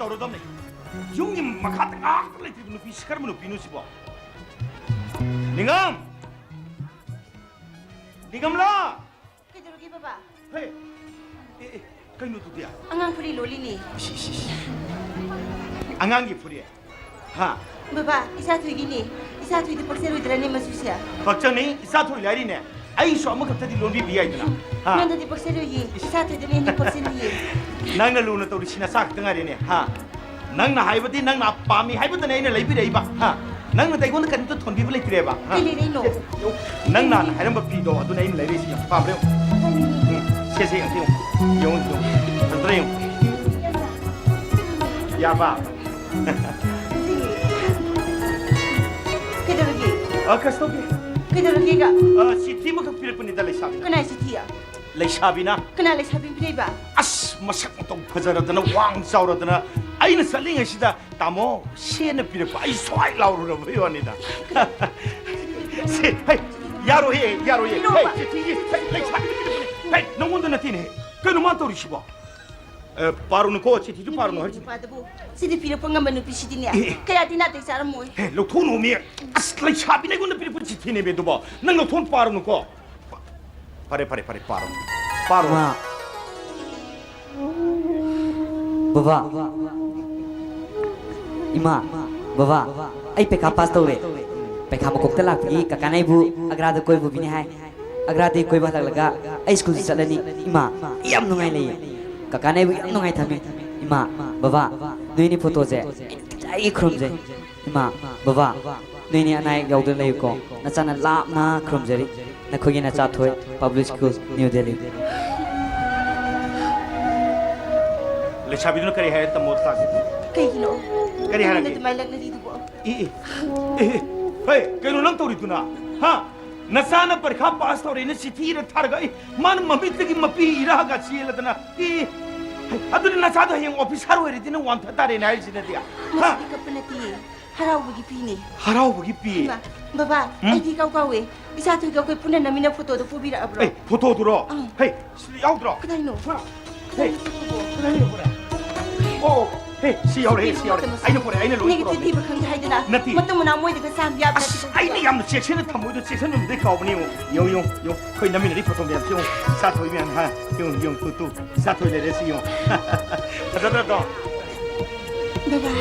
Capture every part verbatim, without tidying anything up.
ꯇꯧꯔꯗꯕꯅꯤ꯫ ꯌꯨꯝꯒꯤ ꯃꯈꯥꯗ ꯉꯥꯛꯇ ꯂꯩꯇ꯭ꯔꯤꯕ ꯅꯨꯄꯤ ꯁꯤ ꯀꯔꯝꯕ ꯅꯨꯄꯤꯅꯣ ꯁꯤꯕꯣ? ꯅꯤꯡꯉꯝ! ꯅꯤꯡꯉꯝꯂꯥ! ꯀꯩꯗꯧꯔꯒꯦ ꯕꯕꯥ? ꯍꯦ! ꯑꯦ, ꯑꯦ, ꯀꯩꯅꯣ ꯑꯗꯨꯗꯤ? ꯑꯉꯥꯡ ꯐꯨꯔꯤ ꯂꯣꯜꯂꯤꯅꯦ꯫ ꯏꯁ, ꯏꯁ, ꯏꯁ꯫ ꯑꯉꯥꯡꯒꯤ ꯐꯨꯔꯤ? ꯍꯥ? ꯕꯕꯥ, ꯏꯆꯥ ꯊꯣꯏꯒꯤꯅꯦ꯫ ꯏꯆꯥ ꯊꯣꯏꯗꯤ ꯄꯛꯆꯔꯣꯏꯗ꯭ꯔꯅꯦ ꯃꯆꯨꯁꯦ? ꯄꯛꯆꯅꯤ, ꯏꯆꯥ ꯊꯣꯏ ꯂꯥꯏꯔꯤꯅꯦ꯫ ꯑꯩꯁꯨ ꯑꯃꯈꯛꯇꯗꯤ ꯂꯣꯟꯕꯤꯕ ꯌꯥꯏꯗꯅ꯫ ꯍꯥ? ꯅꯉꯣꯟꯗꯗꯤ ꯄꯛꯆꯔꯣꯏꯌꯦ꯫ ꯏꯁ꯫ ꯏꯆꯥ ꯊꯣꯏꯗꯅ ꯍꯦꯟꯅ ꯄꯛꯆꯅꯤꯌꯦ꯫ ꯅꯪꯅ ꯂꯨꯅ ꯇꯧꯔꯤꯁꯤ ꯅꯆꯥ ꯈꯛꯇ ꯉꯥꯏꯔꯦꯅꯦ꯫ ꯍꯥ? ꯅꯪꯅ ꯍꯥꯏꯕꯗꯤ ꯅꯪꯅ ꯄꯥꯝꯃꯤ ꯍꯥꯏꯕꯗꯅꯦ ꯑꯩꯅ ꯂꯩꯕꯤꯔꯛꯏꯕ꯫ ꯍꯥ? ꯅꯪꯅ ꯑꯩꯉꯣꯟꯗ ꯀꯔꯤꯝꯇ ꯊꯣꯟꯕꯤꯕ ꯂꯩꯇ꯭ꯔꯦꯕ꯫ ꯍꯥ? ꯀꯩ ꯂꯩꯔꯛꯏꯅꯣ? ꯁꯦ, ꯌꯦꯡꯉꯨ꯫ ꯅꯪꯅ ꯍꯥꯟꯅ ꯍꯥꯏꯔꯝꯕ ꯐꯤꯗꯣ ꯑꯗꯨꯅ ꯑꯩꯅ ꯂꯩꯔꯛꯏꯁꯤ ꯌꯥꯝ ꯄꯥꯝꯕ꯭ꯔꯥ ꯌꯦꯡꯉꯨ꯫ ꯎꯝ, ꯁꯦ, ꯁꯦ, ꯌꯦꯡꯉꯨ, ꯌꯦꯡꯉꯨ꯫ ꯌꯦꯡꯉꯨ, ꯌꯦꯡꯉꯨ꯫ ꯐꯖꯗ꯭ꯔꯥ ꯌꯦꯡꯉꯨ꯫ ꯌꯥꯔꯕ? ꯀꯩꯗꯧꯔꯒꯦ? ꯑ, ꯀꯩꯁꯨ ꯇꯧꯗꯦ꯫ ꯀꯩꯗꯧꯔꯒꯦꯒ? ꯑ, ꯆꯤꯊꯤ ꯑꯃꯈꯛ ꯄꯤꯔꯛꯄꯅꯤꯗ ꯂꯩꯁꯥꯕꯤꯅ꯫ ꯀꯅꯥꯏ ꯆꯤꯊꯤ? ꯂꯩꯁꯥꯕꯤꯅ꯫ ꯀꯅꯥ ꯂꯩꯁꯥꯕꯤ ꯄꯤꯔꯛꯏꯕ? ꯑꯁ, ꯃꯁꯛ ꯃꯇꯧ ꯐꯖꯔꯗꯅ, ꯋꯥꯡ ꯆꯥꯎꯔꯗꯅ, ꯑꯩꯅ ꯆꯠꯂꯤꯉꯩꯁꯤꯗ ꯇꯥꯃꯣ ꯁꯦꯅ ꯄꯤꯔꯛꯄ, ꯑꯩ ꯁ꯭ꯋꯥꯏ ꯂꯥꯎꯔꯨꯔꯕꯩ ꯋꯥꯅꯤꯗ꯫ ꯁꯦ, ꯍꯩ, ꯌꯥꯔꯣꯏꯌꯦ, ꯌꯥꯔꯣꯏꯌꯦ꯫ ꯍꯩ, ꯀꯩꯅꯣꯕ? ꯆꯤꯊꯤꯁꯦ, ꯍꯩ, ꯂꯩꯁꯥꯕꯤꯅ ꯄꯤꯔꯛꯄꯅꯦ꯫ ꯍꯩ, ꯅꯪꯉꯣꯟꯗ ꯅꯠꯇꯦꯅꯦ꯫ ꯀꯩꯅꯣ ꯃꯥꯅ ꯇꯧꯔꯤꯁꯤꯕꯣ? ꯑꯦ, ꯄꯥꯔꯨꯅꯨꯀꯣ, ꯆꯤꯊꯤꯗꯨ ꯄꯥꯔꯨꯅꯨ ꯍꯥꯏꯁꯤꯅꯦ꯫ ꯅꯨꯄꯥꯗꯨꯕꯨ ꯁꯤꯗꯤ ꯄꯤꯔꯛꯄ ꯉꯝꯕ ꯅꯨꯄꯤꯁꯤꯗꯤꯅꯦ, ꯑꯦ, ꯑꯦ꯫ ꯀꯌꯥꯗꯤ ꯅꯥꯇꯩ ꯆꯥꯔꯝꯃꯣꯏ꯫ ꯍꯦ, ꯂꯧꯊꯣꯛꯅꯣꯃꯤ꯫ ꯑꯁ, ꯂꯩꯁꯥꯕꯤꯅ ꯑꯩꯉꯣꯟꯗ ꯄꯤꯔꯛꯄ ꯆꯤꯊꯤꯅꯦꯃꯤ ꯑꯗꯨꯕꯣ꯫ ꯅꯪ ꯂꯧꯊꯣꯛꯅ ꯄꯥꯔꯨꯅꯨꯀꯣ꯫ ꯐꯔꯦ, ꯐꯔꯦ, ꯐꯔꯦ, ꯄꯥꯔꯣ꯫ ꯄꯥꯔꯣ꯫ ꯏꯃꯥ꯫ ꯕꯕꯥ꯫ ꯏꯃꯥ, ꯕꯕꯥ, ꯑꯩ ꯄꯩꯈꯥ ꯄꯥꯁ ꯇꯧꯔꯦ꯫ ꯄꯩꯈꯥ ꯃꯀꯣꯛꯇ ꯂꯥꯛꯄꯒꯤ ꯀꯀꯥꯅ ꯑꯩꯕꯨ ꯑꯒ꯭ꯔꯥꯗ ꯀꯣꯏꯕ ꯄꯨꯕꯤꯅꯤ ꯍꯥꯏ꯫ ꯑꯒ꯭ꯔꯥꯗꯒꯤ ꯀꯣꯏꯕ ꯍꯜꯂꯛꯂꯒ ꯑꯩ ꯁ꯭ꯀꯨꯜꯗ ꯆꯠꯂꯅꯤ꯫ ꯏꯃꯥ, ꯑꯩ ꯌꯥꯝ ꯅꯨꯡꯉꯥꯏ ꯂꯩꯌꯦ꯫ ꯀꯀꯥꯅ ꯑꯩꯕꯨ ꯌꯥꯝ ꯅꯨꯡꯉꯥꯏ ꯊꯝꯃꯤ꯫ ꯏꯃꯥ, ꯕꯕꯥ, ꯅꯣꯏꯅꯤ ꯐꯣꯇꯣꯁꯦ ꯑꯩ ꯅꯨꯡꯇꯤꯖꯥꯏꯒꯤ ꯈꯨꯔꯨꯝꯖꯩ꯫ ꯏꯃꯥ, ꯕꯕꯥ, ꯅꯣꯏꯅꯤ ꯑꯅꯥ ꯑꯌꯦꯛ ꯌꯥꯎꯗꯅ ꯂꯩꯌꯨꯀꯣ꯫ ꯅꯆꯥꯅ ꯂꯥꯞꯅ ꯈꯨꯔꯨꯝꯖꯔꯤ꯫ ꯅꯈꯣꯏꯒꯤ ꯅꯆꯥꯊꯣꯏ, Public School, New Delhi꯫ ꯂꯩꯁꯥꯕꯤꯗꯨꯅ ꯀꯔꯤ ꯍꯥꯏ ꯇꯝꯃꯣ ꯇꯥꯒꯦ? ꯀꯩꯒꯤꯅꯣ? ꯀꯔꯤ ꯍꯥꯏꯔꯛꯀꯦ? ꯅꯪꯅ ꯑꯗꯨꯃꯥꯏꯅ ꯂꯛꯅꯔꯤꯗꯨꯕꯣ? ꯏ, ꯏ, ꯏ, ꯏ, ꯍꯦ, ꯀꯩꯅꯣ ꯅꯪ ꯇꯧꯔꯤꯗꯨꯅ? ꯍꯥ? ꯅꯆꯥꯅ ꯄꯔꯤꯈꯥ ꯄꯥꯁ ꯇꯧꯔꯦꯅ ꯆꯤꯊꯤ ꯏꯔ ꯊꯥꯔꯒ, ꯑꯩ, ꯃꯥꯅ ꯃꯃꯤꯠꯇꯒꯤ ꯃꯄꯤ ꯏꯔꯛꯑꯒ ꯆꯦꯜꯂꯗꯅ, ꯏ, ꯏ, ꯍꯩ, ꯑꯗꯨꯗꯤ ꯅꯆꯥꯗꯣ ꯍꯌꯦꯡ ꯑꯣꯐꯤꯁꯔ ꯑꯣꯏꯔꯗꯤ ꯅꯪ ꯋꯥꯟꯊ ꯇꯥꯔꯦꯅꯦ ꯍꯥꯏꯔꯤꯁꯤꯅꯗꯤ, ꯍꯥ? ꯃꯁꯤꯗꯤ ꯀꯞꯄ ꯅꯠꯇꯤꯌꯦ, ꯍꯔꯥꯎꯕꯒꯤ ꯄꯤꯅꯦ꯫ ꯍꯔꯥꯎꯕꯒꯤ ꯄꯤ? ꯏꯃꯥ, ꯕꯕꯥ, ꯎꯝ? ꯑꯩꯗꯤ ꯏꯀꯥꯎ ꯀꯥꯎꯋꯦ꯫ ꯏꯆꯥ ꯊꯣꯏꯒ ꯑꯩꯈꯣꯏ ꯄꯨꯟꯅ ꯅꯝꯃꯤꯟꯅ ꯐꯣꯇꯣꯗꯣ ꯄꯨꯕꯤꯔꯛꯑꯕ꯭ꯔꯣ? ꯑꯦ, ꯐꯣꯇꯣꯗꯨꯔꯣ? ꯑꯪ꯫ ꯍꯩ, ꯁꯤꯗ ꯌꯥꯎꯗ꯭ꯔꯣ? ꯀꯗꯥꯏꯅꯣ? ꯍꯥ? ꯀꯗꯥꯏꯅꯣ ꯐꯣꯇꯣꯕꯣ? ꯀꯗꯥꯏꯅꯣ ꯐꯣꯇꯣ? ꯑꯣ, ꯑꯦ, ꯁꯤ ꯌꯥꯎꯔꯦ, ꯁꯤ ꯌꯥꯎꯔꯦ꯫ ꯑꯩꯅ ꯄꯨꯔꯛꯑꯦ, ꯑꯩꯅ ꯂꯣꯏ ꯅꯦꯒꯦꯇꯤꯚ ꯄꯨꯔꯛꯑꯦ꯫ ꯊꯤꯕ ꯈꯪꯗꯦ ꯍꯥꯏꯗꯅ꯫ ꯅꯠꯇꯦ꯫ ꯃꯇꯨꯡ ꯃꯅꯥꯎ ꯃꯣꯏꯗꯒ ꯆꯥꯝ ꯌꯥꯕ ꯑꯁ, ꯅꯠꯇꯦ꯫ ꯑꯩꯅ ꯌꯥꯝꯅ ꯆꯦꯛꯁꯤꯟꯅ ꯊꯝꯃꯣꯏꯗꯣ ꯆꯦꯛꯁꯤꯟꯐꯝꯗꯤ ꯀꯥꯎꯕꯅꯦ꯫ ꯌꯦꯡꯉꯣ, ꯌꯦꯡꯉꯣ, ꯌꯦꯡꯉꯣ, ꯌꯦꯡꯉꯣ꯫ ꯑꯩꯈꯣꯏ ꯅꯝꯃꯤꯟꯅꯔꯤ ꯐꯣꯇꯣ ꯃꯌꯥꯝꯁꯦ ꯌꯦꯡꯉꯣ꯫ ꯏꯆꯥ ꯊꯣꯏ ꯃꯌꯥꯝ, ꯍꯥ? ꯌꯦꯡꯉꯣ, ꯌꯦꯡꯉꯣ, ꯇꯨ, ꯇꯨ꯫ ꯏꯆꯥ ꯊꯣꯏ ꯂꯩꯔꯦ, ꯁꯤ ꯌꯦꯡꯉꯣ꯫ ꯐꯖꯗ꯭ꯔꯣ? ꯕꯕꯥ,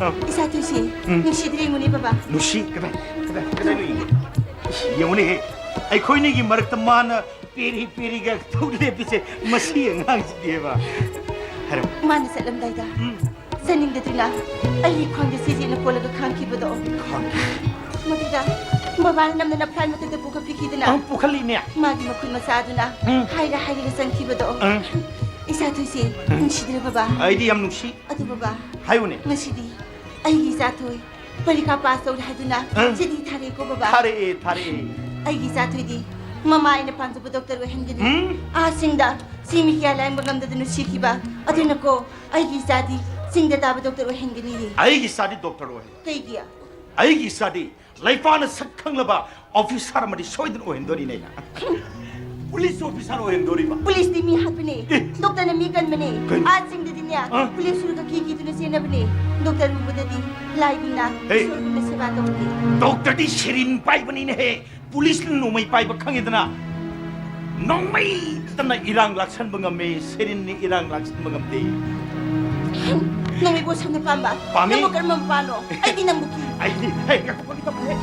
ꯑꯥ꯫ ꯏꯆꯥ ꯊꯣꯏꯁꯦ ꯎꯝ꯫ ꯅꯨꯡꯁꯤꯗ꯭ꯔꯦ ꯌꯦꯡꯉꯨꯅꯦ, ꯕꯕꯥ꯫ ꯅꯨꯡꯁꯤ? ꯀꯗꯥꯏ, ꯀꯗꯥꯏ, ꯀꯗꯥꯏꯅꯣ ꯌꯦꯡꯒꯦ? ꯏꯁ, ꯌꯦꯡꯉꯨꯅꯦꯍꯦ꯫ ꯑꯩꯈꯣꯏꯅꯤꯒꯤ ꯃꯔꯛꯇ ꯃꯥꯅ ꯄꯦꯔꯤ ꯄꯦꯔꯤꯒ ꯊꯧ ꯂꯦꯞꯄꯤꯁꯦ ꯃꯁꯤ ꯑꯉꯥꯡꯁꯤꯗꯤꯕ꯫ ꯍꯥꯏꯔꯣ꯫ ꯃꯥꯅ ꯆꯠꯂꯝꯗꯥꯏꯗ ꯎꯝ꯫ ꯆꯠꯅꯤꯡꯗꯗꯨꯅ ꯑꯩꯒꯤ ꯈ꯭ꯋꯥꯡꯗ ꯆꯦꯆꯦꯅ ꯀꯣꯜꯂꯒ ꯈꯥꯡꯈꯤꯕꯗꯣ꯫ ꯈꯥꯡꯈꯤ꯫ ꯃꯗꯨꯗ ꯕꯕꯥꯅ ꯅꯝꯗꯅ ꯐ꯭ꯂꯥꯏꯠ ꯃꯊꯛꯇ ꯄꯨꯈꯠꯄꯤꯈꯤꯗꯅ ꯑ, ꯄꯨꯈꯠꯂꯤꯅꯦ꯫ ꯃꯥꯒꯤ ꯃꯈꯨꯠ ꯃꯆꯥꯗꯨꯅ ꯎꯝ꯫ ꯍꯥꯏꯔ ꯍꯥꯏꯔꯒ ꯆꯪꯈꯤꯕꯗꯣ꯫ ꯎꯝ꯫ ꯏꯆꯥ ꯊꯣꯏꯁꯦ ꯎꯝ꯫ ꯅꯨꯡꯁꯤꯗ꯭ꯔꯦ ꯕꯕꯥ꯫ ꯑꯩꯗꯤ ꯌꯥꯝ ꯅꯨꯡꯁꯤ꯫ ꯑꯗꯨ ꯕꯕꯥ, ꯍꯥꯏꯌꯨꯅꯦ꯫ ꯉꯁꯤꯗꯤ ꯑꯩꯒꯤ ꯏꯆꯥ ꯊꯣꯏ ꯄꯔꯤꯈꯥ ꯄꯥꯁ ꯇꯧꯔꯦ ꯍꯥꯏꯗꯨꯅ ꯑ? ꯆꯤꯊꯤ ꯊꯥꯔꯛꯑꯦꯀꯣ ꯕꯕꯥ꯫ ꯊꯥꯔꯛꯑꯦ, ꯊꯥꯔꯛꯑꯦ꯫ ꯑꯩꯒꯤ ꯏꯆꯥ ꯊꯣꯏꯗꯤ ꯃꯃꯥ ꯑꯩꯅ ꯄꯥꯝꯖꯕ ꯗꯣꯛꯇꯔ ꯑꯣꯏꯍꯟꯒꯅꯤ꯫ ꯎꯝ? ꯑꯥ ꯆꯤꯡꯗ ꯆꯤꯡ ꯃꯤ ꯀꯌꯥ ꯂꯥꯌꯦꯡꯕ ꯉꯝꯗꯗꯅ ꯁꯤꯈꯤꯕ꯫ ꯑꯗꯨꯅꯀꯣ ꯑꯩꯒꯤ ꯏꯆꯥꯗꯤ ꯆꯤꯡꯗ ꯇꯥꯕ ꯗꯣꯛꯇꯔ ꯑꯣꯏꯍꯟꯒꯅꯤꯌꯦ꯫ ꯑꯩꯒꯤ ꯏꯆꯥꯗꯤ ꯗꯣꯛꯇꯔ ꯑꯣꯏꯍꯟ-, ꯀꯩꯒꯤ? ꯑꯩꯒꯤ ꯏꯆꯥꯗꯤ ꯂꯩꯄꯥꯛꯅ ꯁꯛ ꯈꯪꯂꯕ ꯑꯣꯐꯤꯁꯥꯔ ꯑꯃꯗꯤ ꯁꯣꯏꯗꯅ ꯑꯣꯏꯍꯟꯗꯣꯔꯤꯅꯦ ꯑꯩꯅ꯫ ꯄꯨꯂꯤꯁ ꯑꯣꯐꯤꯁꯥꯔ ꯑꯣꯏꯍꯟꯗꯣꯔꯤꯕ꯫ ꯄꯨꯂꯤꯁꯇꯤ ꯃꯤ ꯍꯥꯠꯄꯅꯦ꯫ ꯑꯦ꯫ ꯗꯣꯛꯇꯔꯅ ꯃꯤ ꯀꯟꯕꯅꯦ꯫ ꯀꯩ? ꯑꯥ ꯆꯤꯡꯗꯗꯤꯅꯦ, ꯑ? ꯄꯨꯂꯤꯁ ꯎꯔꯒ ꯀꯤ ꯀꯤꯗꯨꯅ ꯆꯦꯟꯅꯕꯅꯦ꯫ ꯗꯣꯛꯇꯔ ꯎꯕꯗꯗꯤ ꯂꯥꯏꯒꯨꯝꯅ ꯍꯦ꯫ ꯏꯁꯣꯔꯒꯨꯝꯅ ꯁꯦꯕꯥ ꯇꯧꯕꯅꯦ꯫ ꯗꯣꯛꯇꯔꯗꯤ ꯁꯤꯔꯤꯟ ꯄꯥꯏꯕꯅꯤꯅꯦꯍꯦ꯫ ꯄꯨꯂꯤꯁꯅ ꯅꯣꯡꯃꯩ ꯄꯥꯏꯕ ꯈꯪꯉꯤꯗꯅ꯫ ꯅꯣꯡꯃꯩꯇꯅ ꯏꯔꯥꯡ ꯂꯥꯛꯁꯟꯕ ꯉꯝꯃꯦ, ꯁꯤꯔꯤꯟꯅ ꯏꯔꯥꯡ ꯂꯥꯛꯁꯟꯕ ꯉꯝꯗꯦ꯫ ꯅꯣꯡꯃꯩꯕꯨ ꯁꯝꯅ ꯄꯥꯝꯕ? ꯄꯥꯝꯃꯤ꯫ ꯅꯪꯕꯨ ꯀꯔꯝꯕ ꯃꯄꯥꯅꯣ? ꯑꯩꯗꯤ ꯅꯪꯕꯨ ꯀꯤ꯫ ꯑꯩꯗꯤ, ꯍꯦ, ꯉꯥꯏꯈꯣ, ꯐꯥꯒꯤ ꯇꯧꯕꯅꯦ꯫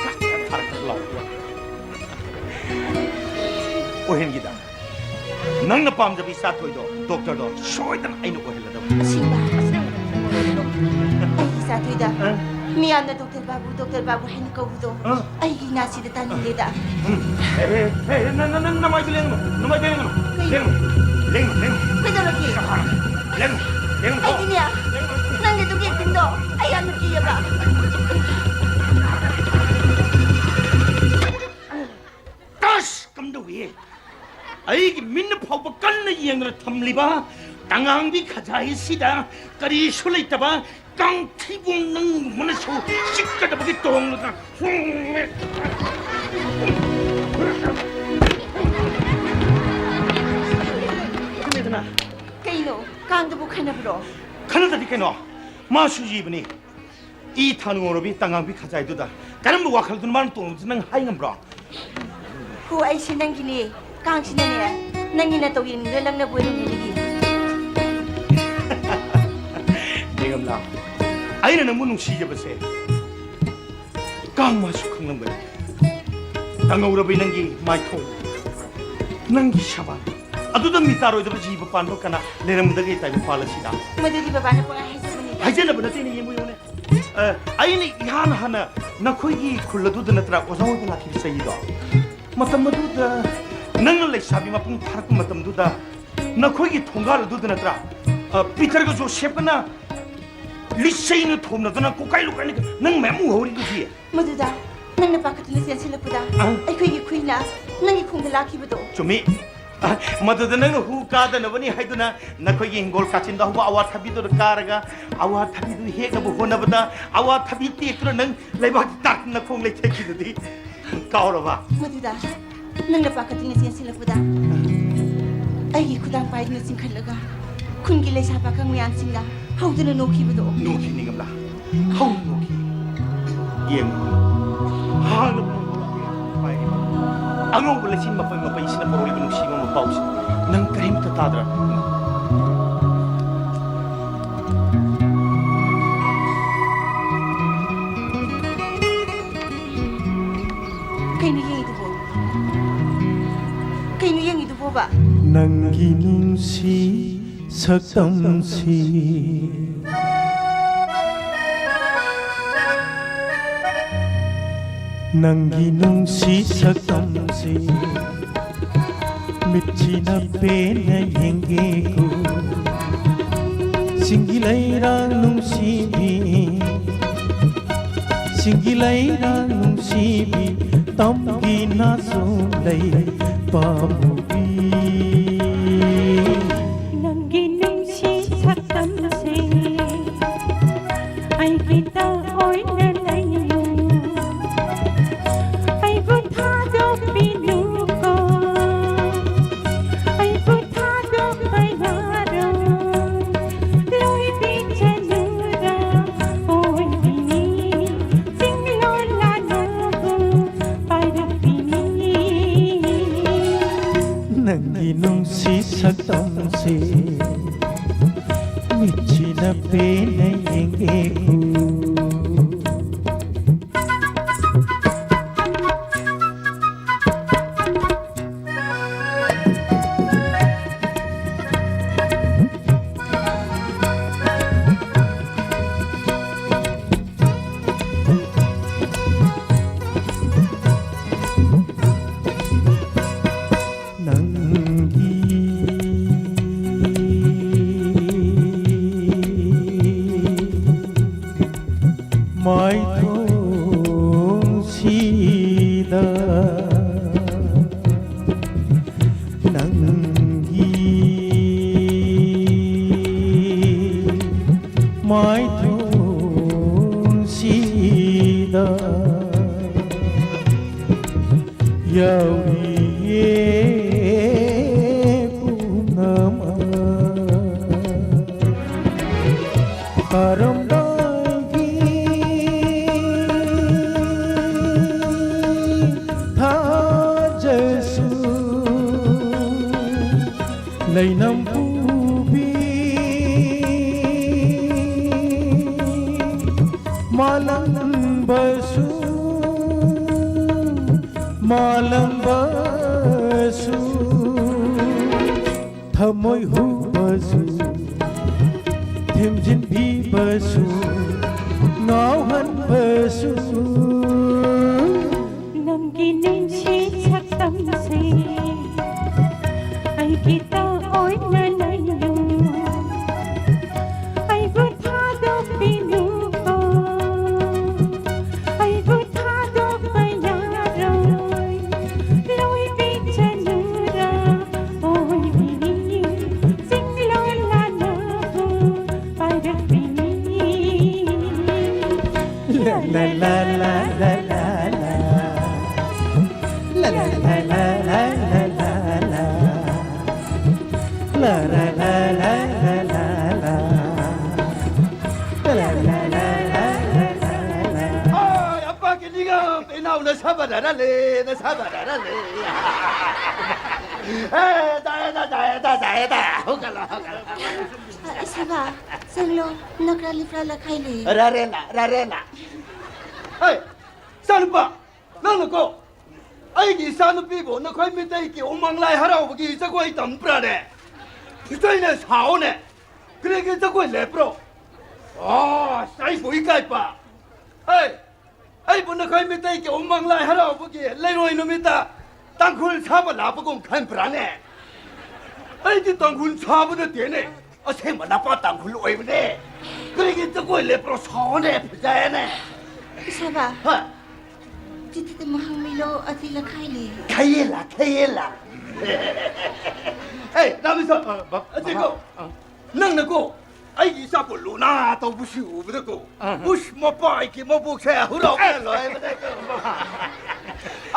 ꯊꯥꯔꯛ ꯊꯥꯔꯛ ꯂꯥꯎ꯫ ꯑꯣꯏꯍꯟꯈꯤꯗ꯫ ꯅꯪꯅ ꯄꯥꯝꯖꯕ ꯏꯆꯥ ꯊꯣꯏꯗꯣ, ꯗꯣꯛꯇꯔꯗꯣ ꯁꯣꯏꯗꯅ ꯑꯩꯅ ꯑꯣꯏꯍꯜꯂꯗꯕꯅꯤ꯫ ꯑꯁꯦꯡꯕ? ꯑꯁꯦꯡꯕ꯫ ꯑꯩꯒꯤ ꯏꯆꯥ ꯊꯣꯏꯗ ꯑ? ꯃꯤꯌꯥꯝꯅ ꯗꯣꯛꯇꯔ ꯕꯥꯕꯨ, ꯗꯣꯛꯇꯔ ꯕꯥꯕꯨ ꯍꯥꯏꯅ ꯀꯧꯕꯗꯣ ꯑ? ꯑꯩꯒꯤ ꯏꯅꯥꯁꯤꯗ ꯇꯥꯅꯤꯡꯗꯦꯗ꯫ ꯎꯝ꯫ ꯑꯦ, ꯑꯦ, ꯑꯦ, ꯅꯪ, ꯅꯪ, ꯅꯪ ꯅꯃꯥꯏꯗꯨ ꯂꯦꯡꯒꯅꯨ, ꯅꯃꯥꯏꯗꯨ ꯂꯦꯡꯒꯅꯨ꯫ ꯀꯩ? ꯂꯦꯡꯒꯅꯨ, ꯂꯦꯡꯒꯅꯨ, ꯂꯦꯡꯒꯅꯨ꯫ ꯀꯩꯗꯧꯔꯒꯦ? ꯂꯦꯡꯒꯅꯨ, ꯂꯦꯡꯒꯅꯨ꯫ ꯑꯩꯗꯤꯅꯦ, ꯅꯪꯒꯤ ꯑꯗꯨꯒꯤ ꯑꯦꯛꯇꯤꯡꯗꯣ ꯑꯩ ꯌꯥꯝꯅ ꯀꯤꯌꯦꯕ꯫ ꯇꯁ! ꯀꯝꯗꯧꯏ? ꯑꯩꯒꯤ ꯃꯤꯠꯅ ꯐꯥꯎꯕ ꯀꯟꯅ ꯌꯦꯡꯗꯨꯅ ꯊꯝꯂꯤꯕ ꯇꯉꯥꯡꯕꯤ ꯈꯖꯥꯏꯁꯤꯗ ꯀꯔꯤꯁꯨ ꯂꯩꯇꯕ ꯀꯥꯡꯊꯤꯕꯣꯡ ꯅꯪꯒꯨꯝꯕꯅꯁꯨ ꯆꯤꯛꯀꯗꯕꯒꯤ ꯇꯣꯡꯂꯒ ꯍꯣꯡꯂꯦ꯫ ꯑꯗꯨꯅꯤꯗꯅ꯫ ꯀꯩꯅꯣ? ꯀꯥꯡꯗꯨꯕꯨ ꯈꯟꯅꯕ꯭ꯔꯣ? ꯈꯟꯅꯗꯗꯤ ꯀꯩꯅꯣ? ꯃꯥꯁꯨ ꯖꯤꯕꯅꯤ꯫ ꯏ ꯊꯥꯡꯅ ꯉꯧꯔꯕꯤ ꯇꯉꯥꯡꯕꯤ ꯈꯖꯥꯏꯗꯨꯗ ꯀꯔꯝꯕ ꯋꯥꯈꯜꯗꯨꯅ ꯃꯥꯅ ꯇꯣꯡꯂꯕꯁꯤ ꯅꯪ ꯍꯥꯏ ꯉꯝꯕ꯭ꯔꯣ? ꯍꯣ, ꯑꯩꯁꯦ ꯅꯪꯒꯤꯅꯦ꯫ ꯀꯥꯡꯁꯤꯅꯅꯦ, ꯅꯪꯒꯤ ꯅꯇꯧ ꯌꯦꯡꯅꯤꯡꯗꯨꯅ ꯂꯪꯅꯕ ꯑꯣꯏꯔꯝꯒꯅꯤꯌꯦ꯫ ꯌꯦꯡꯉꯝꯂꯥ, ꯑꯩꯅ ꯅꯪꯕꯨ ꯅꯨꯡꯁꯤꯖꯕꯁꯦ ꯀꯥꯡ ꯃꯥꯁꯨ ꯈꯪꯂꯝꯒꯅꯤ꯫ ꯇꯉꯧꯔꯕꯤ ꯅꯪꯒꯤ ꯃꯥꯏꯊꯣꯡ, ꯅꯪꯒꯤ ꯁꯕꯥꯟ ꯑꯗꯨꯗ ꯃꯤ ꯇꯥꯔꯣꯏꯗꯕ ꯖꯤꯕ ꯄꯥꯟꯕ ꯀꯅꯥ ꯂꯩꯔꯝꯒꯗꯒꯦ ꯇꯥꯏꯕꯪ ꯄꯥꯜ ꯑꯁꯤꯗ? ꯃꯗꯨꯗꯤ ꯕꯕꯥꯅ ꯄꯪꯍꯥꯏ ꯍꯥꯏꯖꯕꯅꯤ꯫ ꯍꯥꯏꯖꯅꯕ ꯅꯠꯇꯦꯅꯦ, ꯌꯦꯡꯉꯨ, ꯌꯦꯡꯉꯨꯅꯦ꯫ ꯑ, ꯑꯩꯅ ꯏꯍꯥꯟ ꯍꯥꯟꯅ ꯅꯈꯣꯏꯒꯤ ꯈꯨꯜ ꯑꯗꯨꯗ ꯅꯠꯇ꯭ꯔꯥ ꯑꯣꯖꯥ ꯑꯣꯏꯕ ꯂꯥꯛꯈꯤꯕ ꯆꯍꯤꯗꯣ? ꯃꯇꯝ ꯑꯗꯨꯗ ꯅꯪꯅ ꯂꯩꯁꯥꯕꯤ ꯃꯄꯨꯡ ꯐꯥꯔꯛꯄ ꯃꯇꯝꯗꯨꯗ ꯅꯈꯣꯏꯒꯤ ꯊꯣꯡꯒꯥꯜ ꯑꯗꯨꯗ ꯅꯠꯇ꯭ꯔꯥ, ꯑ, ꯄꯤꯇꯔꯒ ꯖꯣꯁꯦꯐꯀꯅ ꯂꯤꯆꯩꯅ ꯊꯣꯝꯅꯗꯨꯅ ꯀꯣꯀꯥꯏ ꯂꯨꯀꯥꯏꯅ ꯅꯪ ꯃꯌꯥꯝ ꯎꯍꯧꯔꯤꯗꯨꯗꯤ? ꯃꯗꯨꯗ ꯅꯪꯅ ꯄꯥꯈꯠꯇꯨꯅ ꯆꯦꯟꯁꯤꯜꯂꯛꯄꯗ ꯑꯪ꯫ ꯑꯩꯈꯣꯏꯒꯤ ꯈꯨꯏꯅ ꯅꯪꯒꯤ ꯈꯣꯡꯗ ꯂꯥꯛꯈꯤꯕꯗꯣ꯫ ꯆꯨꯝꯃꯤ꯫ ꯑ, ꯃꯗꯨꯗ ꯅꯪꯅ ꯍꯨ ꯀꯥꯗꯅꯕꯅꯤ ꯍꯥꯏꯗꯨꯅ ꯅꯈꯣꯏꯒꯤ ꯍꯤꯡꯒꯣꯜ ꯀꯥꯆꯤꯟꯗ ꯍꯧꯕ ꯑꯋꯥ ꯊꯕꯤꯗꯨꯗ ꯀꯥꯔꯒ ꯑꯋꯥ ꯊꯕꯤꯗꯨ ꯍꯦꯛꯅꯕ ꯍꯣꯠꯅꯕꯗ ꯑꯋꯥ ꯊꯕꯤ ꯇꯦꯛꯇꯨꯅ ꯅꯪ ꯂꯩꯕꯥꯛꯇ ꯇꯥꯛꯇꯨꯅ ꯈꯣꯡ ꯂꯩꯊꯦꯛꯈꯤꯗꯨꯗꯤ ꯀꯥꯎꯔꯕ? ꯃꯗꯨꯗ ꯅꯪꯅ ꯄꯥꯈꯠꯇꯨꯅ ꯆꯦꯟꯁꯤꯜꯂꯛꯄꯗ ꯑꯩꯒꯤ ꯈꯨꯗꯥꯡ ꯄꯥꯏꯗꯨꯅ ꯆꯤꯡꯈꯠꯂꯒ ꯈꯨꯟꯒꯤ ꯂꯩꯁꯥ ꯄꯥꯈꯪ ꯃꯌꯥꯝꯁꯤꯡꯅ ꯍꯧꯗꯨꯅ ꯅꯣꯛꯈꯤꯕꯗꯣ꯫ ꯅꯣꯛꯈꯤ ꯅꯤꯡꯉꯝꯂꯥ? ꯍꯧꯅ ꯅꯣꯛꯈꯤ꯫ ꯌꯦꯡꯉꯨ꯫ ꯍꯥꯟꯅ ꯄꯥꯏꯔꯤꯕ ꯑꯉꯧꯕ ꯂꯩꯆꯤꯟ ꯃꯄꯩ ꯃꯄꯩꯁꯤꯅ ꯄꯣꯔꯛꯂꯤꯕ ꯅꯨꯡꯁꯤꯕ ꯃꯄꯥꯎꯁꯤ ꯅꯪ ꯀꯔꯤꯝꯇ ꯇꯥꯗ꯭ꯔꯥ? ꯀꯩꯅꯣ ꯌꯦꯡꯉꯤꯗꯨꯕꯣ? ꯀꯩꯅꯣ ꯌꯦꯡꯉꯤꯗꯨꯕꯣꯕ? ꯅꯪꯒꯤ ꯅꯨꯡꯁꯤ ꯁꯛꯇꯝꯁꯤ, ꯅꯪꯒꯤ ꯅꯨꯡꯁꯤ ꯁꯛꯇꯝꯁꯤ ꯃꯤꯠꯁꯤꯅ ꯄꯦꯟꯅ ꯌꯦꯡꯒꯦꯀꯣ꯫ ꯁꯤꯡꯒꯤ ꯂꯩꯔꯥꯡ ꯅꯨꯡꯁꯤꯕꯤ, ꯁꯤꯡꯒꯤ ꯂꯩꯔꯥꯡ ꯅꯨꯡꯁꯤꯕꯤ, ꯇꯝꯒꯤ ꯅꯥꯆꯣꯝ ꯂꯩ ꯄꯥꯝꯃꯨꯕꯤ꯫ ꯅꯪꯒꯤ ꯅꯨꯡꯁꯤ ꯁꯛꯇꯝꯁꯦ ꯑꯩꯒꯤꯗ ꯑꯣꯏꯅ ꯂꯩꯌꯨ꯫ ꯑꯩꯕꯨ ꯊꯥꯗꯣꯛꯄꯤꯅꯨꯀꯣ, ꯑꯩꯕꯨ ꯊꯥꯗꯣꯛꯄ ꯌꯥꯔꯣꯏ꯫ ꯅꯨꯡꯁꯤ ꯁꯛꯇꯝꯁꯦ ꯃꯤꯠꯁꯤꯅ ꯄꯦꯟꯅ ꯌꯦꯡꯒꯦꯀꯣ꯫ ꯅꯪꯒꯤ ꯃꯥꯏꯊꯣꯡꯁꯤꯗ, ꯅꯪꯒꯤ ꯃꯥꯏꯊꯣꯡꯁꯤꯗ ꯌꯥꯎꯔꯤꯌꯦ ꯄꯨꯝꯅꯃꯛ꯫ ꯀꯔꯝꯕꯒꯤ ꯊꯥꯖꯁꯨ ꯂꯩꯅꯝ ꯄꯨꯕꯤ ꯃꯥꯂꯪꯕꯁꯨ, ꯃꯥꯂꯪꯕꯁꯨ, ꯊꯃꯣꯏ ꯍꯨꯕꯁꯨ, ꯊꯦꯝꯖꯤꯟꯕꯤꯕꯁꯨ, ꯉꯥꯎꯍꯟꯕꯁꯨ꯫ ꯅꯪꯒꯤ ꯅꯨꯡꯁꯤ ꯁꯛꯇꯝꯁꯦ ꯑꯩꯒꯤꯇ ꯑꯣꯏꯅ ꯂꯩꯌꯨ꯫ ꯑꯩꯕꯨ ꯊꯥꯗꯣꯛꯄꯤꯅꯨꯀꯣ, ꯑꯩꯕꯨ ꯊꯥꯗꯣꯛꯄ ꯌꯥꯔꯣꯏ꯫ ꯂꯣꯏꯕꯤꯆꯅꯨꯔꯥ ꯑꯣꯏꯕꯤ, ꯆꯤꯡꯂꯣꯜ ꯂꯥꯟꯅꯕꯨ ꯄꯥꯏꯔꯛꯄꯤꯅꯤ꯫ ꯂꯥ ꯂꯥ ꯂꯥ ꯂꯥ ꯂꯥ ꯂꯥ꯫ ꯂꯥ ꯂꯥ ꯂꯥ ꯂꯥ ꯂꯥ ꯂꯥ ꯂꯥ꯫ ꯂꯥ ꯂꯥ ꯂꯥ ꯂꯥ ꯂꯥ ꯂꯥ꯫ ꯂꯥ ꯂꯥ ꯂꯥ ꯂꯥ ꯂꯥ ꯂꯥ꯫ ꯑꯣꯏ, ꯑꯄꯥ ꯀꯦꯅꯤꯒ ꯏꯅꯥꯎ ꯅꯁꯥ ꯕꯗꯔ ꯂꯦ, ꯅꯁꯥ ꯕꯗꯔ ꯂꯦ꯫ ꯑꯦ, ꯇꯥꯔꯦ, ꯇꯥ, ꯇꯥꯔꯦ, ꯇꯥ, ꯇꯥꯔꯦ, ꯇꯥ꯫ ꯍꯧꯒꯠꯂꯣ, ꯍꯧꯒꯠꯂꯣ, ꯍꯧꯒꯠꯂꯣ꯫ ꯑ, ꯏꯁꯩꯕ, ꯆꯪꯂꯣ, ꯅꯀ꯭ꯔꯥ ꯂꯤꯐ꯭ꯔꯥ ꯂꯈꯥꯏꯂꯤ꯫ ꯔꯥꯔꯦꯅꯥ, ꯔꯥꯔꯦꯅꯥ꯫ ꯍꯩ, ꯏꯆꯥꯅꯨꯄꯥ, ꯅꯪꯅꯀꯣ, ꯑꯩꯒꯤ ꯏꯆꯥꯅꯨꯄꯤꯕꯨ ꯅꯈꯣꯏ ꯃꯤꯇꯩꯒꯤ ꯎꯃꯪ ꯂꯥꯏ ꯍꯔꯥꯎꯕꯒꯤ ꯖꯒꯣꯏ ꯇꯝꯕ꯭ꯔꯥꯅꯦ? ꯏꯆꯩꯅ ꯁꯥꯎꯅꯦ꯫ ꯀꯔꯤꯒꯤ ꯖꯒꯣꯏ ꯂꯦꯞꯄ꯭ꯔꯣ? ꯑꯣ, ꯑꯩꯕꯨ ꯏꯀꯥꯏꯕ꯫ ꯍꯩ, ꯑꯩꯕꯨ ꯅꯈꯣꯏ ꯃꯤꯇꯩꯒꯤ ꯎꯃꯪ ꯂꯥꯏ ꯍꯔꯥꯎꯕꯒꯤ ꯂꯩꯔꯣꯏ ꯅꯨꯃꯤꯠꯇ ꯇꯥꯡꯈꯨꯜ ꯁꯥꯕ ꯂꯥꯛꯄꯒꯨꯝ ꯈꯟꯕ꯭ꯔꯥꯅꯦ? ꯑꯩꯗꯤ ꯇꯥꯡꯈꯨꯜ ꯁꯥꯕ ꯅꯠꯇꯦꯅꯦ, ꯑꯁꯦꯡꯕ ꯅꯄꯥ ꯇꯥꯡꯈꯨꯜ ꯑꯣꯏꯕꯅꯦ꯫ ꯀꯔꯤꯒꯤ ꯖꯒꯣꯏ ꯂꯦꯞꯄ꯭ꯔꯣ? ꯁꯥꯎꯅꯦ, ꯐꯖꯩꯅꯦ꯫ ꯏꯁꯩꯕ, ꯍꯥ? ꯆꯤꯊꯤꯗ ꯃꯍꯪ ꯃꯤꯂꯣ ꯑꯇꯤ ꯂꯈꯥꯏꯂꯤ꯫ ꯈꯌꯦꯂꯥ, ꯈꯌꯦꯂꯥ꯫ ꯑꯦ, ꯔꯥꯃꯦꯁꯣꯔ, ꯑ, ꯕ-, ꯑꯁꯤꯀꯣ, ꯕꯕꯥ, ꯑ꯫ ꯅꯪꯅꯀꯣ, ꯑꯩꯒꯤ ꯏꯆꯥꯕꯨ ꯂꯨꯅ ꯇꯧꯕꯁꯤ ꯎꯕꯗꯀꯣ, ꯑ꯫ ꯎꯁ, ꯃꯄꯥꯒꯤ ꯃꯕꯨꯛꯁꯦ ꯍꯨꯔꯥꯎꯕꯅ ꯂꯣꯏꯕꯅꯦꯀꯣ꯫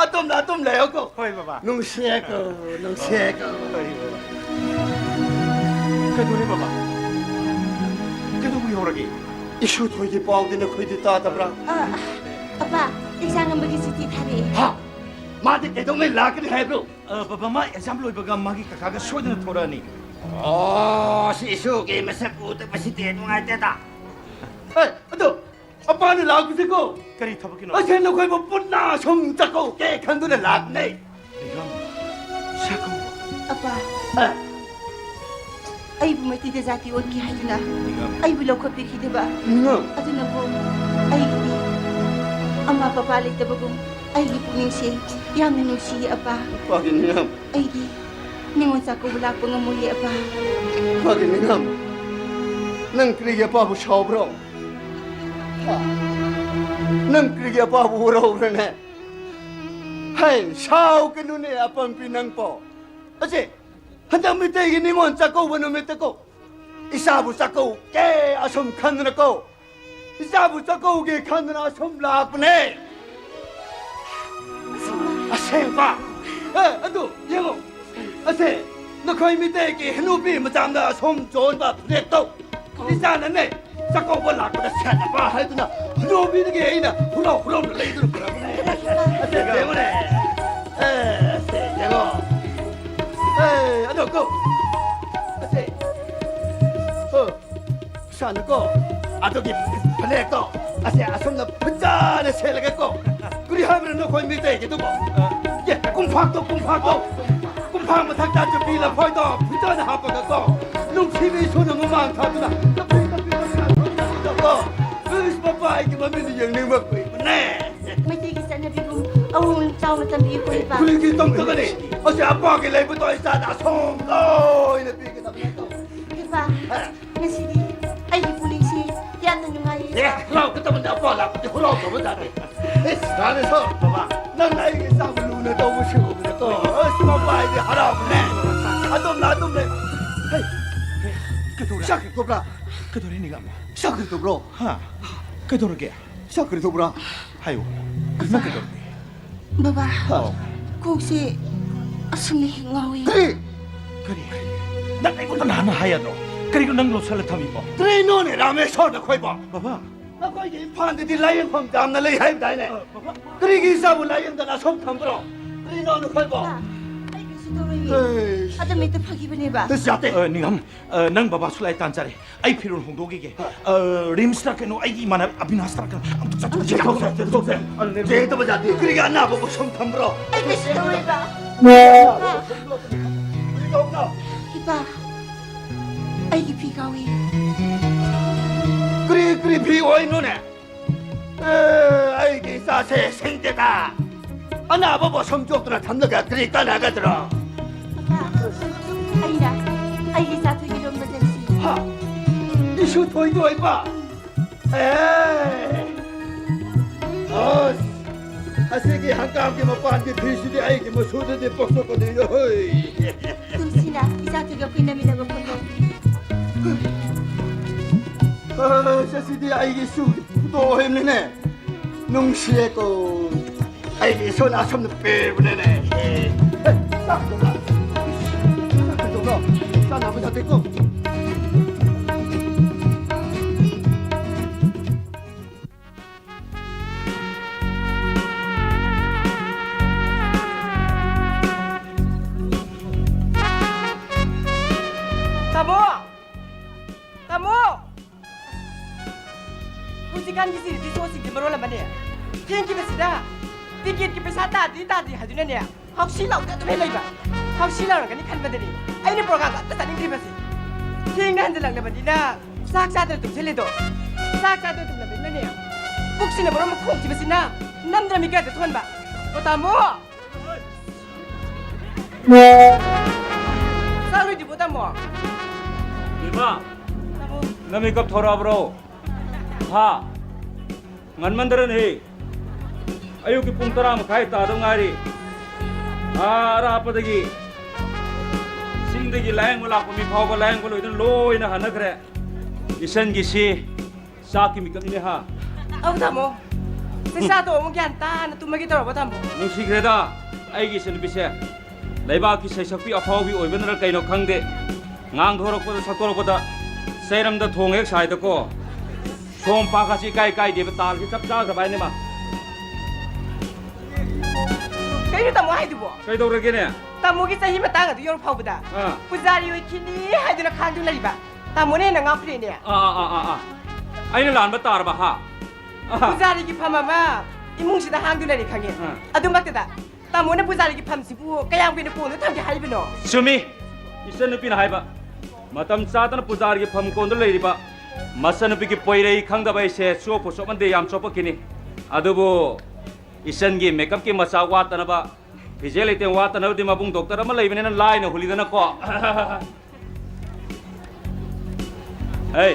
ꯑꯗꯨꯝꯅ ꯑꯗꯨꯝ ꯂꯩꯌꯣꯀꯣ꯫ ꯍꯣꯏ, ꯕꯕꯥ꯫ ꯅꯨꯡꯁꯤꯌꯦꯀꯣ, ꯅꯨꯡꯁꯤꯌꯦꯀꯣ꯫ ꯍꯣꯏ, ꯕꯕꯥ꯫ ꯀꯩꯗꯧꯔꯦ, ꯕꯕꯥ? ꯀꯩꯗꯧꯕꯒꯤ ꯍꯧꯔꯒꯦ? ꯏꯁꯨ ꯊꯣꯏꯒꯤ ꯄꯥꯎꯗꯤ ꯅꯈꯣꯏꯗꯤ ꯇꯥꯗꯕ꯭ꯔꯥ? ꯑ, ꯑꯄꯥ, ꯑꯦꯛꯖꯥꯝ ꯑꯃꯒꯤ ꯆꯤꯊꯤ ꯊꯥꯔꯛꯑꯦ꯫ ꯍꯥ? ꯃꯥꯗꯤ ꯀꯩꯗꯧꯉꯩ ꯂꯥꯛꯀꯅꯤ ꯍꯥꯏꯕ꯭ꯔꯣ? ꯑ, ꯕꯕꯥ, ꯃꯥ ꯑꯦꯛꯖꯥꯝ ꯂꯣꯏꯕꯒ ꯃꯥꯒꯤ ꯀꯀꯥꯒ ꯁꯣꯏꯗꯅ ꯊꯣꯔꯛꯑꯅꯤ꯫ ꯑꯣ, ꯁꯤ ꯏꯁꯨꯒꯤ ꯃꯁꯛ ꯎꯗꯕꯁꯤꯗꯤ ꯅꯨꯡꯉꯥꯏꯇꯦꯗ꯫ ꯑꯦ, ꯑꯗꯣ, ꯑꯄꯥꯅ ꯂꯥꯛꯄꯁꯤꯀꯣ, ꯀꯔꯤ ꯊꯕꯛꯀꯤꯅꯣ? ꯑꯁꯦ ꯅꯈꯣꯏꯕꯨ ꯄꯨꯟꯅ ꯁꯨꯝ ꯆꯥꯛꯀꯧꯒꯦ ꯈꯟꯗꯨꯅ ꯂꯥꯛꯄꯅꯦ꯫ ꯅꯤꯡꯉꯝ, ꯆꯥꯛꯀꯧꯕ꯫ ꯑꯄꯥ, ꯑ꯫ ꯑꯩꯕꯨ ꯃꯩꯇꯩꯗ ꯖꯥꯇꯤ ꯑꯣꯟꯈꯤ ꯍꯥꯏꯗꯨꯅ ꯅꯤꯡꯉꯝ꯫ ꯑꯩꯕꯨ ꯂꯧꯈꯠꯄꯤꯈꯤꯗꯕ꯫ ꯅꯤꯡꯉꯝ꯫ ꯑꯗꯨꯅꯕꯨ ꯑꯩꯒꯤꯗꯤ ꯑꯃꯥ ꯄꯄꯥ ꯂꯩꯇꯕꯒꯨꯝ ꯑꯩꯒꯤ ꯄꯨꯛꯅꯤꯡꯁꯦ ꯌꯥꯝꯅ ꯅꯨꯡꯁꯤꯌꯦ, ꯑꯄꯥ꯫ ꯄꯥꯒꯤ ꯅꯤꯡꯉꯝ꯫ ꯑꯩꯗꯤ ꯅꯤꯉꯣꯜ ꯆꯥꯛꯀꯧꯕ ꯂꯥꯛꯄ ꯉꯝꯃꯣꯏꯌꯦ, ꯑꯄꯥ꯫ ꯄꯥꯒꯤ ꯅꯤꯡꯉꯝ꯫ ꯅꯪ ꯀꯔꯤꯒꯤ ꯑꯄꯥꯕꯨ ꯁꯥꯎꯕ꯭ꯔꯣ? ꯍꯥ? ꯅꯪ ꯀꯔꯤꯒꯤ ꯑꯄꯥꯕꯨ ꯎꯔꯧꯕ꯭ꯔꯅꯦ? ꯍꯩ, ꯁꯥꯎꯒꯅꯨꯅꯦ, ꯑꯄꯪꯕꯤ ꯅꯪꯕꯣ꯫ ꯑꯁꯤ, ꯍꯟꯗꯛ ꯃꯤꯇꯩꯒꯤ ꯅꯤꯉꯣꯜ ꯆꯥꯛꯀꯧꯕ ꯅꯨꯃꯤꯠꯇꯀꯣ, ꯏꯆꯥꯕꯨ ꯆꯥꯛꯀꯧꯒꯦ ꯑꯁꯨꯝ ꯈꯟꯗꯅꯀꯣ, ꯏꯆꯥꯕꯨ ꯆꯥꯛꯀꯧꯒꯦ ꯈꯟꯗꯅ ꯑꯁꯨꯝ ꯂꯥꯛꯄꯅꯦ꯫ ꯑꯁꯦꯡꯕ? ꯑꯦ, ꯑꯗꯨ ꯌꯦꯡꯉꯣ, ꯑꯁꯦ ꯅꯈꯣꯏ ꯃꯤꯇꯩꯒꯤ ꯍꯅꯨꯕꯤ ꯃꯆꯥꯝꯗ ꯑꯁꯨꯝ ꯆꯣꯟꯕ ꯐꯅꯦꯛꯇꯣ, ꯏꯆꯥꯅꯅꯦ, ꯆꯥꯛꯀꯧꯕ ꯂꯥꯛꯄꯗ ꯁꯦꯠꯅꯕ ꯍꯥꯏꯗꯨꯅ ꯍꯅꯨꯕꯤꯗꯒꯤ ꯑꯩꯅ ꯍꯨꯔꯥꯎ ꯍꯨꯔꯥꯎꯅ ꯂꯩꯗꯨꯅ ꯄꯨꯔꯛꯄꯅꯦ꯫ ꯑꯁꯦ ꯌꯦꯡꯉꯨꯅꯦ꯫ ꯑꯦ, ꯑꯁꯦ ꯌꯦꯡꯉꯣ꯫ ꯀꯣ꯫ ꯑꯁꯦ꯫ ꯑꯣ꯫ ꯁꯥꯅꯀꯣ꯫ ꯑꯗꯨꯒꯤ ꯐꯅꯦꯛꯇꯣ ꯑꯁꯦ ꯑꯁꯨꯝꯅ ꯐꯖꯅ ꯁꯦꯠꯂꯒꯀꯣ꯫ ꯀꯔꯤ ꯍꯥꯏꯕ꯭ꯔꯥ ꯅꯈꯣꯏ ꯃꯤꯇꯩꯒꯤꯗꯨꯕꯣ? ꯑꯦ, ꯀꯨꯝꯐꯥꯛꯇꯣ, ꯀꯨꯝꯐꯥꯛꯇꯣ꯫ ꯀꯨꯝꯐꯥꯛ ꯃꯊꯛꯇ ꯆꯨꯄꯤ ꯂꯐꯣꯏꯗꯣ ꯐꯖꯅ ꯍꯥꯞꯄꯒꯀꯣ꯫ ꯅꯨꯡꯁꯤꯕꯤ ꯏꯁꯨꯅ ꯃꯃꯥꯡ ꯊꯥꯗꯨꯅ ꯀꯞꯄꯤ, ꯀꯞꯄꯤ, ꯀꯞꯄꯤ, ꯀꯞꯄꯤ, ꯀꯞꯄꯤ꯫ ꯏꯁ, ꯃꯄꯥ, ꯑꯩꯒꯤ ꯃꯃꯤꯠꯅ ꯌꯦꯡꯅꯤꯡꯕ ꯀꯨꯏꯕꯅꯦ꯫ ꯃꯩꯇꯩꯒꯤ ꯆꯠꯅꯕꯤꯒꯨꯝ ꯑꯋꯣꯡ ꯆꯥꯎꯅ ꯇꯝꯕꯤꯌꯨꯀꯣ, ꯏꯄꯥ꯫ ꯀꯔꯤꯒꯤ ꯇꯝꯗꯒꯅꯤ? ꯑꯁꯤ ꯑꯄꯥꯒꯤ ꯂꯩꯕꯗꯣ ꯏꯆꯥꯗ ꯑꯁꯣꯝ ꯂꯣꯏꯅ ꯄꯤꯒꯗꯕꯅꯤ꯫ ꯏꯄꯥ, ꯍꯥ? ꯉꯁꯤꯗꯤ ꯑꯩꯒꯤ ꯄꯨꯛꯅꯤꯡꯁꯤ ꯌꯥꯝꯅ ꯅꯨꯡꯉꯥꯏꯌꯦ꯫ ꯑꯦ, ꯍꯔꯥꯎꯒꯗꯕꯅꯤ, ꯑꯄꯥ ꯂꯥꯛꯄꯗꯤ ꯍꯔꯥꯎꯗꯕ ꯖꯥꯠꯅꯤ꯫ ꯏꯁ, ꯇꯥꯅꯦ ꯁꯣ, ꯕꯕꯥ, ꯅꯪꯅ ꯑꯩꯒꯤ ꯏꯆꯥꯕꯨ ꯂꯨꯅ ꯇꯧꯕꯁꯤ ꯎꯕꯗꯀꯣ, ꯑꯁ, ꯃꯄꯥ ꯑꯩꯗꯤ ꯍꯔꯥꯎꯕꯅꯦ꯫ ꯑꯗꯨꯝꯅ, ꯑꯗꯨꯝꯅꯦ꯫ ꯍꯩ, ꯀꯩꯗꯧꯔꯦ? ꯆꯥꯛ ꯀꯧꯕ꯭ꯔꯥ? ꯀꯩꯗꯧꯔꯦ, ꯅꯤꯡꯉꯥꯝꯃꯦ? ꯆꯥꯛ ꯀꯔꯤ ꯇꯧꯕ꯭ꯔꯣ? ꯍꯥ? ꯀꯩꯗꯧꯔꯒꯦ? ꯆꯥꯛ ꯀꯔꯤ ꯇꯧꯕ꯭ꯔꯥ? ꯍꯥꯏꯌꯨ꯫ ꯀꯔꯤꯅꯣ ꯀꯩꯗꯧꯔꯒꯦ? ꯕꯕꯥ, ꯍꯥꯎ꯫ ꯀꯣꯛꯁꯦ ꯑꯁꯨꯝꯅ ꯍꯦꯛ ꯉꯥꯎꯏ꯫ ꯀꯔꯤ? ꯀꯔꯤ? ꯅꯪ ꯑꯩꯉꯣꯟꯗ ꯅꯍꯥꯟꯅ ꯍꯥꯏ ꯌꯥꯗ꯭ꯔꯣ? ꯀꯔꯤꯅꯣ ꯅꯪ ꯂꯣꯠꯁꯜꯂ ꯊꯝꯃꯤꯕꯣ? ꯀꯔꯤꯅꯣꯅꯦ, ꯔꯥꯃꯦꯁꯣꯔ ꯅꯈꯣꯏꯕꯣ? ꯕꯕꯥ꯫ ꯅꯈꯣꯏꯒꯤ ꯏꯝꯐꯥꯜꯗꯗꯤ ꯂꯥꯏꯌꯦꯡꯐꯝ ꯌꯥꯝꯅ ꯂꯩ ꯍꯥꯏꯕꯗꯥꯏꯅꯦ? ꯑ, ꯕꯕꯥ꯫ ꯀꯔꯤꯒꯤ ꯏꯆꯥꯕꯨ ꯂꯥꯏꯌꯦꯡꯗꯅ ꯑꯁꯨꯝ ꯊꯝꯕ꯭ꯔꯣ? ꯀꯔꯤꯅꯣ ꯅꯈꯣꯏꯕꯣ? ꯕꯕꯥ, ꯑꯩ ꯀꯩꯁꯨ ꯇꯧꯔꯣꯏꯌꯦ꯫ ꯑꯩꯁ꯫ ꯑꯗꯨꯝ ꯍꯦꯛꯇ ꯐꯈꯤꯕꯅꯦꯕ꯫ ꯑꯁ, ꯌꯥꯗꯦ꯫ ꯑ, ꯅꯤꯡꯉꯝ, ꯑ, ꯅꯪ ꯕꯕꯥꯁꯨ ꯂꯥꯏ ꯇꯥꯟ ꯆꯥꯔꯦ꯫ ꯑꯩ ꯐꯤꯔꯣꯜ ꯍꯣꯡꯗꯣꯛꯈꯤꯒꯦ꯫ ꯑ, ꯔꯤꯝꯁꯇ ꯀꯩꯅꯣ ꯑꯩꯒꯤ ꯏꯃꯥꯟꯅꯕ ꯑꯕꯤꯅꯥꯁꯇ ꯀꯩꯅꯣ ꯑꯝꯇ ꯆꯠꯊꯣꯛ-, ꯆꯠꯊꯣꯛꯁꯦ, ꯆꯠꯊꯣꯛꯁꯦ꯫ ꯌꯦꯡꯗꯕ ꯌꯥꯗꯦ꯫ ꯀꯔꯤꯒꯤ ꯑꯅꯥꯕꯕꯨ ꯁꯨꯝ ꯊꯝꯕ꯭ꯔꯣ? ꯑꯩ ꯀꯩꯁꯨ ꯇꯧꯔꯣꯏꯕ꯫ ꯀꯔꯤ ꯇꯧꯕꯅꯣ? ꯏꯄꯥ, ꯑꯩꯒꯤ ꯐꯤ ꯀꯥꯎꯏ꯫ ꯀꯔꯤ, ꯀꯔꯤ ꯐꯤ ꯑꯣꯏꯅꯣꯅꯦ? ꯑꯦ, ꯑꯩꯒꯤ ꯏꯆꯥꯁꯦ ꯁꯤꯡꯗꯦꯗ꯫ ꯑꯅꯥꯕꯕꯨ ꯁꯨꯝ ꯆꯣꯛꯇꯨꯅ ꯊꯝꯂꯒ ꯀꯔꯤ ꯀꯥꯟꯅꯒꯗ꯭ꯔꯣ? ꯑꯩꯅ ꯑꯩꯒꯤ ꯏꯆꯥ ꯊꯣꯏꯒꯤ ꯂꯨꯝꯕ ꯆꯠꯁꯤ꯫ ꯍꯥ? ꯏꯁꯨ ꯊꯣꯏꯒꯤ ꯑꯣꯏꯕ? ꯑꯦ! ꯑꯁ! ꯑꯁꯤꯒꯤ ꯍꯪꯒꯥꯝꯒꯤ ꯃꯄꯥꯟꯒꯤ ꯐꯤꯁꯤꯗꯤ ꯑꯩꯒꯤ ꯃꯆꯨꯗꯗꯤ ꯄꯛꯆꯕꯅꯤꯅ, ꯍꯣꯏ! ꯇꯨꯝꯁꯤꯅ ꯏꯆꯥ ꯊꯣꯏꯒ ꯑꯩꯈꯣꯏ ꯂꯩꯃꯤꯟꯅꯕ ꯐꯪꯉꯦ꯫ ꯑꯁ, ꯑꯁꯤꯗꯤ ꯑꯩꯒꯤ ꯏꯁꯨꯒꯤ ꯈꯨꯗꯣꯜ ꯑꯣꯏꯕꯅꯤꯅꯦ꯫ ꯅꯨꯡꯁꯤꯌꯦꯀꯣ꯫ ꯑꯩꯒꯤ ꯏꯁꯣꯔꯅ ꯑꯁꯨꯝꯅ ꯄꯤꯕꯅꯤꯅꯦ꯫ ꯑꯦ, ꯆꯥꯛ ꯊꯣꯡꯉꯣ꯫ ꯆꯥꯛ ꯊꯣꯡꯉꯣ꯫ ꯆꯥꯅꯕ ꯌꯥꯗꯦꯀꯣ꯫ ꯈꯤꯕꯁꯤꯗ ꯇꯤꯀꯦꯠꯀꯤ ꯄꯩꯁꯥ ꯇꯥꯗ꯭ꯔꯤ ꯇꯥꯗ꯭ꯔꯤ ꯍꯥꯏꯗꯨꯅꯅꯦ, ꯍꯥꯎꯁꯤ ꯂꯥꯎꯗ ꯑꯗꯨꯝ ꯍꯦꯛ ꯂꯩꯕ꯫ ꯍꯥꯎꯁꯤ ꯂꯥꯎꯔꯒꯅꯤ ꯈꯟꯕꯗꯅꯤ ꯑꯩꯅ ꯄ꯭ꯔꯣꯒ꯭ꯔꯥꯝꯒ ꯑꯝꯇ ꯆꯠꯅꯤꯡꯗ꯭ꯔꯤꯕꯁꯤ꯫ ꯊꯦꯡꯅ ꯍꯟꯖꯤꯜꯂꯛꯂꯕꯅꯤꯅ ꯆꯥꯛ ꯆꯥꯗꯅ ꯇꯨꯝꯁꯤꯜꯂꯤꯗꯣ꯫ ꯆꯥꯛ ꯆꯥꯗꯅ ꯇꯨꯝꯂꯕꯅꯤꯅꯅꯦ, ꯄꯨꯛꯁꯤꯅ ꯃꯔꯣꯝ ꯑꯃ ꯈꯣꯡꯈꯤꯕꯁꯤꯅ ꯅꯝꯗꯅ ꯃꯤꯀꯥꯏꯗ ꯊꯣꯟꯕ꯫ ꯑꯣ ꯇꯥꯃꯣ! ꯆꯥꯛ ꯂꯣꯏꯗ꯭ꯔꯤꯕꯣ ꯇꯥꯃꯣ? ꯕꯦꯝꯃ, ꯇꯥꯃꯣ꯫ ꯅꯃꯤꯀꯞ ꯊꯣꯔꯛꯑꯕ꯭ꯔꯣ? ꯍꯥ? ꯉꯟꯃꯟꯗꯔꯅꯦ꯫ ꯑꯌꯨꯛꯀꯤ ꯄꯨꯡ ꯇꯔꯥ ꯃꯈꯥꯏ ꯇꯥꯗꯧ ꯉꯥꯏꯔꯤ꯫ ꯑꯥ ꯑꯔꯥꯞꯄꯗꯒꯤ, ꯆꯤꯡꯗꯒꯤ ꯂꯥꯌꯦꯡꯕ ꯂꯥꯛꯄ ꯃꯤ ꯐꯥꯎꯕ ꯂꯥꯌꯦꯡꯕ ꯂꯣꯏꯗꯨꯅ ꯂꯣꯏꯅ ꯍꯟꯅꯈ꯭ꯔꯦ꯫ ꯏꯆꯟꯒꯤꯁꯤ ꯆꯥꯛꯀꯤ ꯃꯤꯀꯞꯅꯤꯅꯦ ꯍꯥ? ꯑꯧ ꯇꯥꯃꯣ꯫ ꯆꯥꯛ ꯆꯥ ꯇꯣꯛꯑ ꯑꯃꯨꯛ ꯒ꯭ꯌꯥꯟ ꯇꯥꯅ ꯇꯨꯝꯃꯒꯦ ꯇꯧꯔꯕ ꯇꯥꯃꯣ꯫ ꯅꯨꯡꯁꯤꯈ꯭ꯔꯦꯗ ꯑꯩꯒꯤ ꯏꯆꯟꯅꯨꯄꯤꯁꯦ꯫ ꯂꯩꯕꯥꯛꯀꯤ ꯁꯩꯁꯛꯄꯤ ꯑꯐꯥꯎꯕꯤ ꯑꯣꯏꯕꯅꯔ ꯀꯩꯅꯣ ꯈꯪꯗꯦ, ꯉꯥꯡꯊꯣꯔꯛꯄꯗ ꯁꯛꯇꯣꯔꯛꯄꯗ ꯆꯩꯔꯝꯗ ꯊꯣꯡ ꯍꯦꯛ ꯁꯥꯏꯗꯀꯣ꯫ ꯁꯣꯝ ꯄꯥꯛꯀꯥꯁꯤ ꯏꯀꯥꯏ ꯀꯥꯏꯗꯦꯕ, ꯇꯥꯜꯁꯤ ꯆꯞ ꯆꯥꯈ꯭ꯔꯕ ꯍꯥꯏꯅꯦ ꯃꯥ꯫ ꯀꯩꯅꯣ ꯇꯥꯃꯣ ꯍꯥꯏꯗꯨꯕꯣ? ꯀꯩꯗꯧꯔꯒꯦꯅꯦ? ꯇꯥꯃꯣꯒꯤ ꯆꯍꯤ ꯃꯇꯥꯡ ꯑꯗꯨ ꯌꯧꯔ ꯐꯥꯎꯕꯗ ꯑꯥ꯫ ꯄꯨꯖꯥꯔꯤ ꯑꯣꯏꯈꯤꯅꯤ ꯍꯥꯏꯗꯨꯅ ꯈꯥꯡꯗꯨꯅ ꯂꯩꯕ ꯇꯥꯃꯣꯅ ꯍꯦꯟꯅ ꯉꯥꯎꯈ꯭ꯔꯦꯅꯦ꯫ ꯑꯥ, ꯑꯥ, ꯑꯥ, ꯑꯥ, ꯑꯥ꯫ ꯑꯩꯅ ꯂꯥꯟꯕ ꯇꯥꯔꯕ ꯍꯥ? ꯑꯥ꯫ ꯄꯨꯖꯥꯔꯤꯒꯤ ꯐꯝ ꯑꯃ ꯏꯃꯨꯡꯁꯤꯗ ꯍꯥꯡꯗꯨꯅ ꯂꯩ ꯈꯪꯉꯦ꯫ ꯑꯥ꯫ ꯑꯗꯨꯃꯛꯇꯗ ꯇꯥꯃꯣꯅ ꯄꯨꯖꯥꯔꯤꯒꯤ ꯐꯝꯁꯤꯕꯨ ꯀꯌꯥꯝ ꯀꯨꯏꯅ ꯀꯣꯟꯅ ꯊꯝꯒꯦ ꯍꯥꯏꯔꯤꯕꯅꯣ? ꯆꯨꯝꯃꯤ, ꯏꯆꯟꯅꯨꯄꯤꯅ ꯍꯥꯏꯕ꯫ ꯃꯇꯝ ꯆꯥꯗꯅ ꯄꯨꯖꯥꯔꯤꯒꯤ ꯐꯝ ꯀꯣꯟꯗ ꯂꯩꯔꯤꯕ ꯃꯆꯟꯅꯨꯄꯤꯒꯤ ꯄꯣꯏꯔꯩ ꯈꯪꯗꯕ ꯑꯩꯁꯦ ꯆꯣꯞꯄꯨ ꯆꯣꯞꯃꯟꯗꯦ, ꯌꯥꯝ ꯆꯣꯞꯄꯛꯈꯤꯅꯤ꯫ ꯑꯗꯨꯕꯨ ꯏꯆꯟꯒꯤ ꯃꯦꯀꯞꯀꯤ ꯃꯆꯥꯛ ꯋꯥꯠꯇꯅꯕ, ꯐꯤꯖꯦ ꯂꯩꯇꯦꯡ ꯋꯥꯠꯇꯅꯕꯗꯤ ꯃꯕꯨꯡ ꯗꯣꯛꯇꯔ ꯑꯃ ꯂꯩꯕꯅꯤꯅ ꯂꯥꯏꯅ ꯍꯨꯜꯂꯤꯗꯅꯀꯣ꯫ ꯍꯩ,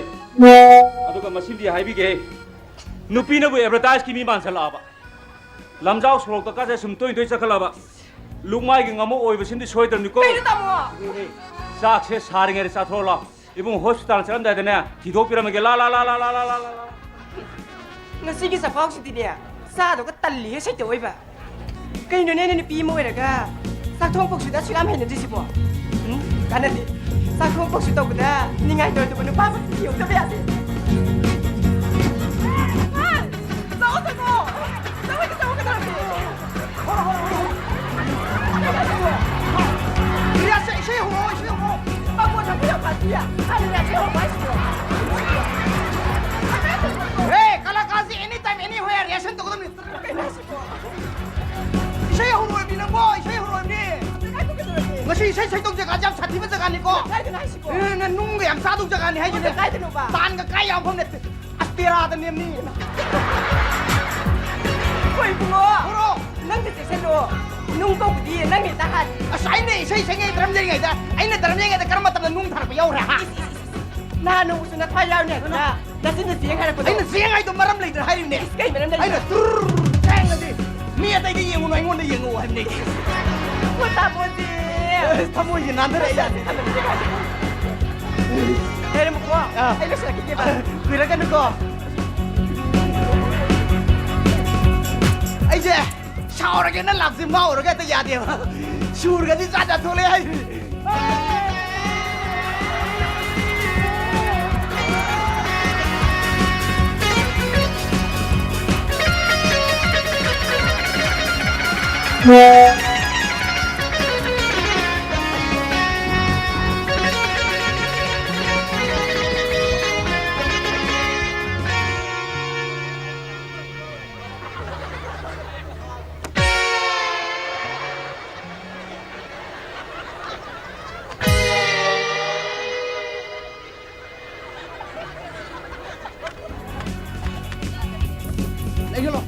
ꯑꯗꯨꯒ ꯃꯁꯤꯃꯗꯤ ꯍꯥꯏꯕꯤꯒꯦ, ꯅꯨꯄꯤꯅꯕꯨ ꯑꯦꯗꯚꯔꯇꯥꯏꯖꯀꯤ ꯃꯤ ꯃꯥꯟꯁꯜꯂꯛꯑꯕ꯫ ꯂꯝꯖꯥꯎ ꯁꯣꯔꯣꯛꯇ ꯀꯥꯁꯦ ꯁꯨꯝ ꯇꯣꯏ ꯇꯣꯏ ꯆꯠꯈꯠꯂꯕ꯫ ꯂꯨꯛꯃꯥꯏꯒꯤ ꯉꯥꯃꯨ ꯑꯣꯏꯕꯁꯤꯃꯗꯤ ꯁꯣꯏꯗ꯭ꯔꯕꯅꯤꯀꯣ꯫ ꯀꯩꯅꯣ ꯇꯥꯃꯣ? ꯆꯥꯛꯁꯦ ꯁꯥꯔꯤꯉꯩꯗ ꯆꯥꯊꯣꯛꯑꯣ ꯂꯥꯎ꯫ ꯏꯕꯨꯡ ꯍꯣꯁꯄꯤꯇꯥꯜ ꯆꯠꯂꯝꯗꯥꯏꯗꯅꯦ ꯊꯤꯗꯣꯛꯄꯤꯔꯝꯃꯒꯦ꯫ ꯂꯥ, ꯂꯥ, ꯂꯥ꯫ ꯉꯁꯤꯒꯤ ꯆꯈꯥꯎꯁꯤꯗꯤꯅꯦ ꯆꯥꯗꯧꯒ ꯇꯜꯂꯤꯍꯦ ꯁꯩꯇ ꯑꯣꯏꯕ꯫ ꯀꯩꯅꯣꯅꯦ, ꯅꯨꯄꯤ ꯑꯃ ꯑꯣꯏꯔꯒ ꯆꯥꯛꯊꯣꯡ ꯄꯣꯛꯁꯨꯗ ꯑꯁꯨꯛ ꯌꯥꯝ ꯍꯩꯅꯗ꯭ꯔꯤꯁꯤꯕꯣ? ꯎꯝ? ꯀꯥꯟꯅꯗꯦ꯫ ꯆꯥꯛꯊꯣꯡ ꯄꯣꯛꯁꯨ ꯇꯧꯕꯗ ꯅꯤꯡꯉꯥꯏ ꯇꯧꯔꯗꯕ ꯅꯨꯄꯥ ꯑꯃ ꯊꯤꯍꯧꯗꯕ ꯌꯥꯗꯦ꯫ ꯆꯪꯉꯣ, ꯆꯪꯉꯣ꯫ ꯆꯪꯉꯣ, ꯆꯪꯉꯣ, ꯀꯩꯗꯧꯔꯒꯦ? ꯔꯤꯌꯥꯁꯦ, ꯏꯁꯩ ꯍꯧꯔꯛꯑꯣ, ꯏꯁꯩ ꯍꯧꯔꯛꯑꯣ꯫ ꯃꯥ ꯄꯣꯠ ꯊꯝꯕ ꯌꯥꯝ ꯐꯥꯁꯤ ꯌꯥ꯫ ꯍꯥꯏ, ꯔꯤꯌꯥꯁꯦ ꯍꯧꯔꯛꯑꯣ ꯍꯥꯏꯁꯤꯕꯣ꯫ ꯍꯦ, ꯀꯂꯥꯀꯥꯔꯁꯤ anytime, anywhere reaction ꯇꯧꯒꯗꯕꯅꯤ꯫ ꯏꯁꯩ ꯁꯛꯇꯧ ꯖꯒꯥꯁꯦ ꯌꯥꯝ ꯁꯥꯊꯤꯕ ꯖꯒꯥꯅꯤꯀꯣ꯫ ꯀꯥꯏꯗꯅꯣ ꯍꯥꯏꯁꯤꯕꯣ? ꯑꯦ, ꯅꯪ ꯅꯨꯡꯒ ꯌꯥꯝ ꯆꯥꯗꯧ ꯖꯒꯥꯅꯤ ꯍꯥꯏꯁꯤꯅꯦ꯫ ꯀꯥꯏꯗꯅꯣꯕ? ꯇꯥꯟꯒ ꯀꯥꯏ ꯌꯥꯝ ꯃꯐꯝ ꯅꯠꯇꯦ꯫ ꯑꯁ, ꯇꯦꯔꯥꯗ ꯅꯦꯝꯅꯤ꯫ ꯍꯣꯏ, ꯏꯕꯨꯡꯉꯣ꯫ ꯍꯧꯔꯣ꯫ ꯅꯪꯗꯤ ꯆꯦꯛꯁꯤꯜꯂꯣ꯫ ꯅꯨꯡ ꯀꯧꯕꯗꯤ ꯅꯪ ꯍꯦꯛꯇ ꯍꯥꯟ꯫ ꯑꯁ, ꯑꯩꯅ ꯏꯁꯩ ꯁꯛꯉꯩ ꯗ꯭ꯔꯝ ꯂꯩꯔꯤꯉꯩꯗ, ꯑꯩꯅ ꯗ꯭ꯔꯝ ꯂꯩꯔꯤꯉꯩꯗ ꯀꯔꯝꯕ ꯃꯇꯝꯗ ꯅꯨꯡ ꯊꯥꯔꯛꯄ ꯌꯥꯎꯈ꯭ꯔꯦ, ꯍꯥ? ꯏꯁ, ꯏꯁ, ꯏꯁ, ꯏꯁ꯫ ꯅꯍꯥꯟ ꯅꯣꯡꯃꯁꯨ ꯅꯊ꯭ꯋꯥꯏ ꯌꯥꯎꯅꯦ ꯑꯗꯨꯅ ꯅꯆꯤꯟꯗ ꯆꯦꯡ ꯍꯥꯏꯔꯛꯄꯗꯣ꯫ ꯑꯩꯅ ꯆꯦꯡ ꯍꯥꯏꯗꯣ ꯃꯔꯝ ꯂꯩꯇꯅ ꯍꯥꯏꯔꯤꯕꯅꯦ꯫ ꯏꯁ, ꯀꯩ ꯃꯔꯝ ꯂꯩꯇꯅ? ꯑꯩꯅ ꯇꯨꯔ ꯆꯦꯡꯉꯗꯤ ꯃꯤ ꯑꯇꯩꯗ ꯌꯦꯡꯉꯨꯅꯨ, ꯑꯩꯉꯣꯟꯗ ꯌꯦꯡꯉꯛꯑꯣ ꯍꯥꯏꯕꯅꯦ꯫ ꯄꯣ ꯇꯥꯃꯣꯗꯤ꯫ ꯑꯁ, ꯊꯃꯣꯏꯁꯦ ꯅꯥꯟꯊꯔꯛꯑꯦ ꯌꯥꯗꯦ꯫ ꯂꯩꯔꯝꯃꯨꯀꯣ꯫ ꯑꯥ꯫ ꯑꯩ ꯂꯣꯏꯁꯤꯜꯂꯛꯈꯤꯒꯦꯕ꯫ ꯀꯨꯏꯔꯛꯀꯅꯨꯀꯣ꯫ ꯑꯩꯁꯦ ꯁꯥꯎꯔꯒꯦꯅ ꯂꯥꯛꯁꯦ ꯉꯥꯎꯔꯒ ꯍꯦꯛꯇ ꯌꯥꯗꯦꯕ꯫ ꯁꯨꯔꯒꯗꯤ ꯖꯥꯠ ꯖꯥꯠ ꯊꯣꯛꯂꯛꯑꯦ ꯍꯥꯏꯁꯤꯅꯤ꯫ ꯂꯩꯁꯤꯜꯂꯣ꯫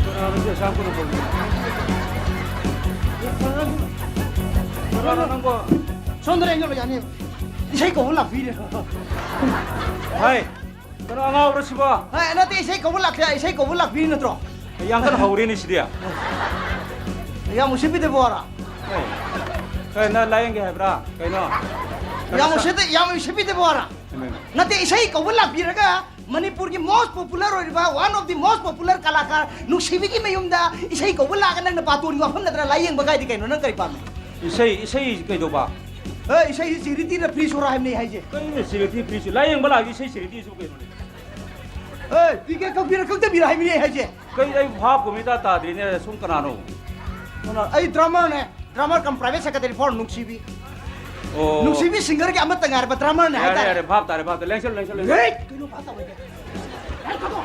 ꯀꯅꯥꯅꯣ ꯁꯤ ꯑꯁꯥꯝ ꯀꯩꯅꯣ ꯇꯧꯕꯁꯦ? ꯀꯅꯥꯅꯣ ꯅꯪꯕꯣ? ꯁꯣꯝꯗ ꯂꯩꯁꯤꯜꯂꯣ, ꯌꯥꯅꯤ꯫ ꯏꯁꯩ ꯀꯧꯕ ꯂꯥꯛꯄꯤꯔꯦ꯫ ꯍꯥꯏ꯫ ꯀꯩꯅꯣ ꯑꯉꯥꯎꯕ꯭ꯔꯣ ꯁꯤꯕꯣ? ꯑꯦ, ꯅꯠꯇꯦ, ꯏꯁꯩ ꯀꯧꯕ ꯂꯥꯛꯇꯦ, ꯏꯁꯩ ꯀꯧꯕ ꯂꯥꯛꯄꯤꯔꯤ ꯅꯠꯇ꯭ꯔꯣ? ꯌꯥꯝ ꯀꯟꯅ ꯍꯧꯔꯦꯅꯦ ꯁꯤꯗꯤ꯫ ꯌꯥꯝ ꯎꯁꯤꯠꯄꯤꯗꯦ ꯕꯣꯔꯥ꯫ ꯑꯦ, ꯀꯩ ꯅꯪ ꯂꯥꯏꯌꯦꯡꯒꯦ ꯍꯥꯏꯕ꯭ꯔꯥ? ꯀꯩꯅꯣ? ꯌꯥꯝ ꯎꯁꯤꯠꯇꯦ, ꯌꯥꯝ ꯎꯁꯤꯠꯄꯤꯗꯦ ꯕꯣꯔꯥ꯫ ꯏꯃꯥ, ꯏꯃꯥ꯫ ꯅꯠꯇꯦ, ꯏꯁꯩ ꯀꯧꯕ ꯂꯥꯛꯄꯤꯔꯒ ꯃꯅꯤꯄꯨꯔꯒꯤ most popular ꯑꯣꯏꯔꯤꯕ, one of the most popular ꯀꯂꯥꯀꯥꯔ ꯅꯨꯡꯁꯤꯕꯤꯒꯤ ꯃꯌꯨꯝꯗ ꯏꯁꯩ ꯀꯧꯕ ꯂꯥꯛꯑꯒ ꯅꯪꯅ ꯕꯥꯇꯣꯟꯒꯤ ꯋꯥꯐꯝ ꯅꯠꯇꯅ ꯂꯥꯏꯌꯦꯡꯕ ꯀꯥꯏꯗꯤ ꯀꯩꯅꯣ? ꯅꯪ ꯀꯔꯤ ꯄꯥꯝꯃꯤ? ꯏꯁꯩ, ꯏꯁꯩ ꯀꯩꯗꯧꯕ? ꯑꯦ, ꯏꯁꯩꯁꯤ charity ꯅ free ꯁꯣꯔꯥ ꯍꯥꯏꯕꯅꯤ ꯍꯥꯏꯁꯦ꯫ ꯀꯩꯅꯣ charity free ꯁꯤ? ꯂꯥꯏꯌꯦꯡꯕ ꯂꯥꯛꯑꯒ ꯏꯁꯩ charity ꯁꯤꯕꯨ ꯀꯩꯅꯣꯅꯦ? ꯑꯦ, ticket ꯀꯛꯄꯤꯔ ꯀꯛꯇꯕꯤꯔ ꯍꯥꯏꯕꯅꯤ ꯑꯩ ꯍꯥꯏꯁꯦ꯫ ꯀꯩ, ꯑꯩ ꯚꯥꯞ ꯑꯃ ꯏꯇꯥ ꯇꯥꯗ꯭ꯔꯤꯅꯦ, ꯁꯣꯝ ꯀꯅꯥꯅꯣ? ꯀꯅꯥ? ꯑꯩ drummer ꯅꯦ, drummer cum private secretary for ꯅꯨꯡꯁꯤꯕꯤ꯫ ꯑꯣ꯫ ꯅꯨꯡꯁꯤꯕꯤ singer ꯒꯤ ꯑꯃꯠꯇ ꯉꯥꯏꯔꯕ drummer ꯅꯦ ꯌꯥꯔꯦ, ꯍꯥꯏꯇꯥꯔꯦ꯫ ꯌꯥꯔꯦ, ꯚꯥꯞ ꯇꯥꯔꯦ, ꯚꯥꯞ ꯇꯥꯔꯦ꯫ ꯂꯦꯡꯁꯜꯂꯨ, ꯂꯦꯡꯁꯜꯂꯨ, ꯂꯦꯡꯁꯜꯂꯨ꯫ ꯍꯦꯠ! ꯀꯩꯅꯣ ꯚꯥꯞ ꯇꯥꯕ ꯍꯥꯏꯗꯤ? ꯂꯥꯏꯔꯤꯛ ꯊꯝꯃꯣ꯫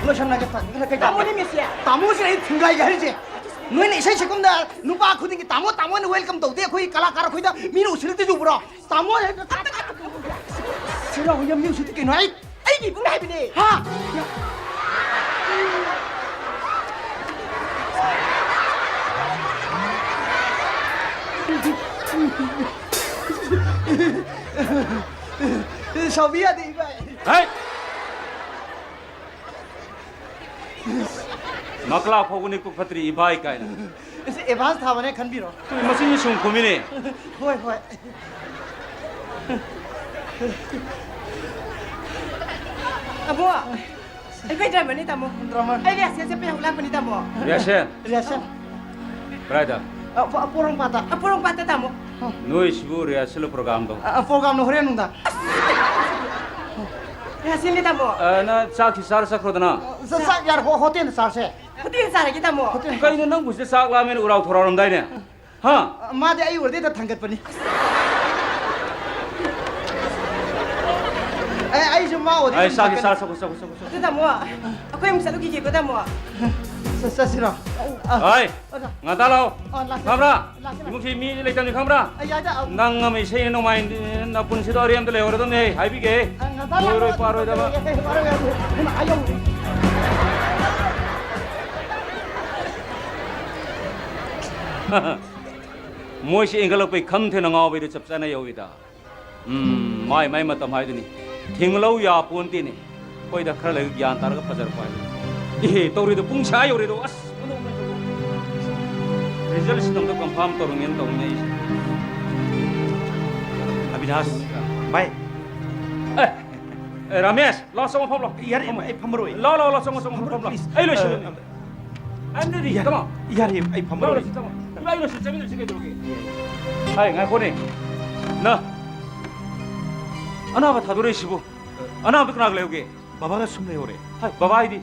ꯂꯣꯏꯁꯟꯅꯒꯦ, ꯇꯥꯃꯣ꯫ ꯀꯩ ꯇꯥꯃꯣ? ꯇꯥꯃꯣꯅꯦ ꯃꯤꯁꯦ꯫ ꯇꯥꯃꯣꯁꯤꯅ ꯑꯩ ꯊꯤꯡꯒꯥꯏꯒꯦ ꯍꯥꯏꯔꯤꯁꯦ꯫ ꯅꯣꯏꯅ ꯏꯁꯩ ꯁꯛꯐꯝꯗ ꯅꯨꯄꯥ ꯈꯨꯗꯤꯡꯒꯤ "ꯇꯥꯃꯣ, ꯇꯥꯃꯣ" ꯍꯥꯏꯅ welcome ꯇꯧꯗꯦ ꯑꯩꯈꯣꯏ ꯀꯂꯥꯀꯥꯔ ꯑꯩꯈꯣꯏꯗ? ꯃꯤꯅ ꯎꯁꯤꯜꯂꯛꯇ꯭ꯔꯤꯁꯦ ꯎꯕ꯭ꯔꯣ? ꯇꯥꯃꯣ ꯍꯦꯛꯇ ꯁꯤꯔꯥ ꯍꯣꯏ ꯌꯥꯝ ꯃꯤ ꯎꯁꯤꯠꯇꯦ ꯀꯩꯅꯣ? ꯑꯩ ꯑꯩꯒꯤ ꯏꯕꯨꯡ ꯍꯥꯏꯕꯅꯦ꯫ ꯍꯥ? ꯁꯥꯎꯕꯤ ꯌꯥꯗꯦ, ꯏꯕꯥꯏ꯫ ꯍꯩ! ꯃꯀ꯭ꯂꯥ ꯐꯥꯎꯕ ꯅꯤꯛꯄ ꯐꯠꯇ꯭ꯔꯤ, ꯏꯕꯥꯏ ꯀꯥꯏꯅ꯫ ꯑꯁ, advance ꯊꯥꯕꯅꯦ ꯈꯟꯕꯤꯔꯣ꯫ ꯃꯁꯤꯁꯨ ꯁꯨꯝ ꯈꯨꯝꯃꯤꯅꯦ꯫ ꯍꯣꯏ, ꯍꯣꯏ꯫ ꯑꯕꯣ, ꯑꯩꯈꯣꯏ drummerꯅꯤ, ꯇꯥꯃꯣ꯫ Drummer꯫ ꯑꯩ rehearsal ꯆꯠꯄ ꯌꯥꯎ ꯂꯥꯛꯄꯅꯤ, ꯇꯥꯃꯣ꯫ Rehearsal? Rehearsal꯫ ꯀꯗꯥꯏꯗ? ꯑ, ꯄꯣ-, ꯄꯣꯔꯣꯝꯄꯥꯠꯇ꯫ ꯑ, ꯄꯣꯔꯣꯝꯄꯥꯠꯇ, ꯇꯥꯃꯣ꯫ ꯅꯣꯏꯁꯤꯕꯨ rehearsalꯂꯣ programꯗꯣ? ꯑ, programꯅ ꯍꯣꯔꯦꯟ ꯅꯨꯡꯗꯥꯡ꯫ Rehearsalꯅꯤ, ꯇꯥꯃꯣ꯫ ꯑ, ꯅꯪ ꯆꯥꯛꯁꯤ ꯆꯥꯔ ꯆꯠꯈ꯭ꯔꯣꯗꯅ꯫ ꯑ, ꯆꯥ-, ꯆꯥꯛ ꯌꯥꯔꯦ, ꯍꯣ-, hotelꯗ ꯆꯥꯔꯁꯦ꯫ Hotelꯗ ꯆꯥꯔꯒꯦ, ꯇꯥꯃꯣ꯫ Hotel꯫ ꯀꯩꯅꯣ ꯅꯪꯕꯨ ꯁꯤꯗ ꯆꯥꯛ ꯂꯥꯝꯃꯦꯅ ꯎꯔꯥꯎ ꯊꯧꯔꯥꯎꯔꯝꯗꯥꯏꯅꯦ? ꯍꯥ? ꯑ, ꯃꯥꯗꯤ ꯑꯩ ꯎꯔꯗꯤ ꯍꯦꯛꯇ ꯊꯥꯡꯒꯠꯄꯅꯤ꯫ ꯑꯦ, ꯑꯩꯁꯨ ꯃꯥ ꯎꯔꯗꯤ ꯑꯩ ꯑꯗꯨꯝ ꯆꯥꯛꯁꯤ ꯊꯥꯡꯒꯠ- ꯆꯥꯔ ꯆꯠꯈ꯭ꯔꯣ, ꯆꯠꯈ꯭ꯔꯣ, ꯆꯠꯈ꯭ꯔꯣ, ꯆꯠꯈ꯭ꯔꯣ꯫ ꯑꯗꯨ ꯇꯥꯃꯣ, ꯑꯩꯈꯣꯏ ꯑꯃꯨꯛ ꯆꯠꯂꯨꯈꯤꯒꯦꯀꯣ, ꯇꯥꯃꯣ꯫ ꯆꯠ-, ꯆꯠꯁꯤꯔꯣ? ꯑ, ꯍꯣꯏ꯫ ꯑꯣꯖꯥ꯫ ꯉꯟꯇꯥ ꯂꯥꯛꯑꯣ꯫ ꯑ, ꯂꯥꯛꯀꯦ꯫ ꯈꯪꯕ꯭ꯔꯥ? ꯂꯥꯛꯀꯦ, ꯂꯥꯛꯀꯦ꯫ ꯏꯃꯨꯡꯁꯤ ꯃꯤ ꯂꯩꯇꯕꯅꯤ ꯈꯪꯕ꯭ꯔꯥ? ꯑ, ꯌꯥꯏꯗ, ꯑ, ꯅꯪ ꯑꯃ ꯏꯁꯩ ꯅꯣꯡꯃꯥꯏ ꯅꯄꯨꯟꯁꯤꯗꯣ ꯑꯔꯦꯝꯕꯗ ꯂꯩꯍꯧꯔꯗꯕꯅꯦ, ꯍꯥꯏꯕꯤꯒꯦ꯫ ꯑ, ꯉꯟꯇꯥ ꯂꯥꯛꯑꯣ꯫ ꯂꯣꯏꯔꯣꯏ ꯄꯥꯔꯣꯏꯗꯕ꯫ ꯑ, ꯌꯥꯏ, ꯌꯥꯏ, ꯌꯥꯏ, ꯌꯥꯏ, ꯌꯥꯏ꯫ ꯑ, ꯌꯥꯏ꯫ ꯃꯣꯏꯁꯦ ꯏꯟꯈꯠꯂꯛꯄꯩ ꯈꯝ ꯊꯦꯡꯅ ꯉꯥꯎꯕꯩꯗ ꯆꯞ ꯆꯥꯅ ꯌꯧꯏꯗ꯫ ꯎꯝ, ꯃꯥꯏ ꯃꯥꯏ ꯃꯇꯝ ꯍꯥꯏꯗꯨꯅꯤ꯫ ꯊꯤꯡꯂꯧ ꯌꯥꯄꯣꯟꯇꯦꯅꯦ꯫ ꯍꯣꯏꯗ, ꯈꯔ ꯂꯩꯔꯒ ꯒ꯭ꯌꯥꯟ ꯇꯥꯔꯒ ꯐꯖꯔꯛꯄ ꯍꯥꯏꯗꯨꯅꯤ꯫ ꯏꯍꯦ, ꯇꯧꯔꯤꯗꯣ ꯄꯨꯡ ꯁꯥ ꯌꯧꯔꯦꯗꯣ꯫ ꯑꯁ, resultꯁꯤꯗ ꯑꯝꯇ confirm ꯇꯧꯔꯤꯉꯦꯅ ꯇꯧꯔꯤꯅꯦ ꯑꯩꯁꯦ꯫ ꯑꯕꯤꯅꯥꯁ, ꯚꯥꯏ꯫ ꯑꯦ, ꯑꯦ, ꯔꯥꯃꯦꯁ, ꯂꯥꯎ, ꯆꯪꯉꯣ, ꯐꯝ ꯂꯥꯎ꯫ ꯌꯥꯔꯦ, ꯐꯝꯃꯣ꯫ ꯑꯩ ꯐꯝꯃꯔꯣꯏ꯫ ꯂꯥꯎ, ꯂꯥꯎ, ꯂꯥꯎ, ꯆꯪꯉꯣ, ꯆꯪꯉꯣ, ꯐꯝꯃꯔꯣꯏ, ꯐꯝ ꯂꯥꯎ꯫ Please꯫ ꯑꯩ ꯂꯣꯏꯁꯤꯜꯂꯦ꯫ ꯑ, ꯑ, I'm ready. ꯌꯥꯔꯦ, come on. ꯌꯥꯔꯦ, ꯑꯩ ꯐꯝꯃꯔꯣꯏ꯫ ꯂꯥꯎ, ꯂꯥꯎ, ꯆꯪꯉꯣ꯫ ꯏꯕꯥ, ꯑꯩ ꯂꯣꯏꯁꯤꯜ-, ꯆꯠꯃꯤꯟꯅꯔꯁꯤ ꯀꯩꯗꯧꯔꯒꯦ? ꯍꯥꯏ, ꯉꯥꯏꯈꯣꯅꯦ꯫ ꯅ, ꯑꯅꯥꯕ ꯊꯥꯗꯣꯔꯛꯏꯁꯤꯕꯨ? ꯑꯅꯥꯕꯗꯨ ꯀꯅꯥꯒ ꯂꯩꯍꯧꯒꯦ? ꯕꯕꯥꯒ ꯁꯨꯝ ꯂꯩꯍꯧꯔꯦ꯫ ꯍꯥꯏ, ꯕꯕꯥ ꯍꯥꯏꯗꯤ?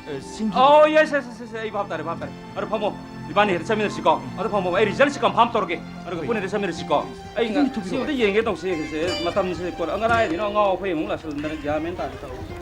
ꯑ, ꯆꯤꯡꯒꯤ ꯑꯣ, yes, yes, yes, yes, ꯑꯩ ꯚꯥꯞ ꯇꯥꯔꯦ, ꯚꯥꯞ ꯇꯥꯔꯦ꯫ ꯑꯗꯣ ꯐꯝꯃꯣ, ꯏꯕꯥꯅꯤ ꯍꯦꯛꯇ ꯆꯠꯃꯤꯟꯅꯁꯤꯀꯣ꯫ ꯑꯗꯣ ꯐꯝꯃꯣ, ꯑꯩ resultꯁꯤ confirm ꯇꯧꯔꯒꯦ꯫ ꯑꯗꯨꯒ ꯄꯨꯟꯅ ꯍꯦꯛꯇ ꯆꯠꯃꯤꯟꯅꯁꯤꯀꯣ꯫ ꯑꯩ ꯉ-, ꯊꯨꯕꯤꯌꯨ, ꯁꯤ ꯑꯝꯇ ꯌꯦꯡꯒꯦ ꯇꯧꯁꯦ, ꯌꯦꯡꯁꯦ꯫ ꯃꯇꯝꯁꯦ ꯀꯣꯟꯅ, ꯉꯔꯥꯡꯗꯩꯅ ꯑꯉꯥꯎ ꯑꯐꯩ ꯑꯃꯨꯛ ꯂꯥꯛꯁꯜꯂꯝꯗꯅ ꯒ꯭ꯌꯥꯟ ꯃꯦꯟ ꯇꯥꯗꯦ ꯇꯧꯔꯤꯁꯦ꯫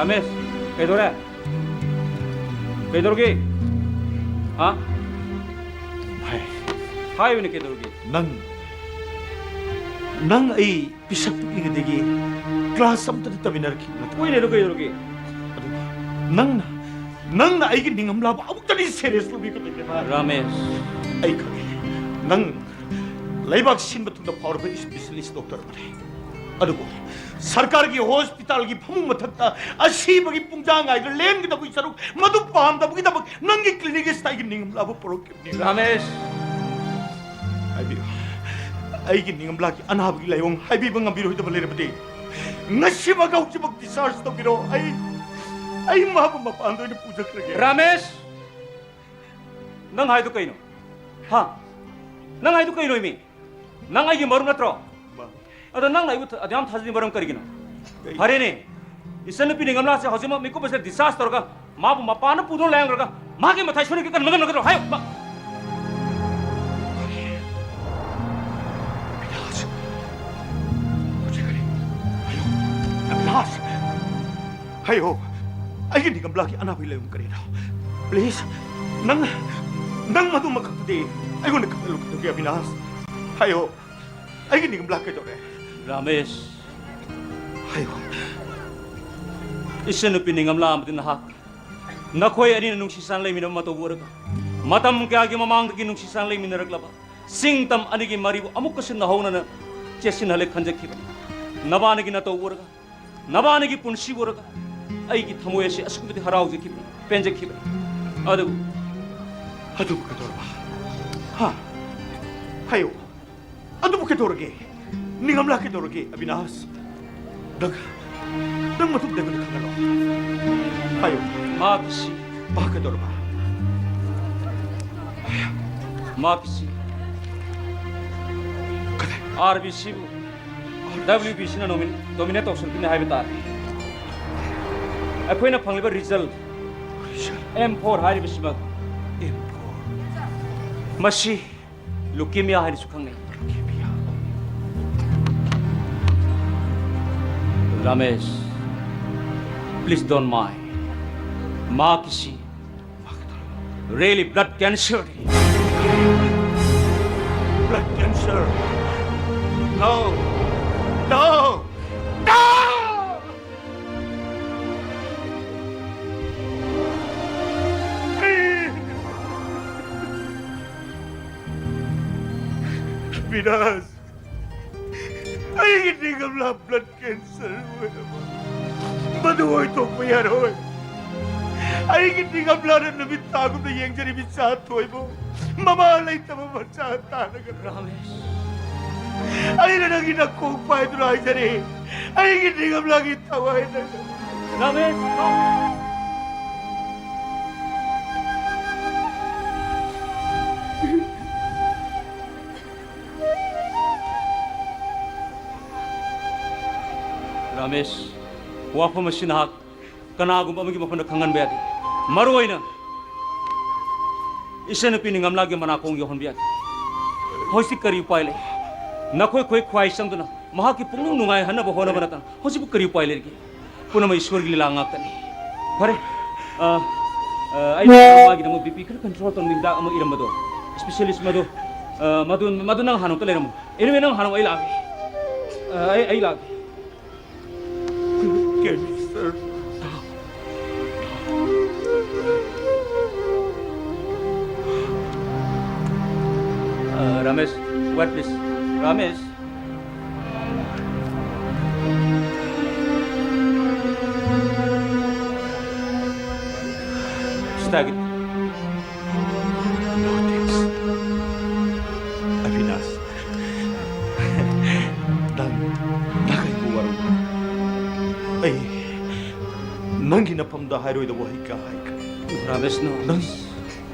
ꯔꯥꯃꯦꯁ, ꯀꯩꯗꯧꯔꯦ? ꯀꯩꯗꯧꯔꯒꯦ? ꯍꯥ? ꯍꯥꯏ꯫ ꯍꯥꯏꯌꯨꯅꯦ, ꯀꯩꯗꯧꯔꯒꯦ? ꯅꯪ, ꯅꯪ ꯑꯩ ꯄꯤꯁꯛ ꯄꯤꯛꯂꯤꯉꯩꯗꯒꯤ ꯀ꯭ꯂꯥꯁ ꯑꯃꯠꯇꯗ ꯇꯝꯃꯤꯟꯅꯔꯛꯈꯤꯕ ꯅꯠꯇ꯭ꯔꯣ? ꯍꯣꯏꯅꯦ, ꯑꯗꯨ ꯀꯩꯗꯧꯔꯒꯦ? ꯑꯗꯨꯒ ꯅꯪꯅ, ꯅꯪꯅ ꯑꯩꯒꯤ ꯅꯤꯡꯉꯝꯂꯥꯕ ꯑꯃꯨꯛꯇꯗꯤ ꯁꯦꯔꯤꯌꯁ ꯂꯧꯕꯤꯒꯗꯒꯦ ꯃꯥ? ꯔꯥꯃꯦꯁ꯫ ꯑꯩ ꯈꯪꯉꯦ꯫ ꯅꯪ ꯂꯩꯕꯥꯛ ꯁꯤꯟꯕ ꯊꯨꯡꯅ ꯐꯥꯎꯔꯕ ꯏꯁꯄꯤꯁꯦꯂꯤꯁ ꯗꯣꯛꯇꯔ ꯑꯃꯅꯤ꯫ ꯑꯗꯨꯕꯨ ꯁꯔꯀꯥꯔꯒꯤ ꯍꯣꯁꯄꯤꯇꯥꯜꯒꯤ ꯐꯃꯨꯡ ꯃꯊꯛꯇ ꯑꯁꯤꯕꯒꯤ ꯄꯨꯡꯖꯥ ꯉꯥꯏꯗꯨꯅ ꯂꯦꯟꯒꯗꯕꯒꯤ ꯁꯔꯨꯛ ꯃꯗꯨ ꯄꯥꯝꯗꯕꯒꯤꯗꯃꯛ ꯅꯪꯒꯤ ꯀ꯭ꯂꯤꯅꯤꯛ ꯑꯁꯤꯗ ꯑꯩꯒꯤ ꯅꯤꯡꯉꯝꯂꯥꯕ ꯄꯨꯔꯛꯈꯤꯕꯅꯤ꯫ ꯔꯥꯃꯦꯁ! ꯍꯥꯏꯕꯤꯌꯨ, ꯑꯩꯒꯤ ꯅꯤꯡꯉꯝꯂꯥꯒꯤ ꯑꯅꯥꯕꯒꯤ ꯂꯥꯏꯑꯣꯡ ꯍꯥꯏꯕꯤꯕ ꯉꯝꯕꯤꯔꯣꯏꯗꯕ ꯂꯩꯔꯕꯗꯤ ꯉꯁꯤꯃꯛ ꯍꯧꯖꯤꯛꯃꯛ ꯗꯤꯁꯆꯥꯔꯖ ꯇꯧꯕꯤꯔꯣ꯫ ꯑꯩ, ꯑꯩ ꯃꯥꯕꯨ ꯃꯄꯥꯟꯗ ꯑꯣꯏꯅ ꯄꯨꯖꯈ꯭ꯔꯒꯦ꯫ ꯔꯥꯃꯦꯁ! ꯅꯪ ꯍꯥꯏꯗꯨ ꯀꯩꯅꯣ? ꯍꯥ? ꯅꯪ ꯍꯥꯏꯗꯨ ꯀꯩꯅꯣ, ꯏꯃꯤ? ꯅꯪ ꯑꯩꯒꯤ ꯃꯔꯨꯞ ꯅꯠꯇ꯭ꯔꯣ? ꯃꯥ꯫ ꯑꯗꯣ ꯅꯪꯅ ꯑꯩꯕꯨ ꯊ-, ꯑꯗꯨꯌꯥꯝ ꯊꯥꯖꯗ꯭ꯔꯤ ꯃꯔꯝ ꯀꯔꯤꯒꯤꯅꯣ? ꯀꯩ? ꯐꯔꯦꯅꯦ, ꯏꯆꯟꯅꯨꯄꯤ ꯅꯤꯡꯉꯝꯂꯥꯁꯦ ꯍꯧꯖꯤꯛꯃꯛ ꯃꯤꯀꯨꯞ ꯑꯁꯤꯗ ꯗꯤꯁꯆꯥꯔꯖ ꯇꯧꯔꯒ ꯃꯥꯕꯨ ꯃꯄꯥꯟꯗ ꯄꯨꯗꯨꯅ ꯂꯥꯌꯦꯡꯈ꯭ꯔꯒ ꯃꯍꯥꯛꯀꯤ ꯃꯊꯥꯏ ꯁꯣꯏꯅꯒꯦ ꯀꯟꯕ ꯉꯝꯅꯒꯗ꯭ꯔꯣ? ꯍꯥꯏꯌꯨ, ꯃ-, ꯑꯕꯤꯅꯥꯁ! ꯍꯧꯖꯤꯛ ꯀꯔꯤ? ꯍꯥꯏꯌꯨ, ꯑꯕꯤꯅꯥꯁ! ꯍꯥꯏꯌꯨ, ꯑꯩꯒꯤ ꯅꯤꯡꯉꯝꯂꯥꯒꯤ ꯑꯅꯥꯕꯒꯤ ꯂꯥꯏꯑꯣꯡ ꯀꯔꯤꯅꯣ? ꯄ꯭ꯂꯤꯖ, ꯅꯪ, ꯅꯪ ꯃꯗꯨꯃꯈꯛꯇꯗꯤ ꯑꯩꯉꯣꯟꯗ ꯈꯪꯍꯜꯂꯨ ꯀꯩꯗꯧꯒꯦ, ꯑꯕꯤꯅꯥꯁ? ꯍꯥꯏꯌꯨ, ꯑꯩꯒꯤ ꯅꯤꯡꯉꯝꯂꯥ ꯀꯩꯗꯧꯔꯦ? ꯔꯥꯃꯦꯁ, ꯍꯥꯏꯌꯨ꯫ ꯏꯆꯟꯅꯨꯄꯤ ꯅꯤꯡꯉꯝꯂꯥ ꯑꯃꯗꯤ ꯅꯍꯥꯛ, ꯅꯈꯣꯏ ꯑꯅꯤꯅ ꯅꯨꯡꯁꯤ ꯆꯥꯟꯅ ꯂꯩꯃꯤꯟꯅꯕ ꯃꯇꯧ ꯎꯔꯒ, ꯃꯇꯝ ꯀꯌꯥꯒꯤ ꯃꯃꯥꯡꯗꯒꯤ ꯅꯨꯡꯁꯤ ꯆꯥꯟꯅ ꯂꯩꯃꯤꯟꯅꯔꯛꯂꯕ ꯆꯤꯡ ꯇꯝ ꯑꯅꯤꯒꯤ ꯃꯔꯤꯕꯨ ꯑꯃꯨꯛꯀꯁꯨ ꯅꯧꯍꯧꯅꯅ ꯆꯦꯠꯁꯤꯟꯍꯜꯂꯦ ꯈꯟꯖꯈꯤꯕꯅꯤ꯫ ꯅꯕꯥꯅꯤꯒꯤ ꯅꯇꯧ ꯎꯔꯒ, ꯅꯕꯥꯅꯤꯒꯤ ꯄꯨꯟꯁꯤ ꯎꯔꯒ ꯑꯩꯒꯤ ꯊꯃꯣꯏ ꯑꯁꯤ ꯑꯁꯨꯛꯀꯤ ꯃꯇꯤꯛ ꯍꯔꯥꯎꯖꯈꯤꯕꯅꯤ, ꯄꯦꯟꯖꯈꯤꯕꯅꯤ꯫ ꯑꯗꯨꯕꯨ ꯑꯗꯨꯕꯨ ꯀꯩꯗꯧꯔꯕ? ꯍꯥ? ꯍꯥꯏꯌꯨ꯫ ꯑꯗꯨꯕꯨ ꯀꯩꯗꯧꯔꯒꯦ? ꯅꯤꯡꯉꯝꯂꯥ ꯀꯩꯗꯧꯔꯒꯦ, ꯑꯕꯤꯅꯥꯁ? ꯅꯪ, ꯅꯪ ꯃꯗꯨꯝ ꯗꯦꯕꯤꯗ ꯈꯪꯍꯜꯂꯣ꯫ ꯍꯥꯏꯌꯨ꯫ ꯃꯥꯒꯤꯁꯤ꯫ ꯃꯥ ꯀꯩꯗꯧꯔꯕ? ꯃꯥꯒꯤꯁꯤ꯫ ꯀꯗꯥꯏ? ꯑꯥꯔ ꯕꯤ ꯁꯤꯕꯨ ꯗꯕ꯭ꯂꯤꯎ ꯕꯤ ꯁꯤꯅ ꯅꯣꯃꯤ-, ꯗꯣꯃꯤꯅꯦꯠ ꯇꯧꯁꯤꯟꯈꯤꯅꯤ ꯍꯥꯏꯕ ꯇꯥꯔꯦ꯫ ꯑꯩꯈꯣꯏꯅ ꯐꯪꯂꯤꯕ ꯔꯤꯖꯜ, ꯔꯤꯖꯜ? ꯑꯦꯝ ꯐꯣꯔ ꯍꯥꯏꯔꯤꯕꯁꯤꯃꯛ꯫ M four. ꯃꯁꯤ ꯂꯨꯀꯦꯃꯤꯌꯥ ꯍꯥꯏꯅꯁꯨ ꯈꯪꯅꯩ꯫ ꯂꯨꯀꯦꯃꯤꯌꯥ? Ramesh, Please don't mind. ꯃꯍꯥꯛꯀꯤꯁꯤ really blood cancer. Blood cancer? No. No. No! ꯕꯤꯅꯥꯁ, ꯑꯩꯒꯤ ꯅꯤꯡꯒꯝꯂꯥ blood cancer ꯑꯣꯏꯔꯕ? ꯃꯗꯨ ꯑꯣꯏꯊꯣꯛꯄ ꯌꯥꯔꯣꯏ꯫ ꯑꯩꯒꯤ ꯅꯤꯡꯒꯝꯂꯥꯅ ꯅꯨꯃꯤꯠ ꯇꯥꯒꯨꯝꯅ ꯌꯦꯡꯖꯔꯤꯕ ꯏꯆꯥ ꯊꯣꯏꯕꯨ ꯃꯃꯥ ꯂꯩꯇꯕ ꯃꯆꯥ ꯇꯥꯅꯒꯗ꯭ꯔꯥ? ꯔꯥꯃꯦꯁ꯫ ꯑꯩꯅ ꯅꯪꯒꯤ ꯅꯀꯣꯛ ꯄꯥꯏꯗꯨꯅ ꯍꯥꯏꯖꯔꯤ, ꯑꯩꯒꯤ ꯅꯤꯡꯒꯝꯂꯥꯒꯤ ꯊꯋꯥꯏ ꯅꯪ ꯔꯥꯃꯦꯁ, no! ꯔꯥꯃꯦꯁ, ꯋꯥꯐꯝ ꯑꯁꯤ ꯅꯍꯥꯛ ꯀꯅꯥꯒꯨꯝꯕ ꯑꯃꯒꯤ ꯃꯐꯝꯗ ꯈꯪꯍꯟꯕ ꯌꯥꯗꯦ꯫ ꯃꯔꯨ ꯑꯣꯏꯅ ꯏꯆꯟꯅꯨꯄꯤ ꯅꯤꯡꯒꯝꯂꯥꯒꯤ ꯃꯅꯥꯀꯣꯡ ꯌꯧꯍꯟꯕ ꯌꯥꯗꯦ꯫ ꯍꯧꯖꯤꯛ ꯀꯔꯤ ꯎꯄꯥꯏ ꯂꯩ? ꯅꯈꯣꯏ ꯈꯣꯏ ꯈ꯭ꯋꯥꯏ ꯆꯪꯗꯨꯅ ꯃꯍꯥꯛꯀꯤ ꯄꯨꯛꯅꯤꯡ ꯅꯨꯡꯉꯥꯏꯍꯟꯅꯕ ꯍꯣꯠꯅꯕ ꯅꯠꯇꯅ ꯍꯧꯖꯤꯛꯄꯨ ꯀꯔꯤ ꯎꯄꯥꯏ ꯂꯩꯔꯤꯒꯦ? ꯄꯨꯝꯅꯃꯛ ꯏꯁꯣꯔꯒꯤ ꯂꯤꯂꯥ ꯉꯥꯛꯇꯅꯤ꯫ ꯐꯔꯦ, ꯑ, ꯑ, ꯑꯩ ꯃꯥꯒꯤꯗꯃꯛ ꯕꯤ ꯄꯤ ꯈꯔ ꯀꯟꯇ꯭ꯔꯣꯜ ꯇꯧꯅꯕ ꯍꯤꯗꯥꯛ ꯑꯃ ꯏꯔꯝꯕꯗꯣ, ꯁ꯭ꯄꯦꯁꯤꯌꯦꯂꯤꯁ ꯃꯗꯨ, ꯑ, ꯃꯗꯨ, ꯃꯗꯨ ꯅꯪ ꯍꯥꯟꯅ ꯑꯝꯇ ꯂꯩꯔꯝꯃꯣ꯫ ꯑꯦꯅꯤꯋꯦ, ꯅꯪ ꯍꯥꯟꯅ ꯑꯩ ꯂꯥꯛꯑꯒꯦ꯫ ꯑ, ꯑꯩ, ꯑꯩ ꯂꯥꯛꯑꯒꯦ꯫ ꯀꯦꯟꯁꯔ꯫ ꯑ, ꯔꯥꯃꯦꯁ, wait please. ꯔꯥꯃꯦꯁ꯫ ꯁꯤꯗ ꯍꯥꯏꯒꯦ꯫ No thanks. ꯑꯕꯤꯅꯥꯁ, ꯅꯪ, ꯅꯪ ꯑꯩꯕꯨ ꯋꯥꯔꯧ꯫ ꯑꯩ ꯅꯪꯒꯤ ꯅꯐꯝꯗ ꯍꯥꯏꯔꯣꯏꯗꯕ ꯋꯥꯍꯩ ꯀꯌꯥ ꯍꯥꯏꯈ꯭ꯔꯦ꯫ ꯔꯥꯃꯦꯁ, no. ꯅꯪ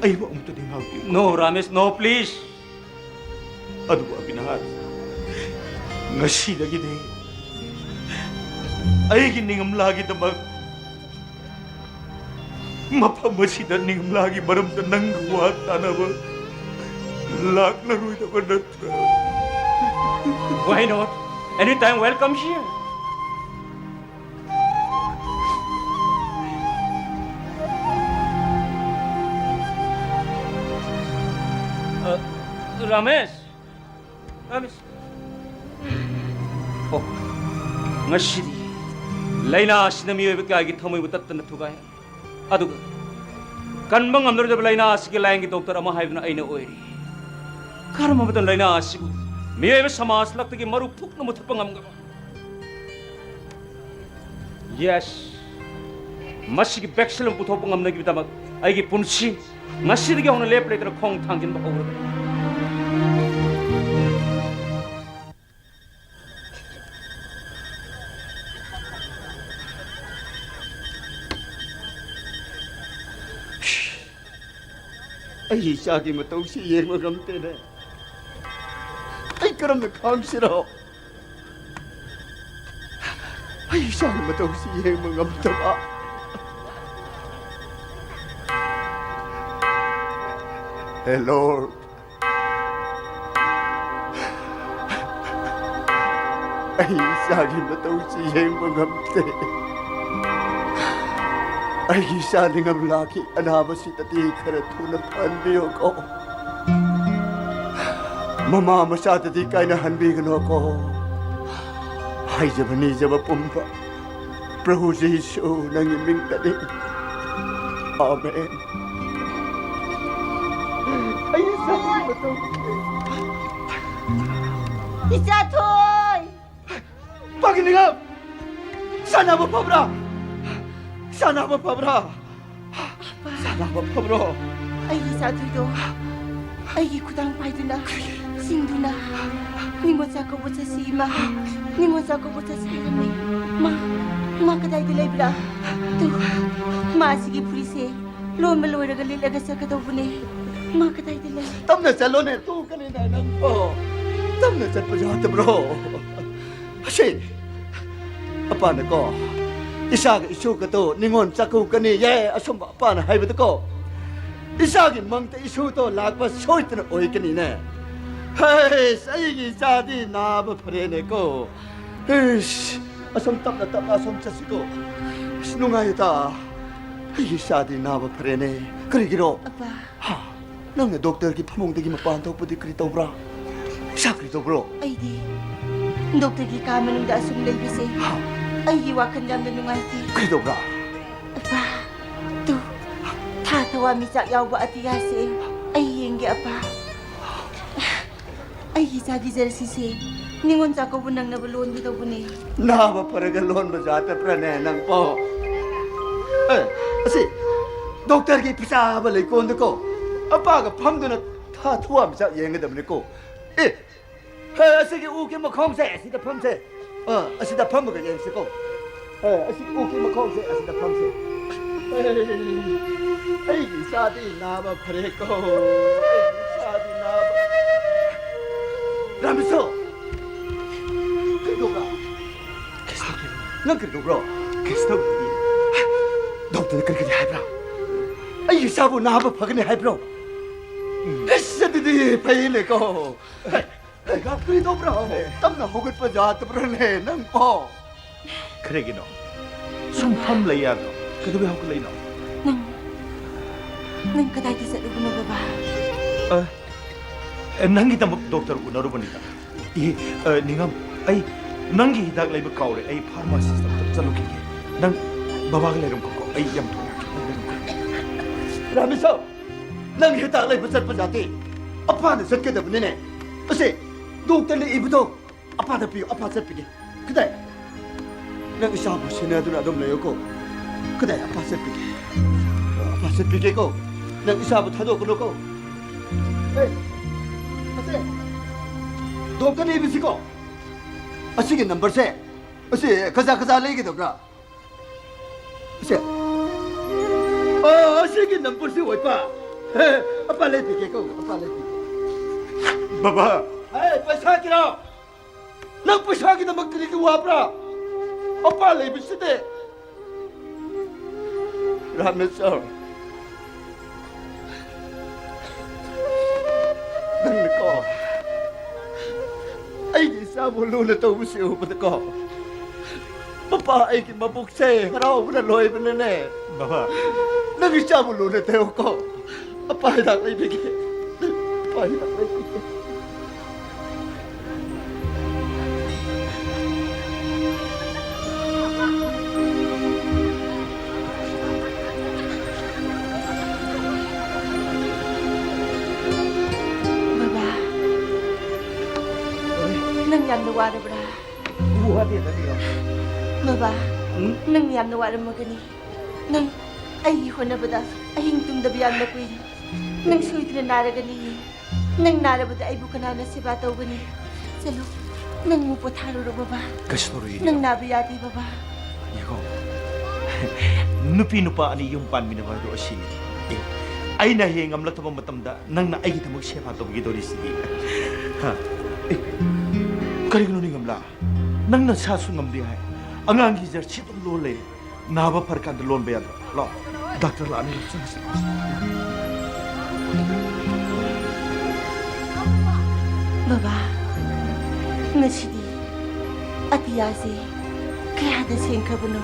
ꯑꯩꯕꯨ ꯑꯃꯨꯛꯇꯗꯤ ꯉꯥꯛꯄꯤꯌꯨ꯫ No, Ramesh, no, please. ꯑꯗꯨꯕꯨ ꯑꯕꯤꯅꯥꯁ, ꯉꯁꯤꯗꯒꯤꯗꯤ ꯑꯩꯒꯤ ꯅꯤꯡꯒꯝꯂꯥꯒꯤꯗꯃꯛ ꯃꯐꯝ ꯑꯁꯤꯗ ꯅꯤꯡꯒꯝꯂꯥꯒꯤ ꯃꯔꯝꯗ ꯅꯪꯒ ꯋꯥ ꯇꯥꯅꯕ ꯂꯥꯛꯂꯔꯣꯏꯗꯕ ꯅꯠꯇ꯭ꯔꯥ? Why not? Anytime welcome here. Ramesh! Ramesh! ꯑꯣ, ꯉꯁꯤꯗꯤ ꯂꯥꯏꯅꯥ ꯑꯁꯤꯅ ꯃꯤꯑꯣꯏꯕ ꯀꯌꯥꯒꯤ ꯊꯃꯣꯏꯕꯨ ꯇꯠꯇꯅ ꯊꯨꯒꯥꯏ꯫ ꯑꯗꯨꯒ ꯀꯟꯕ ꯉꯝꯂꯔꯣꯏꯗꯕ ꯂꯥꯏꯅꯥ ꯑꯁꯤꯒꯤ ꯂꯥꯌꯦꯡꯒꯤ ꯗꯣꯛꯇꯔ ꯑꯃ ꯍꯥꯏꯕꯅ ꯑꯩꯅ ꯑꯣꯏꯔꯤ꯫ ꯀꯔꯝꯕ ꯃꯇꯝꯗ ꯂꯥꯏꯅꯥ ꯑꯁꯤꯕꯨ ꯃꯤꯑꯣꯏꯕ ꯁꯃꯥꯖ ꯂꯛꯇꯒꯤ ꯃꯔꯨ ꯐꯨꯛꯅ ꯃꯨꯊꯠꯄ ꯉꯝꯒꯕ? ꯌꯦꯁ, ꯃꯁꯤꯒꯤ ꯚꯦꯛꯁꯤꯟ ꯑꯃ ꯄꯨꯊꯣꯛꯄ ꯉꯝꯅꯕꯒꯤꯗꯃꯛ ꯑꯩꯒꯤ ꯄꯨꯟꯁꯤ ꯉꯁꯤꯗꯒꯤ ꯍꯧꯅ ꯂꯦꯞꯄ ꯂꯩꯇꯅ ꯈꯣꯡ ꯊꯥꯡꯖꯤꯟꯕ ꯍꯧꯔꯒꯅꯤ꯫ ꯑꯩꯒꯤ ꯏꯆꯥꯒꯤ ꯃꯇꯧꯁꯤ ꯌꯦꯡꯕ ꯉꯝꯗꯦꯅꯦ꯫ ꯑꯩ ꯀꯔꯝꯅ ꯈꯥꯡꯁꯤꯔꯣ? ꯑꯩ ꯏꯆꯥꯒꯤ ꯃꯇꯧꯁꯤ ꯌꯦꯡꯕ ꯉꯝꯗꯕ꯫ ꯍꯦ ꯂꯣꯔꯗ, ꯑꯩ ꯏꯆꯥꯒꯤ ꯃꯇꯧꯁꯤ ꯌꯦꯡꯕ ꯉꯝꯗꯦ꯫ ꯑꯩꯒꯤ ꯏꯆꯥ ꯅꯤꯡꯉꯝ ꯂꯥꯛꯈꯤ꯫ ꯑꯅꯥꯕꯁꯤꯗꯗꯤ ꯈꯔ ꯊꯨꯅ ꯐꯍꯟꯕꯤꯌꯨꯀꯣ꯫ ꯃꯃꯥ ꯃꯆꯥꯗꯗꯤ ꯀꯥꯏꯅꯍꯟꯕꯤꯒꯅꯨꯀꯣ꯫ ꯍꯥꯏꯖꯕ ꯅꯤꯖꯕ ꯄꯨꯝꯕ ꯄ꯭ꯔꯚꯨ ꯖꯤꯁꯨ ꯅꯪꯒꯤ ꯃꯤꯡꯗꯅꯤ꯫ ꯑꯥꯃꯦꯟ꯫ ꯑꯩ ꯏꯆꯥꯒꯤ ꯃꯇꯧ ꯏꯆꯥ ꯊꯣꯏ! ꯄꯥꯒꯤꯅꯤꯉꯝ! ꯁꯥꯟꯅꯕ ꯐꯕ꯭ꯔꯥ? ꯁꯥꯟꯅꯕ ꯐꯕ꯭ꯔꯥ? ꯁꯥꯟꯅꯕ ꯐꯕ꯭ꯔꯣ? ꯑꯩꯒꯤ ꯏꯆꯥ ꯊꯣꯏꯗꯣ ꯑꯩꯒꯤ ꯈꯨꯗꯥꯡ ꯄꯥꯏꯗꯨꯅ, ꯆꯤꯡꯗꯨꯅ, "ꯅꯤꯉꯣꯜ ꯆꯥꯛꯀꯧꯕ ꯆꯠꯁꯤ, ꯏꯃꯥ, ꯅꯤꯉꯣꯜ ꯆꯥꯛꯀꯧꯕ ꯆꯠꯁꯤ" ꯍꯥꯏꯔꯝꯃꯤ꯫ ꯃꯥ, ꯃꯥ ꯀꯗꯥꯏꯗ ꯂꯩꯕ꯭ꯔꯥ? ꯇꯨ, ꯃꯥ ꯑꯁꯤꯒꯤ ꯐꯨꯔꯤꯠꯁꯦ ꯂꯣꯟꯕ ꯂꯣꯏꯔꯒ ꯂꯤꯠꯂꯒ ꯆꯠꯀꯗꯧꯕꯅꯦ꯫ ꯃꯥ ꯀꯗꯥꯏꯗ ꯂꯩ? ꯇꯞꯅ ꯆꯠꯂꯣꯅꯦ, ꯇꯨ ꯀꯔꯤꯅꯣ ꯅꯪꯕꯣ? ꯇꯞꯅ ꯆꯠꯄ ꯌꯥꯗꯕ꯭ꯔꯣ? ꯑꯁꯤ ꯑꯄꯥꯅꯀꯣ, ꯏꯆꯥꯒ ꯏꯁꯨꯒꯗꯣ ꯅꯤꯉꯣꯜ ꯆꯥꯛꯀꯧꯒꯅꯤ ꯌꯦ, ꯑꯁꯨꯝꯕ ꯑꯄꯥꯅ ꯍꯥꯏꯕꯗꯀꯣ, ꯏꯆꯥꯒꯤ ꯃꯪꯗ ꯏꯁꯨꯗꯣ ꯂꯥꯛꯄ ꯁꯣꯏꯗꯅ ꯑꯣꯏꯒꯅꯤꯅꯦ꯫ ꯍꯩꯁ, ꯑꯩꯒꯤ ꯏꯆꯥꯗꯤ ꯅꯥꯕ ꯐꯔꯦꯅꯦꯀꯣ꯫ ꯍꯩꯁ, ꯑꯁꯨꯝ ꯇꯞꯅ ꯇꯞꯅ ꯑꯁꯨꯝ ꯆꯠꯁꯤꯀꯣ꯫ ꯑꯁ, ꯅꯨꯡꯉꯥꯏꯇ꯫ ꯑꯩꯒꯤ ꯏꯆꯥꯗꯤ ꯅꯥꯕ ꯐꯔꯦꯅꯦ꯫ ꯀꯔꯤꯒꯤꯔꯣ? ꯑꯄꯥ꯫ ꯍꯥ? ꯅꯪꯅ ꯗꯣꯛꯇꯔꯒꯤ ꯐꯃꯨꯡꯗꯒꯤ ꯃꯄꯥꯟ ꯊꯣꯛꯄꯗꯤ ꯀꯔꯤ ꯇꯧꯕ꯭ꯔꯥ? ꯏꯁꯥ ꯀꯔꯤ ꯇꯧꯕ꯭ꯔꯣ? ꯑꯩꯗꯤ ꯗꯣꯛꯇꯔꯒꯤ ꯀꯥ ꯃꯅꯨꯡꯗ ꯑꯁꯨꯝ ꯂꯩꯕꯁꯦ ꯍꯥ? ꯑꯩꯒꯤ ꯋꯥꯈꯜ ꯌꯥꯝꯅ ꯅꯨꯡꯉꯥꯏꯇꯦ꯫ ꯀꯔꯤ ꯇꯧꯕ꯭ꯔꯥ? ꯑꯄꯥ, ꯇꯨ, ꯊꯥ ꯊꯋꯥꯟꯃꯤꯆꯥꯛ ꯌꯥꯎꯕ ꯑꯇꯤꯌꯥꯁꯦ ꯑꯩ ꯌꯦꯡꯒꯦ ꯑꯄꯥ꯫ ꯑꯩꯒꯤ ꯏꯆꯥꯒꯤ ꯖꯔꯁꯤꯁꯦ ꯅꯤꯉꯣꯜ ꯆꯥꯛꯀꯧꯕ ꯅꯪꯅꯕ ꯂꯣꯟꯒꯗꯧꯕꯅꯦ꯫ ꯅꯥꯕ ꯐꯔꯒ ꯂꯣꯟꯕ ꯖꯥꯠꯇꯕ꯭ꯔꯥꯅꯦ ꯅꯪꯕꯣ? ꯑꯦ, ꯑꯁꯤ ꯗꯣꯛꯇꯔꯒꯤ ꯐꯤꯁꯥꯕ ꯂꯩꯀꯣꯟꯗꯀꯣ ꯑꯄꯥꯒ ꯐꯝꯗꯨꯅ ꯊꯥ ꯊꯋꯥꯟꯃꯤꯆꯥꯛ ꯌꯦꯡꯒꯗꯕꯅꯤꯀꯣ꯫ ꯑꯦ, ꯍꯦ, ꯑꯁꯤꯒꯤ ꯎꯒꯤ ꯃꯈꯣꯡꯁꯦ ꯑꯁꯤꯗ ꯐꯝꯁꯦ꯫ ꯑ, ꯑꯁꯤꯗ ꯐꯝꯃꯒ ꯌꯦꯡꯁꯤꯀꯣ꯫ ꯑ, ꯑꯁꯤ ꯎꯒꯤ ꯃꯈꯣꯡꯁꯦ ꯑꯁꯤꯗ ꯐꯝꯁꯦ꯫ ꯑꯩ, ꯑꯩꯒꯤ ꯏꯆꯥꯗꯤ ꯅꯥꯕ ꯐꯔꯦꯀꯣ꯫ ꯑꯩꯒꯤ ꯏꯆꯥꯗꯤ ꯅꯥꯕ꯫ ꯔꯥꯃꯦꯁꯣ! ꯀꯩꯗꯧꯕ꯭ꯔꯥ? ꯅꯪ ꯀꯩꯗꯧꯕ꯭ꯔꯣ? ꯗꯣꯛꯇꯔꯅ ꯀꯔꯤ ꯀꯔꯤ ꯍꯥꯏꯕ꯭ꯔꯥ? ꯑꯩꯒꯤ ꯏꯆꯥꯕꯨ ꯅꯥꯕ ꯐꯒꯅꯤ ꯍꯥꯏꯕ꯭ꯔꯣ? ꯑꯁ, ꯑꯗꯨꯗꯤ ꯐꯩꯅꯦꯀꯣ꯫ ꯀꯔꯤ ꯇꯧꯕ꯭ꯔꯣ? ꯇꯞꯅ ꯍꯧꯒꯠꯄ ꯌꯥꯗꯕ꯭ꯔꯥꯅꯦ ꯅꯪꯕꯣ? ꯀꯔꯤꯒꯤꯅꯣ? ꯁꯨꯝ ꯐꯝ ꯂꯩ ꯌꯥꯗ꯭ꯔꯣ? ꯀꯩꯗꯧꯕꯩ ꯍꯧꯒꯠꯂꯛꯏꯅꯣ? ꯅꯪ, ꯅꯪ ꯀꯗꯥꯏꯗ ꯆꯠꯂꯨꯕꯅꯣ ꯕꯕꯥ? ꯑ, ꯑꯦ, ꯅꯪꯒꯤꯗꯃꯛ ꯗꯣꯛꯇꯔ ꯎꯅꯔꯨꯕꯅꯤꯗ꯫ ꯏ, ꯑ, ꯅꯤꯡꯉꯝ, ꯑꯩ ꯅꯪꯒꯤ ꯍꯤꯗꯥꯛ ꯂꯩꯕ ꯀꯥꯎꯔꯦ꯫ ꯑꯩ ꯐꯥꯔꯃꯥꯁꯤꯁꯇ ꯑꯝꯇ ꯆꯠꯂꯨꯈꯤꯒꯦ꯫ ꯅꯪ ꯕꯕꯥꯒ ꯂꯩꯔꯝꯈꯣꯀꯣ꯫ ꯑꯩ ꯌꯥꯝ ꯊꯨꯅ ꯂꯥꯛꯀꯦ꯫ ꯔꯥꯃꯦꯁꯣ, ꯅꯪ ꯍꯤꯗꯥꯛ ꯂꯩꯕ ꯆꯠꯄ ꯖꯥꯠꯇꯤ ꯑꯄꯥꯅ ꯆꯠꯀꯗꯕꯅꯤꯅꯦ꯫ ꯑꯁꯦ, ꯗꯣꯛꯇꯔꯅ ꯏꯕꯗꯣ ꯑꯄꯥꯗ ꯄꯤꯌꯨ, ꯑꯄꯥ ꯆꯠꯄꯤꯒꯦ꯫ ꯀꯗꯥꯏ? ꯅꯪ ꯏꯆꯥꯕꯨ ꯁꯦꯟꯅꯗꯨꯅ ꯑꯗꯨꯝ ꯂꯩꯌꯨꯀꯣ꯫ ꯀꯗꯥꯏ? ꯑꯄꯥ ꯆꯠꯄꯤꯒꯦ꯫ ꯑꯄꯥ ꯆꯠꯄꯤꯒꯦꯀꯣ꯫ ꯅꯪ ꯏꯆꯥꯕꯨ ꯊꯥꯗꯣꯛꯀꯅꯨꯀꯣ꯫ ꯑꯦ, ꯑꯁꯦ, ꯗꯣꯛꯇꯔꯅ ꯏꯕꯁꯤꯀꯣ꯫ ꯑꯁꯤꯒꯤ ꯅꯝꯕꯔꯁꯦ, ꯑꯁꯤ ꯈꯖꯥ ꯈꯖꯥ ꯂꯩꯒꯗꯕ꯭ꯔꯥ? ꯑꯁꯦ꯫ ꯑꯣ, ꯑꯁꯤꯒꯤ ꯅꯝꯕꯔꯁꯤ ꯑꯣꯏꯕ꯫ ꯍꯦ, ꯑꯄꯥ ꯂꯩꯕꯤꯒꯦꯀꯣ, ꯑꯄꯥ ꯂꯩꯕꯤꯒꯦ꯫ ꯕꯕꯥ! ꯍꯦ, ꯄꯩꯁꯥꯒꯤꯔꯣ? ꯅꯪ ꯄꯩꯁꯥꯒꯤꯗꯃꯛ ꯀꯔꯤꯒꯤ ꯋꯥꯕ꯭ꯔꯥ? ꯑꯄꯥ ꯂꯩꯕꯁꯤꯗꯤ꯫ ꯔꯥꯃꯦꯁꯣꯔ, ꯅꯪꯅꯀꯣ ꯑꯩꯒꯤ ꯏꯆꯥꯕꯨ ꯂꯨꯅ ꯇꯧꯕꯁꯤ ꯎꯕꯗꯀꯣ, ꯃꯄꯥ ꯑꯩꯒꯤ ꯃꯕꯨꯛꯁꯦ ꯍꯔꯥꯎꯕꯅ ꯂꯣꯏꯕꯅꯅꯦ꯫ ꯕꯕꯥ! ꯅꯪ ꯏꯆꯥꯕꯨ ꯂꯨꯅ ꯇꯧꯀꯣ꯫ ꯑꯄꯥ ꯍꯤꯗꯥꯛ ꯂꯩꯕꯤꯒꯦ꯫ ꯑꯄꯥ ꯍꯤꯗꯥꯛ ꯂꯩꯕꯤꯒꯦ꯫ ꯕꯕꯥ, ꯅꯪ ꯌꯥꯝꯅ ꯋꯥꯔꯕ꯭ꯔꯥ? ꯋꯥꯗꯦꯗ, ꯕꯦꯝꯃ꯫ ꯕꯕꯥ, ꯎꯝ? ꯅꯪ ꯌꯥꯝꯅ ꯋꯥꯔꯝꯃꯒꯅꯤ꯫ ꯅꯪ ꯑꯩꯒꯤ ꯍꯣꯠꯅꯕꯗ ꯑꯍꯤꯡ ꯇꯨꯝꯗꯕ ꯌꯥꯝꯅ ꯀꯨꯏꯔꯦ꯫ ꯅꯪ ꯁꯣꯏꯗꯅ ꯅꯥꯔꯒꯅꯤ꯫ ꯅꯪ ꯅꯥꯔꯕꯗ ꯑꯩꯕꯨ ꯀꯅꯥꯅ ꯁꯦꯕꯥ ꯇꯧꯒꯅꯤ? ꯆꯠꯂꯣ, ꯅꯪ ꯑꯃꯨꯛ ꯄꯣꯊꯥꯔꯨꯔꯣ, ꯕꯕꯥ꯫ ꯀꯩꯁꯨ ꯇꯧꯔꯣꯏ, ꯅꯪ ꯏꯕꯦꯝꯃ꯫ ꯅꯥꯕ ꯌꯥꯗꯦ, ꯕꯕꯥ꯫ ꯌꯦꯡꯉꯣ, ꯅꯨꯄꯤ ꯅꯨꯄꯥ ꯑꯅꯤ ꯌꯨꯝ ꯄꯥꯟꯃꯤꯟꯅꯕ ꯍꯥꯏꯗꯣ ꯑꯁꯤꯅꯤ꯫ ꯑꯦ, ꯑꯩꯅ ꯍꯌꯦꯡ ꯉꯝꯂꯛꯇꯕ ꯃꯇꯝꯗ ꯅꯪꯅ ꯑꯩꯒꯤꯗꯃꯛ ꯁꯦꯕꯥ ꯇꯧꯕꯤꯒꯗꯧꯔꯤꯁꯤꯗꯤ꯫ ꯍꯥ? ꯑꯦ, ꯀꯔꯤꯒꯤꯅꯣ ꯅꯤꯡꯉꯝꯂꯥ? ꯅꯪ ꯅꯁꯥꯁꯨ ꯉꯝꯗꯦ ꯍꯥꯏ, ꯑꯉꯥꯡꯒꯤ ꯖꯔꯁꯤ ꯑꯗꯨꯝ ꯂꯣꯜ ꯂꯩꯔꯦ꯫ ꯅꯥꯕ ꯐꯔꯀꯥꯟꯗ ꯂꯣꯟꯕ ꯌꯥꯗ꯭ꯔꯣ? ꯂꯥꯛꯑꯣ, ꯗꯥꯛꯇꯔ ꯂꯥꯛꯑꯅꯤ, ꯂꯥꯛꯑꯣ, ꯆꯪꯉꯁꯤ, ꯂꯥꯛꯑꯣ꯫ ꯕꯕꯥ, ꯉꯁꯤꯗꯤ ꯑꯇꯤꯌꯥꯁꯦ ꯀꯌꯥꯗ ꯁꯦꯡꯈ꯭ꯔꯕꯅꯣ?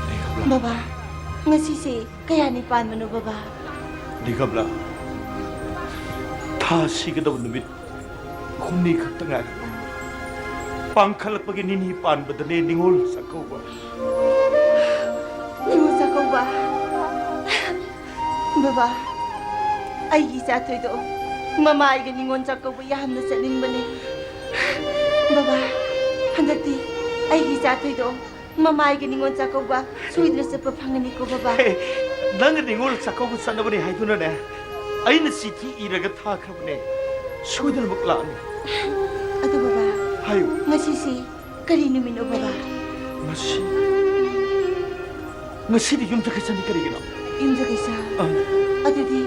ꯂꯩꯈ꯭ꯔꯕ꯭ꯔꯥ? ꯕꯕꯥ, ꯉꯁꯤꯁꯦ ꯀꯌꯥꯅꯤ ꯄꯥꯟꯕꯅꯣ, ꯕꯕꯥ? ꯂꯩꯈ꯭ꯔꯕ꯭ꯔꯥ? ꯊꯥ ꯁꯤꯒꯗꯕ ꯅꯨꯃꯤꯠ ꯍꯨꯝꯅꯤ ꯈꯛꯇ ꯉꯥꯏꯔꯦ꯫ ꯄꯥꯡꯈꯠꯂꯛꯄꯒꯤ ꯅꯤꯅꯤ ꯄꯥꯟꯕꯗꯅꯦ ꯅꯤꯉꯣꯜ ꯆꯥꯛꯀꯧꯕ꯫ ꯅꯤꯉꯣꯜ ꯆꯥꯛꯀꯧꯕ? ꯕꯕꯥ, ꯑꯩꯒꯤ ꯏꯆꯥ ꯊꯣꯏꯗꯣ ꯃꯃꯥ ꯑꯩꯒ ꯅꯤꯉꯣꯜ ꯆꯥꯛꯀꯧꯕ ꯌꯥꯝꯅ ꯆꯠꯅꯤꯡꯕꯅꯦ꯫ ꯕꯕꯥ, ꯍꯟꯗꯛꯇꯤ ꯑꯩꯒꯤ ꯏꯆꯥ ꯊꯣꯏꯗꯣ ꯃꯃꯥꯏꯒꯤ ꯅꯤꯉꯣꯜ ꯆꯥꯛꯀꯧꯕ ꯁꯣꯏꯗꯅ ꯆꯠꯄ ꯐꯪꯒꯅꯤꯀꯣ, ꯕꯕꯥ? ꯍꯦ, ꯅꯪ ꯅꯤꯉꯣꯜ ꯆꯥꯛꯀꯧꯕ ꯆꯠꯅꯕꯅꯦ ꯍꯥꯏꯗꯨꯅꯅꯦ, ꯑꯩꯅ ꯆꯤꯊꯤ ꯏꯔꯒ ꯊꯥꯈ꯭ꯔꯕꯅꯦ꯫ ꯁꯣꯏꯗꯅꯃꯛ ꯂꯥꯛꯑꯅꯤ꯫ ꯑꯗꯨ, ꯕꯕꯥ, ꯍꯥꯏꯌꯨ꯫ ꯉꯁꯤꯁꯤ ꯀꯔꯤ ꯅꯨꯃꯤꯠꯅꯣ, ꯕꯕꯥ? ꯉꯁꯤ, ꯉꯁꯤꯗꯤ ꯌꯨꯝꯁꯀꯩꯁꯅꯤ, ꯀꯔꯤꯒꯤꯅꯣ? ꯌꯨꯝꯁꯀꯩꯁ? ꯑꯥ꯫ ꯑꯗꯨꯗꯤ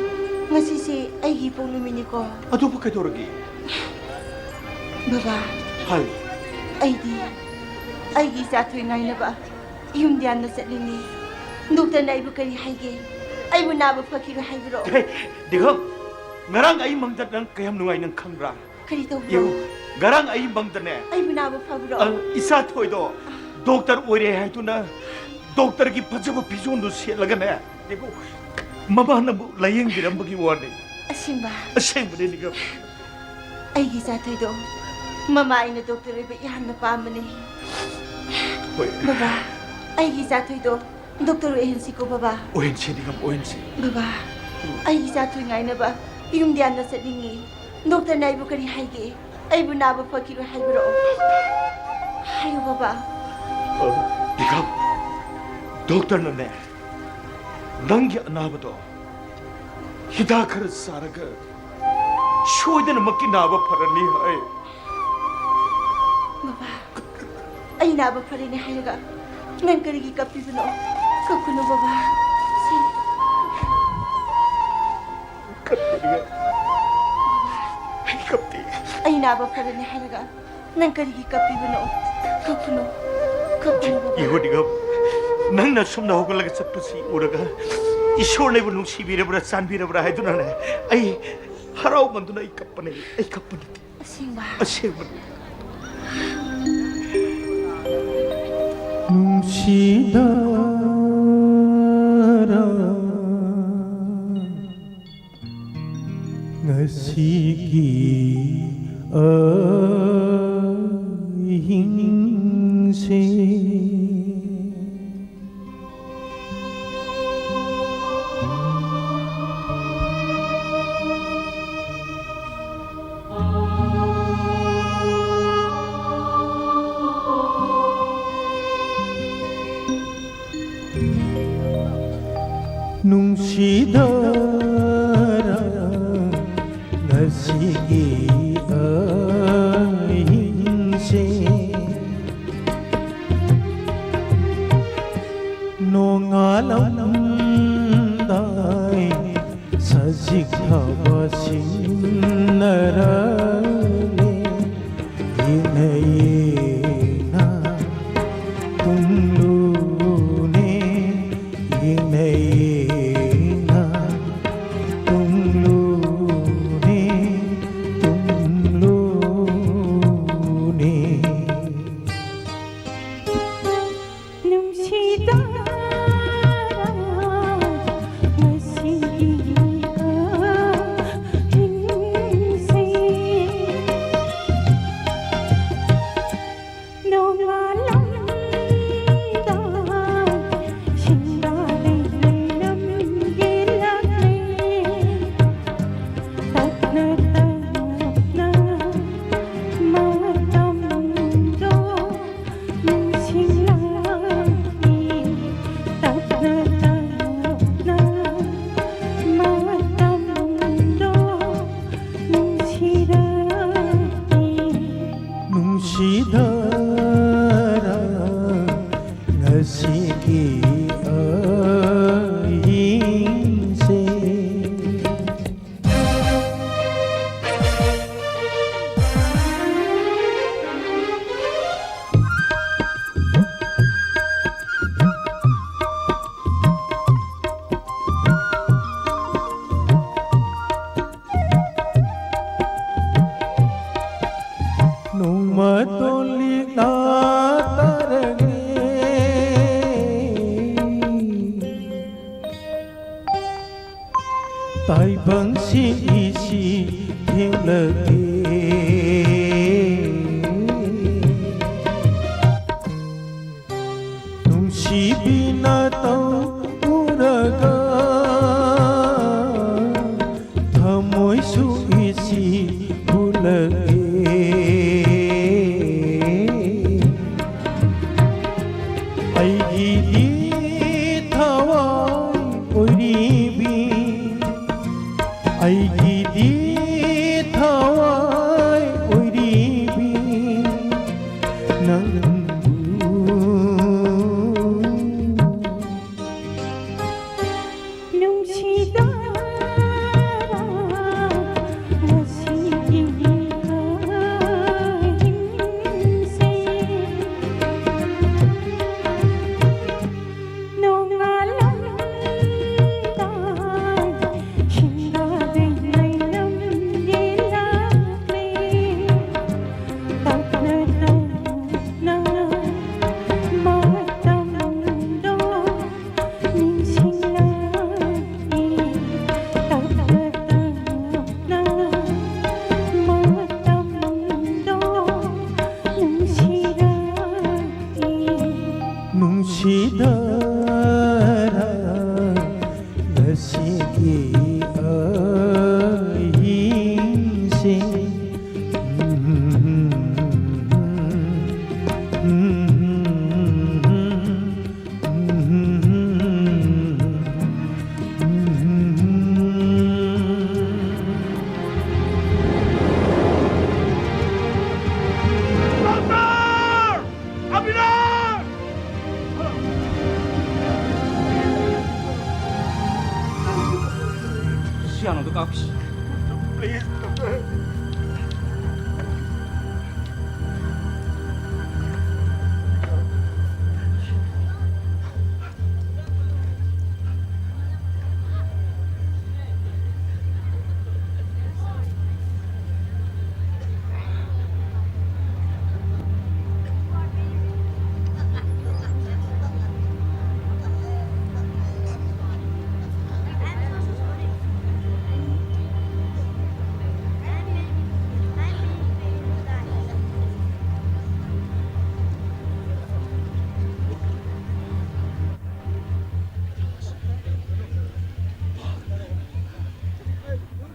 ꯉꯁꯤꯁꯦ ꯑꯩꯒꯤ ꯏꯄꯣꯛ ꯅꯨꯃꯤꯠꯅꯤꯀꯣ? ꯑꯗꯨꯕꯨ ꯀꯩꯗꯧꯔꯒꯦ? ꯕꯕꯥ, ꯍꯥꯏꯌꯨ꯫ ꯑꯩꯗꯤ ꯑꯩꯒꯤ ꯏꯆꯥ ꯊꯣꯏ ꯉꯥꯏꯅꯕ ꯌꯨꯝꯗ ꯌꯥꯝꯅ ꯆꯠꯅꯤꯡꯉꯤ꯫ ꯗꯣꯛꯇꯔꯅ ꯑꯩꯕꯨ ꯀꯔꯤ ꯍꯥꯏꯒꯦ? ꯑꯩꯕꯨ ꯅꯥꯕ ꯐꯈꯤꯔꯣꯏ ꯍꯥꯏꯕ꯭ꯔꯣ? ꯍꯦ, ꯗꯤꯒꯝ, ꯉꯔꯥꯡ ꯑꯩ ꯃꯪꯗ ꯅꯪ ꯀꯌꯥꯝ ꯅꯨꯡꯉꯥꯏ ꯅꯪ ꯈꯪꯕ꯭ꯔꯥ? ꯀꯔꯤ ꯇꯧꯕ꯭ꯔꯣ? ꯌꯦꯡꯉꯨ, ꯉꯔꯥꯡ ꯑꯩ ꯃꯪꯗꯅꯦ꯫ ꯑꯩꯕꯨ ꯅꯥꯕ ꯐꯕ꯭ꯔꯣ? ꯑ, ꯏꯆꯥ ꯊꯣꯏꯗꯣ ꯗꯣꯛꯇꯔ ꯑꯣꯏꯔꯦ ꯍꯥꯏꯗꯨꯅ ꯗꯣꯛꯇꯔꯒꯤ ꯐꯖꯕ ꯐꯤꯖꯣꯜꯗꯨ ꯁꯦꯠꯂꯒꯅꯦ꯫ ꯌꯦꯡꯉꯨ, ꯃꯃꯥꯅꯕꯨ ꯂꯥꯌꯦꯡꯕꯤꯔꯝꯕꯒꯤ ꯋꯥꯅꯤ꯫ ꯑꯁꯦꯡꯕ꯫ ꯑꯁꯦꯡꯕꯅꯤ ꯅꯤꯡꯉꯝ꯫ ꯑꯩꯒꯤ ꯏꯆꯥꯊꯣꯏꯗꯣ ꯃꯃꯥ ꯑꯩꯅ ꯗꯣꯛꯇꯔ ꯑꯣꯏꯕ ꯌꯥꯝꯅ ꯄꯥꯝꯕꯅꯦ꯫ ꯍꯣꯏ꯫ ꯕꯕꯥ, ꯑꯩꯒꯤ ꯏꯆꯥꯊꯣꯏꯗꯣ ꯗꯣꯛꯇꯔ ꯑꯣꯏꯍꯟꯁꯤꯀꯣ ꯕꯕꯥ꯫ ꯑꯣꯏꯍꯟꯁꯤ ꯅꯤꯡꯉꯝ, ꯑꯣꯏꯍꯟꯁꯤ꯫ ꯕꯕꯥ, ꯑꯩꯒꯤ ꯏꯆꯥꯊꯣꯏ ꯉꯥꯏꯅꯕ ꯌꯨꯝꯗ ꯌꯥꯝꯅ ꯆꯠꯅꯤꯡꯉꯤ꯫ ꯗꯣꯛꯇꯔꯅ ꯑꯩꯕꯨ ꯀꯔꯤ ꯍꯥꯏꯒꯦ? ꯑꯩꯕꯨ ꯅꯥꯕ ꯐꯈꯤꯔꯣꯏ ꯍꯥꯏꯕꯔꯣ? ꯍꯥꯏꯌꯨ ꯕꯕꯥ꯫ ꯅꯤꯡꯉꯝ, ꯗꯣꯛꯇꯔꯅꯅꯦ, ꯅꯪꯒꯤ ꯑꯅꯥꯕꯗꯣ ꯍꯤꯗꯥꯛ ꯈꯔ ꯆꯥꯔꯒ ꯁꯣꯏꯗꯅꯃꯛꯀꯤ ꯅꯥꯕ ꯐꯔꯅꯤ ꯍꯥꯏ꯫ ꯕꯕꯥ, ꯑꯩ ꯅꯥꯕ ꯐꯔꯦꯅꯦ ꯍꯥꯏꯔꯒ ꯅꯪ ꯀꯔꯤꯒꯤ ꯀꯞꯄꯤꯕꯅꯣ? ꯀꯞꯀꯅꯨ ꯕꯕꯥ꯫ ꯁꯤ ꯀꯞꯇꯦ ꯅꯤꯡꯉꯝ꯫ ꯑꯩ ꯀꯞꯇꯦ꯫ ꯑꯩ ꯅꯥꯕ ꯐꯔꯦꯅꯦ ꯍꯥꯏꯔꯒ ꯅꯪ ꯀꯔꯤꯒꯤ ꯀꯞꯄꯤꯕꯅꯣ? ꯀꯞꯀꯅꯨ꯫ ꯀꯞꯀꯅꯨ ꯕꯕꯥ꯫ ꯌꯦꯡꯉꯣ ꯅꯤꯡꯉꯝ, ꯅꯪꯅ ꯑꯁꯨꯝꯅ ꯍꯧꯒꯠꯂꯒ ꯆꯠꯄꯁꯤ ꯎꯔꯒ ꯏꯁꯣꯔꯅ ꯑꯩꯕꯨ ꯅꯨꯡꯁꯤꯕꯤꯔꯕ꯭ꯔꯥ, ꯆꯥꯟꯕꯤꯔꯕ꯭ꯔꯥ ꯍꯥꯏꯗꯨꯅꯅꯦ, ꯑꯩ ꯍꯔꯥꯎꯃꯟꯗꯨꯅ ꯑꯩ ꯀꯞꯄꯅꯦ꯫ ꯑꯩ ꯀꯞꯄ ꯅꯠꯇꯦ꯫ ꯑꯁꯦꯡꯕ꯫ ꯑꯁꯦꯡꯕꯅꯤ꯫ ꯅꯨꯡꯁꯤꯗꯔ ꯉꯁꯤꯒꯤ ꯑꯍꯤꯡꯁꯦ꯫ ꯅꯨꯡꯁꯤꯗꯔ ꯉꯁꯤꯒꯤ ꯑꯍꯤꯡꯁꯦ꯫ ꯅꯣꯡꯉꯥꯜꯂꯝꯗꯥꯏ ꯁꯖꯤꯛ ꯊꯥꯕ ꯁꯤꯟꯅꯔꯅꯤ꯫ ꯏꯅꯩꯅ ꯇꯨꯝꯂꯨꯅꯦ, ꯏꯅꯩꯅ ꯇꯨꯝꯂꯨꯅꯦ, ꯇꯨꯝꯂꯨꯅꯦ꯫ ꯅꯨꯡꯁꯤꯗ ꯇꯥꯏꯕꯪꯁꯤ ꯏꯁꯤ ꯊꯦꯡꯂꯒꯦ꯫ ꯅꯨꯡꯁꯤꯕꯤꯅ ꯇꯧꯔꯒ ꯊꯃꯣꯏꯁꯨ ꯏꯁꯤ ꯍꯨꯜꯂꯒꯦ꯫ ꯑꯩꯒꯤꯗꯤ ꯊꯋꯥꯏ ꯑꯣꯏꯔꯤꯕꯤ, ꯑꯩꯒꯤꯗꯤ ꯊꯋꯥꯏ ꯑꯣꯏꯔꯤꯕꯤ ꯅꯪꯕꯨ ꯅꯨꯡꯁꯤꯗ ꯉꯁꯤꯒꯤ ꯑꯍꯤꯡꯁꯦ꯫ ꯅꯨꯡꯁꯤꯗꯔ ꯉꯁꯤꯒꯤ ꯑꯍꯤꯡꯁꯦ꯫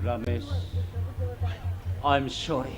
Ramesh, I'm sorry.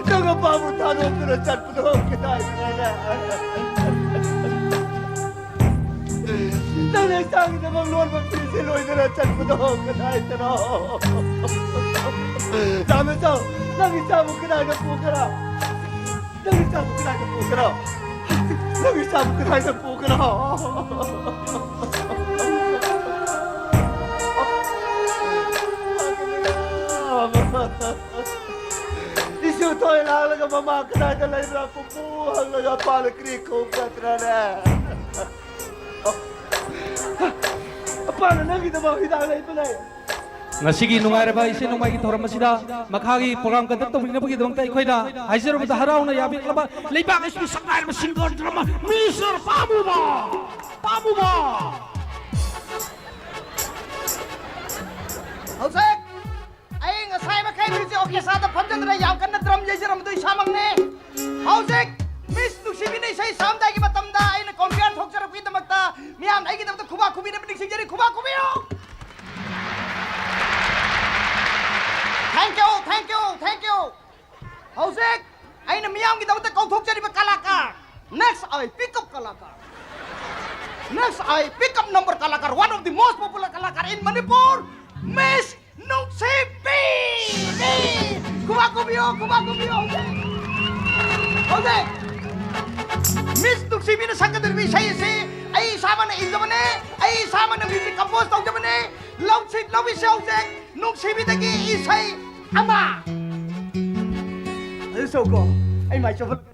ꯅꯪ ꯑꯄꯥꯕꯨ ꯊꯥꯗꯣꯛꯇꯨꯅ ꯆꯠꯄꯗꯣ ꯀꯗꯥꯏꯗꯅꯣ? ꯅꯪꯅ ꯏꯆꯥꯒꯤꯗꯃꯛ ꯂꯣꯟꯕ ꯐꯤꯁꯦ ꯂꯣꯏꯗꯅ ꯆꯠꯄꯗꯣ ꯀꯗꯥꯏꯗꯅꯣ? ꯂꯥꯃꯦꯁꯣ, ꯅꯪ ꯏꯆꯥꯕꯨ ꯀꯗꯥꯏꯗ ꯄꯨꯈ꯭ꯔꯥ? ꯅꯪ ꯏꯆꯥꯕꯨ ꯀꯗꯥꯏꯗ ꯄꯨꯈ꯭ꯔꯥ? ꯅꯪ ꯏꯆꯥꯕꯨ ꯀꯗꯥꯏꯗ ꯄꯨꯈ꯭ꯔꯥ? ꯏꯁꯨ ꯊꯣꯏ ꯂꯥꯛꯂꯒ ꯃꯃꯥ ꯀꯗꯥꯏꯗ ꯂꯩꯕ꯭ꯔꯥ ꯄꯨꯄꯨ ꯍꯪꯂꯒ ꯑꯄꯥꯅ ꯀ꯭ꯔꯤ ꯈꯨꯝꯒꯗ꯭ꯔꯅꯦ? ꯑꯄꯥꯅ ꯅꯪꯒꯤꯗꯃꯛ ꯍꯤꯗꯥꯛ ꯂꯩꯕ ꯂꯩ꯫ ꯉꯁꯤꯒꯤ ꯅꯨꯡꯉꯥꯏꯔꯕ ꯏꯁꯩ ꯅꯣꯡꯃꯥꯏꯒꯤ ꯊꯧꯔꯝ ꯑꯁꯤꯗ ꯃꯈꯥꯒꯤ program conduct ꯇꯧꯕꯤꯅꯕꯒꯤꯗꯃꯛꯇ ꯑꯩꯈꯣꯏꯅ ꯍꯥꯏꯖꯔꯨꯕꯗ ꯍꯔꯥꯎꯅ ꯌꯥꯕꯤꯔꯛꯂꯕ ꯂꯩꯕꯥꯛ ꯑꯁꯤꯒꯤ ꯁꯛꯅꯥꯏꯔꯕ singer drummer Mister ꯄꯥꯝꯃꯨꯕ, ꯄꯥꯝꯃꯨꯕ꯫ ꯍꯧꯖꯤꯛ ꯑꯩ ꯉꯁꯥꯏ ꯃꯈꯩ ꯃ꯭ꯌꯨꯖꯤꯛ ꯑꯣꯔꯀꯦꯁꯇ꯭ꯔꯥꯗ ꯐꯝꯖꯗꯨꯅ ꯌꯥꯝ ꯀꯟꯅ ꯗ꯭ꯔꯝ ꯌꯩꯖꯔꯝꯕꯗꯨ ꯏꯁꯥꯃꯛꯅꯤ꯫ ꯍꯧꯖꯤꯛ ꯃꯤꯁ ꯅꯨꯡꯁꯤꯕꯤꯅ ꯏꯁꯩ ꯁꯛꯂꯝꯗꯥꯏꯒꯤ ꯃꯇꯝꯗ ꯑꯩꯅ ꯀꯣꯝꯄꯤꯌꯥꯔ ꯊꯣꯛꯆꯔꯛꯄꯒꯤꯗꯃꯛꯇ ꯃꯤꯌꯥꯝꯅ ꯑꯩꯒꯤꯗꯃꯛꯇ ꯈꯨꯕꯥꯛ ꯈꯨꯕꯤꯅꯕ ꯅꯤꯡꯁꯤꯡꯖꯔꯤ꯫ ꯈꯨꯕꯥꯛ ꯈꯨꯕꯤꯌꯨ꯫ Thank you, thank you, thank you. ꯍꯧꯖꯤꯛ ꯑꯩꯅ ꯃꯤꯌꯥꯝꯒꯤꯗꯃꯛꯇ ꯀꯧꯊꯣꯛꯆꯔꯤꯕ ꯀꯂꯥꯀꯥꯔ, next I pick up ꯀꯂꯥꯀꯥꯔ, next I pick up number ꯀꯂꯥꯀꯥꯔ, one of the most popular ꯀꯂꯥꯀꯥꯔ in Manipur, Miss ꯅꯨꯡꯁꯤꯕꯤ! ꯈꯨꯕꯥꯛ ꯈꯨꯕꯤꯌꯣ, ꯈꯨꯕꯥꯛ ꯈꯨꯕꯤꯌꯣ, ꯍꯧꯖꯤꯛ! ꯍꯧꯖꯤꯛ! ꯅꯨꯡꯁꯤꯕꯤꯅ ꯁꯛꯀꯗꯧꯔꯤꯕ ꯏꯁꯩ ꯑꯁꯤ ꯑꯩ ꯏꯁꯥꯃꯛꯅ ꯏꯖꯕꯅꯦ, ꯑꯩ ꯏꯁꯥꯃꯛꯅ ꯃ꯭ꯌꯨꯖꯤꯛ ꯀꯝꯄꯣꯖ ꯇꯧꯖꯕꯅꯦ꯫ ꯂꯧꯁꯤ ꯂꯧꯕꯤꯁꯤ ꯍꯧꯖꯤꯛ ꯅꯨꯡꯁꯤꯕꯤꯗꯒꯤ ꯏꯁꯩ ꯑꯃ꯫ ꯑꯗꯨ ꯁꯧꯀꯣ, ꯑꯩ ꯃꯥꯏ ꯆꯣꯝꯍꯜꯂꯛꯀꯦ꯫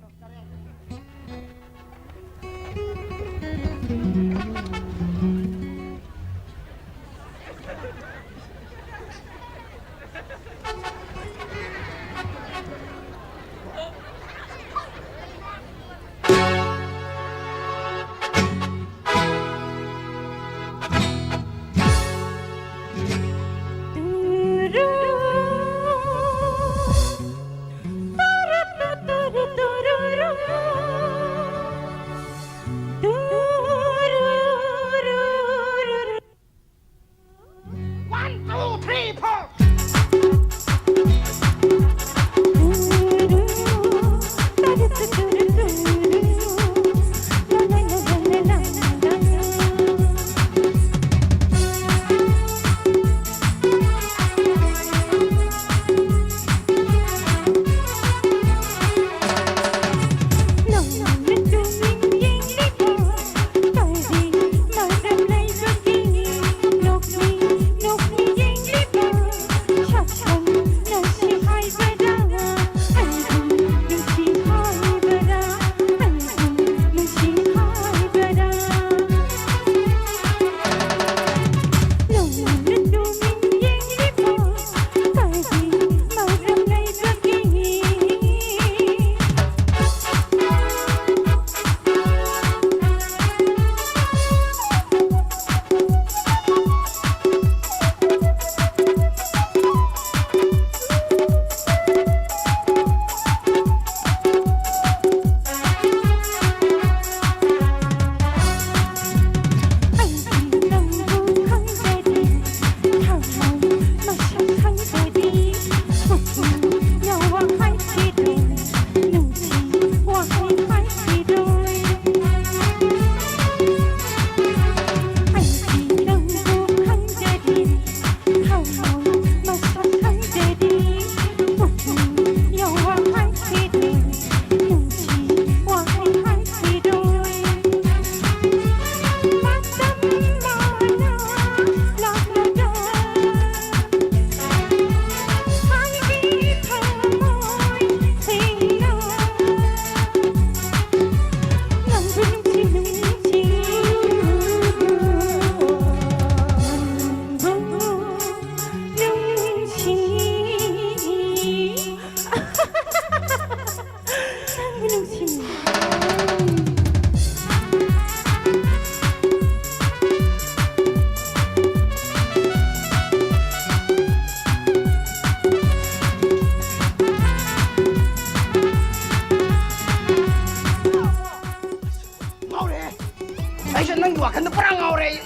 ꯈꯟꯗ ꯄꯨꯔꯥ ꯉꯥꯎꯔꯦ ꯑꯩ꯫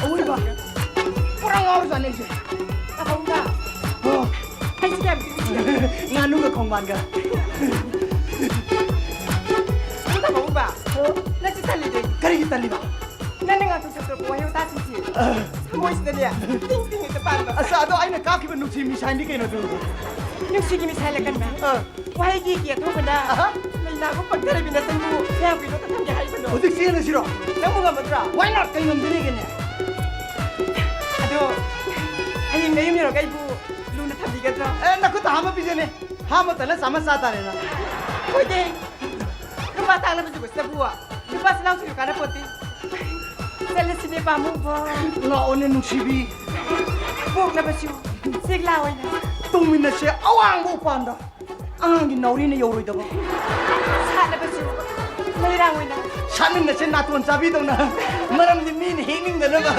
ꯑꯋꯣꯏꯕ꯫ ꯄꯨꯔꯥ ꯉꯥꯎꯔꯖꯥꯠꯅꯦ ꯑꯩꯁꯦ꯫ ꯑꯍꯧꯕ꯫ ꯑꯣ꯫ ꯑꯩꯁꯦ ꯀꯌꯥꯝ ꯄꯤꯛꯏ? ꯉꯥꯅꯨꯒ ꯈꯣꯡꯕꯥꯟꯒ꯫ ꯑꯗꯨ ꯊꯝꯃꯧꯕ꯫ ꯑꯣ꯫ ꯅꯪꯁꯦ ꯇꯜꯂꯤꯗꯤ꯫ ꯀꯔꯤꯒꯤ ꯇꯜꯂꯤꯕ? ꯅꯪꯅ ꯉꯥꯡꯊꯣꯛ ꯁꯛꯇꯣꯛꯄ ꯋꯥꯍꯩ ꯋꯥꯇꯥꯁꯤꯡꯁꯦ꯫ ꯑ꯫ ꯊꯃꯣꯏꯁꯤꯗꯅꯦ ꯇꯤꯡ ꯇꯤꯡ ꯍꯦꯛꯇ ꯄꯥꯟꯕ꯫ ꯑꯁ, ꯑꯗꯣ ꯑꯩꯅ ꯀꯥꯞꯈꯤꯕ ꯅꯨꯡꯁꯤ ꯃꯤꯁꯥꯏꯟꯗꯤ ꯀꯩꯅꯣ ꯑꯗꯨ? ꯅꯨꯡꯁꯤꯒꯤ ꯃꯤꯁꯥꯏꯟ ꯑꯀꯟꯕ꯫ ꯑ꯫ ꯋꯥꯍꯩꯒꯤ ꯀꯦꯊꯣꯛꯄꯗ ꯑꯍ꯫ ꯂꯩꯅꯥꯒꯨꯝ ꯄꯛꯊꯔꯕꯤ ꯅꯆꯟꯕꯨ ꯀꯌꯥꯝ ꯀꯨꯏꯅꯣ ꯊꯝꯒꯦ ꯍꯥꯏꯕꯅꯣ? ꯍꯧꯖꯤꯛ ꯆꯦꯜꯂꯁꯤꯔꯣ? ꯅꯪꯕꯨ ꯉꯝꯃꯗ꯭ꯔꯣ? Why not? ꯀꯩ ꯉꯝꯗꯣꯔꯤꯒꯦꯅꯦ? ꯑꯗꯣ ꯍꯌꯦꯡ ꯅꯌꯨꯝ ꯌꯧꯔꯒ ꯑꯩꯕꯨ ꯂꯨꯅ ꯊꯝꯕꯤꯒꯗ꯭ꯔꯣ? ꯑꯦ, ꯅꯈꯨꯠꯇ ꯍꯥꯝꯃ ꯄꯤꯖꯅꯤ꯫ ꯍꯥꯝꯃ ꯇꯜꯂ ꯆꯥꯝꯃ ꯆꯥ ꯇꯥꯔꯦꯅ꯫ ꯍꯣꯏꯅꯦ꯫ ꯅꯨꯄꯥ ꯇꯥꯡꯂꯕ ꯖꯨꯒꯁꯤꯗꯕꯨ ꯅꯨꯄꯥꯁꯤ ꯂꯥꯎꯁꯤꯡꯅ ꯀꯥꯟꯅꯄꯣꯠꯇꯦ꯫ ꯆꯠꯂꯁꯤꯅꯦ ꯄꯥꯝꯃꯨꯕ꯫ ꯂꯥꯛꯑꯣꯅꯦ ꯅꯨꯡꯁꯤꯕꯤ꯫ ꯄꯣꯛꯅꯕꯁꯨ ꯆꯦꯛ ꯂꯥꯛꯑꯣꯏꯅ꯫ ꯇꯨꯝꯃꯤꯟꯅꯁꯦ ꯑꯋꯥꯡꯕ ꯎꯄꯥꯟꯗ꯫ ꯑꯉꯥꯡꯒꯤ ꯅꯥꯎꯔꯤꯅ ꯌꯧꯔꯣꯏꯗꯕ꯫ ꯁꯥꯠꯂꯕꯁꯨ ꯃꯩꯔꯥꯡ ꯑꯣꯏꯅ꯫ ꯁꯥꯠꯃꯤꯟꯅꯁꯦ ꯅꯥꯇꯣꯟ ꯆꯥꯕꯤꯗꯧꯅ꯫ ꯃꯔꯝꯗꯤ ꯃꯤꯅ ꯍꯦꯛꯅꯤꯡꯗꯅꯕ꯫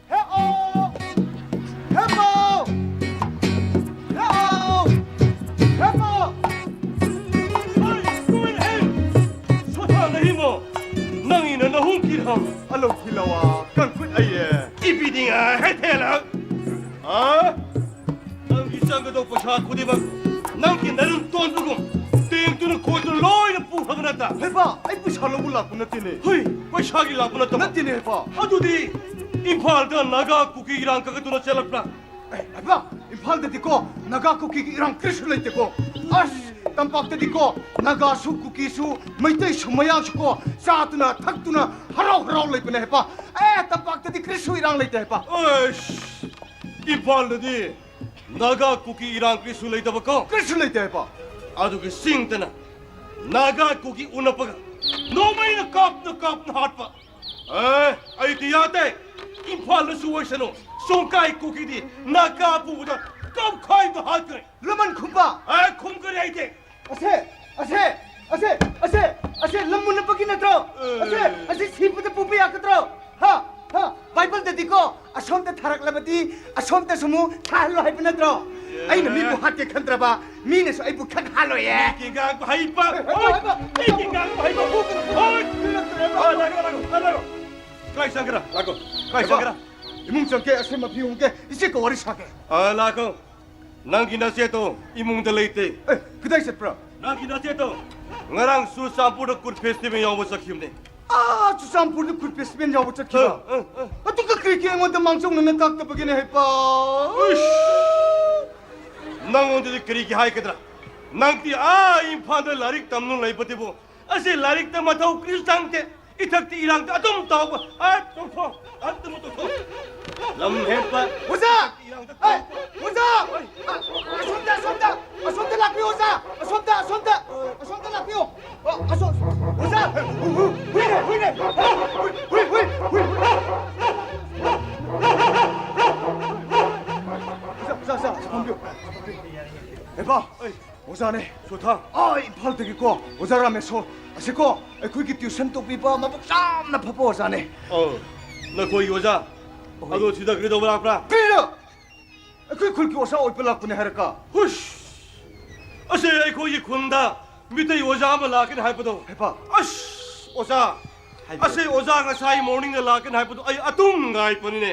ꯍꯦ, ꯑꯣ! ꯍꯦ, ꯑꯣ! ꯍꯦ, ꯑꯣ! ꯍꯦ, ꯑꯣ! ꯁꯣꯊꯥ ꯅꯍꯤꯃꯣ, ꯅꯪꯒꯤꯅ ꯅꯍꯨꯝ ꯀꯤꯔꯍꯪ ꯑꯂꯧ ꯈꯤꯂꯋꯥ ꯀꯪꯀꯨꯠ ꯑꯩꯌꯦ꯫ ꯏꯕꯤꯅꯤꯡꯉꯥꯏ ꯍꯦ ꯊꯦꯂꯛ꯫ ꯑ? ꯅꯪꯒꯤ ꯆꯪꯒꯗꯧꯕ ꯄꯩꯁꯥ ꯈꯨꯗꯤꯡꯃꯛ ꯅꯪꯒꯤ ꯅꯔꯨꯝ ꯇꯣꯟꯕꯒꯨꯝ ꯇꯦꯡꯗꯨꯅ ꯈꯣꯏꯗꯨꯅ ꯂꯣꯏꯅ ꯄꯨꯈ꯭ꯔꯕ ꯅꯠꯇ? ꯍꯩꯕ, ꯑꯩ ꯄꯩꯁꯥ ꯂꯧꯕ ꯂꯥꯛꯄ ꯅꯠꯇꯦꯅꯦ꯫ ꯍꯨꯏ, ꯄꯩꯁꯥꯒꯤ ꯂꯥꯛꯄ ꯅꯠꯇꯕ? ꯅꯠꯇꯦꯅꯦ ꯍꯩꯕ꯫ ꯑꯗꯨꯗꯤ ꯏꯝꯐꯥꯜꯗ ꯅꯥꯒꯥ ꯀꯨꯀꯤ ꯏꯔꯥꯡ ꯀꯛꯀꯗꯨꯅ ꯆꯦꯜꯂꯛꯄ꯭ꯔꯥ? ꯑꯦ, ꯍꯩꯕ, ꯏꯝꯐꯥꯜꯗꯗꯤꯀꯣ ꯅꯥꯒꯥ ꯀꯨꯀꯤꯒꯤ ꯏꯔꯥꯡ ꯀꯔꯤꯁꯨ ꯂꯩꯇꯦꯀꯣ꯫ ꯑꯁ, ꯇꯝꯄꯥꯛꯇꯗꯤꯀꯣ ꯅꯥꯒꯥꯁꯨ ꯀꯨꯀꯤꯁꯨ ꯃꯩꯇꯩꯁꯨ ꯃꯌꯥꯡꯁꯨꯀꯣ ꯆꯥꯗꯨꯅ ꯊꯛꯇꯨꯅ ꯍꯔꯥꯎ ꯍꯔꯥꯎ ꯂꯩꯕꯅꯦ ꯍꯩꯕ꯫ ꯑꯦ, ꯇꯝꯄꯥꯛꯇꯗꯤ ꯀꯔꯤꯁꯨ ꯏꯔꯥꯡ ꯂꯩꯇꯦ ꯍꯩꯕ꯫ ꯑꯁ, ꯏꯝꯐꯥꯜꯗꯗꯤ ꯅꯥꯒꯥ ꯀꯨꯀꯤ ꯏꯔꯥꯡ ꯀꯔꯤꯁꯨ ꯂꯩꯇꯕꯀꯣ? ꯀꯔꯤꯁꯨ ꯂꯩꯇꯦ ꯍꯩꯕ꯫ ꯑꯗꯨꯒꯤ ꯆꯤꯡꯗꯅ ꯅꯥꯒꯥ ꯀꯨꯀꯤ ꯎꯅꯕꯒ ꯅꯣꯡꯃꯩꯅ ꯀꯥꯞꯅ ꯀꯥꯞꯅ ꯍꯥꯠꯄ꯫ ꯑꯦ, ꯑꯩꯗꯤ ꯌꯥꯗꯦ꯫ ꯏꯝꯐꯥꯜꯗꯁꯨ ꯑꯣꯏꯁꯅꯨ, ꯁꯣꯡꯀꯥꯏ ꯀꯨꯀꯤꯗꯤ ꯅꯥꯒꯥ ꯄꯨꯕꯗ ꯀꯥꯞꯈꯥꯏꯗ ꯍꯥꯠꯈ꯭ꯔꯦ꯫ ꯂꯃꯟ ꯈꯨꯝꯕ꯫ ꯑꯦ, ꯈꯨꯝꯈ꯭ꯔꯦ ꯑꯩꯗꯤ꯫ ꯑꯁꯦ, ꯑꯁꯦ, ꯑꯁꯦ, ꯑꯁꯦ, ꯑꯁꯦ ꯂꯝ ꯃꯨꯟꯅꯕꯒꯤ ꯅꯠꯇ꯭ꯔꯣ? ꯑꯦ꯫ ꯑꯁꯦ, ꯑꯁꯤ ꯁꯤꯕꯗ ꯄꯨꯕ ꯌꯥꯒꯗ꯭ꯔꯣ? ꯍꯥ? ꯍꯥ? ꯕꯥꯏꯕꯜꯗꯗꯤꯀꯣ, "ꯑꯁꯣꯝꯗ ꯊꯥꯔꯛꯂꯕꯗꯤ ꯑꯁꯣꯝꯗꯁꯨ ꯑꯃꯨꯛ ꯊꯥꯍꯜꯂꯣ" ꯍꯥꯏꯕ ꯅꯠꯇ꯭ꯔꯣ? ꯑꯦ꯫ ꯑꯩꯅ ꯃꯤꯕꯨ ꯍꯥꯠꯀꯦ ꯈꯟꯗ꯭ꯔꯕ, ꯃꯤꯅꯁꯨ ꯑꯩꯕꯨ ꯈꯛ ꯍꯥꯠꯂꯣꯏꯌꯦ꯫ ꯃꯤꯒꯤ ꯉꯥꯡꯕ ꯍꯩꯕ꯫ ꯍꯩꯕ, ꯍꯣꯏ, ꯍꯩꯕ, ꯃꯤꯒꯤ ꯉꯥꯡꯕ ꯍꯩꯕ꯫ ꯍꯣꯏ꯫ ꯍꯣꯏ꯫ ꯑ, ꯂꯥꯛꯑꯣ, ꯂꯥꯛꯑꯣ, ꯂꯥꯛꯑꯣ꯫ ꯀꯥꯏ ꯆꯪꯒꯦꯔꯥ? ꯂꯥꯛꯑꯣ꯫ ꯀꯥꯏ ꯆꯪꯒꯦꯔꯥ? ꯏꯃꯨꯡ ꯆꯪꯒꯦ, ꯑꯁꯦ ꯃꯐꯤ ꯍꯣꯡꯒꯦ, ꯏꯆꯦꯒ ꯋꯥꯔꯤ ꯁꯥꯒꯦ꯫ ꯑ, ꯂꯥꯛꯑꯣ꯫ ꯅꯪꯒꯤ ꯅꯆꯦꯗꯣ ꯏꯃꯨꯡꯗ ꯂꯩꯇꯦ꯫ ꯑꯦ, ꯀꯗꯥꯏ ꯆꯠꯄ꯭ꯔꯥ? ꯅꯪꯒꯤ ꯅꯆꯦꯗꯣ ꯉꯔꯥꯡ ꯆꯨꯔꯆꯥꯟꯄꯨꯔꯗ ꯀꯨꯠ ꯐꯦꯁꯇꯤꯚꯦꯜ ꯌꯥꯎꯕ ꯆꯠꯈꯤꯕꯅꯦ꯫ ꯑꯥ, ꯆꯨꯔꯆꯥꯟꯄꯨꯔꯗ ꯀꯨꯠ ꯐꯦꯁꯇꯤꯚꯦꯜ ꯌꯥꯎꯕ ꯆꯠꯈꯤꯕ? ꯑ, ꯑ, ꯑ꯫ ꯑꯗꯨꯒ ꯀꯔꯤꯒꯤ ꯑꯩꯉꯣꯟꯗ ꯃꯥꯡꯖꯧꯅꯅ ꯇꯥꯛꯇꯕꯒꯤꯅꯦ ꯍꯩꯄꯥ? ꯏꯁ! ꯅꯪꯉꯣꯟꯗꯗꯤ ꯀꯔꯤꯒꯤ ꯍꯥꯏꯒꯗ꯭ꯔꯥ? ꯅꯪꯗꯤ ꯑꯥ ꯏꯝꯐꯥꯜꯗ ꯂꯥꯏꯔꯤꯛ ꯇꯝꯅ ꯂꯩꯕꯗꯨꯕꯨ, ꯑꯁꯤ ꯂꯥꯏꯔꯤꯛꯇ ꯃꯊꯧ ꯀꯔꯤꯁꯨ ꯆꯪꯗꯦ꯫ ꯏꯊꯛꯇ ꯏꯔꯥꯡꯗ ꯑꯗꯨꯝ ꯇꯧꯕ꯫ ꯑꯥ, ꯇꯧꯊꯣꯛ꯫ ꯑꯗꯨꯝ ꯇꯧꯊꯣꯛ꯫ ꯂꯝ ꯍꯦꯟꯕ꯫ ꯑꯣꯖꯥ! ꯏꯔꯥꯡꯗ ꯑꯦ, ꯇꯧꯕ꯫ ꯑꯣꯖꯥ! ꯑꯁꯣꯝꯗ, ꯑꯁꯣꯝꯗ, ꯑꯁꯣꯝꯗ ꯂꯥꯛꯄꯤꯌꯨ, ꯑꯣꯖꯥ! ꯑꯁꯣꯝꯗ, ꯑꯁꯣꯝꯗ, ꯑꯁꯣꯝꯗ ꯂꯥꯛꯄꯤꯌꯨ꯫ ꯑ, ꯑꯁꯣꯝ, ꯑꯣꯖꯥ! ꯍꯨꯏꯅꯦ, ꯍꯨꯏꯅꯦ! ꯍꯨꯏ, ꯍꯨꯏ, ꯍꯨꯏ, ꯍꯨꯏ! ꯑꯣꯖꯥ, ꯑꯣꯖꯥ, ꯑꯣꯖꯥ, ꯐꯝꯕꯤꯌꯨ꯫ ꯍꯦꯄꯥ! ꯑꯩ ꯑꯣꯖꯥꯅꯦ꯫ ꯁꯣꯊꯥ꯫ ꯑꯥ, ꯏꯝꯐꯥꯜꯗꯒꯤꯀꯣ, ꯑꯣꯖꯥ ꯔꯥꯃꯦꯁꯣꯔ꯫ ꯑꯁꯤꯀꯣ, ꯑꯩꯈꯣꯏꯒꯤ ꯇ꯭ꯌꯨꯁꯟ ꯇꯧꯕꯤꯕ ꯃꯕꯨꯛ ꯌꯥꯝꯅ ꯐꯕ ꯑꯣꯖꯥꯅꯦ꯫ ꯑꯣ, ꯅꯈꯣꯏꯒꯤ ꯑꯣꯖꯥ? ꯍꯣꯏ꯫ ꯑꯗꯣ ꯁꯤꯗ ꯀꯔꯤ ꯇꯧꯕ ꯂꯥꯛꯄ꯭ꯔꯥ? ꯀꯔꯤꯔ? ꯑꯩꯈꯣꯏ ꯈꯨꯜꯒꯤ ꯑꯣꯖꯥ ꯑꯣꯏꯕ ꯂꯥꯛꯄꯅꯦ ꯍꯥꯏꯔꯒ꯫ ꯍꯨꯁ! ꯑꯁꯤ ꯑꯩꯈꯣꯏꯒꯤ ꯈꯨꯟꯗ ꯃꯤꯇꯩ ꯑꯣꯖꯥ ꯑꯃ ꯂꯥꯛꯀꯅꯤ ꯍꯥꯏꯕꯗꯣ꯫ ꯍꯩꯄꯥ! ꯑꯁ, ꯑꯣꯖꯥ! ꯍꯥꯏꯕꯤꯌꯨ꯫ ꯑꯁꯤ ꯑꯣꯖꯥ ꯉꯁꯥꯏ ꯃꯣꯔꯅꯤꯡꯗ ꯂꯥꯛꯀꯅꯤ ꯍꯥꯏꯕꯗꯣ ꯑꯩ ꯑꯗꯨꯝ ꯉꯥꯏꯕꯅꯤꯅꯦ꯫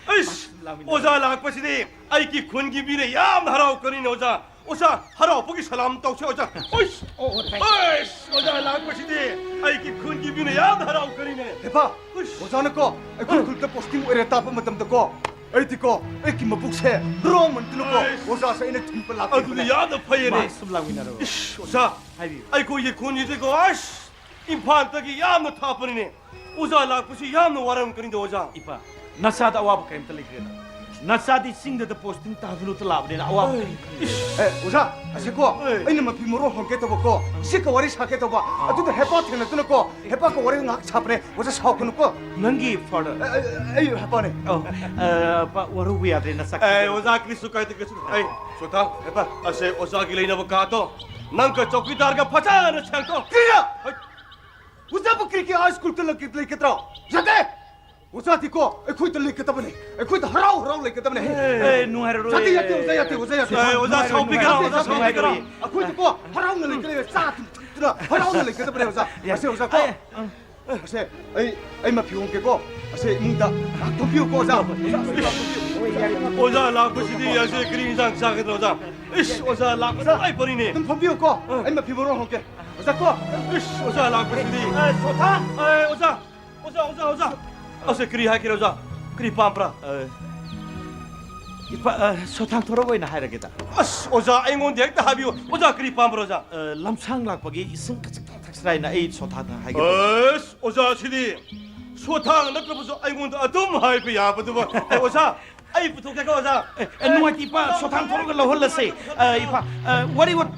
ꯑꯩꯁ, ꯂꯥꯛꯃꯤꯟꯅꯔꯣ꯫ ꯑꯣꯖꯥ ꯂꯥꯛꯄꯁꯤꯗꯤ ꯑꯩꯒꯤ ꯈꯨꯟꯒꯤ ꯃꯤꯅ ꯌꯥꯝꯅ ꯍꯔꯥꯎꯀꯅꯤꯅꯦ, ꯑꯣꯖꯥ꯫ ꯑꯣꯖꯥ, ꯍꯔꯥꯎꯕꯒꯤ ꯁꯂꯥꯝ ꯇꯧꯁꯦ, ꯑꯣꯖꯥ꯫ ꯑꯩꯁ, ꯑꯣ, ꯑꯣ, ꯇꯥꯏ꯫ ꯑꯩꯁ, ꯑꯣꯖꯥ ꯂꯥꯛꯄꯁꯤꯗꯤ ꯑꯩꯒꯤ ꯈꯨꯟꯒꯤ ꯃꯤꯅ ꯌꯥꯝꯅ ꯍꯔꯥꯎꯀꯅꯤꯅꯦ꯫ ꯍꯦꯄꯥ, ꯑꯩꯁ꯫ ꯑꯣꯖꯥꯅꯀꯣ ꯑꯩꯈꯣꯏ ꯑ꯫ ꯈꯨꯜꯗ ꯄꯣꯁꯇꯤꯡ ꯑꯣꯏꯔꯦ ꯇꯥꯕ ꯃꯇꯝꯗꯀꯣ, ꯑꯩꯗꯤꯀꯣ, ꯑꯩꯒꯤ ꯃꯕꯨꯛꯁꯦ ꯔꯣꯡ ꯃꯟꯗꯅꯀꯣ, ꯑꯩꯁ꯫ ꯑꯣꯖꯥꯁꯦ ꯑꯩꯅ ꯊꯤꯟꯕ ꯂꯥꯛꯄꯅꯦ꯫ ꯑꯗꯨꯗꯤ ꯌꯥꯝꯅ ꯐꯩꯌꯦꯅꯦ꯫ ꯃꯥ ꯁꯨꯝ ꯂꯥꯛꯃꯤꯟꯅꯔꯣ꯫ ꯏꯁ, ꯑꯣꯖꯥ, ꯍꯥꯏꯕꯤꯌꯨ꯫ ꯑꯩꯈꯣꯏꯒꯤ ꯈꯨꯟꯁꯤꯗꯤꯀꯣ, ꯑꯁ, ꯏꯝꯐꯥꯜꯗꯒꯤ ꯌꯥꯝꯅ ꯊꯥꯞꯄꯅꯤꯅꯦ꯫ ꯑꯣꯖꯥ ꯂꯥꯛꯄꯁꯤ ꯌꯥꯝꯅ ꯋꯥꯔꯝꯒꯅꯤꯗ, ꯑꯣꯖꯥ꯫ ꯏꯄꯥ, ꯅꯆꯥꯗ ꯑꯋꯥꯕ ꯀꯔꯤꯝꯇ ꯂꯩꯇ꯭ꯔꯦꯗ꯫ ꯅꯆꯥꯗꯤ ꯆꯤꯡꯗꯗ ꯄꯣꯁꯇꯤꯡ ꯇꯥꯗꯅꯇ ꯂꯥꯛꯑꯕꯅꯤꯅ ꯑꯋꯥꯕ ꯑꯩ, ꯀꯔꯤꯝꯇ ꯂꯩꯇ꯭ꯔꯦ꯫ ꯏꯁ꯫ ꯑꯦ, ꯑꯣꯖꯥ, ꯑꯁꯤꯀꯣ, ꯑꯦ꯫ ꯑꯩꯅ ꯃꯐꯤ ꯃꯔꯣꯜ ꯍꯣꯡꯒꯦ ꯇꯧꯕꯀꯣ, ꯏꯆꯦꯒ ꯋꯥꯔꯤ ꯁꯥꯒꯦ ꯇꯧꯕ꯫ ꯑꯥ꯫ ꯑꯗꯨꯗ ꯍꯦꯄꯥ ꯊꯦꯡꯅꯗꯅꯀꯣ, ꯍꯦꯄꯥꯒ ꯋꯥꯔꯤ ꯉꯥꯏꯍꯥꯛ ꯁꯥꯕꯅꯦ꯫ ꯑꯣꯖꯥ, ꯁꯥꯎꯒꯅꯨꯀꯣ꯫ ꯅꯪꯒꯤ ꯐꯥꯗꯔ? ꯑꯦ, ꯑꯦ, ꯑꯩ ꯍꯦꯄꯥꯅꯦ꯫ ꯑꯣ, ꯑ, ꯄ-, ꯋꯥꯔꯧꯕ ꯌꯥꯗ꯭ꯔꯦ, ꯅꯁꯛ ꯑꯦ, ꯐꯖꯕ꯫ ꯑꯣꯖꯥ, ꯀꯔꯤꯁꯨ ꯀꯥꯏꯗꯦ, ꯀꯔꯤꯁꯨ ꯀꯥꯏꯗꯦ꯫ ꯑꯩ, ꯁꯣꯊꯥ, ꯍꯦꯄꯥ꯫ ꯑꯁꯦ, ꯑꯣꯖꯥꯒꯤ ꯂꯩꯅꯕ ꯀꯥꯗꯣ ꯅꯪꯒ ꯆꯧꯀꯤꯗꯥꯔꯒ ꯐꯖꯅ ꯁꯦꯡꯗꯣꯛ꯫ ꯀꯔꯤꯔ? ꯍꯩ꯫ ꯑꯣꯖꯥꯕꯨ ꯀꯔꯤꯒꯤ ꯍꯥꯏ ꯁ꯭ꯀꯨꯜꯗ ꯂꯩꯒ-, ꯂꯩꯒꯗ꯭ꯔꯣ? ꯌꯥꯗꯦ! ꯑꯣꯖꯥꯗꯤꯀꯣ ꯑꯩꯈꯣꯏꯗ ꯂꯩꯒꯗꯕꯅꯦ, ꯑꯩꯈꯣꯏꯗ ꯍꯔꯥꯎ ꯍꯔꯥꯎ ꯂꯩꯒꯗꯕꯅꯦ꯫ ꯑꯦ, ꯅꯨꯡꯉꯥꯏꯔꯔꯣꯏ꯫ ꯌꯥꯗꯦ, ꯌꯥꯗꯦ, ꯑꯣꯖꯥ, ꯌꯥꯗꯦ, ꯑꯣꯖꯥ, ꯌꯥꯗꯦ꯫ ꯑꯦ, ꯑꯣꯖꯥ, ꯅꯨꯡꯉꯥꯏꯔꯔꯣꯏ, ꯁꯥꯎꯕꯤꯒꯅꯨ, ꯅꯨꯡꯉꯥꯏꯔꯔꯣꯏ, ꯑꯣꯖꯥ, ꯁꯥꯎꯕꯤꯒꯅꯨ꯫ ꯅꯨꯡꯉꯥꯏꯔꯔꯣꯏ꯫ ꯑꯩꯈꯣꯏꯗꯤꯀꯣ ꯍꯔꯥꯎꯅ ꯂꯩꯒꯗꯕꯅꯦ, ꯆꯥ ꯊꯛꯇꯅ ꯍꯔꯥꯎꯅ ꯂꯩꯒꯗꯕꯅꯦ, ꯑꯣꯖꯥ꯫ ꯌꯥꯔꯦ꯫ ꯑꯁꯦ, ꯑꯣꯖꯥ, ꯀꯣ꯫ ꯑꯦ, ꯑ꯫ ꯑꯁꯦ, ꯑꯩ, ꯑꯩ ꯃꯐꯤ ꯍꯣꯡꯒꯦꯀꯣ꯫ ꯑꯁꯦ, ꯏꯃꯨꯡꯗ ꯉꯥꯏꯍꯥꯛ ꯐꯝꯕꯤꯌꯨꯀꯣ, ꯑꯣꯖꯥ꯫ ꯑꯣꯖꯥ, ꯂꯥꯛꯄꯁꯤꯗꯤ ꯑꯁꯦ ꯀꯔꯤ ꯏꯟꯁꯥꯡ ꯆꯥꯒꯗ꯭ꯔꯣ, ꯑꯣꯖꯥ? ꯏꯁ, ꯑꯣꯖꯥ, ꯂꯥꯛꯄ ꯑꯣꯖꯥ, ꯇꯉꯥꯏ ꯐꯔꯤꯅꯦ꯫ ꯑꯗꯨꯝ ꯐꯝꯕꯤꯌꯨꯀꯣ꯫ ꯑ꯫ ꯑꯩ ꯃꯐꯤ ꯃꯔꯣꯟ ꯍꯣꯡꯒꯦ꯫ ꯑꯣꯖꯥ, ꯀꯣ꯫ ꯏꯁ, ꯑꯣꯖꯥ, ꯂꯥꯛꯄꯁꯤꯗꯤ꯫ ꯑꯦ, ꯁꯣꯊꯥ꯫ ꯑꯦ, ꯑꯣꯖꯥ꯫ ꯑꯣꯖꯥ, ꯑꯣꯖꯥ, ꯑꯣꯖꯥ꯫ ꯑꯁ, ꯀꯔꯤ ꯍꯥꯏꯒꯦꯔꯣ, ꯑꯣꯖꯥ? ꯀꯔꯤ ꯄꯥꯝꯕ꯭ꯔꯥ? ꯑ, ꯏꯄꯥ, ꯑ, ꯁꯣꯊꯥꯡ ꯊꯣꯔꯛ ꯑꯣꯏꯅ ꯍꯥꯏꯔꯒꯦꯗ꯫ ꯑꯁ, ꯑꯣꯖꯥ, ꯑꯩꯉꯣꯟꯗ ꯍꯦꯛꯇ ꯍꯥꯏꯕꯤꯌꯨ꯫ ꯑꯣꯖꯥ, ꯀꯔꯤ ꯄꯥꯝꯕ꯭ꯔꯣ, ꯑꯣꯖꯥ? ꯑ, ꯂꯝꯁꯥꯡ ꯂꯥꯛꯄꯒꯤ ꯏꯁꯤꯡ ꯈꯖꯤꯛꯇꯪ ꯊꯛꯁꯤꯔꯥ ꯍꯥꯏꯅ ꯑꯩ ꯁꯣꯊꯥꯗ ꯍꯥꯏꯒꯦ ꯇꯧꯕ꯫ ꯑꯁ, ꯑꯣꯖꯥ, ꯁꯤꯗꯤ ꯁꯣꯊꯥꯡ ꯅꯠꯇ꯭ꯔꯕꯁꯨ ꯑꯩꯉꯣꯟꯗ ꯑꯗꯨꯝ ꯍꯥꯏꯕ ꯌꯥꯕꯗꯨꯕꯨ꯫ ꯑꯦ, ꯑꯣꯖꯥ, ꯑꯩ ꯄꯨꯊꯣꯛꯀꯦꯀꯣ, ꯑꯣꯖꯥ꯫ ꯑꯦ, ꯑꯦ, ꯅꯨꯡꯉꯥꯏꯇꯦ, ꯏꯄꯥ, ꯁꯣꯊꯥꯡ ꯊꯣꯔꯛꯑꯒ ꯂꯧꯍꯜꯂꯁꯦ꯫ ꯑ, ꯏꯄꯥ, ꯑ, ꯋꯥꯔꯤ ꯋꯥ-,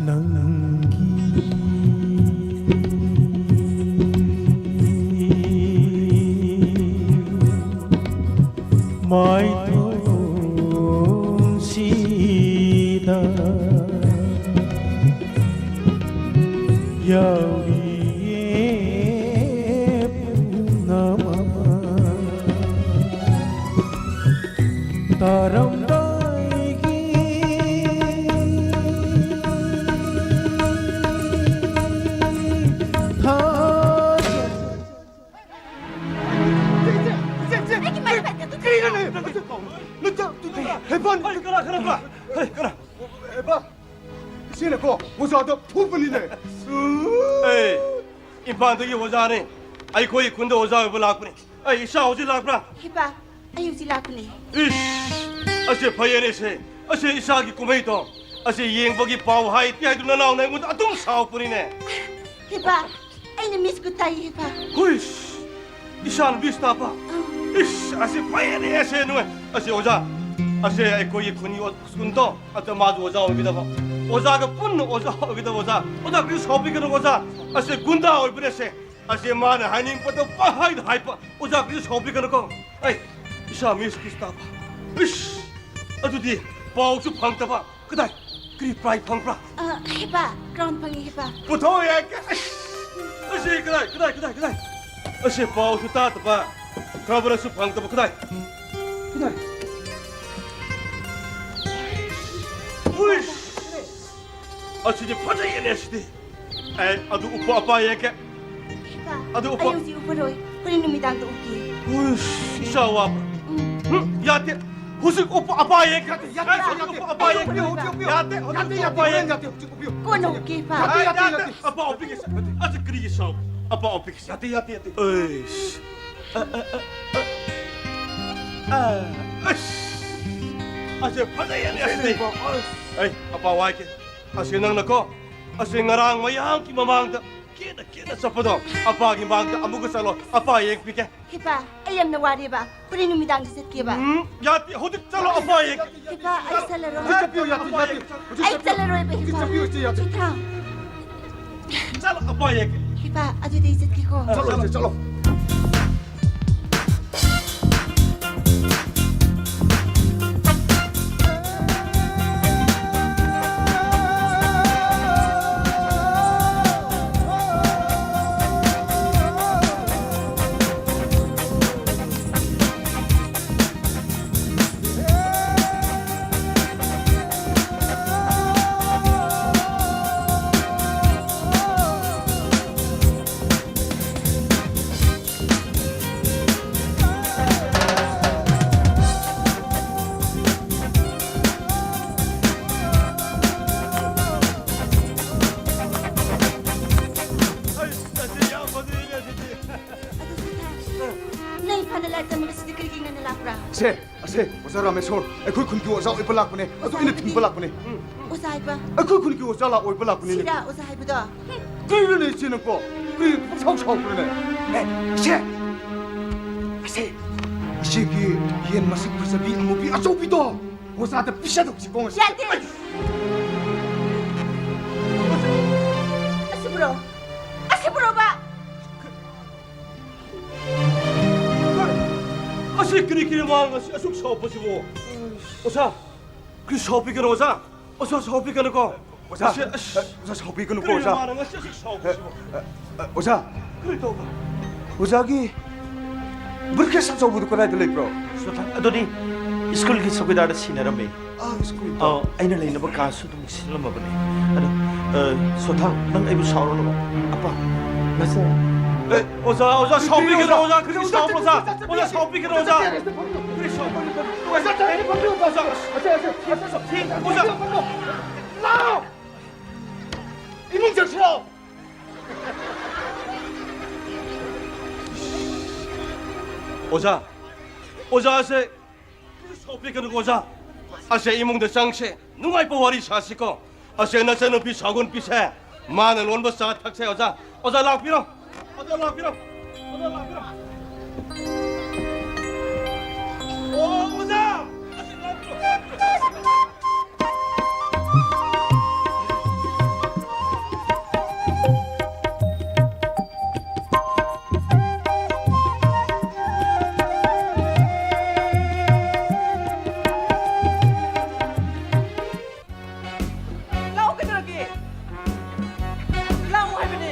ꯅꯪꯒꯤ ꯃꯥꯏꯊꯣꯡꯁꯤꯗ ꯌꯥꯎꯔꯤꯌꯦ ꯄꯨꯝꯅꯃꯛ꯫ ꯇꯥꯔꯝꯗꯥꯏꯒꯤ ꯊꯥꯖ ꯑꯩꯒꯤ ꯃꯔꯨꯞ ꯑꯗꯨ ꯀꯔꯤꯅꯣꯅꯦ? ꯅꯆꯥ, ꯍꯦꯕꯟ! ꯍꯩ, ꯀꯅꯥ, ꯀꯅꯥ, ꯀꯅꯥ? ꯍꯩ, ꯀꯅꯥ? ꯍꯦꯕꯟ! ꯏꯆꯦꯅꯀꯣ ꯑꯣꯖꯥꯗ ꯐꯨꯕꯅꯤꯅꯦ꯫ ꯑꯩ ꯏꯝꯐꯥꯜꯗꯒꯤ ꯑꯣꯖꯥꯅꯦ꯫ ꯑꯩꯈꯣꯏ ꯈꯨꯟꯗ ꯑꯣꯖꯥ ꯑꯣꯏꯕ ꯂꯥꯛꯄꯅꯦ꯫ ꯑꯩ ꯏꯆꯥ ꯍꯧꯖꯤꯛ ꯂꯥꯛꯄ꯭ꯔꯥ? ꯍꯦꯕꯟ! ꯑꯩ ꯍꯧꯖꯤꯛ ꯂꯥꯛꯄꯅꯦ꯫ ꯏꯁ! ꯑꯁꯦ ꯐꯩꯌꯦꯅꯦ ꯁꯦ꯫ ꯑꯁꯦ ꯏꯆꯥꯒꯤ ꯀꯨꯝꯍꯩꯗꯣ꯫ ꯑꯁꯦ ꯌꯦꯡꯕꯒꯤ ꯄꯥꯎ ꯍꯥꯏ ꯇꯤ ꯍꯥꯏꯗꯨꯅ ꯅꯅꯥꯎꯅ ꯑꯩꯉꯣꯟꯗ ꯑꯗꯨꯝ ꯁꯥꯎꯄꯅꯤꯅꯦ꯫ ꯍꯦꯕꯟ! ꯑꯩꯅ ꯃꯤꯁ ꯀꯨꯠ ꯇꯥꯏ ꯍꯦꯕꯟ꯫ ꯍꯨꯏꯁ! ꯏꯆꯥꯅ ꯃꯤꯁ ꯇꯥꯕ? ꯑꯥ꯫ ꯏꯁ, ꯑꯁꯤ ꯐꯩꯅꯦ, ꯑꯁꯦ ꯅꯣꯏ꯫ ꯑꯁꯤ ꯑꯣꯖꯥ, ꯑꯁꯦ ꯑꯩꯈꯣꯏꯒꯤ ꯈꯨꯟꯒꯤ ꯑꯣ-, ꯁ꯭ꯀꯨꯜꯗꯣ, ꯑꯗ ꯃꯥꯁꯨ ꯑꯣꯖꯥ ꯑꯣꯏꯒꯗꯕ꯫ ꯑꯣꯖꯥꯒ ꯄꯨꯟꯅ ꯑꯣꯖꯥ ꯑꯣꯏꯒꯗꯕ ꯑꯣꯖꯥ꯫ ꯑꯣꯖꯥ, ꯀꯔꯤꯁꯨ ꯁꯥꯎꯕꯤꯒꯅꯨ ꯑꯣꯖꯥ꯫ ꯑꯁꯦ ꯒꯨꯟꯗꯥ ꯑꯣꯏꯕꯅꯦ ꯑꯁꯦ꯫ ꯑꯁꯦ ꯃꯥꯅ ꯍꯥꯏꯅꯤꯡꯕꯗꯣ ꯄꯪꯍꯥꯏꯗ ꯍꯥꯏꯕ꯫ ꯑꯣꯖꯥ, ꯀꯔꯤꯁꯨ ꯁꯥꯎꯕꯤꯒꯅꯨꯀꯣ꯫ ꯑꯩ, ꯏꯁꯥ ꯃꯤꯁ ꯀ꯭ꯔꯤꯁꯇꯥꯕ꯫ ꯏꯁ, ꯑꯗꯨꯗꯤ ꯄꯥꯎꯁꯨ ꯐꯪꯗꯕ꯫ ꯀꯗꯥꯏ? ꯀꯔꯤ ꯄ꯭ꯔꯥꯏꯖ ꯐꯪꯕ꯭ꯔꯥ? ꯑ, ꯍꯦꯄꯥ, ꯀ꯭ꯔꯥꯎꯟ ꯐꯪꯉꯤ, ꯍꯦꯄꯥ꯫ ꯄꯨꯊꯣꯛꯑꯦ꯫ ꯑꯁꯤ ꯀꯗꯥꯏ, ꯀꯗꯥꯏ, ꯀꯗꯥꯏ, ꯀꯗꯥꯏ? ꯑꯁꯤ ꯄꯥꯎꯁꯨ ꯇꯥꯗꯕ, ꯈꯕꯔꯁꯨ ꯐꯪꯗꯕ, ꯀꯗꯥꯏ? ꯀꯗꯥꯏ? ꯎꯏꯁ! ꯑꯁꯤꯗꯤ ꯐꯖꯩꯌꯦꯅꯦ, ꯑꯁꯤꯗꯤ꯫ ꯑꯦ, ꯑꯗꯨ ꯎꯞꯄꯣ, ꯑꯄꯥ ꯌꯦꯡꯒꯦ꯫ ꯍꯦꯄꯥ, ꯑꯗꯨ ꯎꯞꯄꯣ꯫ ꯑꯩ ꯍꯧꯖꯤꯛ ꯎꯞꯄꯔꯣꯏ꯫ ꯍꯣꯔꯦꯟ ꯅꯨꯃꯤꯗꯥꯡꯗ ꯎꯞꯀꯦ꯫ ꯎꯏꯁ, ꯏꯆꯥ ꯋꯥꯕ꯫ ꯎꯝ꯫ ꯍꯨꯝ, ꯌꯥꯗꯦ꯫ ꯍꯧꯖꯤꯛ ꯎꯞꯄ ꯑꯄꯥ ꯌꯦꯡꯒꯦ꯫ ꯌꯥꯗꯦ, ꯌꯥꯗꯦ, ꯑꯦ, ꯌꯥꯗꯦ, ꯍꯧꯖꯤꯛ ꯌꯥꯗꯦ꯫ ꯎꯞꯄ ꯑꯄꯥ ꯌꯦꯡꯒꯦ꯫ ꯎꯞꯄꯤꯌꯨ, ꯎꯞꯄꯤꯌꯨ, ꯎꯞꯄꯤꯌꯨ꯫ ꯌꯥꯗꯦ, ꯍꯧꯖꯤꯛ ꯌꯥꯗꯦ, ꯎꯞꯄ ꯌꯥꯗꯦ, ꯌꯦꯡꯒꯦ꯫ ꯍꯣꯔꯦꯟ ꯌꯥꯗꯦ, ꯍꯧꯖꯤꯛ ꯎꯞꯄꯤꯌꯨ꯫ ꯀꯣꯟꯅ ꯎꯞꯀꯦ, ꯍꯦꯄꯥ꯫ ꯌꯥꯗꯦ, ꯌꯥꯗꯦ, ꯌꯥꯗꯦ, ꯌꯥꯗꯦ꯫ ꯑꯄꯥ ꯎꯞꯄꯤꯒꯦꯁꯦ꯫ ꯑꯗꯨ ꯀꯔꯤꯒꯤ ꯁꯥꯎ-, ꯑꯄꯥ ꯎꯞꯄꯤꯒꯦꯁꯦ꯫ ꯌꯥꯗꯦ, ꯌꯥꯗꯦ, ꯌꯥꯗꯦ꯫ ꯎꯏꯁ꯫ ꯑ, ꯑ, ꯑ, ꯑ꯫ ꯑ, ꯑꯁ꯫ ꯑꯁꯦ ꯐꯖꯩꯌꯦꯅꯦ, ꯑꯁꯦ꯫ ꯑꯁꯦꯡꯕ, ꯑꯁ꯫ ꯑꯩ, ꯑꯄꯥ ꯋꯥꯏꯒꯦ꯫ ꯑꯁꯦ ꯅꯪꯅꯀꯣ, ꯑꯁꯦ ꯉꯔꯥꯡ ꯃꯌꯥꯝꯒꯤ ꯃꯃꯥꯡꯗ ꯀꯦꯅ ꯀꯦꯅ ꯆꯠꯄꯗꯣ, ꯑꯄꯥꯒꯤ ꯃꯥꯡꯗ ꯑꯃꯨꯛꯀ ꯆꯠꯂꯣ, ꯑꯄꯥ ꯌꯦꯡꯕꯤꯒꯦ꯫ ꯍꯦꯄꯥ, ꯑꯩ ꯌꯥꯝꯅ ꯋꯥꯔꯦꯕ꯫ ꯍꯣꯔꯦꯟ ꯅꯨꯃꯤꯗꯥꯡꯗ ꯆꯠꯀꯦꯕ꯫ ꯎꯝ, ꯌꯥꯗꯦ, ꯍꯧꯖꯤꯛ ꯆꯠꯂꯣ, ꯑꯄꯥ ꯌꯦꯡꯒꯦ꯫ ꯍꯦꯄꯥ, ꯑꯩ ꯆꯠꯂꯔꯣꯏ꯫ ꯍꯧꯖꯤꯛ ꯆꯠꯄꯤꯌꯨ, ꯌꯥꯗꯦ, ꯌꯥꯗꯦ, ꯍꯧꯖꯤꯛ ꯑꯩ ꯆꯠꯄꯤꯌꯨ꯫ ꯆꯠꯂꯔꯣꯏꯕ, ꯍꯧꯖꯤꯛ ꯍꯦꯄꯥ꯫ ꯆꯠꯄꯤꯌꯨ, ꯏꯆꯦ, ꯌꯥꯗꯦ꯫ ꯁꯤꯊꯥ꯫ ꯆꯠꯂꯣ, ꯑꯄꯥ ꯌꯦꯡꯒꯦ꯫ ꯍꯦꯄꯥ, ꯑꯗꯨꯗꯤ ꯑꯩ ꯆꯠꯀꯦꯀꯣ꯫ ꯆꯠꯂꯣ, ꯏꯆꯦ, ꯆꯠꯂꯣ꯫ ꯑꯗꯨ ꯁꯤꯊꯥ, ꯅꯪ ꯏꯝꯐꯥꯜꯗ ꯂꯥꯏꯔꯤꯛ ꯇꯝꯕꯁꯤꯗꯤ ꯀꯔꯤꯒꯤ ꯉꯟꯅ ꯂꯥꯛꯄ꯭ꯔꯥ? ꯁꯦ, ꯑꯁꯦ, ꯑꯣꯖꯥ ꯔꯥꯃꯦꯁꯣꯔ, ꯑꯩꯈꯣꯏ ꯈꯨꯟꯒꯤ ꯑꯣꯖꯥ ꯑꯣꯏꯕ ꯂꯥꯛꯄꯅꯦ꯫ ꯑꯗꯨ ꯑꯩꯅ ꯊꯤꯟꯕ ꯂꯥꯛꯄꯅꯦ꯫ ꯑꯣꯖꯥ ꯍꯥꯏꯕ? ꯑꯩꯈꯣꯏ ꯈꯨꯟꯒꯤ ꯑꯣꯖꯥ ꯂꯥꯛ ꯑꯣꯏꯕ ꯂꯥꯛꯄꯅꯤꯅꯦ꯫ ꯁꯤꯔꯥ ꯑꯣꯖꯥ ꯍꯥꯏꯕꯗꯣ? ꯀꯩꯅꯣꯅꯦ ꯏꯆꯦ ꯅꯪꯕꯣ? ꯀꯔꯤ ꯄꯪꯁꯥꯎ ꯁꯥꯎꯕ꯭ꯔꯅꯦ? ꯑꯦ, ꯏꯆꯦ! ꯑꯁꯦ, ꯁꯤꯒꯤ ꯌꯦꯟ ꯃꯁꯛ ꯐꯖꯕꯤ ꯑꯃꯨꯕꯤ ꯑꯆꯧꯕꯤꯗꯣ ꯑꯣꯖꯥꯗ ꯄꯤꯖꯗꯧꯁꯤꯀꯣ ꯉꯁꯤ꯫ ꯌꯥꯗꯦ! ꯑꯁꯤꯕꯨꯔꯣ? ꯑꯁꯤꯕꯨꯔꯣꯕ? ꯑꯁꯤ ꯀꯔꯤ ꯀꯔꯤ ꯃꯥꯡ ꯑꯁꯤ ꯑꯁꯨꯛ ꯁꯥꯎꯕꯁꯤꯕꯨ? ꯑꯣꯖꯥ, ꯀꯔꯤ ꯁꯥꯎꯕꯤꯒꯅꯣ ꯑꯣꯖꯥ? ꯑꯣꯖꯥ, ꯁꯥꯎꯕꯤꯒꯅꯨꯀꯣ꯫ ꯑꯣꯖꯥ, ꯑꯁꯤ, ꯑꯁ, ꯑꯣꯖꯥ, ꯁꯥꯎꯕꯤꯒꯅꯨꯀꯣ, ꯀꯔꯤꯅꯣ ꯑꯣꯖꯥ꯫ ꯃꯥꯅ ꯉꯁꯤ ꯑꯁꯨꯛ ꯁꯥꯎꯕꯁꯤꯕꯣ? ꯑ, ꯑ, ꯑ, ꯑꯣꯖꯥ꯫ ꯀꯔꯤ ꯇꯧꯕ? ꯑꯣꯖꯥꯒꯤ briefcase ꯑꯆꯧꯕꯗꯨ ꯀꯗꯥꯏꯗ ꯂꯩꯕ꯭ꯔꯣ? ꯁꯣꯊꯥ, ꯑꯗꯨꯗꯤ ꯁ꯭ꯀꯨꯜꯒꯤ ꯆꯧꯀꯤꯗꯥꯔꯗ ꯁꯤꯟꯅꯔꯝꯃꯦ꯫ ꯑꯥ, ꯁ꯭ꯀꯨꯜꯗ꯫ ꯑꯥ, ꯑꯩꯅ ꯂꯩꯅꯕ ꯀꯥꯁꯨ ꯑꯗꯨꯝ ꯁꯤꯜꯂꯝꯃꯕꯅꯦ꯫ ꯑꯗꯣ, ꯑ, ꯁꯣꯊꯥ, ꯅꯪ ꯑꯩꯕꯨ ꯁꯥꯎꯔꯅꯨ꯫ ꯑꯄꯥ, ꯅꯆꯥ꯫ ꯑꯦ, ꯑꯣꯖꯥ, ꯑꯣꯖꯥ, ꯁꯥꯎꯕꯤꯒꯅꯨ, ꯑꯣꯖꯥ, ꯀꯔꯤ ꯁꯥꯎꯕ, ꯑꯣꯖꯥ? ꯑꯣꯖꯥ, ꯁꯥꯎꯕꯤꯒꯅꯨ, ꯑꯣꯖꯥ꯫ ꯀꯔꯤ ꯁꯥꯎꯕ? ꯑꯣꯖꯥ, ꯁꯥꯎꯕꯤꯒꯅꯨ, ꯑꯣꯖꯥ꯫ ꯑꯣꯖꯥ꯫ ꯂꯥꯎ! ꯏꯃꯨꯡ ꯆꯪꯁꯤꯜꯂꯣ! ꯑꯣꯖꯥ, ꯑꯣꯖꯥꯁꯦ ꯁꯥꯎꯕꯤꯒꯅꯨ, ꯑꯣꯖꯥ꯫ ꯑꯁꯦ, ꯏꯃꯨꯡꯗ ꯆꯪꯁꯦ, ꯅꯨꯡꯉꯥꯏꯕ ꯋꯥꯔꯤ ꯁꯥꯁꯤꯀꯣ꯫ ꯑꯁꯦ, ꯅꯆꯟꯅꯨꯄꯤ ꯁꯥꯎꯒꯨꯟꯕꯤꯁꯦ, ꯃꯥꯅ ꯂꯣꯟꯕ ꯆꯥ ꯊꯛꯁꯦ, ꯑꯣꯖꯥ꯫ ꯑꯣꯖꯥ, ꯂꯥꯛꯄꯤꯔꯣ꯫ ꯑꯣꯖꯥ, ꯂꯥꯛꯄꯤꯔꯣ꯫ ꯑꯣꯖꯥ, ꯂꯥꯛꯄꯤꯔꯣ꯫ ꯑꯣ, ꯑꯣꯖꯥ! ꯂꯥꯛꯑꯣ, ꯀꯩꯗꯧꯔꯒꯦ? ꯂꯥꯛꯑꯣ ꯍꯥꯏꯕꯅꯦ꯫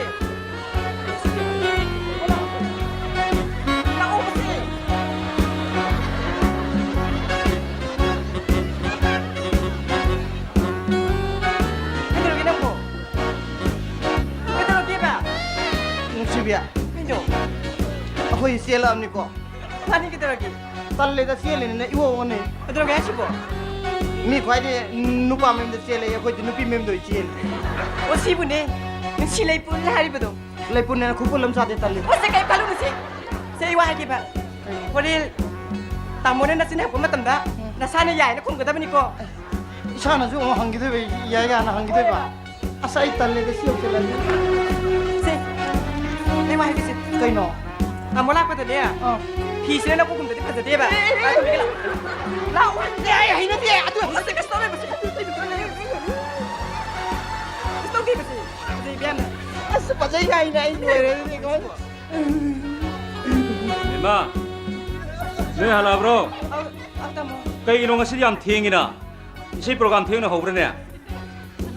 ꯂꯥꯛꯑꯣ ꯍꯧꯖꯤꯛ꯫ ꯀꯩꯗꯧꯔꯒꯦ ꯅꯪꯕꯣ? ꯀꯩꯗꯧꯔꯒꯦꯕ? ꯅꯨꯡꯁꯤꯕꯤ꯫ ꯀꯩꯅꯣ? ꯑꯩꯈꯣꯏ ꯆꯦꯜꯂꯛꯑꯕꯅꯤꯀꯣ꯫ ꯃꯥꯅꯤ, ꯀꯩꯗꯧꯔꯒꯦ? ꯇꯜꯂꯦꯗ, ꯆꯦꯜꯂꯤꯅꯤꯅ ꯏꯑꯣ ꯑꯣꯅꯩ꯫ ꯀꯩꯗꯧꯔꯒꯦ ꯍꯥꯏꯁꯤꯕꯣ? ꯃꯤ ꯈ꯭ꯋꯥꯏꯗꯒꯤ ꯅꯨꯄꯥ ꯃꯌꯨꯝꯗ ꯆꯦꯜꯂꯦ, ꯑꯩꯈꯣꯏꯗꯤ ꯅꯨꯄꯤ ꯃꯌꯨꯝꯗ ꯑꯣꯏ ꯆꯦꯜꯂꯤ꯫ ꯑꯣ, ꯁꯤꯕꯨꯅꯦ ꯅꯨꯡꯁꯤ ꯂꯩꯄꯨꯟ ꯍꯥꯏꯔꯤꯕꯗꯣ꯫ ꯂꯩꯄꯨꯟꯅꯦꯅ ꯈꯨꯄꯨꯜ ꯑꯃ ꯆꯥꯗꯦ, ꯇꯜꯂꯤ꯫ ꯑꯣ, ꯁꯦ, ꯀꯩꯝ ꯈꯜꯂꯨꯅꯨꯁꯦ꯫ ꯁꯦ, ꯑꯩ ꯋꯥ ꯍꯥꯏꯒꯦꯕ꯫ ꯀꯩꯅꯣ? ꯍꯣꯔꯦꯟ ꯇꯥꯃꯣꯅ ꯅꯆꯤꯟ ꯍꯥꯏꯔꯛꯄ ꯃꯇꯝꯗ ꯎꯝ꯫ ꯅꯁꯥꯅ ꯌꯥꯏꯅ ꯈꯨꯝꯒꯗꯕꯅꯤꯀꯣ꯫ ꯏꯁꯥꯅꯁꯨ ꯑꯃꯨꯛ ꯍꯪꯈꯤꯗꯣꯏꯕ, ꯌꯥꯏ ꯀꯥꯏꯅ ꯍꯪꯈꯤꯗꯣꯏꯕ꯫ ꯑꯁ, ꯑꯩ ꯇꯜꯂꯦꯗ, ꯁꯤ ꯌꯧꯁꯤꯜꯂꯛꯑꯗꯤ꯫ ꯁꯦ, ꯑꯩ ꯋꯥ ꯍꯥꯏꯒꯦꯁꯦ꯫ ꯀꯩꯅꯣ? ꯇꯥꯃꯣ ꯂꯥꯛꯄꯗꯅꯦ, ꯑꯥ꯫ ꯐꯤꯁꯤꯅ ꯅꯀꯣꯛ ꯀꯨꯝꯗꯗꯤ ꯐꯖ ꯐꯖꯗꯦꯕ꯫ ꯂꯥꯛꯑꯣ ꯍꯥꯏꯕꯅꯦ, ꯑꯩ ꯍꯩꯅꯗꯦ꯫ ꯑꯗꯨ ꯃꯁꯤ ꯀꯩꯁꯨ ꯇꯧꯔꯣꯏ, ꯃꯁꯤ ꯀꯩꯁꯨ ꯇꯧꯔꯣꯏ꯫ ꯀꯩꯁꯨ ꯇꯧꯗꯦ, ꯃꯁꯤ ꯐꯖꯩ ꯌꯥꯝꯅ꯫ ꯑꯁ, ꯐꯖꯩ ꯍꯥꯏꯅ ꯑꯩ ꯂꯣꯏꯔꯦ ꯑꯗꯨꯗꯤ꯫ ꯏꯃꯥ, ꯅꯣꯏ ꯍꯜꯂꯛꯑꯕ꯭ꯔꯣ? ꯑꯧ, ꯑꯧ, ꯇꯥꯃꯣ꯫ ꯀꯩꯒꯤꯅꯣ ꯉꯁꯤꯗꯤ ꯌꯥꯝ ꯊꯦꯡꯉꯤꯅ? ꯏꯁꯩ program ꯊꯦꯡꯅ ꯍꯧꯕ꯭ꯔꯅꯦ?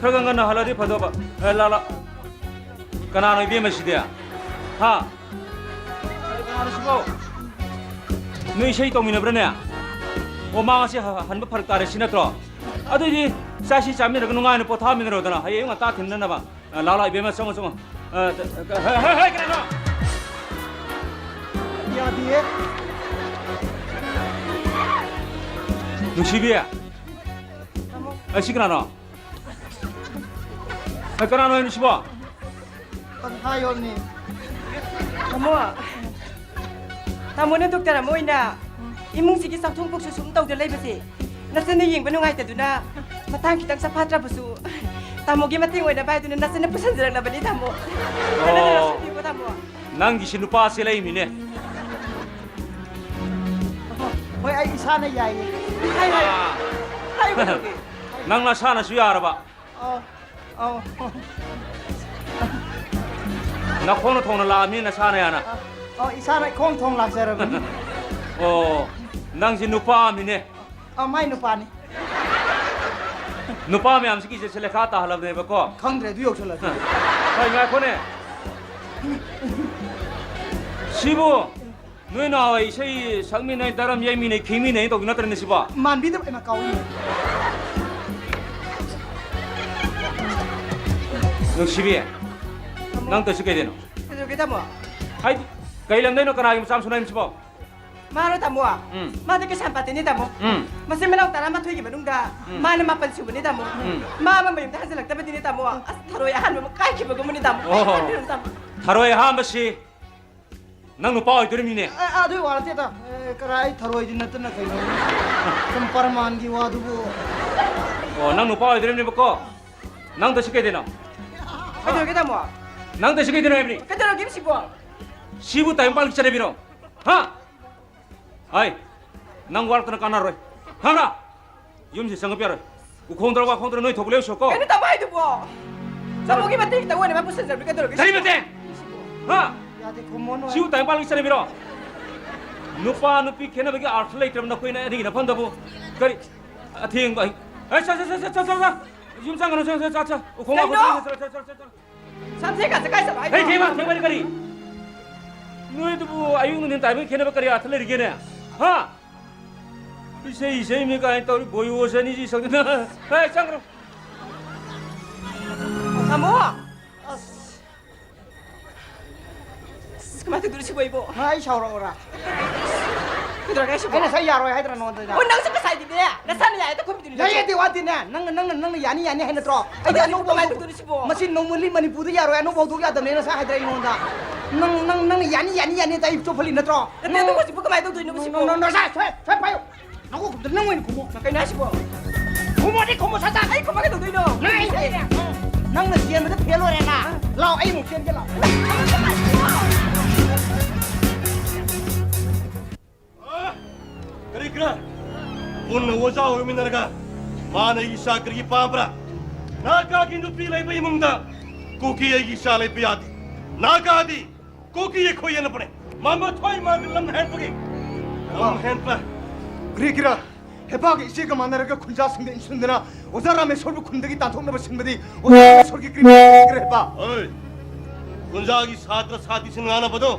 ꯈꯔ ꯈꯔ ꯉꯟꯅ ꯍꯜꯂꯛꯑꯗꯤ ꯐꯗꯧꯕ꯫ ꯑꯦ, ꯂꯥ, ꯂꯥ꯫ ꯀꯅꯥꯅꯣ ꯏꯕꯦꯝꯃ ꯁꯤꯗꯤ? ꯍꯥ? ꯀꯅꯥꯅꯣ ꯁꯤꯕꯣ? ꯅꯣꯏ ꯏꯁꯩ ꯇꯧꯃꯤꯟꯅꯕ꯭ꯔꯅꯦ? ꯑꯣ, ꯃꯥ ꯉꯁꯤ ꯍ-, ꯍꯟꯕ ꯐꯔꯛ ꯇꯥꯔꯦ ꯁꯤ ꯅꯠꯇ꯭ꯔꯣ? ꯑꯗꯨꯏꯗꯤ ꯆꯥꯛ ꯏꯁꯤꯡ ꯆꯥꯃꯤꯟꯅꯔꯒ ꯅꯨꯡꯉꯥꯏꯅ ꯄꯣꯊꯥꯃꯤꯟꯅꯔꯣꯗꯅ, ꯍꯌꯦꯡ ꯑꯌꯨꯛ ꯉꯟꯇꯥ ꯊꯤꯟꯅꯅꯕ꯫ ꯑ, ꯂꯥꯛꯑꯣ, ꯂꯥꯛꯑꯣ, ꯏꯕꯦꯝꯃ, ꯆꯪꯉꯣ, ꯆꯪꯉꯣ꯫ ꯑ, ꯍꯦ, ꯍꯦ, ꯍꯦ, ꯀꯅꯥꯅꯣ? ꯌꯥꯗꯤꯌꯦ꯫ ꯅꯨꯡꯁꯤꯕꯤ꯫ ꯇꯥꯃꯣ꯫ ꯑ, ꯁꯤ ꯀꯅꯥꯅꯣ? ꯑ, ꯀꯅꯥꯅꯣ ꯍꯥꯏꯅꯣ ꯁꯤꯕꯣ? ꯇꯥꯃꯣ, ꯇꯥꯃꯣꯅ ꯗꯣꯛꯇꯔ ꯑꯃ ꯑꯣꯏꯅ ꯏꯃꯨꯡꯁꯤꯒꯤ ꯆꯥꯛꯊꯣꯡ ꯄꯣꯛꯁꯨ ꯁꯨꯝ ꯇꯧꯗ ꯂꯩꯕꯁꯦ ꯅꯆꯟꯅ ꯌꯦꯡꯕ ꯅꯨꯡꯉꯥꯏꯇꯗꯨꯅ, ꯃꯇꯥꯡ ꯈꯤꯇꯪ ꯆꯐꯥꯠꯇ꯭ꯔꯕꯁꯨ ꯇꯥꯃꯣꯒꯤ ꯃꯇꯦꯡ ꯑꯣꯏꯅꯕ ꯍꯥꯏꯗꯨꯅ ꯅꯆꯟꯅ ꯄꯨꯁꯟꯖꯔꯛꯂꯕꯅꯤ, ꯇꯥꯃꯣ꯫ ꯀꯩꯅꯣꯗ ꯑꯣ꯫ ꯂꯥꯛꯁꯟꯕꯤꯌꯨꯀꯣ, ꯇꯥꯃꯣ꯫ ꯅꯪꯒꯤꯁꯤ ꯅꯨꯄꯥ ꯆꯦꯜꯂꯛꯏꯃꯤꯅꯦ꯫ ꯍꯣꯏ, ꯑꯩ ꯏꯁꯥꯅ ꯌꯥꯏꯌꯦ꯫ ꯍꯥꯏ, ꯍꯥꯏ꯫ ꯑꯥ꯫ ꯍꯥꯏꯌꯨ, ꯀꯩꯗꯧꯔꯒꯦ? ꯅꯪ ꯅꯁꯥꯅꯁꯨ ꯌꯥꯔꯕ? ꯑꯧ, ꯑꯧ꯫ ꯅꯈꯣꯡꯅ ꯊꯣꯡꯅ ꯂꯥꯛꯑꯕꯅꯤ ꯅꯁꯥꯅ ꯌꯥꯅ꯫ ꯑꯧ, ꯏꯁꯥꯅ ꯏꯈꯣꯡ ꯊꯣꯡ ꯂꯥꯛꯆꯔꯕꯅꯤ꯫ ꯑꯣ, ꯅꯪꯁꯤ ꯅꯨꯄꯥ ꯑꯃꯅꯤꯅꯦ꯫ ꯑ, ꯃꯥꯏ ꯅꯨꯄꯥꯅꯤ꯫ ꯅꯨꯄꯥ ꯃꯌꯥꯝꯁꯤꯒꯤ ꯏꯖꯠꯁꯦ ꯂꯩꯈꯥ ꯇꯥꯍꯜꯂꯕꯅꯦꯕꯀꯣ꯫ ꯈꯪꯗ꯭ꯔꯦ, ꯑꯗꯨ ꯌꯧꯁꯜꯂꯗꯤ꯫ ꯍꯣꯏ, ꯉꯥꯏꯈꯣꯅꯦ꯫ ꯁꯤꯕꯨ ꯅꯣꯏ ꯅꯍꯥꯟꯋꯥꯏ ꯏꯁꯩ ꯁꯛꯃꯤꯟꯅꯩ, ꯗꯔꯝ ꯌꯩꯃꯤꯟꯅꯩ, ꯈꯤꯡꯃꯤꯟꯅꯩ ꯇꯧꯕ ꯅꯠꯇ꯭ꯔꯅꯦ ꯁꯤꯕꯣ? ꯃꯥꯟꯕꯤꯗꯕ, ꯏꯃꯥ, ꯀꯥꯎꯏꯅꯦ꯫ ꯅꯨꯡꯁꯤꯕꯤ, ꯅꯪ ꯇꯧꯔꯤꯁꯤ ꯀꯩꯗꯩꯅꯣ? ꯀꯩꯗꯧꯒꯦ, ꯇꯥꯃꯣ? ꯍꯥꯏꯗꯤ, ꯀꯩ ꯂꯝꯗꯩꯅꯣ, ꯀꯅꯥꯒꯤ ꯃꯆꯥ ꯃꯁꯨꯅꯣ ꯍꯥꯏꯕꯁꯤꯕꯣ? ꯃꯥꯔꯣ, ꯇꯥꯃꯣ? ꯎꯝ꯫ ꯃꯥꯗꯤ ꯀꯩꯁꯥꯝꯄꯥꯠꯇꯩꯅꯦ, ꯇꯥꯃꯣ꯫ ꯎꯝ꯫ ꯃꯆꯤꯟ ꯃꯅꯥꯎ ꯇꯔꯥꯃꯥꯊꯣꯏꯒꯤ ꯃꯅꯨꯡꯗ ꯎꯝ꯫ ꯃꯥꯅ ꯃꯥꯄꯟ ꯁꯨꯕꯅꯦ, ꯇꯥꯃꯣ꯫ ꯎꯝ꯫ ꯃꯥ ꯑꯃ ꯃꯌꯨꯝꯗ ꯍꯟꯖꯤꯜꯂꯛꯇꯕꯗꯤꯅꯦ, ꯇꯥꯃꯣ꯫ ꯑꯁ, ꯊꯔꯣꯏ ꯑꯍꯥꯟꯕ ꯑꯃ ꯀꯥꯏꯈꯤꯕꯒꯨꯝꯕꯅꯤ, ꯇꯥꯃꯣ꯫ ꯑꯣ꯫ ꯀꯥꯏꯈꯤꯕꯅꯤ, ꯇꯥꯃꯣ꯫ ꯊꯔꯣꯏ ꯑꯍꯥꯟꯕꯁꯤ ꯅꯪ ꯅꯨꯄꯥ ꯑꯣꯏꯗꯣꯔꯤꯃꯤꯅꯦ꯫ ꯑ, ꯑ, ꯑꯗꯨꯏ ꯋꯥ ꯅꯠꯇꯦꯗ꯫ ꯑꯦ, ꯀꯔꯥꯏ ꯊꯔꯣꯏꯗꯤ ꯅꯠꯇꯅ ꯀꯩꯅꯣ? ꯁꯨꯝ ꯄ꯭ꯔꯃꯥꯟꯒꯤ ꯋꯥꯗꯨꯕꯨ꯫ ꯑꯣ, ꯅꯪ ꯅꯨꯄꯥ ꯑꯣꯏꯗꯣꯔꯤꯕꯅꯦꯕꯀꯣ? ꯅꯪ ꯇꯧꯁꯤ ꯀꯩꯗꯩꯅꯣ? ꯀꯩꯗꯧꯔꯒꯦ, ꯇꯥꯃꯣ? ꯅꯪ ꯇꯧꯁꯤ ꯀꯩꯗꯩꯅꯣ ꯍꯥꯏꯕꯅꯤ? ꯀꯩꯗꯧꯔꯒꯦ ꯁꯤꯕꯣ? ꯁꯤꯕꯨ ꯇꯥꯏꯕꯪꯄꯥꯟꯒꯤ ꯆꯠꯅꯕꯤꯔꯣ? ꯍꯥ? ꯑꯩ, ꯅꯪ ꯋꯥꯔꯛꯇꯅ ꯀꯥꯟꯅꯔꯣꯏ꯫ ꯈꯪꯕ꯭ꯔꯥ? ꯌꯨꯝꯁꯤ ꯆꯪꯉꯛꯄ ꯌꯥꯔꯣꯏ꯫ ꯎꯈꯣꯡꯗ꯭ꯔ ꯋꯥꯈꯣꯡꯗ꯭ꯔ ꯅꯣꯏ ꯊꯣꯛꯄ ꯂꯦꯞꯁꯣꯀꯣ꯫ ꯀꯩꯅꯣ ꯇꯥꯃꯣ ꯍꯥꯏꯗꯨꯕꯣ? ꯇꯥꯃꯣꯒꯤ ꯃꯇꯦꯡ ꯈꯤꯇꯪ ꯑꯣꯏꯅꯕ ꯄꯨꯁꯟꯖꯔꯕꯅꯤ, ꯀꯩꯗꯧꯔꯒꯦ ꯀꯔꯤ ꯁꯤꯕꯣ? ꯃꯇꯦꯡ? ꯍꯥ? ꯌꯥꯗꯦ, ꯈꯨꯝꯃꯣ ꯅꯣꯏ꯫ ꯁꯤꯕꯨ ꯇꯥꯏꯕꯪꯄꯥꯟꯒꯤ ꯆꯠꯅꯕꯤꯔꯣ? ꯅꯨꯄꯥ ꯅꯨꯄꯤ ꯈꯦꯠꯅꯕꯒꯤ ꯑꯥꯔꯊ ꯂꯩꯇ꯭ꯔꯕ ꯅꯈꯣꯏꯅ ꯑꯅꯤꯒꯤ ꯅꯐꯝꯗꯕꯨ ꯀꯔꯤ ꯑꯊꯦꯡꯕ ꯑꯍꯤꯡ? ꯑꯦ, ꯁ-, ꯁ-, ꯁ-, ꯁ-, ꯁ-, ꯁ-, ꯁ-, ꯌꯨꯝ ꯆꯪꯒꯅꯨ, ꯁ-, ꯁ-, ꯁ-, ꯁ-, ꯁ-, ꯎꯈꯣꯡ ꯀꯩꯅꯣ? ꯋꯥꯈꯣꯡ ꯆꯠ-, ꯁ-, ꯁ-, ꯁ-, ꯁ-, ꯁ-, ꯁꯝꯖꯦ ꯀꯥꯁꯦ ꯀꯥꯏ ꯆꯠꯂꯣ ꯍꯥꯏꯅꯣ? ꯍꯦ, ꯊꯦꯡꯕ, ꯊꯦꯡꯕꯗꯤ ꯀꯔꯤ? ꯅꯣꯏꯗꯨꯕꯨ ꯑꯌꯨꯛ ꯅꯨꯡꯊꯤꯟ ꯇꯥꯏꯕꯪ ꯈꯦꯠꯅꯕ ꯀꯔꯤ ꯑꯥꯔꯊ ꯂꯩꯔꯤꯒꯦꯅꯦ? ꯍꯥ? ꯏꯁꯩ, ꯏꯁꯩꯅꯤ ꯀꯥꯏꯅ ꯇꯧꯔꯤ, ꯕꯣꯌꯣꯁ ꯑꯅꯤꯁꯤ ꯁꯛꯇꯅ꯫ ꯍꯦ, ꯆꯪꯈ꯭ꯔꯣ꯫ ꯇꯥꯃꯣ! ꯑꯁ꯫ ꯑꯁ, ꯀꯃꯥꯏꯅ ꯇꯧꯗꯣꯏꯅꯣ ꯁꯤꯕꯣ ꯑꯩꯕꯣ? ꯍꯥ, ꯑꯩ ꯁꯥꯎꯔꯛꯑꯣꯔꯥ? ꯀꯩꯗꯧꯔꯒꯦ ꯁꯤꯕꯣ? ꯑꯩ ꯉꯁꯥꯏ ꯌꯥꯔꯣꯏ ꯍꯥꯏꯗ꯭ꯔꯥ ꯅꯉꯣꯟꯗ? ꯑꯣ, ꯅꯪꯁꯨ ꯉꯁꯥꯏꯗꯤꯅꯦ, ꯅꯁꯥꯅ ꯌꯥꯏ ꯍꯦꯛꯇ ꯈꯨꯝꯕꯤꯗꯨꯅꯤ ꯅꯪꯁꯨ꯫ ꯌꯥꯏꯌꯦꯗꯤ ꯋꯥꯗꯤꯅꯦ, ꯅꯪ, ꯅꯪ, ꯅꯪꯅ ꯌꯥꯅꯤ, ꯌꯥꯅꯤ ꯍꯥꯏ ꯅꯠꯇ꯭ꯔꯣ? ꯑꯩꯗꯤ ꯑꯗꯣ ꯑꯅꯧꯕ ꯀꯃꯥꯏꯅ ꯍꯧꯗꯣꯛ-, ꯇꯧꯗꯣꯏꯅꯣ ꯁꯤꯕꯣ? ꯃꯁꯤ normally ꯃꯅꯤꯄꯨꯔꯗ ꯌꯥꯔꯣꯏ, ꯑꯅꯧꯕ ꯍꯧꯗꯣꯛ ꯌꯥꯗꯕꯅꯦ, ꯅꯁꯥ ꯍꯥꯏꯗ꯭ꯔꯥ ꯑꯩꯉꯣꯟꯗ? ꯅꯪ, ꯅꯪ, ꯅꯪꯅ ꯌꯥꯅꯤ, ꯌꯥꯅꯤ, ꯌꯥꯅꯤ ꯍꯦꯛꯇ ꯑꯩ ꯆꯣꯞꯍꯜꯂꯤ ꯅꯠꯇ꯭ꯔꯣ? ꯅꯠꯇꯦ, ꯑꯗꯨ ꯍꯧꯖꯤꯛꯄꯨ ꯀꯃꯥꯏꯅ ꯇꯧꯗꯣꯏꯅꯣ ꯁꯤꯕꯣ? ꯅꯪ, ꯅꯪ, ꯁ꯭ꯋꯥꯏ, ꯁ꯭ꯋꯥꯏ, ꯁ꯭ꯋꯥꯏ ꯄꯥꯏꯌꯨ꯫ ꯅꯀꯣꯛ ꯈꯨꯝꯗ ꯅꯪ ꯑꯣꯏꯅ ꯈꯨꯝꯃꯣ꯫ ꯀꯩꯅꯣ ꯍꯥꯏꯁꯤꯕꯣ? ꯈꯨꯝꯃꯣꯗꯤ ꯈꯨꯝꯃꯣ ꯁꯠ ꯁꯠ꯫ ꯑꯩ ꯈꯨꯝꯃ ꯀꯩꯗꯧꯗꯣꯏꯅꯣ? ꯅꯪ ꯑꯩ ꯍꯥꯏꯔꯦ꯫ ꯅꯪꯅ ꯆꯦꯟꯕꯗ ꯐꯦꯜ ꯑꯣꯏꯔꯦꯅ꯫ ꯂꯥꯎ, ꯑꯩ ꯑꯃꯨꯛ ꯆꯦꯟꯒꯦ ꯂꯥꯎ꯫ ꯀꯔꯤ ꯈꯔ? ꯄꯨꯟꯅ ꯑꯣꯖꯥ ꯑꯣꯏꯃꯤꯟꯅꯔꯒ ꯃꯥꯅ ꯑꯩꯒꯤ ꯏꯆꯥ ꯀꯔꯤꯒꯤ ꯄꯥꯝꯕ꯭ꯔꯥ? ꯅꯥꯒꯥꯒꯤ ꯅꯨꯄꯤ ꯂꯩꯕ ꯏꯃꯨꯡꯗ ꯀꯨꯀꯤ ꯑꯩꯒꯤ ꯏꯆꯥ ꯂꯩꯕ ꯌꯥꯗꯦ꯫ ꯅꯥꯒꯥꯗꯤ ꯀꯨꯀꯤ ꯑꯩꯈꯣꯏ ꯌꯦꯟꯅꯕꯅꯦ꯫ ꯃꯃ ꯊꯣꯏ ꯃꯥꯒꯤ ꯂꯝ ꯍꯦꯟꯕꯒꯤ꯫ ꯂꯝ ꯍꯦꯟꯕ꯫ ꯀꯔꯤꯒꯤꯔꯥ? ꯍꯦꯄꯥꯒ ꯏꯆꯦꯒ ꯃꯥꯟꯅꯔꯒ ꯈꯨꯟꯖꯥꯁꯤꯡꯗ ꯏꯟꯁꯤꯟꯗꯨꯅ ꯑꯣꯖꯥ ꯔꯥꯃꯦꯁꯣꯔꯕꯨ ꯈꯨꯟꯗꯒꯤ ꯇꯥꯟꯊꯣꯛꯅꯕ ꯁꯤꯟꯕꯗꯤ ꯑꯣꯖꯥ ꯔꯥꯃꯦꯁꯣꯔꯒꯤ ꯀ꯭ꯔꯤꯃ ꯀꯔꯤ ꯍꯦꯄꯥ? ꯑꯣꯏ! ꯈꯨꯟꯖꯥꯒꯤ ꯁꯥꯇ꯭ꯔ ꯁꯥꯇ꯭ꯔꯤꯁꯤꯡ ꯉꯥꯡꯅꯕꯗꯣ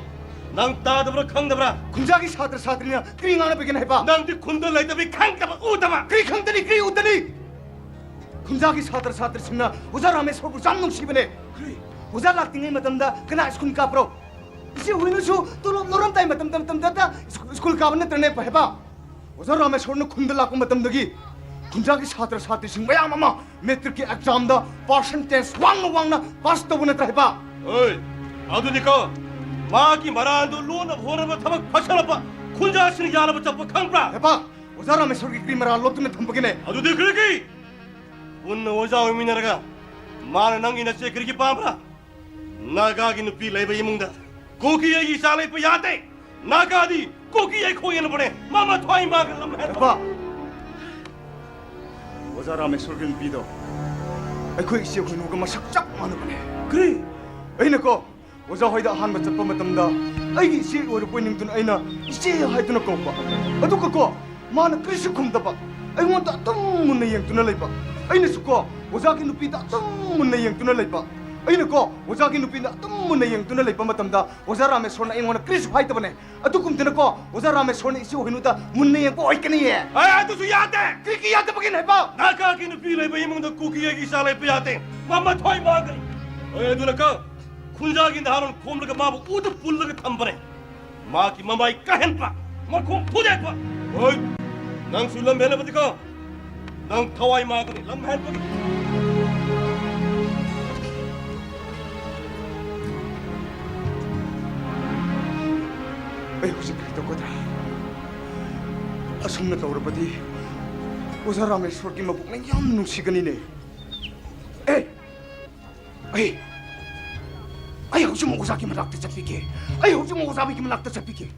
ꯅꯪ ꯇꯥꯗꯕ꯭ꯔꯥ ꯈꯪꯗꯕ꯭ꯔꯥ? ꯈꯨꯟꯖꯥꯒꯤ ꯁꯥꯇ꯭ꯔ ꯁꯥꯇ꯭ꯔꯤꯅ ꯀ꯭ꯔꯤ ꯉꯥꯡꯅꯕꯒꯤꯅ ꯍꯦꯄꯥ? ꯅꯪꯗꯤ ꯈꯨꯟꯗ ꯂꯩꯇꯕꯤ ꯈꯪꯗꯕ ꯎꯗꯕ꯫ ꯀ꯭ꯔꯤ ꯈꯪꯗꯅꯤ, ꯀ꯭ꯔꯤ ꯎꯗꯅꯤ? ꯈꯨꯟꯖꯥꯒꯤ ꯁꯥꯇ꯭ꯔ ꯁꯥꯇ꯭ꯔꯤꯁꯤꯡꯅ ꯑꯣꯖꯥ ꯔꯥꯃꯦꯁꯣꯔꯕꯨ ꯌꯥꯝ ꯅꯨꯡꯁꯤꯕꯅꯦ꯫ ꯀ꯭ꯔꯤ? ꯑꯣꯖꯥ ꯂꯥꯛꯇ꯭ꯔꯤꯉꯩ ꯃꯇꯝꯗ ꯀꯅꯥ ꯁ꯭ꯀꯨꯜ ꯀꯥꯞꯄ꯭ꯔꯣ? ꯏꯆꯦ ꯍꯣꯏꯅꯁꯨ ꯇꯣꯂꯣꯞ ꯂꯧꯔꯝꯗꯥꯏ ꯃꯇꯝꯗ, ꯃꯇꯝꯗꯇ ꯁ꯭ꯀꯨ-, ꯁ꯭ꯀꯨꯜ ꯀꯥꯕ ꯅꯠꯇ꯭ꯔꯅꯦ ꯍꯦꯄꯥ? ꯑꯣꯖꯥ ꯔꯥꯃꯦꯁꯣꯔꯅ ꯈꯨꯟꯗ ꯂꯥꯛꯄ ꯃꯇꯝꯗꯒꯤ ꯈꯨꯟꯖꯥꯒꯤ ꯁꯥꯇ꯭ꯔ ꯁꯥꯇ꯭ꯔꯤꯁꯤꯡ ꯃꯌꯥꯝ ꯑꯃ ꯃꯦꯇ꯭ꯔꯤꯛꯀꯤ ꯑꯦꯛꯖꯥꯝꯗ ꯄꯥꯔꯁꯦꯟꯇꯦꯖ ꯋꯥꯡꯅ ꯋꯥꯡꯅ ꯄꯥꯁ ꯇꯧꯕ ꯅꯠꯇ꯭ꯔꯥ ꯍꯦꯄꯥ? ꯑꯣꯏ, ꯑꯗꯨꯗꯤꯀꯣ, ꯃꯥꯒꯤ ꯃꯔꯥꯜꯗꯨ ꯂꯣꯟꯅꯕ ꯍꯣꯠꯅꯕ ꯊꯕꯛ ꯐꯠꯁꯜꯂꯛꯄ ꯈꯨꯟꯖꯥꯁꯤꯡꯅ ꯌꯥꯅꯕ ꯆꯠꯄ ꯈꯪꯕ꯭ꯔꯥ? ꯍꯦꯄꯥ, ꯑꯣꯖꯥ ꯔꯥꯃꯦꯁꯣꯔꯒꯤ ꯀ꯭ꯔꯤ ꯃꯔꯥꯜ ꯂꯣꯠꯇꯨꯅ ꯊꯝꯕꯒꯤꯅꯦ꯫ ꯑꯗꯨꯗꯤ ꯀꯔꯤꯒꯤ? ꯄꯨꯟꯅ ꯑꯣꯖꯥ ꯑꯣꯏꯃꯤꯟꯅꯔꯒ ꯃꯥꯅ ꯅꯪꯒꯤ ꯅꯆꯦ ꯀꯔꯤꯒꯤ ꯄꯥꯝꯕ꯭ꯔꯥ? ꯅꯥꯒꯥꯒꯤ ꯅꯨꯄꯤ ꯂꯩꯕ ꯏꯃꯨꯡꯗ ꯀꯨꯀꯤ ꯑꯩꯒꯤ ꯏꯆꯥ ꯂꯩꯕ ꯌꯥꯗꯦ꯫ ꯅꯥꯒꯥꯗꯤ ꯀꯨꯀꯤ ꯑꯩꯈꯣꯏ ꯑꯣꯏꯅꯕꯅꯦ꯫ ꯃꯃꯥ ꯊ꯭ꯋꯥꯏ ꯃꯥꯒ ꯂꯝ ꯍꯦꯟꯕ꯫ ꯏꯄꯥ, ꯑꯣꯖꯥ ꯔꯥꯃꯦꯁꯣꯔꯒꯤ ꯅꯨꯄꯤꯗꯣ ꯑꯩꯈꯣꯏ ꯏꯆꯦ ꯍꯣꯏꯅꯨꯒ ꯃꯁꯛ ꯆꯞ ꯃꯥꯟꯅꯕꯅꯦ꯫ ꯀꯔꯤ? ꯑꯩꯅꯀꯣ ꯑꯣꯖꯥ ꯍꯣꯏꯗ ꯑꯍꯥꯟꯕ ꯆꯠꯄ ꯃꯇꯝꯗ ꯑꯩꯒꯤ ꯏꯆꯦ ꯑꯣꯏꯔꯕꯣꯏ ꯅꯤꯡꯗꯨꯅ ꯑꯩꯅ ꯏꯆꯦ ꯍꯥꯏꯗꯨꯅ ꯀꯧꯕ꯫ ꯑꯗꯨꯒꯀꯣ ꯃꯥꯅ ꯀꯔꯤꯁꯨ ꯈꯨꯝꯗꯕ, ꯑꯩꯉꯣꯟꯗ ꯑꯗꯨꯝ ꯃꯨꯟꯅ ꯌꯦꯡꯗꯨꯅ ꯂꯩꯕ꯫ ꯑꯩꯅꯁꯨꯀꯣ ꯑꯣꯖꯥꯒꯤ ꯅꯨꯄꯤꯗ ꯑꯗꯨꯝ ꯃꯨꯟꯅ ꯌꯦꯡꯗꯨꯅ ꯂꯩꯕ꯫ ꯑꯩꯅꯀꯣ ꯑꯣꯖꯥꯒꯤ ꯅꯨꯄꯤꯗ ꯑꯗꯨꯝ ꯃꯨꯟꯅ ꯌꯦꯡꯗꯨꯅ ꯂꯩꯕ ꯃꯇꯝꯗ ꯑꯣꯖꯥ ꯔꯥꯃꯦꯁꯣꯔꯅ ꯑꯩꯉꯣꯟꯗ ꯀꯔꯤꯁꯨ ꯍꯥꯏꯗꯕꯅꯦ꯫ ꯑꯗꯨꯒꯨꯝꯗꯅꯀꯣ ꯑꯣꯖꯥ ꯔꯥꯃꯦꯁꯣꯔꯅ ꯏꯆꯦ ꯍꯣꯏꯅꯨꯗ ꯃꯨꯟꯅ ꯌꯦꯡꯕ ꯑꯣꯏꯒꯅꯤꯌꯦ꯫ ꯑꯦ, ꯑꯗꯨꯁꯨ ꯌꯥꯗꯦ꯫ ꯀꯔꯤꯒꯤ ꯌꯥꯗꯕꯒꯤꯅꯦ ꯍꯥꯏꯕ? ꯅꯥꯒꯥꯒꯤ ꯅꯨꯄꯤ ꯂꯩꯕ ꯏꯃꯨꯡꯗ ꯀꯨꯀꯤ ꯑꯩꯒꯤ ꯏꯆꯥ ꯂꯩꯕ ꯌꯥꯗꯦ꯫ ꯃꯃꯥ ꯊ꯭ꯋꯥꯏ ꯃꯥꯒꯅꯤ꯫ ꯑꯦ, ꯑꯗꯨꯅꯀꯣ ꯈꯨꯟꯖꯥꯒꯤ ꯅꯍꯥꯔꯣꯜ ꯈꯣꯝꯂꯒ ꯃꯥꯕꯨ ꯎꯗ ꯄꯨꯜꯂꯒ ꯊꯝꯕꯅꯦ꯫ ꯃꯥꯒꯤ ꯃꯃꯥꯏ ꯀꯥꯍꯟꯕ, ꯃꯈꯣꯡ ꯊꯨꯗꯦꯛꯄ꯫ ꯍꯣꯏ, ꯅꯪꯁꯨ ꯂꯝ ꯍꯦꯜꯂꯕꯗꯤꯀꯣ ꯅꯪ ꯊꯋꯥꯏ ꯃꯥꯡꯒꯅꯤ, ꯂꯝ ꯍꯦꯟꯕꯒꯤ꯫ ꯑꯩ ꯍꯧꯖꯤꯛ ꯀꯔꯤ ꯇꯧꯒꯗ꯭ꯔꯥ? ꯑꯁꯨꯝꯅ ꯇꯧꯔꯕꯗꯤ ꯑꯣꯖꯥ ꯔꯥꯃꯦꯁꯣꯔꯒꯤ ꯃꯕꯨꯛꯅꯤꯡ ꯌꯥꯝ ꯅꯨꯡꯁꯤꯒꯅꯤꯅꯦ꯫ ꯑꯦ! ꯑꯩ, ꯑꯩ ꯍꯧꯖꯤꯛꯃꯛ ꯑꯣꯖꯥꯒꯤ ꯃꯅꯥꯛꯇ ꯆꯠꯄꯤꯒꯦ꯫ ꯑꯩ ꯍꯧꯖꯤꯛꯃꯛ ꯑꯣꯖꯥꯒꯤ ꯃꯅꯥꯛꯇ ꯆꯠꯄꯤꯒꯦ꯫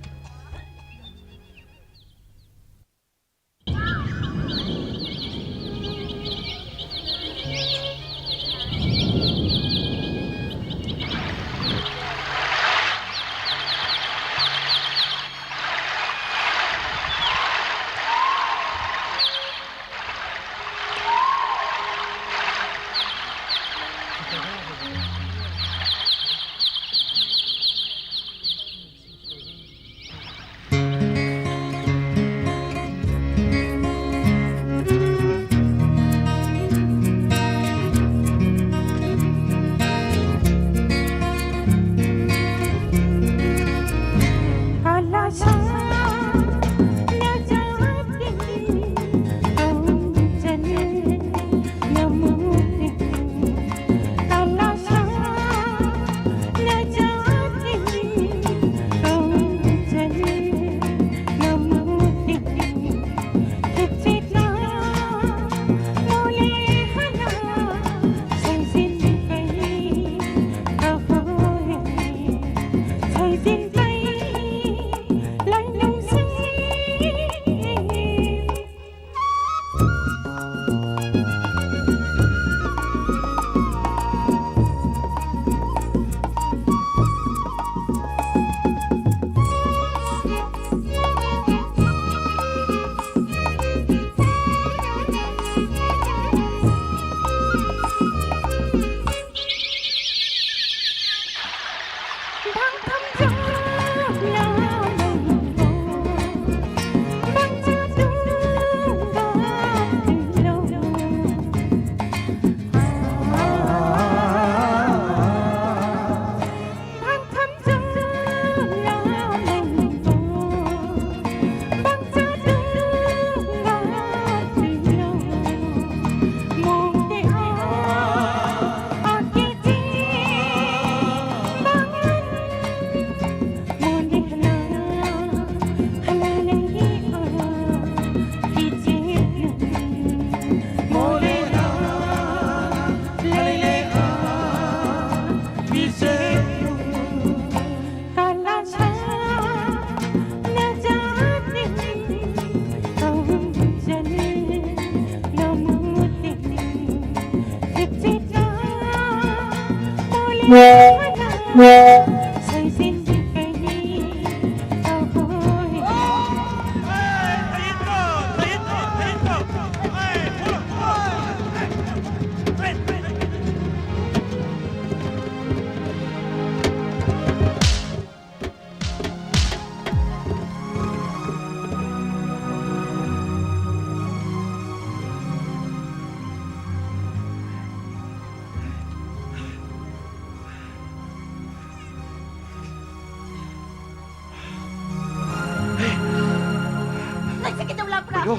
ꯅꯪꯁꯦ ꯀꯩꯗꯧ ꯂꯥꯛꯄ꯭ꯔꯥ? ꯀꯩꯅꯣ,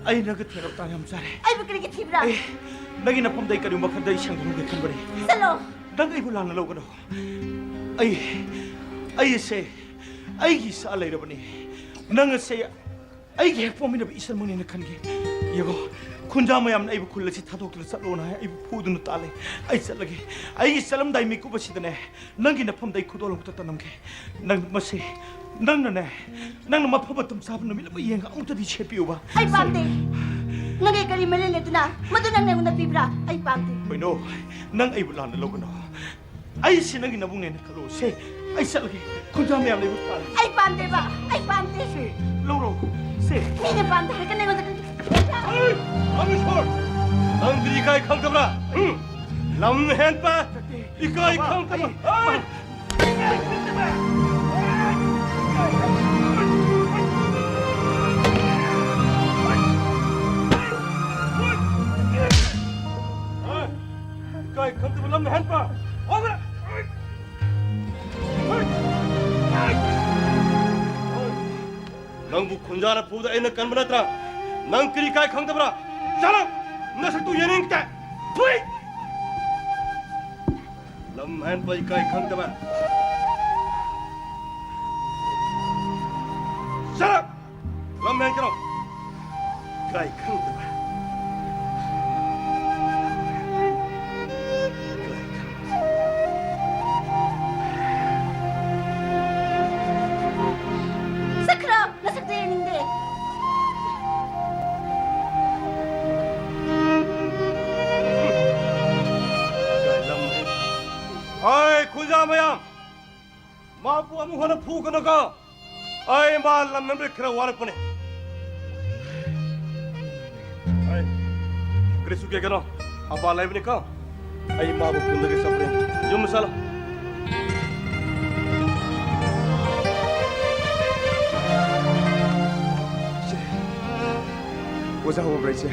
ꯑꯩ ꯅꯪꯒ ꯊꯦꯡꯅꯕ ꯇꯥꯟ ꯌꯥꯝ ꯆꯥꯔꯦ꯫ ꯑꯩꯕꯨ ꯀꯔꯤꯒꯤ ꯊꯤꯕ꯭ꯔꯥ? ꯑꯩ ꯅꯪꯒꯤ ꯅꯐꯝꯗ ꯑꯩ ꯀꯔꯤꯒꯨꯝꯕ ꯈꯟꯗ ꯑꯩ ꯁꯦꯡꯗꯣꯛꯂꯝꯒꯦ ꯈꯟꯕꯅꯦ꯫ ꯆꯠꯂꯣ꯫ ꯅꯪ ꯑꯩꯕꯨ ꯂꯥꯟꯅ ꯂꯧꯒꯅꯨ꯫ ꯑꯩ, ꯑꯩ ꯑꯁꯦ ꯑꯩꯒꯤ ꯏꯆꯥ ꯂꯩꯔꯕꯅꯤ꯫ ꯅꯪ ꯑꯁꯦ ꯑꯩꯒꯤ ꯍꯦꯛ ꯄꯣꯛꯃꯤꯟꯅꯕ ꯏꯆꯟꯃꯛꯅꯦꯅ ꯈꯟꯒꯦ꯫ ꯌꯦꯡꯉꯣ, ꯈꯨꯟꯖꯥ ꯃꯌꯥꯝꯅ ꯑꯩꯕꯨ ꯈꯨꯜ ꯑꯁꯤ ꯊꯥꯗꯣꯛꯇꯨꯅ ꯆꯠꯂꯣꯅ ꯍꯥꯏ, ꯑꯩꯕꯨ ꯐꯨꯗꯨꯅ ꯇꯥꯜꯂꯦ꯫ ꯑꯩ ꯆꯠꯂꯒꯦ꯫ ꯑꯩꯒꯤ ꯆꯠꯂꯝꯗꯥꯏ ꯃꯤꯀꯨꯞ ꯑꯁꯤꯗꯅꯦ, ꯅꯪꯒꯤ ꯅꯐꯝꯗ ꯑꯩ ꯈꯨꯗꯣꯜ ꯑꯃꯨꯛꯇ ꯇꯝꯂꯝꯒꯦ꯫ ꯅꯪ ꯃꯁꯤ, ꯅꯪꯅꯅꯦ, ꯅꯪꯅ ꯃꯐꯝ ꯃꯇꯝ ꯆꯥꯕ ꯅꯨꯃꯤꯠ ꯑꯃ ꯌꯦꯡꯉꯒ ꯑꯃꯨꯛꯇꯗꯤ ꯁꯦꯠꯄꯤꯌꯨꯕ꯫ ꯑꯩ ꯄꯥꯝꯗꯦ꯫ ꯅꯪꯒꯤ ꯀꯔꯤ ꯃꯔꯤ ꯂꯩꯗꯨꯅ ꯃꯗꯨ ꯅꯪꯅ ꯑꯩꯉꯣꯟꯗ ꯄꯤꯕ꯭ꯔꯥ? ꯑꯩ ꯄꯥꯝꯗꯦ꯫ ꯀꯩꯅꯣ, ꯅꯪ ꯑꯩꯕꯨ ꯂꯥꯟꯅ ꯂꯧꯒꯅꯨ꯫ ꯑꯩꯁꯤ ꯅꯪꯒꯤ ꯅꯕꯨꯡꯅꯦꯅ ꯈꯜꯂꯣ꯫ ꯁꯦ, ꯑꯩ ꯆꯠꯂꯒꯦ꯫ ꯈꯨꯟꯖꯥ ꯃꯌꯥꯝ ꯂꯩꯕ ꯇꯥꯔꯦ꯫ ꯑꯩ ꯄꯥꯝꯗꯦꯕ꯫ ꯑꯩ ꯄꯥꯝꯗꯦ꯫ ꯁꯦ, ꯂꯧꯔꯣ꯫ ꯁꯦ꯫ ꯃꯤꯅ ꯄꯥꯝꯗꯦ ꯍꯥꯏꯔꯒ ꯅꯪꯉꯣꯟꯗ ꯀꯔꯤ? ꯑꯩ, ꯔꯥꯃꯦꯁꯣꯔ! ꯅꯪꯗꯤ ꯏꯀꯥꯏ ꯈꯪꯗꯕ꯭ꯔꯥ? ꯎꯝ? ꯂꯝ ꯍꯦꯟꯕ! ꯏꯀꯥꯏ ꯈꯪꯗꯕ! ꯑꯩ ꯏꯀꯥꯏ ꯈꯪꯗꯕ ꯂꯝ ꯍꯦꯟꯕ! ꯍꯣꯏ! ꯅꯪꯕꯨ ꯈꯨꯟꯖꯥꯅ ꯐꯨꯕꯗ ꯑꯩꯅ ꯀꯟꯕ ꯅꯠꯇ꯭ꯔꯥ? ꯅꯪ ꯀꯔꯤ ꯏꯀꯥꯏ ꯈꯪꯗꯕ꯭ꯔꯥ? ꯆꯠꯂꯣ! ꯅꯁꯛꯇꯨ ꯌꯦꯡ ꯍꯦꯟꯕ ꯏꯀꯥꯏ ꯈꯪꯗꯕ꯫ Shut up! ꯂꯝ ꯍꯦꯟꯒꯅꯨ꯫ ꯏꯀꯥꯏ ꯈꯪꯗꯕ꯫ ꯏꯀꯥꯏ ꯈꯪꯗꯕ꯫ ꯆꯠꯈ꯭ꯔꯣ! ꯅꯁꯛꯇꯣ ꯌꯦꯡꯅꯤꯡꯗꯦ꯫ ꯏꯀꯥꯏ ꯂꯝ ꯍꯦꯟ-, ꯑꯩ ꯈꯨꯟꯖꯥ ꯃꯌꯥꯝ! ꯃꯥꯕꯨ ꯑꯃꯨꯛ ꯍꯟꯅ ꯐꯨꯒꯅꯨꯀꯣ꯫ ꯑꯩ ꯃꯥ ꯂꯝ ꯍꯦꯟꯕꯗ ꯈꯔ ꯋꯥꯔꯛꯄꯅꯦ꯫ ꯑꯩ ꯀꯔꯤꯁꯨ ꯀꯤꯒꯅꯣ꯫ ꯑꯄꯥ ꯂꯩꯕꯅꯤꯀꯣ꯫ ꯑꯩ ꯃꯥꯕꯨ ꯄꯨꯟꯗꯒꯤ ꯆꯠꯄꯅꯦ꯫ ꯌꯨꯝ ꯆꯠꯂꯣ꯫ ꯏꯆꯦ꯫ ꯑꯣꯖꯥ ꯎꯕ꯭ꯔꯥ, ꯏꯆꯦ?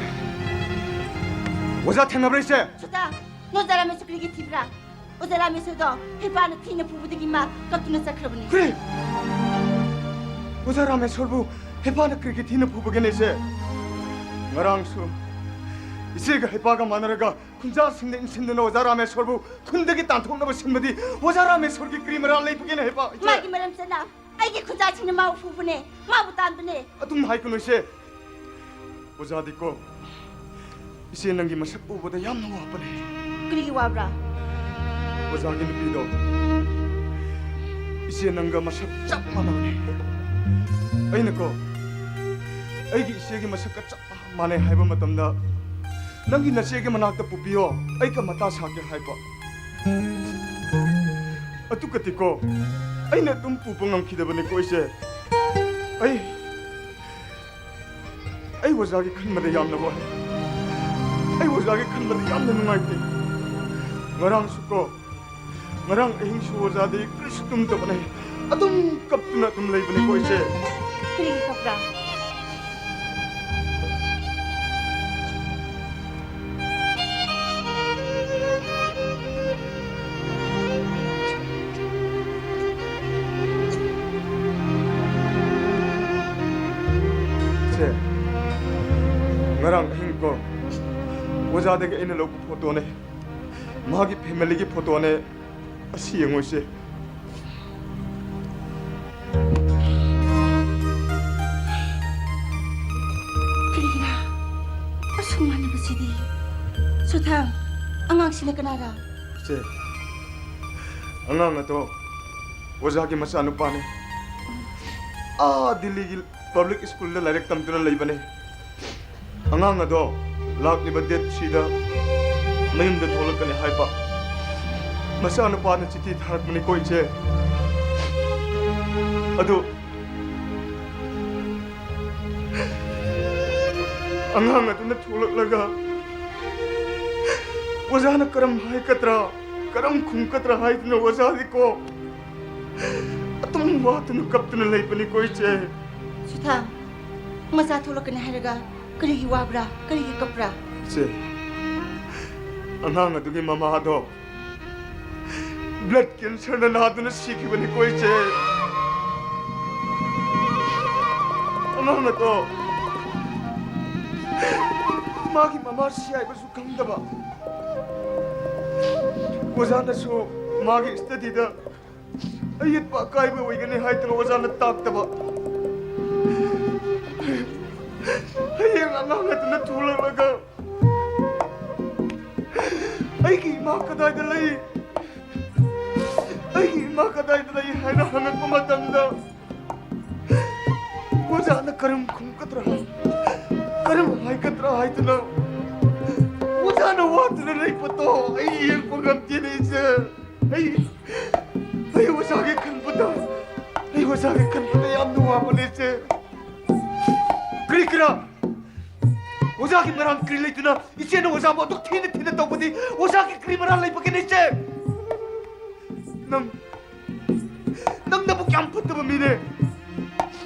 ꯑꯣꯖꯥ ꯊꯦꯡꯅꯕ꯭ꯔꯥ, ꯏꯆꯦ? ꯁꯨꯇꯥ, ꯅꯣꯏ ꯑꯣꯖꯥ ꯔꯥꯃꯦꯁꯣꯔ ꯀꯔꯤꯒꯤ ꯊꯤꯕ꯭ꯔꯥ? ꯑꯣꯖꯥ ꯔꯥꯃꯦꯁꯣꯔꯗꯣ ꯍꯩꯄꯥꯅ ꯊꯤꯅ ꯐꯨꯕꯗꯒꯤ ꯃꯥ ꯀꯞꯇꯨꯅ ꯆꯠꯈ꯭ꯔꯕꯅꯤ꯫ ꯀꯔꯤ? ꯑꯣꯖꯥ ꯔꯥꯃꯦꯁꯣꯔꯕꯨ ꯍꯩꯄꯥꯅ ꯀꯔꯤꯒꯤ ꯊꯤꯅ ꯐꯨꯕꯒꯦꯅꯦ, ꯏꯆꯦ? ꯉꯔꯥꯡꯁꯨ ꯏꯆꯦꯒ ꯍꯩꯄꯥꯒ ꯃꯥꯟꯅꯔꯒ ꯈꯨꯟꯖꯥꯁꯤꯡꯅ ꯏꯟꯁꯤꯟꯗꯨꯅ ꯑꯣꯖꯥ ꯔꯥꯃꯦꯁꯣꯔꯕꯨ ꯈꯨꯟꯗꯒꯤ ꯇꯥꯟꯊꯣꯛꯅꯕ ꯁꯤꯟꯕꯗꯤ ꯑꯣꯖꯥ ꯔꯥꯃꯦꯁꯣꯔꯒꯤ ꯀꯔꯤ ꯃꯔꯥꯜ ꯂꯩꯕꯒꯦꯅꯦ, ꯍꯩꯄꯥ, ꯏꯆꯦ? ꯃꯥꯒꯤ ꯃꯔꯝ ꯆꯠꯅ ꯑꯩꯒꯤ ꯈꯨꯟꯖꯥꯁꯤꯡꯅ ꯃꯥꯕꯨ ꯐꯨꯕꯅꯦ, ꯃꯥꯕꯨ ꯇꯥꯟꯕꯅꯦ꯫ ꯑꯗꯨꯝ ꯍꯥꯏꯒꯅꯨ, ꯏꯆꯦ꯫ ꯑꯣꯖꯥꯗꯤꯀꯣ, ꯏꯆꯦ ꯅꯪꯒꯤ ꯃꯁꯛ ꯎꯕꯗ ꯌꯥꯝꯅ ꯋꯥꯕꯅꯦ꯫ ꯀꯔꯤꯒꯤ ꯋꯥꯕ꯭ꯔꯥ? ꯑꯣꯖꯥꯒꯤ ꯅꯨꯄꯤꯗꯣ ꯏꯆꯦ ꯅꯪꯒ ꯃꯁꯛ ꯆꯞ ꯃꯥꯟꯅꯕꯅꯦ꯫ ꯑꯩꯅꯀꯣ, ꯑꯩꯒꯤ ꯏꯆꯦꯒꯤ ꯃꯁꯛꯀ ꯆꯞ ꯃꯥꯟꯅꯩ ꯍꯥꯏꯕ ꯃꯇꯝꯗ, ꯅꯪꯒꯤ ꯅꯆꯦꯒꯤ ꯃꯅꯥꯛꯇ ꯄꯨꯕꯤꯌꯣ, ꯑꯩꯒ ꯃꯇꯥ ꯁꯥꯒꯦ ꯍꯥꯏꯕ꯫ ꯑꯗꯨꯒꯗꯤꯀꯣ, ꯑꯩꯅ ꯑꯗꯨꯝ ꯄꯨꯕ ꯉꯝꯈꯤꯗꯕꯅꯤꯀꯣ, ꯏꯆꯦ꯫ ꯑꯩ ꯑꯩ ꯑꯣꯖꯥꯒꯤ ꯈꯟꯕꯗ ꯌꯥꯝꯅ ꯋꯥꯏ꯫ ꯑꯩ ꯑꯣꯖꯥꯒꯤ ꯈꯟꯕꯗ ꯌꯥꯝꯅ ꯅꯨꯡꯉꯥꯏꯇꯦ꯫ ꯉꯔꯥꯡꯁꯨ ꯀꯣ, ꯉꯔꯥꯡ ꯑꯍꯤꯡꯁꯨ ꯑꯣꯖꯥꯗꯤ ꯀꯔꯤꯁꯨ ꯇꯨꯝꯗꯕꯅꯦ꯫ ꯑꯗꯨꯝ ꯀꯞꯇꯨꯅ ꯑꯗꯨꯝ ꯂꯩꯕꯅꯦꯀꯣ, ꯏꯆꯦ꯫ ꯀꯔꯤꯒꯤ ꯀꯞꯄ꯭ꯔꯥ? ꯁꯦ, ꯉꯔꯥꯡ ꯑꯍꯤꯡ ꯀꯣ, ꯑꯣꯖꯥꯗꯒꯤ ꯑꯩꯅ ꯂꯧꯕ ꯐꯣꯇꯣꯅꯦ, ꯃꯥꯒꯤ ꯐꯦꯃꯤꯂꯤꯒꯤ ꯐꯣꯇꯣꯅꯦ, ꯑꯁꯤ ꯌꯦꯡꯉꯨꯁꯦ꯫ ꯀꯔꯤꯒꯤꯔꯥ ꯑꯁꯨꯛ ꯃꯥꯟꯅꯕꯁꯤꯗꯤ? ꯁꯨꯊꯥꯡ, ꯑꯉꯥꯡꯁꯤꯅ ꯀꯅꯥꯔꯥ? ꯏꯆꯦ, ꯑꯉꯥꯡ ꯑꯗꯣ ꯑꯣꯖꯥꯒꯤ ꯃꯆꯥꯅꯨꯄꯥꯅꯦ꯫ ꯑꯥ ꯗꯤꯜꯂꯤꯒꯤ ꯄꯕ꯭ꯂꯤꯛ ꯁ꯭ꯀꯨꯜꯗ ꯂꯥꯏꯔꯤꯛ ꯇꯝꯗꯨꯅ ꯂꯩꯕꯅꯦ꯫ ꯑꯉꯥꯡ ꯑꯗꯣ ꯂꯥꯛꯂꯤꯕ ꯗꯦꯠ ꯊ꯭ꯔꯤꯗ ꯃꯌꯨꯝꯗ ꯊꯣꯛꯂꯛꯀꯅꯤ ꯍꯥꯏꯕ꯫ ꯃꯆꯥꯅꯨꯄꯥꯅ ꯆꯤꯊꯤ ꯊꯥꯔꯛꯄꯅꯤꯀꯣ, ꯏꯆꯦ꯫ ꯑꯗꯨ ꯑꯉꯥꯡ ꯑꯗꯨꯅ ꯊꯣꯛꯂꯛꯂꯒ ꯑꯣꯖꯥꯅ ꯀꯔꯝ ꯍꯥꯏꯒꯗ꯭ꯔꯥ, ꯀꯔꯝ ꯈꯨꯝꯒꯗ꯭ꯔꯥ ꯍꯥꯏꯗꯨꯅ ꯑꯣꯖꯥꯗꯤꯀꯣ ꯑꯗꯨꯝ ꯋꯥꯗꯨꯅ ꯀꯞꯇꯨꯅ ꯂꯩꯕꯅꯤꯀꯣ, ꯏꯆꯦ꯫ ꯁꯨꯊꯥꯡ, ꯃꯆꯥ ꯊꯣꯛꯂꯛꯀꯅꯤ ꯍꯥꯏꯔꯒ ꯀꯔꯤꯒꯤ ꯋꯥꯕ꯭ꯔꯥ? ꯀꯔꯤꯒꯤ ꯀꯞꯄ꯭ꯔꯥ? ꯏꯆꯦ, ꯑꯉꯥꯡ ꯑꯗꯨꯒꯤ ꯃꯃꯥꯗꯣ ꯕ꯭ꯂꯗ ꯀꯦꯟꯁꯔꯅ ꯅꯥꯗꯨꯅ ꯁꯤꯈꯤꯕꯅꯤꯀꯣ, ꯏꯆꯦ꯫ ꯑꯉꯥꯡ ꯑꯗꯣ ꯃꯥꯒꯤ ꯃꯃꯥ ꯁꯤ ꯍꯥꯏꯕꯁꯨ ꯈꯪꯗꯕ꯫ ꯑꯣꯖꯥꯅꯁꯨ ꯃꯥꯒꯤ ꯁ꯭ꯇꯗꯤꯗ ꯑꯌꯦꯠꯄ ꯑꯀꯥꯏꯕ ꯑꯣꯏꯒꯅꯤ ꯍꯥꯏꯗꯨꯅ ꯑꯣꯖꯥꯅ ꯇꯥꯛꯇꯕ꯫ ꯍꯌꯦꯡ ꯑꯉꯥꯡ ꯑꯗꯨꯅ ꯊꯣꯛꯂꯛꯂꯒ "ꯑꯩꯒꯤ ꯏꯃꯥ ꯀꯗꯥꯏꯗ ꯂꯩ? ꯑꯩꯒꯤ ꯏꯃꯥ ꯀꯗꯥꯏꯗ ꯂꯩ?" ꯍꯥꯏꯅ ꯍꯪꯉꯛꯄ ꯃꯇꯝꯗ ꯑꯣꯖꯥꯅ ꯀꯔꯝ ꯈꯨꯝꯒꯗ꯭ꯔꯥ, ꯀꯔꯝ ꯍꯥꯏꯒꯗ꯭ꯔꯥ ꯍꯥꯏꯗꯨꯅ ꯑꯣꯖꯥꯅ ꯋꯥꯗꯨꯅ ꯂꯩꯕꯗꯣ ꯑꯩ ꯌꯦꯡꯕ ꯉꯝꯗꯦꯅꯦ, ꯏꯆꯦ꯫ ꯑꯩ, ꯑꯩ ꯑꯣꯖꯥꯒꯤ ꯈꯟꯕꯗ, ꯑꯩ ꯑꯣꯖꯥꯒꯤ ꯈꯟꯕꯗ ꯌꯥꯝꯅ ꯋꯥꯕꯅꯦ, ꯏꯆꯦ꯫ ꯀꯔꯤ ꯀꯔꯥ? ꯑꯣꯖꯥꯒꯤ ꯃꯔꯥꯜ ꯀꯔꯤ ꯂꯩꯗꯨꯅ ꯏꯆꯦꯅ ꯑꯣꯖꯥꯕꯨ ꯑꯗꯨꯛ ꯊꯤꯅ ꯊꯤꯅ ꯇꯧꯕꯗꯤ ꯑꯣꯖꯥꯒꯤ ꯀꯔꯤ ꯃꯔꯥꯜ ꯂꯩꯕꯒꯦꯅꯦ, ꯏꯆꯦ? ꯅꯪ, ꯅꯪꯅꯕꯨ ꯀꯌꯥꯝ ꯐꯠꯇꯕ ꯃꯤꯅꯦ?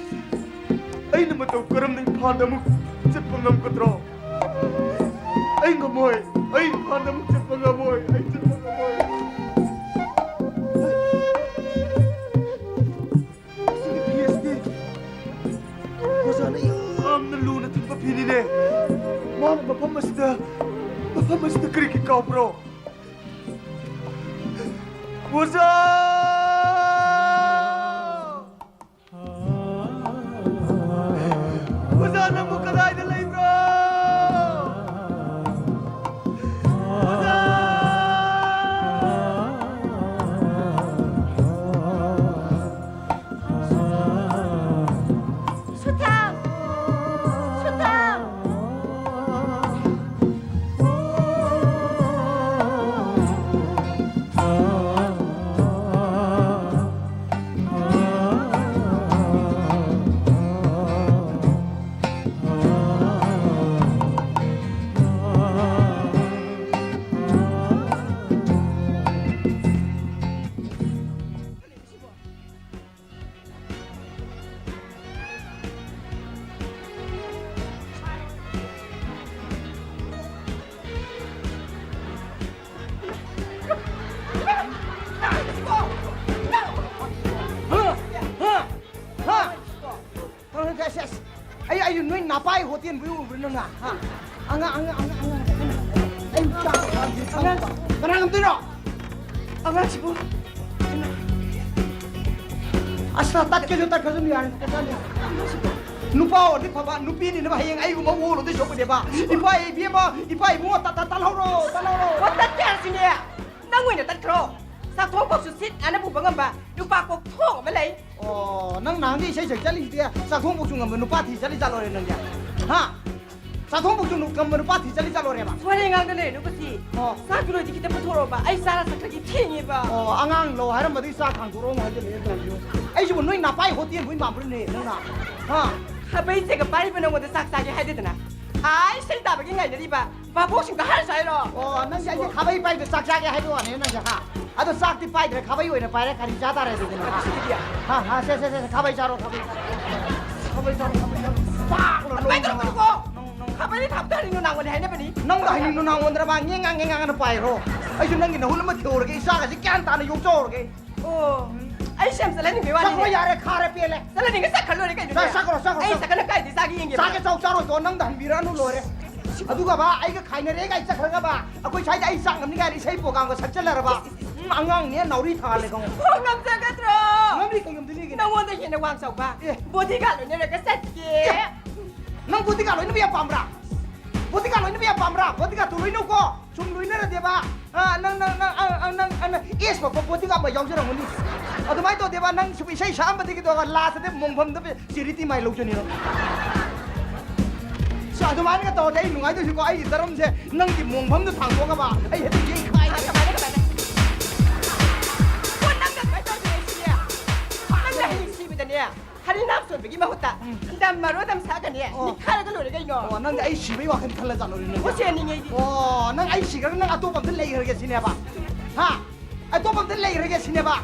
ꯑꯩꯅ ꯃꯇꯧ ꯀꯔꯝꯅ ꯏꯝꯐꯥꯜꯗ ꯑꯃꯨꯛ ꯆꯠꯄ ꯉꯝꯒꯗ꯭ꯔꯣ? ꯑꯩ ꯉꯝꯃꯣꯏ꯫ ꯑꯩ ꯏꯝꯐꯥꯜꯗ ꯑꯃꯨꯛ ꯆꯠꯄ ꯉꯝꯃꯣꯏ꯫ ꯑꯩ ꯆꯠꯄ ꯉꯝꯃꯣꯏ꯫ ꯃꯁꯤꯒꯤ ꯄꯤ ꯑꯩꯆ ꯗꯤ ꯑꯣꯖꯥꯅ ꯌꯥꯝꯅ ꯂꯨꯅ ꯊꯝꯕ ꯐꯤꯅꯤꯅꯦ꯫ ꯃꯥꯅ ꯃꯐꯝ ꯑꯁꯤꯗ, ꯃꯐꯝ ꯑꯁꯤꯗ ꯀꯔꯤꯒꯤ ꯀꯥꯎꯕ꯭ꯔꯣ? ꯑꯣꯖꯥ! ꯑꯣꯖꯥ, ꯅꯪꯕꯨ ꯀꯗꯥꯏꯗ ꯂꯩꯕ꯭ꯔꯣ? ꯑꯣꯖꯥ! ꯁꯨꯊꯥꯡ! ꯁꯨꯊꯥꯡ! ꯑꯩ, ꯑꯩ ꯅꯣꯏ ꯅꯄꯥꯏ ꯍꯣꯇꯦꯜꯕꯨ ꯎꯕ꯭ꯔꯥ ꯅꯪꯅ? ꯍꯥ? ꯑꯉꯥꯡ, ꯑꯉꯥꯡ, ꯑꯉꯥꯡ, ꯑꯉꯥꯡ, ꯑꯉꯥꯡ꯫ ꯑꯩ ꯆꯥꯛ ꯆꯥꯗ꯭ꯔꯤ꯫ ꯑꯉꯥꯡ꯫ ꯀꯅꯥ ꯉꯝꯗꯣꯏꯅꯣ? ꯑꯉꯥꯡꯁꯤꯕꯨ꯫ ꯑꯁ, ꯇꯠꯀꯦꯁꯨ ꯇꯠꯈ꯭ꯔꯁꯅꯨ ꯌꯥꯔꯦ꯫ ꯅꯨꯄꯥ ꯑꯣꯏꯔꯗꯤ ꯐꯕ, ꯅꯨꯄꯤꯅꯤꯅꯕ ꯍꯌꯦꯡ ꯑꯩꯒꯨꯝꯕ ꯑꯣꯜꯂꯨꯗꯣꯏ ꯁꯔꯨꯛꯄꯨꯗꯤꯕ꯫ ꯏꯄꯥ ꯏꯕꯦꯝꯃ, ꯏꯄꯥ ꯏꯕꯨꯡꯉꯣ, ꯇꯠ-, ꯇꯠ-, ꯇꯠꯍꯧꯔꯣ, ꯇꯠꯍꯧꯔꯣ꯫ ꯑꯣ, ꯇꯠꯀꯦ ꯍꯥꯏꯔꯁꯤꯅꯦ꯫ ꯅꯪ ꯑꯣꯏꯅ ꯇꯠꯈ꯭ꯔꯣ꯫ ꯆꯥꯛꯊꯣꯡ ꯐꯥꯎꯁꯨ ꯁꯤꯠ ꯅꯥꯟꯅ ꯄꯨꯕ ꯉꯝꯕ ꯅꯨꯄꯥ ꯀꯣꯛꯊꯣꯡ ꯑꯃ ꯂꯩ꯫ ꯑꯣ, ꯅꯪ ꯅꯍꯥꯟꯒꯩ ꯏꯁꯩ ꯁꯛ ꯆꯠꯂꯤꯁꯤꯗꯤ ꯆꯥꯛꯊꯣꯡ ꯐꯥꯎꯁꯨ ꯉꯝꯕ ꯅꯨꯄꯥ ꯊꯤ ꯆꯠꯂꯤ ꯖꯥꯠꯂꯣꯔꯦ ꯅꯪꯗꯤ? ꯍꯥ? ꯆꯥꯛꯊꯣꯡ ꯐꯥꯎꯁꯨ ꯉꯝꯕ ꯅꯨꯄꯥ ꯊꯤ ꯆꯠꯂꯤ ꯖꯥꯠꯂꯣꯔꯦꯕ? ꯋꯥꯔꯤ ꯉꯥꯡꯗ ꯂꯩꯔꯅꯨ ꯀꯨꯁꯤ꯫ ꯑꯣ꯫ ꯆꯥꯛꯀꯤ ꯂꯣꯏꯗꯤ ꯈꯤꯇ ꯄꯨꯊꯣꯔꯛꯑꯣꯕ꯫ ꯑꯩ ꯆꯥꯔ ꯁꯛꯇ꯭ꯔꯗꯤ ꯊꯦꯡꯉꯦꯕ꯫ ꯑꯣ, ꯑꯉꯥꯡ ꯂꯧ ꯍꯥꯏꯔꯝꯕꯗꯒꯤ ꯆꯥꯛ ꯊꯥꯡꯗꯣꯔꯛꯑꯣ ꯑꯃꯨꯛ ꯍꯥꯏꯖꯜꯂꯛꯑꯦ ꯇꯧꯔꯤꯁꯤꯕꯨ꯫ ꯑꯩꯁꯤꯕꯨ ꯅꯣꯏ ꯅꯄꯥꯏ ꯍꯣꯇꯦꯜꯕꯨ ꯃꯥꯟꯕ꯭ꯔꯅꯦ ꯅꯪꯅ? ꯍꯥ? ꯈꯥꯕꯩ ꯆꯦꯒꯞ ꯄꯥꯏꯔꯤꯕ ꯅꯉꯣꯟꯗ ꯆꯥꯛ ꯆꯥꯒꯦ ꯍꯥꯏꯗꯦꯗꯅ꯫ ꯑꯥ, ꯏꯁꯩ ꯇꯥꯕꯒꯤ ꯉꯥꯏꯅꯔꯤꯕ ꯚꯥꯕꯣꯛꯁꯤꯡꯗꯣ ꯍꯥꯏꯔꯁꯨ ꯍꯥꯏꯔꯣ? ꯑꯣ, ꯅꯪꯁꯦ ꯑꯩꯁꯦ ꯈꯥꯕꯩ ꯄꯥꯏꯕꯗ ꯆꯥꯛ ꯆꯥꯒꯦ ꯍꯥꯏꯕ ꯋꯥꯅꯦ ꯅꯪꯁꯦ, ꯍꯥ? ꯑꯗꯣ ꯆꯥꯛꯇꯤ ꯄꯥꯏꯗ꯭ꯔꯦ, ꯈꯥꯕꯩ ꯑꯣꯏꯅ ꯄꯥꯏꯔꯦ, ꯀꯔꯤ ꯆꯥ ꯇꯥꯔꯦ ꯑꯗꯨꯗꯤ ꯅꯪ, ꯍꯥ? ꯑꯗꯨꯗꯤ ꯍꯥ, ꯍꯥ, ꯁꯦ, ꯁꯦ, ꯁꯦ, ꯁꯦ, ꯈꯥꯕꯩ ꯆꯥꯔꯣ, ꯈꯥꯕꯩ ꯆꯥꯔꯣ꯫ ꯈꯥꯕꯩ ꯆꯥꯔꯣ, ꯈꯥꯕꯩ ꯆꯥꯔꯣ꯫ ꯄꯥꯛ ꯂꯣꯏ ꯑꯗꯨꯃꯥꯏꯅ ꯂꯣꯏ ꯇꯧꯔꯛꯀꯅꯨꯀꯣ꯫ ꯅꯪ, ꯅꯪ, ꯈꯥꯕꯩꯗꯤ ꯊꯥꯡꯗ ꯍꯥꯏꯔꯤ ꯅꯨꯡꯅꯥꯡ ꯑꯣꯜꯂꯦ ꯍꯥꯏꯅꯕꯅꯤ꯫ ꯅꯪꯗ ꯍꯥꯏꯅꯤ ꯅꯨꯡꯅꯥꯡ ꯑꯣꯟꯗ꯭ꯔꯕ? ꯉꯦꯡ ꯉꯥꯡ, ꯉꯦꯡ ꯉꯥꯡ ꯑꯅ ꯄꯥꯏꯔꯣ꯫ ꯑꯩꯁꯨ ꯅꯪꯒꯤ ꯅꯍꯨꯠ ꯑꯃ ꯊꯤꯍꯧꯔꯒꯦ, ꯏꯆꯥꯒꯁꯦ ꯒ꯭ꯌꯥꯟ ꯇꯥꯅ ꯌꯣꯛꯆꯍꯧꯔꯒꯦ꯫ ꯑꯣ, ꯑꯩꯁꯨ ꯌꯥꯝ ꯆꯠꯍꯟꯅꯤꯡꯕꯩ ꯋꯥꯅꯤꯅꯦ꯫ ꯆꯠꯈ꯭ꯔꯣ ꯌꯥꯔꯦ, ꯈꯥꯔꯦ ꯄꯦꯜꯂꯦ꯫ ꯆꯠꯍꯟꯅꯤꯡꯉ ꯆꯠꯈ꯭ꯔ ꯂꯣꯏꯔꯦ ꯀꯩꯅꯣꯅꯦ꯫ ꯆꯠꯈ꯭ꯔꯣ, ꯆꯠꯈ꯭ꯔꯣ, ꯑꯩ ꯆꯠꯈ꯭ꯔꯣ꯫ ꯆꯠꯀꯅ ꯀꯥꯏꯗꯩ ꯆꯥꯒꯦ ꯌꯦꯡꯒꯦ꯫ ꯆꯥꯒꯦ ꯆꯥꯎ ꯆꯥꯔꯣꯏ ꯇꯣ, ꯅꯪꯗ ꯍꯟꯕꯤꯔꯛꯑꯅꯨ ꯂꯣꯏꯔꯦ꯫ ꯑꯗꯨꯒ ꯕꯥ, ꯑꯩꯒ ꯈꯥꯏꯅꯔꯦ ꯀꯥꯏ ꯆꯠꯈ꯭ꯔꯒ ꯕꯥ, ꯑꯩꯈꯣꯏ ꯁ꯭ꯋꯥꯏꯗ ꯑꯩ ꯆꯥꯛ ꯉꯝꯅꯤꯡꯉꯥꯏꯅ ꯏꯁꯩ ꯄ꯭ꯔꯣꯒꯥꯝꯒ ꯁꯛꯆꯜꯂꯔꯕ? ꯏꯁ, ꯏꯁ, ꯏꯁ, ꯑꯉꯥꯡꯅꯦ, ꯅꯥꯎꯔꯤ ꯊꯥꯜꯂꯦ ꯈꯪꯉꯨ꯫ ꯍꯣ, ꯉꯝꯖꯒꯗ꯭ꯔꯣ? ꯉꯝꯅꯤ, ꯀꯩ ꯉꯝꯗꯅꯤꯒꯦ? ꯅꯪꯉꯣꯟꯗ ꯍꯦꯟꯅ ꯋꯥꯡ ꯆꯥꯎꯕ ꯑꯦ꯫ Bodyguard ꯂꯣꯏꯅꯔꯒ ꯆꯠꯀꯦ꯫ ꯑꯦ, ꯅꯪ bodyguard ꯂꯣꯏꯅꯕ ꯌꯥꯝ ꯄꯥꯝꯕ꯭ꯔꯥ? Bodyguard ꯂꯣꯏꯅꯕ ꯌꯥꯝ ꯄꯥꯝꯕ꯭ꯔꯥ? Bodyguardꯇꯨ ꯂꯣꯏꯅꯧꯀꯣ꯫ ꯁꯨꯝ ꯂꯣꯏꯅꯔꯗꯤꯕ, ꯑ, ꯅꯪ, ꯅꯪ, ꯅꯪ, ꯑ, ꯑ, ꯅꯪ, ꯑ, ꯅꯪ S ꯐꯥꯎꯕ bodyguard ꯑꯃ ꯌꯥꯎꯖꯔꯝꯒꯅꯤ꯫ ꯑꯗꯨꯃꯥꯏꯅ ꯇꯧꯗꯦꯕ, ꯅꯪ ꯁꯨꯝ ꯏꯁꯩ ꯁꯛꯑꯝꯕꯗꯒꯤ ꯇꯧꯔꯒ lastꯇꯗꯤ ꯃꯣꯡꯐꯝꯗ charity ꯃꯥꯏ ꯂꯧꯖꯅꯤꯔꯣ? ꯁꯤ ꯑꯗꯨꯃꯥꯏꯅꯒ ꯇꯧꯔꯗꯤ ꯑꯩ ꯅꯨꯡꯉꯥꯏꯗꯣꯏꯁꯤꯀꯣ, ꯑꯩꯒꯤ ꯗꯔꯝꯁꯦ ꯅꯪꯒꯤ ꯃꯣꯡꯐꯝꯗꯨ ꯊꯥꯡꯗꯣꯛꯑꯒ ꯑꯩ ꯍꯦꯛꯇ ꯌꯩꯈꯥꯏꯒꯦ꯫ ꯀꯃꯥꯏꯅ, ꯀꯃꯥꯏꯅ? ꯀꯣꯟ ꯅꯪꯅ ꯑꯗꯨꯃꯥꯏꯅ ꯇꯧꯔꯗꯤ ꯑꯩꯁꯤꯅꯦ, ꯅꯪꯅ ꯍꯌꯦꯡ ꯁꯤꯕꯗꯅꯦ, ꯍꯔꯤꯅꯥꯝ ꯁꯣꯟꯕꯒꯤ ꯃꯍꯨꯠꯇ ꯎꯝ꯫ ꯗꯝ ꯃꯔꯣ ꯗꯝ ꯁꯥꯒꯅꯤ, ꯑꯣ꯫ ꯅꯤꯛꯈꯥꯏꯔꯒ ꯂꯣꯏꯔꯦ ꯀꯩꯅꯣ꯫ ꯑꯣ, ꯅꯪꯗꯤ ꯑꯩ ꯁꯤꯕꯩ ꯋꯥꯈꯜ ꯈꯜꯂ ꯆꯠꯂꯨꯔꯤ ꯅꯪꯗꯤ? ꯍꯣ, ꯁꯦꯟꯅꯤꯡꯉꯦ ꯑꯩꯗꯤ꯫ ꯑꯣ, ꯅꯪ ꯑꯩ ꯁꯤꯈ꯭ꯔꯒ ꯅꯪ ꯑꯇꯣꯞꯄ ꯑꯝꯇ ꯂꯩꯈ꯭ꯔꯒꯦ ꯁꯤꯅꯦꯕ? ꯍꯥ? ꯑꯇꯣꯞꯄ ꯑꯝꯇ ꯂꯩꯈ꯭ꯔꯒꯦ ꯁꯤꯅꯦꯕ?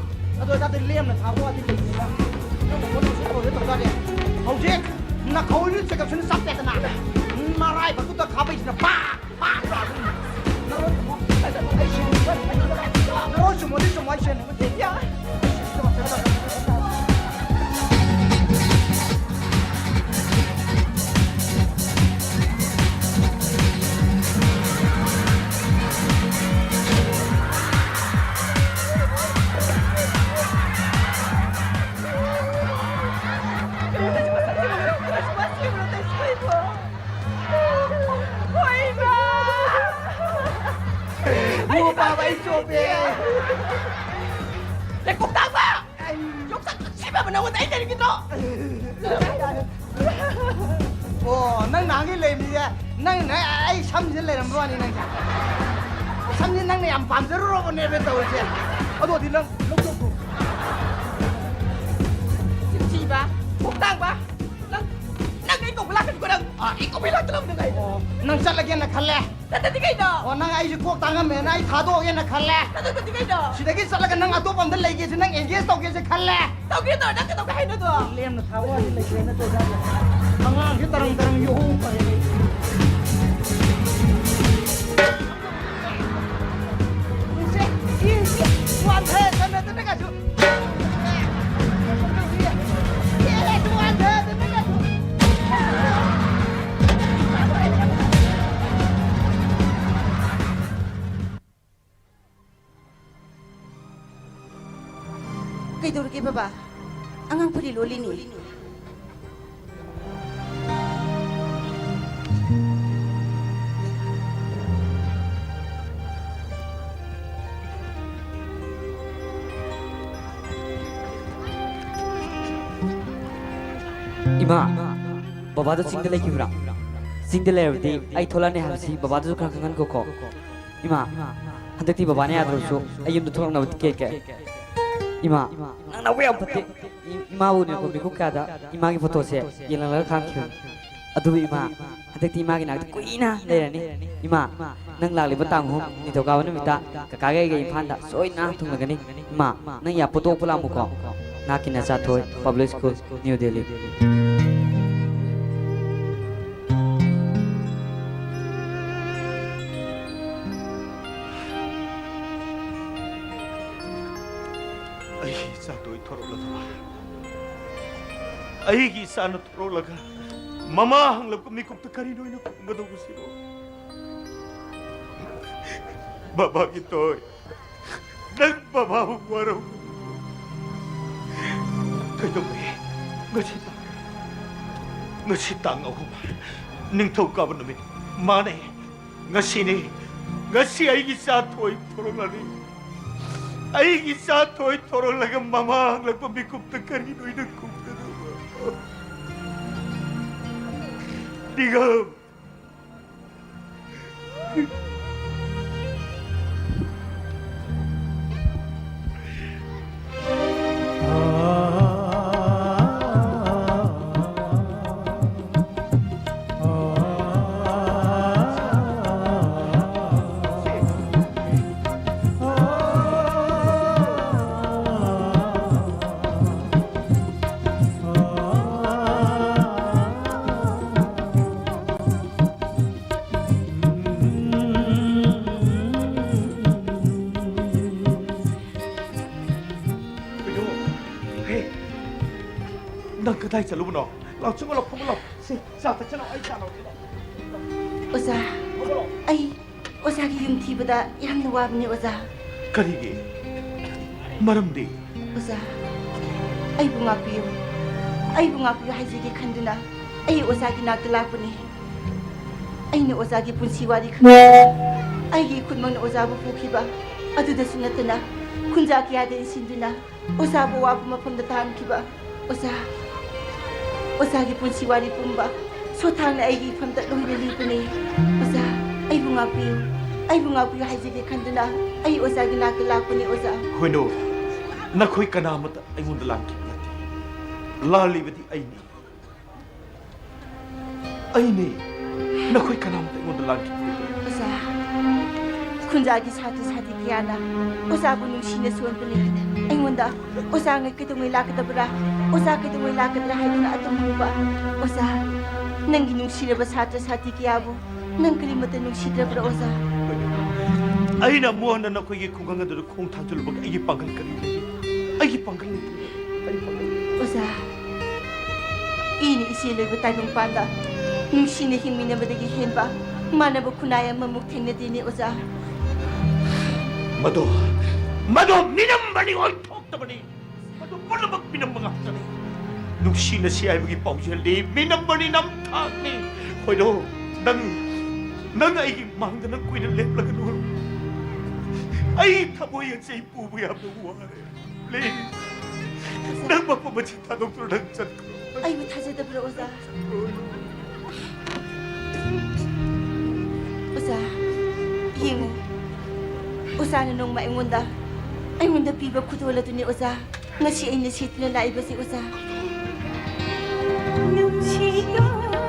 ꯑꯗꯨ ꯑꯣꯏꯇꯥꯔꯗꯤ ꯂꯦꯝꯅ ꯊꯥꯕ ꯋꯥꯗꯤ ꯂꯩꯇꯦꯗ꯫ ꯅꯪ ꯃꯉꯣꯟꯗ ꯉꯁꯤ ꯇꯧꯔꯦ ꯇꯧ ꯇꯥꯔꯗꯤ꯫ ꯍꯧꯖꯤꯛ ꯅꯈꯧꯔꯤꯕ ꯆꯦꯒꯞꯁꯤꯅ ꯆꯞꯄꯦꯗꯅ꯫ ꯃꯔꯥꯏꯕꯛꯇꯨꯗ ꯈꯥꯕꯩꯁꯤꯅ ꯄꯥꯛ, ꯄꯥꯛ, ꯄꯥꯛ꯫ ꯅꯔꯣꯟ ꯁꯨꯝꯃꯣ꯫ ꯑꯩ ꯁꯤꯔꯦ꯫ ꯅꯔꯣꯟ ꯁꯨꯝꯃꯣꯗꯤ ꯁꯨꯝꯃꯣ, ꯑꯩ ꯁꯤꯔꯦ꯫ ꯍꯣꯏ, ꯏꯃꯥ! ꯏꯕꯨꯡꯉꯣ ꯄꯥꯕ, ꯑꯩ ꯆꯣꯞꯄꯦ꯫ ꯂꯩꯀꯣꯛ ꯇꯥꯡꯕ! ꯌꯣꯡꯆꯥꯛ ꯊꯛꯁꯤꯕ ꯑꯃ ꯅꯉꯣꯟꯗ ꯑꯩ ꯂꯩꯔꯤꯕꯤꯗꯣ! ꯑꯣ, ꯅꯪ ꯅꯍꯥꯟꯒꯩ ꯂꯩꯔꯝꯃꯤꯁꯦ, ꯅꯪꯅ ꯑꯩ ꯁꯝꯁꯤꯗ ꯂꯩꯔꯝꯕ ꯋꯥꯅꯤ ꯅꯪꯁꯦ꯫ ꯁꯝꯁꯦ ꯅꯪꯅ ꯌꯥꯝ ꯄꯥꯝꯖꯔꯨꯔꯕꯅꯦꯕ ꯇꯧꯔꯤꯁꯦ꯫ ꯑꯗꯨꯗꯤ ꯅꯪ ꯂꯧꯊꯣꯛꯈꯣ꯫ ꯊꯤꯕ, ꯀꯣꯛ ꯇꯥꯡꯕ, ꯅꯪ, ꯅꯪ ꯑꯩ ꯀꯧꯕ ꯂꯥꯛꯀꯅꯤꯀꯣ ꯅꯪ꯫ ꯑꯥ, ꯑꯩ ꯀꯧꯕ ꯂꯥꯛꯇꯅꯕꯗ ꯀꯩꯅꯣ? ꯑꯣ, ꯅꯪ ꯆꯠꯂꯒꯦꯅ ꯈꯜꯂꯦ? ꯅꯠꯇꯗꯤ ꯀꯩꯅꯣ? ꯑꯣ, ꯅꯪ ꯑꯩꯁꯦ ꯀꯣꯛ ꯇꯥꯡꯉꯝꯃꯦꯅ ꯑꯩ ꯊꯥꯗꯣꯛꯑꯒꯦꯅ ꯈꯜꯂꯦ? ꯅꯠꯇꯗꯤ ꯀꯩꯅꯣ? ꯁꯤꯗꯒꯤ ꯆꯠꯂꯒ ꯅꯪ ꯑꯇꯣꯞꯄ ꯑꯝꯗ ꯂꯩꯒꯦꯁꯦ, ꯅꯪ engage ꯇꯧꯒꯦꯁꯦ ꯈꯜꯂꯦ? ꯇꯧꯒꯦ ꯇꯧꯔ ꯅꯪ ꯀꯩꯗꯧꯒꯦ ꯍꯥꯏꯅꯣ ꯑꯗꯣ? ꯂꯦꯝꯅ ꯊꯥꯕ ꯋꯥꯗꯤ ꯂꯩꯇ꯭ꯔꯦ ꯅꯠꯇ꯭ꯔꯣ? ꯑꯉꯥꯡꯁꯦ ꯇꯔꯪ ꯇꯔꯪ ꯌꯣꯛꯍꯧ ꯐꯔꯦ꯫ ꯀꯩꯗꯧꯔꯒꯦ ꯕꯕꯥ? ꯑꯉꯥꯡ ꯐꯨꯔꯤ ꯂꯣꯜꯂꯤꯅꯤ꯫ ꯏꯃꯥ, ꯕꯕꯥꯗꯣ ꯆꯤꯡꯗ ꯂꯩꯈꯤꯕ꯭ꯔꯥ? ꯆꯤꯡꯗ ꯂꯩꯔꯕꯗꯤ ꯑꯩ ꯊꯣꯛꯂꯛꯑꯅꯤ ꯍꯥꯏꯕꯁꯤ ꯕꯕꯥꯗꯁꯨ ꯈꯔ ꯈꯪꯍꯟꯈꯣꯀꯣ꯫ ꯏꯃꯥ, ꯍꯟꯗꯛꯇꯤ ꯕꯕꯥꯅ ꯌꯥꯗ꯭ꯔꯕꯁꯨ ꯑꯩ ꯌꯨꯝꯗ ꯊꯣꯛꯂꯛꯅꯕ ꯇꯤꯀꯦꯠ ꯀꯛꯑꯦ꯫ ꯏꯃꯥ, ꯅꯪ ꯅꯕꯨꯛ ꯌꯥꯝ ꯐꯠꯇꯦ꯫ ꯏ-, ꯏꯃꯥꯕꯨ ꯎꯅꯤꯡꯉꯛꯄ ꯃꯤꯀꯨꯞ ꯀꯌꯥꯗ ꯏꯃꯥꯒꯤ ꯐꯣꯇꯣꯁꯦ ꯌꯦꯡꯂꯛꯂꯒ ꯈꯥꯡꯈꯤꯕꯅꯤ꯫ ꯑꯗꯨꯕꯨ ꯏꯃꯥ, ꯍꯟꯗꯛꯇꯤ ꯏꯃꯥꯒꯤ ꯅꯥꯛꯇ ꯀꯨꯏꯅ ꯂꯩꯔꯅꯤ꯫ ꯏꯃꯥ, ꯅꯪ ꯂꯥꯛꯂꯤꯕ ꯇꯥꯡ ꯑꯍꯨꯝ ꯅꯤꯡꯊꯧꯀꯥꯕ ꯅꯨꯃꯤꯠꯇ ꯀꯀꯥꯒ ꯑꯩꯒ ꯏꯝꯐꯥꯜꯗ ꯁꯣꯏꯗꯅ ꯊꯨꯡꯂꯒꯅꯤ꯫ ꯏꯃꯥ, ꯅꯪ ꯌꯥꯄꯣꯠꯇꯣ ꯑꯣꯛꯄ ꯂꯥꯛꯑꯝꯃꯨꯀꯣ꯫ ꯅꯍꯥꯛꯀꯤ ꯅꯆꯥꯊꯣꯏ, Public School, New Delhi꯫ ꯑꯩꯒꯤ ꯏꯆꯥꯊꯣꯏ ꯊꯣꯔꯛꯂꯗꯕ꯫ ꯑꯩꯒꯤ ꯏꯆꯥꯅ ꯊꯣꯔꯛꯂꯒ ꯃꯃꯥ ꯍꯪꯂꯛꯄ ꯃꯤꯀꯨꯞꯇ ꯀꯔꯤꯅꯣ ꯑꯩꯅ ꯈꯨꯝꯒꯗꯧꯕꯁꯤꯕꯣ? ꯕꯕꯥꯒꯤ ꯊꯣꯏ, ꯅꯪ ꯕꯕꯥꯕꯨ ꯋꯥꯔꯧ꯫ ꯀꯩꯗꯧꯔꯦ? ꯉꯁꯤ ꯇꯥꯡ, ꯉꯁꯤ ꯇꯥꯡ ꯑꯍꯨꯝ, ꯅꯤꯡꯊꯧꯀꯥꯕ ꯅꯨꯃꯤꯠ꯫ ꯃꯥꯅꯦ, ꯉꯁꯤꯅꯤ꯫ ꯉꯁꯤ ꯑꯩꯒꯤ ꯏꯆꯥ ꯊꯣꯏ ꯊꯣꯔꯛꯂꯅꯤ꯫ ꯑꯩꯒꯤ ꯏꯆꯥ ꯊꯣꯏ ꯊꯣꯔꯛꯂꯒ ꯃꯃꯥ ꯍꯪꯂꯛꯄ ꯃꯤꯀꯨꯞꯇ ꯀꯔꯤꯅꯣ ꯑꯩꯅ ꯈꯨꯝꯒꯗꯕ? ꯅꯤꯡꯉꯝ꯫ ꯀꯩꯅꯣ? ꯍꯦ, ꯅꯪ ꯀꯗꯥꯏ ꯆꯠꯂꯨꯕꯅꯣ? ꯂꯥꯎ, ꯆꯪꯉꯣ, ꯂꯥꯎ, ꯐꯝꯃꯣ, ꯂꯥꯎ꯫ ꯁꯤ, ꯆꯥ ꯊꯛꯁꯤ, ꯂꯥꯎ, ꯑꯩ ꯆꯥ ꯂꯧꯔꯛꯀꯦ, ꯂꯥꯎ꯫ ꯑꯣꯖꯥ, ꯐꯝꯃꯣ, ꯂꯥꯎ꯫ ꯑꯩ ꯑꯣꯖꯥꯒꯤ ꯌꯨꯝ ꯊꯤꯕꯗ ꯌꯥꯝꯅ ꯋꯥꯕꯅꯤ, ꯑꯣꯖꯥ꯫ ꯀꯔꯤꯒꯤ? ꯃꯔꯝꯗꯤ? ꯑꯣꯖꯥ, ꯑꯩꯕꯨ ꯉꯥꯛꯄꯤꯌꯨ꯫ ꯑꯩꯕꯨ ꯉꯥꯛꯄꯤꯌꯨ ꯍꯥꯏꯖꯒꯦ ꯈꯟꯗꯨꯅ ꯑꯩ ꯑꯣꯖꯥꯒꯤ ꯅꯥꯛꯇ ꯂꯥꯛꯄꯅꯤ꯫ ꯑꯩꯅ ꯑꯣꯖꯥꯒꯤ ꯄꯨꯟꯁꯤ ꯋꯥꯔꯤ ꯈꯪꯗꯨꯅ ꯑꯩꯒꯤ ꯏꯈꯨꯠꯃꯛꯅ ꯑꯣꯖꯥꯕꯨ ꯄꯨꯈꯤꯕ ꯑꯗꯨꯗꯁꯨ ꯅꯠꯇꯅ ꯈꯨꯟꯖꯥ ꯀꯌꯥꯗ ꯏꯟꯁꯤꯟꯗꯨꯅ ꯑꯣꯖꯥꯕꯨ ꯑꯋꯥꯕ ꯃꯐꯝꯗ ꯇꯥꯍꯟꯈꯤꯕ ꯑꯣꯖꯥ, ꯑꯣꯖꯥꯒꯤ ꯄꯨꯟꯁꯤ ꯋꯥꯔꯤ ꯄꯨꯝꯕ ꯁꯣꯊꯥꯡꯅ ꯑꯩꯒꯤ ꯏꯐꯝꯗ ꯂꯣꯏꯅ ꯂꯤꯕꯅꯤ꯫ ꯑꯣꯖꯥ, ꯑꯩꯕꯨ ꯉꯥꯛꯄꯤꯌꯨ, ꯑꯩꯕꯨ ꯉꯥꯛꯄꯤꯌꯨ ꯍꯥꯏꯖꯒꯦ ꯈꯟꯗꯨꯅ ꯑꯩ ꯑꯣꯖꯥꯒꯤ ꯅꯥꯛꯇ ꯂꯥꯛꯄꯅꯤ ꯑꯣꯖꯥ꯫ ꯍꯣꯏꯅꯣ, ꯅꯈꯣꯏ ꯀꯅꯥꯃꯠꯇ ꯑꯩꯉꯣꯟꯗ ꯂꯥꯟꯈꯤꯕ ꯅꯠꯇꯦ꯫ ꯂꯥꯜꯂꯤꯕꯗꯤ ꯑꯩꯅꯤ꯫ ꯑꯩꯅꯦ꯫ ꯅꯈꯣꯏ ꯀꯅꯥꯃꯠꯇ ꯑꯩꯉꯣꯟꯗ ꯂꯥꯟꯈꯤꯕ ꯅꯠꯇꯦ꯫ ꯑꯣꯖꯥ, ꯈꯨꯟꯖꯥꯒꯤ ꯁꯥꯇ꯭ꯔ ꯁꯥꯇ꯭ꯔꯤ ꯀꯌꯥꯅ ꯑꯣꯖꯥꯕꯨ ꯅꯨꯡꯁꯤꯅ ꯁꯣꯟꯕꯅꯤ꯫ ꯑꯩꯉꯣꯟꯗ ꯑꯣꯖꯥ ꯉꯩ ꯀꯩꯗꯧꯉꯩ ꯂꯥꯛꯀꯗꯕ꯭ꯔꯥ, ꯑꯣꯖꯥ ꯀꯩꯗꯧꯉꯩ ꯂꯥꯛꯀꯗ꯭ꯔꯥ ꯍꯥꯏꯗꯨꯅ ꯑꯗꯨꯝ ꯍꯪꯕ꯫ ꯑꯣꯖꯥ, ꯅꯪꯒꯤ ꯅꯨꯡꯁꯤꯔꯕ ꯁꯥꯇ꯭ꯔ ꯁꯥꯇ꯭ꯔꯤ ꯀꯌꯥꯕꯨ ꯅꯪ ꯀꯔꯤꯃꯠꯇ ꯅꯨꯡꯁꯤꯗ꯭ꯔꯕ꯭ꯔꯥ ꯑꯣꯖꯥ? ꯑꯩꯅ ꯑꯃꯨꯛ ꯍꯟꯅ ꯅꯈꯣꯏꯒꯤ ꯈꯨꯡꯒꯪ ꯑꯗꯨꯗ ꯈꯣꯡ ꯊꯥꯡꯖꯤꯜꯂꯨꯕꯒꯤ ꯑꯩꯒꯤ ꯄꯥꯡꯒꯜ ꯀꯔꯤ ꯂꯩ? ꯑꯩꯒꯤ ꯄꯥꯡꯒꯜ ꯂꯩꯇꯦ꯫ ꯑꯩꯒꯤ ꯄꯥꯡꯒꯜ ꯂꯩꯇꯦ꯫ ꯑꯣꯖꯥ, ꯏꯅ ꯏꯆꯦ ꯂꯣꯏꯕ ꯇꯥꯏꯕꯪꯄꯥꯟꯗ ꯅꯨꯡꯁꯤꯅ ꯍꯤꯡꯃꯤꯟꯅꯕꯗꯒꯤ ꯍꯦꯟꯕ ꯃꯥꯟꯅꯕ ꯈꯨꯟꯅꯥꯏ ꯑꯃꯃꯨꯛ ꯊꯦꯡꯅꯗꯦꯅꯦ ꯑꯣꯖꯥ꯫ ꯃꯗꯣ, ꯃꯗꯣ ꯃꯤꯅꯝꯕꯅꯤ, ꯑꯣꯏꯊꯣꯛꯇꯕꯅꯤ꯫ ꯃꯗꯨ ꯄꯨꯝꯅꯃꯛ ꯃꯤꯅꯝꯕ ꯉꯥꯛꯇꯅꯤ꯫ ꯅꯨꯡꯁꯤꯅꯁꯤ ꯍꯥꯏꯕꯒꯤ ꯄꯥꯎꯖꯦꯜꯗꯤ ꯃꯤꯅꯝꯕꯅꯤ, ꯅꯝꯊꯥꯛꯅꯤ꯫ ꯍꯣꯏꯗꯣ, ꯅꯪ, ꯅꯪ ꯑꯩꯒꯤ ꯃꯥꯡꯗ ꯅꯪ ꯀꯨꯏꯅ ꯂꯦꯞꯂꯒꯅꯨ꯫ ꯑꯩ ꯊꯃꯣꯏ ꯑꯁꯤ ꯑꯩ ꯄꯨꯕ ꯌꯥꯝꯅ ꯋꯥꯔꯦ꯫ Please, ꯅꯪ ꯃꯐꯝ ꯑꯁꯤ ꯊꯥꯗꯣꯛꯇꯨꯅ ꯅꯪ ꯆꯠꯈ꯭ꯔꯣ꯫ ꯑꯩꯕꯨ ꯊꯥꯖꯗꯕ꯭ꯔꯣ, ꯑꯣꯖꯥ? ꯑꯣꯖꯥ, ꯌꯦꯡꯉꯨ꯫ ꯑꯣꯖꯥꯅ ꯅꯣꯡꯃ ꯑꯩꯉꯣꯟꯗ, ꯑꯩꯉꯣꯟꯗ ꯄꯤꯕ ꯈꯨꯗꯣꯜ ꯑꯗꯨꯅꯤ, ꯑꯣꯖꯥ꯫ ꯉꯁꯤ ꯑꯩꯅ ꯁꯦꯠꯇꯨꯅ ꯂꯥꯛꯏꯕꯁꯤ, ꯑꯣꯖꯥ꯫ ꯅꯨꯡꯁꯤꯗꯣꯔꯥ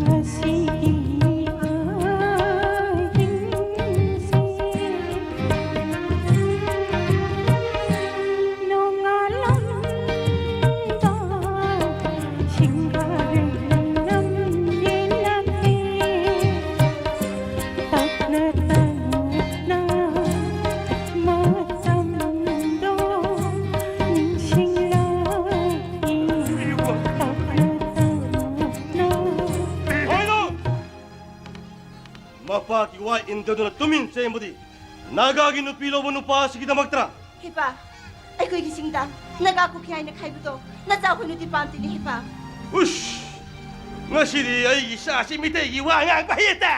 ꯉꯁꯤꯒꯤ ꯑꯍꯤꯡꯁꯦ꯫ ꯅꯣꯡꯉꯥꯜꯂꯝꯗꯥꯏ ꯁꯤꯡꯒꯥꯔꯩ ꯅꯝꯕꯤ ꯅꯝꯕꯤ ꯇꯞꯅ ꯇꯞꯅ ꯃꯇꯝꯗꯣ ꯅꯤꯡꯁꯤꯡꯂꯛꯏ꯫ ꯇꯞꯅ ꯇꯞꯅ ꯃꯄꯥꯒꯤ ꯋꯥ ꯏꯟꯗꯗꯨꯅ ꯇꯨꯃꯤꯟ ꯆꯦꯟꯕꯗꯤ ꯅꯥꯒꯥꯒꯤ ꯅꯨꯄꯤ ꯂꯧꯕ ꯅꯨꯄꯥ ꯑꯁꯤꯒꯤꯗꯃꯛꯇꯔꯥ? ꯍꯦꯄꯥ, ꯑꯩꯈꯣꯏꯒꯤ ꯆꯤꯡꯗ ꯅꯥꯒꯥ ꯀꯨꯀꯤ ꯍꯥꯏꯅ ꯈꯥꯏꯕꯗꯣ ꯅꯆꯥ ꯑꯩꯈꯣꯏꯅꯗꯤ ꯄꯥꯝꯗꯦꯅꯦ ꯍꯦꯄꯥ꯫ ꯎꯁ! ꯉꯁꯤꯗꯤ ꯑꯩꯒꯤ ꯏꯆꯥꯁꯤ ꯃꯤꯇꯩꯒꯤ ꯋꯥ ꯉꯥꯡꯕ ꯍꯩꯇꯦ꯫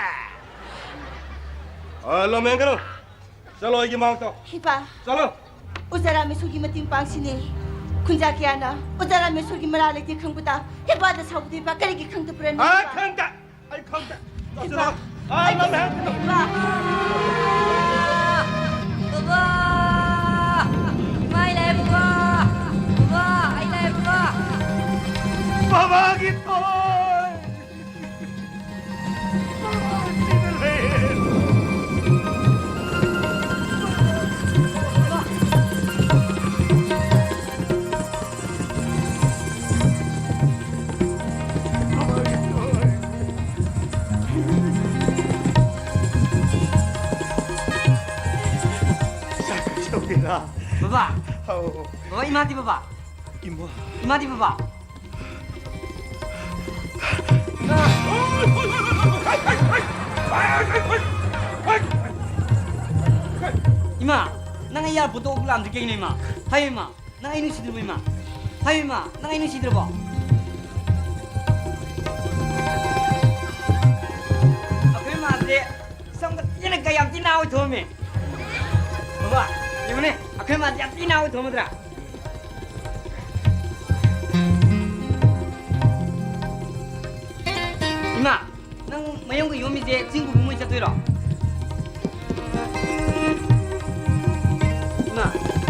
ꯑ, ꯂꯝꯍꯦꯟꯒꯅꯨ꯫ ꯆꯠꯂꯣ, ꯑꯩꯒꯤ ꯃꯥꯡ ꯇꯧ꯫ ꯍꯦꯄꯥ꯫ ꯆꯠꯂꯣ꯫ ꯑꯣꯖꯥ ꯔꯥꯃꯦꯁꯣꯔꯒꯤ ꯃꯇꯦꯡ ꯄꯥꯡꯁꯤꯅꯦ꯫ ꯈꯨꯟꯖꯥ ꯀꯌꯥꯅ ꯑꯣꯖꯥ ꯔꯥꯃꯦꯁꯣꯔꯒꯤ ꯃꯔꯥ ꯂꯩꯇꯦ ꯈꯪꯕꯗ ꯍꯦꯄꯥꯗ ꯁꯥꯎꯕꯗꯤ ꯍꯦꯄꯥ ꯀꯔꯤꯒꯤ ꯈꯪꯗꯕ꯭ꯔꯅꯦ ꯑ, ꯍꯦꯄꯥ? ꯈꯪꯗꯦ꯫ ꯑꯩ ꯈꯪꯗꯦ꯫ ꯍꯦꯄꯥ꯫ ꯆꯠꯁꯤꯜꯂꯣ꯫ ꯑ, ꯑꯩ ꯂꯝꯍꯦꯟꯒꯅꯨ꯫ ꯍꯦꯄꯥ꯫ ꯕꯕꯥ! ꯏꯃꯥ, ꯑꯩ ꯂꯥꯛꯑꯦ, ꯕꯕꯥ! ꯕꯕꯥ, ꯑꯩ ꯂꯥꯛꯑꯦ, ꯕꯕꯥ! ꯕꯕꯥꯒꯤ ꯊꯣꯏ! ꯕꯕꯥ! ꯍꯥꯎ꯫ ꯕꯕꯥ, ꯏꯃꯥꯗꯤ ꯕꯕꯥ? ꯏꯃꯥ꯫ ꯏꯃꯥꯗꯤ ꯕꯕꯥ? ꯏꯃꯥ, ꯅꯪ ꯑꯩ ꯌꯥꯔ ꯄꯨꯊꯣꯛ ꯂꯥꯝꯗ꯭ꯔꯤ ꯀꯩꯒꯤꯅꯣ ꯏꯃꯥ? ꯍꯥꯏꯌꯨ ꯏꯃꯥ, ꯅꯪ ꯑꯩ ꯅꯨꯡꯁꯤꯗ꯭ꯔꯕꯣ ꯏꯃꯥ? ꯍꯥꯏꯌꯨ ꯏꯃꯥ, ꯅꯪ ꯑꯩ ꯅꯨꯡꯁꯤꯗ꯭ꯔꯕꯣ? ꯑꯩꯈꯣꯏ ꯃꯥꯁꯦ ꯁꯝꯒ ꯇꯦꯟꯅ ꯀꯌꯥꯝ ꯊꯤꯅ ꯅꯥꯍ ꯑꯣꯏ ꯊꯣꯛꯑꯝꯃꯦ꯫ ꯕꯕꯥ, ꯌꯦꯡꯉꯨꯅꯦ, ꯑꯩꯈꯣꯏ ꯃꯥꯁꯦ ꯌꯥꯝ ꯊꯤꯅ ꯅꯥꯍ ꯑꯣꯏ ꯊꯣꯛꯑꯝꯃꯗ꯭ꯔꯥ? ꯏꯃꯥ, ꯅꯪ ꯃꯌꯨꯝꯒ ꯌꯣꯝꯃꯤꯁꯦ ꯆꯤꯡ ꯄꯨꯕ ꯃꯣꯏ ꯆꯠꯇꯣꯏꯔꯣ? ꯏꯃꯥ,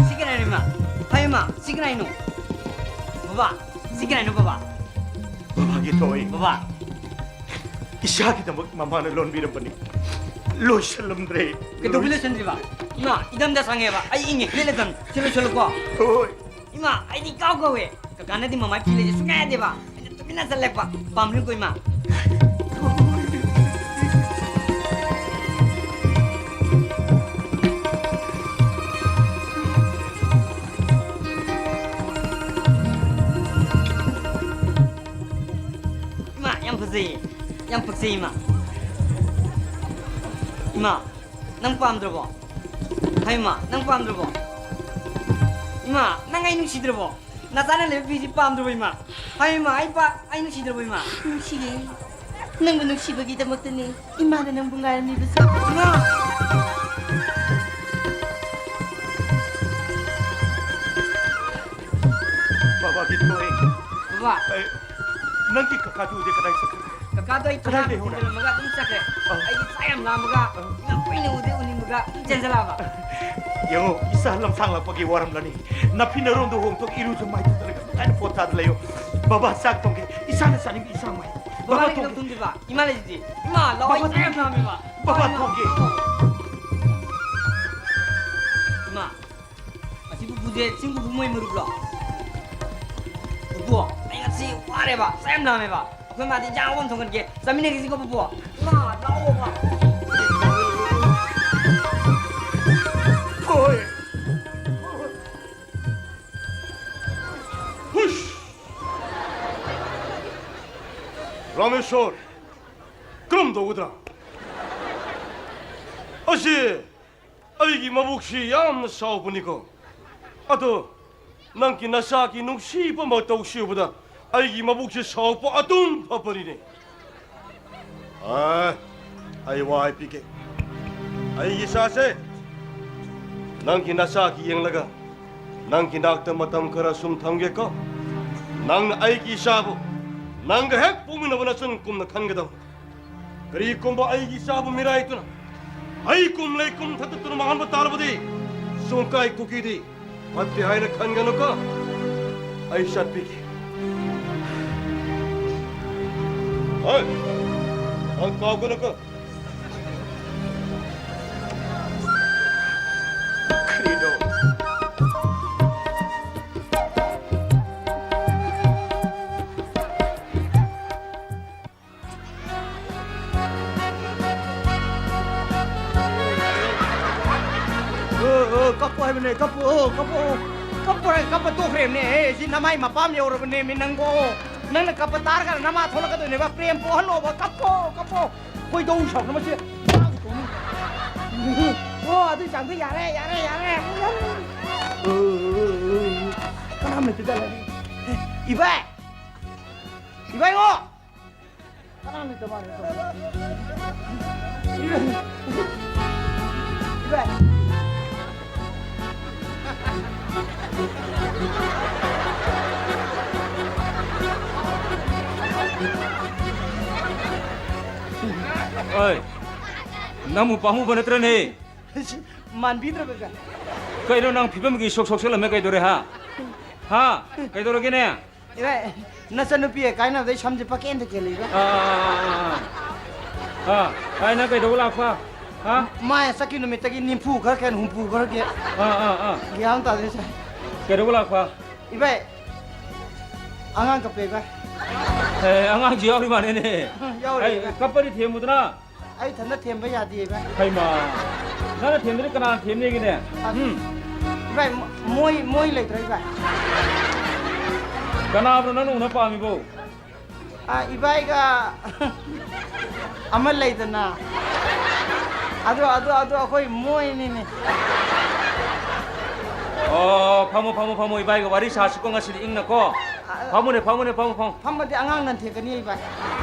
ꯁꯤ ꯀꯅꯥꯅꯣ ꯏꯃꯥ? ꯍꯥꯏ ꯏꯃꯥ, ꯁꯤ ꯀꯅꯥꯅꯣ? ꯕꯕꯥ, ꯁꯤ ꯀꯅꯥꯅꯣ ꯕꯕꯥ? ꯕꯕꯥꯒꯤ ꯊꯣꯏ꯫ ꯕꯕꯥ꯫ ꯏꯁꯥꯒꯤꯗꯃꯛ ꯃꯃꯥꯅ ꯂꯣꯟꯕꯤꯔꯝꯕꯅꯤ꯫ ꯂꯣꯏꯁꯜꯂꯝꯗ꯭ꯔꯦ꯫ ꯀꯩꯗꯧꯕꯩ ꯂꯣꯏꯁꯟꯗ꯭ꯔꯤꯕ? ꯏꯃꯥ, ꯏꯗꯝꯗ ꯁꯥꯡꯉꯦꯕ꯫ ꯑꯩ ꯏꯪꯉꯦ꯫ ꯂꯤꯠꯂꯗꯝ꯫ ꯁꯤ ꯂꯣꯏꯁꯜꯂꯨꯀꯣ꯫ ꯍꯣꯏ꯫ ꯏꯃꯥ, ꯑꯩꯗꯤ ꯏꯀꯥꯎ ꯀꯥꯎꯋꯦ꯫ ꯀꯀꯥꯅꯗꯤ ꯃꯃꯥꯏ ꯐꯤ ꯂꯩꯁꯦ ꯁꯨꯡꯌꯥ ꯌꯥꯗꯦꯕ꯫ ꯑꯩꯅ ꯇꯨꯃꯤꯟꯅ ꯆꯠꯂꯦꯛꯄ꯫ ꯄꯥꯝꯂꯤꯀꯣ, ꯏꯃꯥ? ꯏꯃꯥ, ꯌꯥꯝ ꯐꯖꯩꯌꯦ꯫ ꯌꯥꯝ ꯄꯛꯆꯩ, ꯏꯃꯥ꯫ ꯏꯃꯥ, ꯅꯪ ꯄꯥꯝꯗ꯭ꯔꯕꯣ? ꯍꯩꯃꯥ, ꯅꯪ ꯄꯥꯝꯗ꯭ꯔꯕꯣ? ꯏꯃꯥ, ꯅꯪ ꯑꯩ ꯅꯨꯡꯁꯤꯗ꯭ꯔꯕꯣ? ꯅꯆꯥꯅ ꯂꯩꯕ ꯐꯤꯁꯤ ꯄꯥꯝꯗ꯭ꯔꯕꯣ, ꯏꯃꯥ? ꯍꯩꯃꯥ, ꯑꯩ ꯄꯥ-, ꯑꯩ ꯅꯨꯡꯁꯤꯗ꯭ꯔꯕꯣ, ꯏꯃꯥ? ꯅꯨꯡꯁꯤꯌꯦ꯫ ꯅꯪꯕꯨ ꯅꯨꯡꯁꯤꯕꯒꯤꯗꯃꯛꯇꯅꯦ ꯏꯃꯥꯅ ꯅꯪꯕꯨ ꯉꯥꯏꯔꯝꯃꯤꯕꯁꯦ꯫ ꯏꯃꯥ! ꯕꯥꯕꯥꯒꯤ ꯊꯣꯏ꯫ ꯕꯥꯕꯥ꯫ ꯑꯩ, ꯅꯪꯒꯤ ꯀꯀꯥꯗꯨꯗꯤ ꯀꯗꯥꯏ ꯆꯠꯈ꯭ꯔꯦ? ꯀꯀꯥꯗꯣ ꯑꯩ ꯀꯗꯥꯏ ꯊꯣꯡꯒꯥꯟꯗ ꯂꯩꯍꯧꯔꯦ? ꯊꯤꯟꯖꯤꯜꯂꯝꯃꯒ ꯑꯗꯨꯝ ꯆꯠꯈ꯭ꯔꯦ꯫ ꯑꯥ꯫ ꯑꯩꯗꯤ ꯆꯥꯛ ꯌꯥꯝ ꯂꯥꯝꯃꯒ, ꯑꯥ꯫ ꯌꯥꯝ ꯀꯨꯏꯅ ꯎꯗꯦ, ꯎꯅꯤꯡꯕꯒ ꯑꯗꯨꯝ ꯆꯦꯟꯖꯜꯂꯛꯑꯕ꯫ ꯌꯦꯡꯉꯣ, ꯏꯁꯥ ꯂꯝꯁꯥꯡꯂꯛꯄꯒꯤ ꯋꯥꯔꯝꯂꯅꯤ꯫ ꯅꯐꯤ ꯅꯔꯣꯟꯗꯣ ꯍꯣꯡꯗꯣꯛ, ꯏꯔꯨꯖ ꯃꯥꯏꯊꯖꯔꯒ ꯅꯨꯡꯉꯥꯏꯅ ꯄꯣꯊꯥꯗ ꯂꯩꯌꯣ꯫ ꯕꯥꯕꯥ ꯆꯥꯛ ꯊꯣꯡꯒꯦ, ꯏꯁꯥꯅ ꯆꯥꯅꯤꯡꯕ ꯏꯟꯁꯥꯡ ꯃꯥꯏ꯫ ꯕꯥꯕꯥ, ꯕꯥꯕꯥ ꯅꯪ ꯊꯣꯡꯒꯦ꯫ ꯀꯩꯗꯧ ꯊꯣꯡꯗꯣꯏꯕ? ꯏꯃꯥ ꯂꯩꯁꯤꯗꯤ꯫ ꯏꯃꯥ, ꯂꯥꯛꯑꯣ, ꯕꯥꯕꯥ ꯑꯩ ꯆꯥꯛ ꯌꯥꯝ ꯊꯣꯡꯒꯦ꯫ ꯂꯥꯝꯃꯦꯕ꯫ ꯕꯥꯕꯥ ꯏꯃꯥ, ꯊꯣꯡꯒꯦ꯫ ꯂꯥꯛꯑꯣ꯫ ꯏꯃꯥ, ꯑꯁꯤ ꯄꯨꯄꯨꯁꯦ ꯆꯤꯡ ꯄꯨꯄꯨ ꯃꯣꯏ ꯃꯔꯨꯞꯂꯣ? ꯄꯨꯄꯨ, ꯑꯩ ꯉꯁꯤ ꯋꯥꯔꯦꯕ, ꯆꯥꯛ ꯌꯥꯝ ꯂꯥꯝꯃꯦꯕ꯫ ꯑꯩꯈꯣꯏ ꯃꯥꯗꯤ ꯏꯟꯖꯥꯡ ꯑꯍꯥꯎꯕ ꯑꯃ ꯊꯣꯡꯒꯠꯀꯦ, ꯆꯥꯃꯤꯟꯅꯈꯤꯁꯤꯀꯣ ꯄꯨꯄꯨ꯫ ꯏꯃꯥ, ꯂꯥꯛꯑꯣꯕ꯫ ꯍꯣꯏ꯫ ꯍꯨꯁ! ꯔꯥꯃꯦꯁꯣꯔ, ꯀꯔꯝ ꯇꯧꯒꯗ꯭ꯔꯥ? ꯑꯁꯤ ꯑꯩꯒꯤ ꯃꯕꯨꯛꯁꯤ ꯌꯥꯝꯅ ꯁꯥꯎꯕꯅꯤꯀꯣ꯫ ꯑꯗꯣ ꯅꯪꯒꯤ ꯅꯆꯥꯒꯤ ꯅꯨꯡꯁꯤꯕ ꯃꯇꯧꯁꯤ ꯎꯕꯗ ꯑꯩꯒꯤ ꯃꯕꯨꯛꯁꯤ ꯁꯥꯎꯕ ꯑꯗꯨꯝ ꯐꯕꯅꯤꯅꯦ꯫ ꯑꯥ, ꯑꯩ ꯋꯥ ꯍꯥꯏꯕꯤꯒꯦ꯫ ꯑꯩꯒꯤ ꯏꯆꯥꯁꯦ ꯅꯪꯒꯤ ꯅꯆꯥꯒꯤ ꯌꯦꯡꯂꯒ ꯅꯪꯒꯤ ꯅꯥꯛꯇ ꯃꯇꯝ ꯈꯔ ꯁꯨꯝ ꯊꯝꯒꯦꯀꯣ꯫ ꯅꯪꯅ ꯑꯩꯒꯤ ꯏꯆꯥꯕꯨ ꯅꯪꯒ ꯍꯦꯛ ꯄꯣꯛꯃꯤꯟꯅꯕ ꯅꯆꯟ ꯀꯨꯝꯅ ꯈꯟꯒꯗꯕ꯫ ꯀꯔꯤꯒꯨꯝꯕ ꯑꯩꯒꯤ ꯏꯆꯥꯕꯨ ꯃꯤꯔꯥꯏꯇꯨꯅ ꯍꯩ ꯀꯨꯝ ꯂꯩ ꯀꯨꯝ ꯊꯠꯇꯠꯇꯨꯅ ꯃꯥꯡꯍꯟꯕ ꯇꯥꯔꯕꯗꯤ ꯁꯣꯡꯀꯥꯏ ꯀꯨꯀꯤꯗꯤ ꯐꯠꯇꯦ ꯍꯥꯏꯅ ꯈꯟꯒꯅꯨꯀꯣ꯫ ꯑꯩ ꯆꯠꯄꯤꯒꯦ꯫ ꯍꯣꯏ, ꯅꯪ ꯀꯥꯎꯒꯅꯨꯀꯣ꯫ ꯀꯔꯤꯅꯣ? ꯑꯣ, ꯑꯣ, ꯀꯞꯄꯣ ꯍꯥꯏꯕꯅꯦ, ꯀꯞꯄꯣ, ꯑꯣ, ꯀꯞꯄꯣ, ꯑꯣ꯫ ꯀꯞꯄꯣ ꯍꯥꯏ, ꯀꯞꯄ ꯇꯣꯛꯈ꯭ꯔꯦꯕꯅꯦ꯫ ꯑꯦ, ꯁꯤ ꯅꯃꯥꯏ ꯃꯄꯥꯝ ꯌꯧꯔꯕꯅꯦꯃꯤ ꯅꯪꯕꯣ꯫ ꯅꯪꯅ ꯀꯞꯄ ꯇꯥꯔꯒ ꯅꯃꯥ ꯊꯣꯛꯂꯛꯀꯗꯣꯏꯅꯦꯕ꯫ ꯄ꯭ꯔꯦꯝ ꯄꯣꯛꯍꯜꯂꯣꯕ, ꯀꯞꯄꯣ, ꯀꯞꯄꯣ꯫ ꯈꯣꯏꯗꯧ ꯁꯥꯎꯅꯕꯁꯦ꯫ ꯑꯣ, ꯑꯗꯨꯏ ꯆꯥꯡꯗꯣ ꯌꯥꯔꯦ, ꯌꯥꯔꯦ, ꯌꯥꯔꯦ꯫ ꯀꯅꯥꯝ ꯂꯩꯇꯦꯗ, ꯂꯩꯔꯦ꯫ ꯏꯕꯥꯏ! ꯏꯕꯥꯏꯉꯣ! ꯀꯅꯥꯝ ꯂꯩꯇ ꯃꯥꯜꯂꯦ꯫ ꯏꯕꯥꯏ! ꯑꯣꯏ, ꯅꯪꯕꯨ ꯄꯥꯝꯃꯨꯕ ꯅꯠꯇ꯭ꯔꯅꯦ? ꯃꯥꯟꯕꯤꯗ꯭ꯔꯕꯒ꯫ ꯀꯩꯅꯣ ꯅꯪ ꯐꯤꯕꯝꯒꯤ ꯁꯣꯛ ꯁꯣꯛꯆꯜꯂꯝꯃꯦ ꯀꯩꯗꯧꯔꯦ, ꯍꯥ? ꯍꯥ? ꯀꯩꯗꯧꯔꯒꯦꯅꯦ? ꯏꯕꯥꯏ, ꯅꯆꯟꯅꯨꯄꯤ ꯀꯥꯏꯅꯕꯗꯩ ꯁꯝꯁꯦ ꯄꯀꯦꯟꯗ ꯀꯦꯜꯂꯤꯕ꯫ ꯑꯥ, ꯑꯥ, ꯑꯥ, ꯑꯥ, ꯑꯥ꯫ ꯑꯥ, ꯑꯥ, ꯅꯪ ꯀꯩꯗꯧꯕ ꯂꯥꯛꯄ? ꯍꯥ? ꯃꯥꯏ ꯆꯠꯈꯤ ꯅꯨꯃꯤꯠꯇꯒꯤ ꯅꯤꯝꯐꯨ ꯈꯔ ꯀꯦꯟ, ꯍꯨꯝꯐꯨ ꯈꯔ ꯀꯦꯟ꯫ ꯑꯥ, ꯑꯥ, ꯑꯥ꯫ ꯒ꯭ꯌꯥꯟ ꯑꯃ ꯇꯥꯗꯦ ꯁꯦ꯫ ꯀꯩꯗꯧꯕ ꯂꯥꯛꯄ? ꯏꯕꯥꯏ, ꯑꯉꯥꯡ ꯀꯞꯄꯦ, ꯏꯕꯥꯏ꯫ ꯑꯦ, ꯑꯉꯥꯡꯁꯨ ꯌꯥꯎꯔꯤ ꯃꯥꯜꯂꯦꯅꯦ꯫ ꯌꯥꯎꯔꯤ, ꯑꯩ ꯏꯕꯥꯏ꯫ ꯀꯞꯄꯗꯤ ꯊꯦꯝꯃꯨꯗꯅ꯫ ꯑꯩ ꯏꯊꯟꯇ ꯊꯦꯝꯕ ꯌꯥꯗꯦ, ꯏꯕꯥꯏ꯫ ꯍꯩꯃꯥ, ꯅꯪꯅ ꯊꯦꯝꯗ꯭ꯔꯗꯤ ꯀꯅꯥꯅ ꯊꯦꯝꯅꯤꯒꯦꯅꯦ? ꯑ, ꯎꯝ? ꯏꯕꯥꯏ, ꯃꯣ-, ꯃꯣꯏ, ꯃꯣꯏ ꯂꯩꯇ꯭ꯔꯣ, ꯏꯕꯥꯏ? ꯀꯅꯥꯕꯨꯅꯣ ꯅꯪꯅ ꯎꯅ ꯄꯥꯝꯃꯤꯕꯣ? ꯑ, ꯏꯕꯥꯏꯒ ꯑꯃ ꯂꯩꯗꯅ꯫ ꯑꯗꯨ, ꯑꯗꯨ, ꯑꯗꯨ ꯑꯩꯈꯣꯏ ꯃꯣꯏꯅꯤꯅꯦ꯫ ꯑꯣ, ꯐꯝꯃꯣ, ꯐꯝꯃꯣ, ꯐꯝꯃꯣ, ꯏꯕꯥꯏꯒ ꯋꯥꯔꯤ ꯁꯥꯁꯤꯀꯣ ꯉꯁꯤꯗꯤ ꯏꯪꯅꯀꯣ꯫ ꯑ, ꯐꯝꯃꯨꯅꯦ, ꯐꯝꯃꯨꯅꯦ, ꯐꯝꯃꯣ, ꯐꯝꯃꯣ꯫ ꯐꯝꯃꯗꯤ ꯑꯉꯥꯡ ꯅꯟꯊꯦꯛꯀꯅꯤ, ꯏꯕꯥꯏ꯫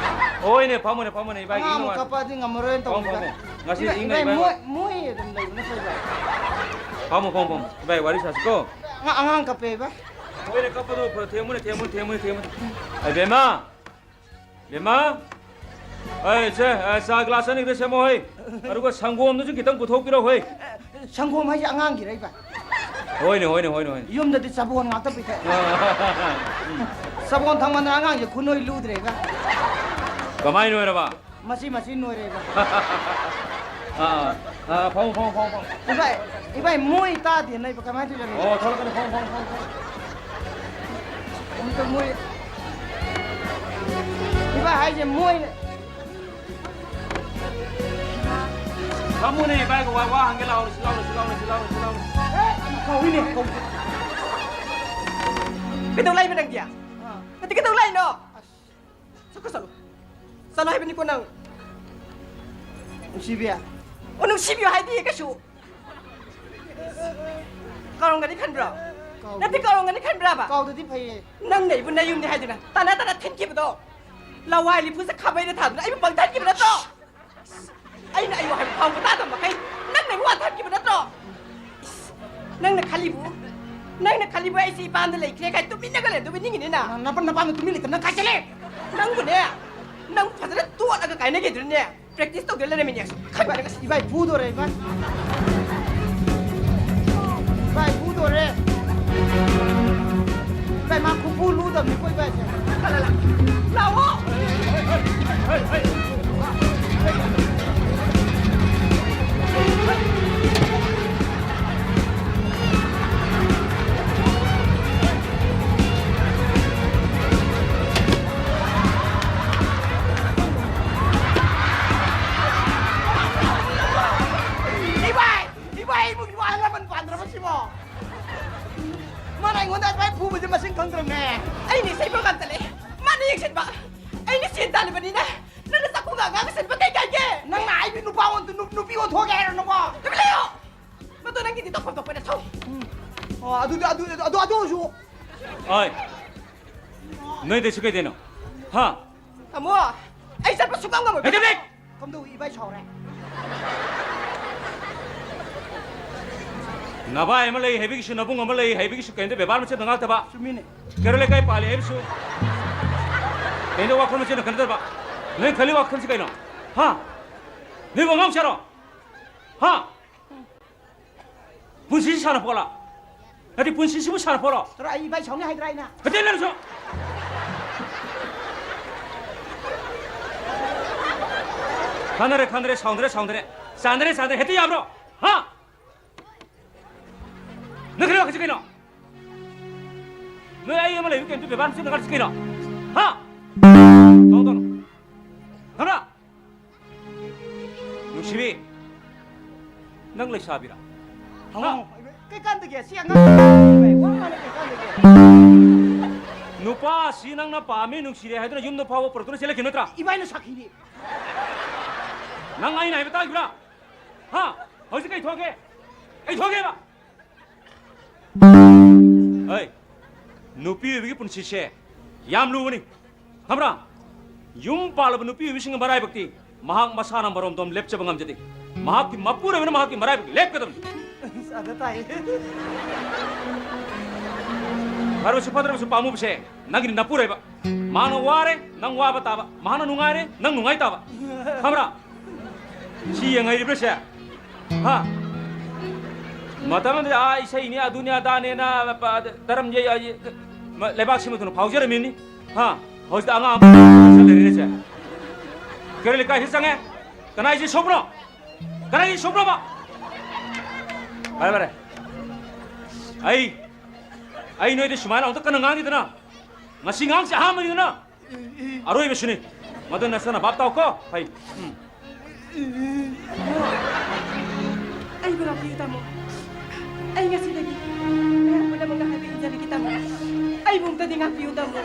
ꯍꯣꯏꯅꯦ, ꯐꯝꯃꯨꯅꯦ, ꯐꯝꯃꯨꯅꯦ, ꯏꯕꯥꯏꯒꯤ ꯑꯉꯥꯡ ꯏꯪꯅ ꯑꯃꯨꯛ ꯋꯥꯔꯤ꯫ ꯀꯞꯄꯛꯑꯗꯤ ꯉꯝꯃꯔꯣꯏꯅ ꯐꯝꯃꯣ, ꯇꯧꯕ, ꯐꯝꯃꯣ꯫ ꯏꯕꯥꯏ꯫ ꯉꯁꯤꯗꯤ ꯏꯕꯥꯏ, ꯏꯪꯅ ꯏꯕꯥꯏ, ꯏꯕꯥꯏ ꯃꯣꯏ, ꯋꯥꯔꯤ꯫ ꯃꯣꯏ ꯑꯗꯨꯝ ꯂꯩꯕꯅ ꯐꯩ, ꯏꯕꯥꯏ꯫ ꯐꯝꯃꯣ, ꯐꯝꯃꯣ, ꯐꯝꯃꯣ꯫ ꯏꯕꯥꯏ, ꯋꯥꯔꯤ ꯁꯥꯁꯤꯀꯣ꯫ ꯑꯉꯥꯡ, ꯑꯉꯥꯡ ꯀꯞꯄꯦ, ꯏꯕꯥꯏ꯫ ꯍꯣꯏꯅꯦ, ꯀꯞꯄꯗꯣ ꯐ-, ꯊꯦꯝꯃꯨꯅꯦ, ꯊꯦꯝꯃꯨꯅꯦ, ꯊꯦꯝꯃꯨꯅꯦ, ꯊꯦꯝꯃꯨꯅꯦ꯫ ꯑꯩ ꯕꯦꯝꯃ! ꯕꯦꯝꯃ! ꯑꯩ ꯁꯦ, ꯑ, ꯆꯥ ꯒ꯭ꯂꯥꯁ ꯑꯅꯤꯗ ꯁꯦꯝꯃꯣ ꯍꯩ꯫ ꯑꯗꯨꯒ ꯁꯪꯒꯣꯝꯗꯨꯁꯨ ꯈꯤꯇꯪ ꯄꯨꯊꯣꯛꯄꯤꯔꯣ ꯍꯩ꯫ ꯁꯪꯒꯣꯝ ꯍꯥꯏꯁꯦ ꯑꯉꯥꯡꯒꯤꯔ, ꯏꯕꯥꯏ? ꯍꯣꯏꯅꯦ, ꯍꯣꯏꯅꯦ, ꯍꯣꯏꯅꯦ, ꯍꯣꯏꯅꯦ꯫ ꯌꯨꯝꯗꯗꯤ ꯆꯕꯣꯟ ꯉꯥꯛꯇ ꯄꯤꯊꯛꯑꯦ꯫ ꯑ, ꯆꯕꯣꯟ ꯊꯛꯃꯟꯗꯅ ꯑꯉꯥꯡꯁꯦ ꯈꯨꯅꯣꯏ ꯂꯨꯗ꯭ꯔꯦ, ꯏꯕꯥꯏ꯫ ꯀꯃꯥꯏꯅ ꯂꯣꯏꯔꯕ? ꯃꯁꯤ, ꯃꯁꯤ ꯅꯣꯏꯔꯦꯕ꯫ ꯑꯥ, ꯑꯥ, ꯐꯝꯃꯣ, ꯐꯝꯃꯣ, ꯐꯝꯃꯣ, ꯐꯝꯃꯣ꯫ ꯏꯕꯥꯏ, ꯏꯕꯥꯏ, ꯃꯣꯏ ꯇꯥꯗꯦꯅ ꯏꯕ ꯀꯃꯥꯏꯅ ꯇꯧꯔꯤꯅꯣ? ꯑꯣ, ꯊꯣꯛꯂꯛꯀꯅꯤ, ꯐꯝꯃꯣ, ꯐꯝꯃꯣ, ꯐꯝꯃꯣ, ꯐꯝꯃꯣ꯫ ꯑꯝꯇ ꯃꯣꯏ, ꯏꯕꯥꯏ ꯍꯥꯏꯁꯦ ꯃꯣꯏ꯫ ꯐꯝꯃꯨꯅꯦ, ꯏꯕꯥꯏꯒ ꯋꯥ, ꯋꯥ ꯍꯪꯒꯦ ꯂꯥꯎꯅꯦ, ꯁꯤ ꯂꯥꯎꯅꯦ, ꯁꯤ ꯂꯥꯎꯅꯦ, ꯁꯤ ꯂꯥꯎꯅꯦ, ꯁꯤ ꯂꯥꯎꯅꯦ꯫ ꯑꯦ, ꯀꯧꯏꯅꯦ, ꯀꯧꯏ꯫ ꯀꯩꯗꯧ ꯂꯥꯛꯏꯕ ꯅꯪꯗꯤ? ꯑꯥ꯫ ꯅꯠꯇꯦ, ꯀꯩꯗꯧ ꯂꯥꯛꯏꯅꯣ? ꯑꯁ꯫ ꯆꯠꯈ꯭ꯔꯣ, ꯆꯠꯂꯣ꯫ ꯆꯠꯂꯣ ꯍꯥꯏꯕꯅꯤꯀꯣ ꯅꯪ꯫ ꯅꯨꯡꯁꯤꯕꯤ꯫ ꯑꯣ, ꯅꯨꯡꯁꯤꯕꯤ ꯍꯥꯏꯗꯤ ꯀꯩꯁꯨ꯫ ꯀꯥꯎꯔꯝꯒꯅꯤ ꯈꯟꯕ꯭ꯔꯣ? ꯀꯥꯎ- ꯅꯠꯇꯦ, ꯀꯥꯎꯔꯝꯒꯅꯤ ꯈꯟꯕ꯭ꯔꯕ? ꯀꯥꯎꯗꯗꯤ ꯐꯩꯌꯦ꯫ ꯅꯪꯅ ꯑꯩꯕꯨ ꯅꯌꯨꯝꯅꯤ ꯍꯥꯏꯗꯨꯅ ꯇꯥꯅ ꯇꯥꯅ ꯊꯤꯟꯈꯤꯕꯗꯣ, ꯂꯋꯥꯏ ꯂꯤꯐꯨꯁꯦ ꯈꯥꯕꯩꯅ ꯊꯥꯗꯨꯅ ꯑꯩꯕꯨ ꯄꯪꯊꯟꯈꯤꯕ ꯅꯠꯇ꯭ꯔꯣ? ꯑꯩꯅ ꯑꯌꯨꯛ ꯍꯥꯏꯕ ꯐꯥꯎꯕ ꯇꯥꯗꯕ ꯃꯈꯩ ꯅꯪꯅ ꯑꯩꯕꯨ ꯋꯥꯟꯊꯍꯟꯈꯤꯕ ꯅꯠꯇ꯭ꯔꯣ? ꯏꯁ, ꯅꯪꯅ ꯈꯜꯂꯤꯕꯨ, ꯅꯪꯅ ꯈꯜꯂꯤꯕꯨ ꯑꯩꯁꯦ ꯏꯄꯥꯝꯗ ꯂꯩꯈ꯭ꯔꯦ ꯀꯥꯏ ꯇꯨꯃꯤꯟꯅꯒ ꯂꯩꯗꯧꯕ ꯅꯤꯡꯉꯤꯅꯤꯅ? ꯅ-, ꯅꯄꯥ-, ꯅꯄꯥꯝꯗ ꯇꯨꯃꯤꯟ ꯂꯩꯇꯅ ꯅꯪ ꯀꯥꯏ ꯆꯠꯂꯦ? ꯅꯪꯕꯨꯅꯦ, ꯅꯪ ꯐꯖꯅ ꯇꯣꯠꯂꯒ ꯀꯥꯏꯅꯒꯦꯗꯨꯅꯅꯦ꯫ Practice ꯇꯧꯗ ꯂꯩꯔꯝꯃꯤꯅꯦ꯫ ꯈꯪꯕꯅꯦ ꯉꯁꯤ꯫ ꯏꯕꯥꯏ ꯐꯨꯗꯣꯔꯦ, ꯏꯕꯥꯏ꯫ ꯏꯕꯥꯏ ꯐꯨꯗꯣꯔꯦ꯫ ꯏꯕꯥꯏ ꯃꯥ ꯈꯨꯐꯨ ꯂꯨꯗꯕꯅꯤꯀꯣ, ꯏꯕꯥꯏꯁꯦ꯫ ꯂꯥꯛꯑꯣ꯫ ꯏꯕꯥꯏ! ꯏꯕꯥꯏ, ꯏꯕꯨꯡꯒꯤ ꯋꯥꯍꯜ ꯂꯃꯟ ꯄꯥꯟꯗ꯭ꯔꯕ ꯁꯤꯕꯣ? ꯃꯥꯅ ꯑꯩꯉꯣꯟꯗ ꯑꯗꯨꯃꯥꯏꯅ ꯐꯨꯕꯁꯦ ꯃꯁꯤꯡ ꯈꯪꯗ꯭ꯔꯕꯅꯦ꯫ ꯑꯩꯅ ꯏꯁꯩ ꯄ꯭ꯔꯣꯒ꯭ꯔꯥꯝ ꯆꯠꯂꯦ, ꯃꯥꯅ ꯌꯦꯡꯁꯤꯟꯕ꯫ ꯑꯩꯅ ꯁꯦꯟ ꯇꯥꯜꯂꯤꯕꯅꯤꯅ ꯅꯪꯅ ꯆꯥꯛꯈꯨꯝꯒ ꯑꯉꯥꯡꯒ ꯁꯦꯟꯕ ꯀꯩ ꯀꯥꯏꯒꯦ? ꯅꯪꯅ ꯑꯩꯕꯨ ꯅꯨꯄꯥ ꯑꯣꯟ-, ꯅꯨ-, ꯅꯨꯄꯤ ꯑꯣꯟꯊꯣꯛꯑꯒꯦ ꯍꯥꯏꯔꯣ ꯅꯪꯕꯣ? ꯇꯨꯃꯤꯟ ꯂꯩꯌꯣ! ꯃꯗꯨ ꯅꯪꯒꯤꯗꯤ ꯇꯧꯐꯝ ꯊꯣꯛꯄ ꯅꯊꯧ꯫ ꯎꯝ꯫ ꯑꯣ, ꯑꯗꯨꯗꯤ, ꯑꯗꯨ, ꯑꯗꯨ, ꯑꯗꯨ ꯑꯣꯏꯔꯁꯨ꯫ ꯑꯣꯏ꯫ ꯅꯣꯏꯗꯁꯨ ꯀꯩꯗꯩꯅꯣ? ꯍꯥ? ꯇꯥꯃꯣ, ꯑꯩ ꯆꯠꯄ ꯁꯨꯛꯉꯝ ꯉꯝꯃꯣꯏ꯫ ꯀꯩꯗꯧꯔꯦ? ꯀꯝꯗꯧꯏ, ꯏꯕꯥꯏ ꯁꯥꯎꯔꯦ? ꯅꯕꯥꯏ ꯑꯃ ꯂꯩ ꯍꯥꯏꯕꯒꯤꯁꯨ, ꯅꯕꯨꯡ ꯑꯃ ꯂꯩ ꯍꯥꯏꯕꯒꯤꯁꯨ ꯀꯩꯝꯇ ꯕꯦꯕꯥꯔ ꯃꯆꯦꯠ ꯉꯥꯛꯇꯕ꯫ ꯆꯨꯝꯃꯤꯅꯦ꯫ ꯀꯩꯔꯣꯜ ꯂꯩꯀꯥꯏ ꯄꯥꯜꯂꯤ ꯍꯥꯏꯕꯁꯨ ꯀꯩꯝꯇ ꯋꯥꯈꯜ ꯃꯆꯦꯠ ꯈꯟꯅꯗꯕ꯫ ꯅꯣꯏ ꯈꯜꯂꯤ ꯋꯥꯈꯜꯁꯤ ꯀꯩꯅꯣ? ꯍꯥ? ꯅꯣꯏꯕꯨ ꯑꯉꯥꯡ ꯃꯆꯥꯔꯣ? ꯍꯥ? ꯄꯨꯟꯁꯤꯁꯤ ꯁꯥꯟꯅꯄꯣꯠꯂꯣ? ꯅꯠꯇꯦ, ꯄꯨꯟꯁꯤꯁꯤꯕꯨ ꯁꯥꯟꯅꯄꯣꯠꯂꯣ? ꯇꯧꯔꯣ, ꯑꯩ ꯏꯕꯥꯏ ꯁꯥꯎꯅꯤ ꯍꯥꯏꯗ꯭ꯔꯥ ꯑꯩꯅ? ꯅꯠꯇꯦ, ꯅꯪꯁꯨ! ꯈꯟꯅꯔꯦ, ꯈꯟꯅꯔꯦ, ꯁꯥꯎꯅꯔꯦ, ꯁꯥꯎꯅꯔꯦ, ꯆꯥꯟꯅꯔꯦ, ꯆꯥꯟꯅꯔꯦ, ꯍꯦꯛꯇ ꯌꯥꯕ꯭ꯔꯣ? ꯍꯥ? ꯅꯪ ꯈꯜꯂꯤ ꯋꯥꯈꯜꯁꯤ ꯀꯩꯅꯣ? ꯅꯣꯏ ꯑꯩ ꯑꯃ ꯂꯩꯕ ꯀꯩꯝꯇ ꯕꯦꯕꯥꯔ ꯃꯆꯦꯠ ꯅꯪ ꯈꯜꯂꯤꯁꯤ ꯀꯩꯅꯣ? ꯍꯥ? ꯇꯧ, ꯇꯧ꯫ ꯈꯪꯕ꯭ꯔꯥ? ꯅꯨꯡꯁꯤꯕꯤ, ꯅꯪ ꯂꯩꯁꯥꯕꯤꯔꯥ? ꯍꯪꯉꯣ꯫ ꯍꯥ? ꯀꯩꯀꯥꯟꯗꯒꯦ? ꯁꯤ ꯑꯉꯥꯡ ꯋꯥ ꯉꯥꯡꯅ ꯀꯩꯀꯥꯟꯗꯒꯦ? ꯅꯨꯄꯥ ꯑꯁꯤ ꯅꯪꯅ ꯄꯥꯝꯃꯤ, ꯅꯨꯡꯁꯤꯔꯦ ꯍꯥꯏꯗꯨꯅ ꯌꯨꯝꯗ ꯐꯥꯎꯕ ꯄꯨꯔꯛꯇꯨꯅ ꯆꯦꯜꯂꯛꯈꯤ ꯅꯠꯇ꯭ꯔꯥ? ꯏꯕꯥꯏꯅ ꯁꯥꯈꯤꯅꯤ꯫ ꯅꯪ ꯑꯩꯅ ꯍꯥꯏꯕ ꯇꯥꯈꯤꯕ꯭ꯔꯥ? ꯍꯥ? ꯍꯧꯖꯤꯛ ꯀꯩ ꯊꯣꯛꯑꯒꯦ? ꯀꯩ ꯊꯣꯛꯑꯒꯦꯕ? ꯍꯩ, ꯅꯨꯄꯤ ꯑꯣꯏꯕꯒꯤ ꯄꯨꯟꯁꯤꯁꯦ ꯌꯥꯝ ꯂꯨꯕꯅꯤ, ꯈꯪꯕ꯭ꯔꯥ? ꯌꯨꯝ ꯄꯥꯜꯂꯕ ꯅꯨꯄꯤ ꯑꯣꯏꯕꯤꯁꯤꯡꯒꯤ ꯃꯔꯥꯏꯕꯛꯇꯤ ꯃꯍꯥꯛ ꯃꯁꯥꯅ ꯃꯔꯣꯝꯗꯣꯝ ꯂꯦꯞꯆꯕ ꯉꯝꯖꯗꯦ꯫ ꯃꯍꯥꯛꯀꯤ ꯃꯄꯨꯔꯣꯏꯕꯅ ꯃꯍꯥꯛꯀꯤ ꯃꯔꯥꯏꯕꯛ ꯂꯦꯞꯀꯗꯕꯅꯤ꯫ ꯑꯗ ꯇꯥꯏ꯫ ꯐꯔꯕꯁꯨ ꯐꯠꯇ꯭ꯔꯕꯁꯨ ꯄꯥꯝꯃꯨꯕꯁꯦ ꯅꯪꯒꯤ ꯅꯄꯨꯔꯣꯏꯕ꯫ ꯃꯥꯅ ꯋꯥꯔꯦ, ꯅꯪ ꯋꯥꯕ ꯇꯥꯕ꯫ ꯃꯥꯅ ꯅꯨꯡꯉꯥꯏꯔꯦ, ꯅꯪ ꯅꯨꯡꯉꯥꯏ ꯇꯥꯕ꯫ ꯈꯪꯕ꯭ꯔꯥ? ꯁꯤ ꯌꯦꯡꯉꯩꯔꯤꯕ꯭ꯔꯥ ꯁꯦ? ꯍꯥ? ꯃꯇꯝ ꯑꯃꯗꯗꯤ ꯑꯥ ꯏꯁꯩꯅꯤ, ꯑꯗꯨꯅꯤ ꯑꯗꯥꯅꯦꯅ, ꯄ-, ꯇꯔꯝ ꯌꯩ-, ꯌꯩ-, ꯃ-, ꯂꯩꯕꯥꯛ ꯁꯤꯃ ꯊꯨꯡꯅ ꯐꯥꯎꯖꯔꯝꯃꯤꯅꯤ꯫ ꯍꯥ? ꯍꯧꯖꯤꯛꯇꯤ ꯑꯉꯥꯡ ꯑꯃ ꯂꯩꯔꯦꯅꯦ ꯁꯦ꯫ ꯀꯩꯔꯣꯜ ꯂꯩꯀꯥꯏꯁꯤ ꯆꯪꯉꯦ꯫ ꯀꯅꯥꯏ ꯁꯤ ꯁꯣꯛꯄꯅꯣ? ꯀꯅꯥꯏ ꯁꯤ ꯁꯣꯛꯄꯅꯣꯕ? ꯐꯔꯦ, ꯐꯔꯦ꯫ ꯑꯩ, ꯑꯩ ꯅꯣꯏꯗ ꯁꯨꯃꯥꯏꯅ ꯑꯃꯨꯛꯇ ꯀꯟꯅ ꯉꯥꯡꯗꯦꯗꯅ꯫ ꯉꯁꯤ ꯉꯥꯡꯁꯤ ꯑꯍꯥꯟꯕꯅꯤꯗꯅ꯫ ꯑꯔꯣꯏꯕꯁꯨꯅꯤ꯫ ꯃꯗꯨ ꯅꯁꯥꯅ ꯚꯥꯞ ꯇꯥꯎꯀꯣ꯫ ꯐꯩ꯫ ꯎꯝ꯫ ꯑꯩꯕꯨ ꯉꯥꯛꯄꯤꯌꯨ, ꯇꯥꯃꯣ꯫ ꯑꯩ ꯉꯁꯤꯗꯒꯤ ꯃꯌꯥꯝ ꯄꯨꯝꯅꯃꯛꯅ ꯍꯥꯏꯕ ꯏꯟꯖꯔꯒꯦ, ꯇꯥꯃꯣ꯫ ꯑꯩꯕꯨ ꯑꯃꯨꯛꯇꯗꯤ ꯉꯥꯛꯄꯤꯌꯨ, ꯇꯥꯃꯣ꯫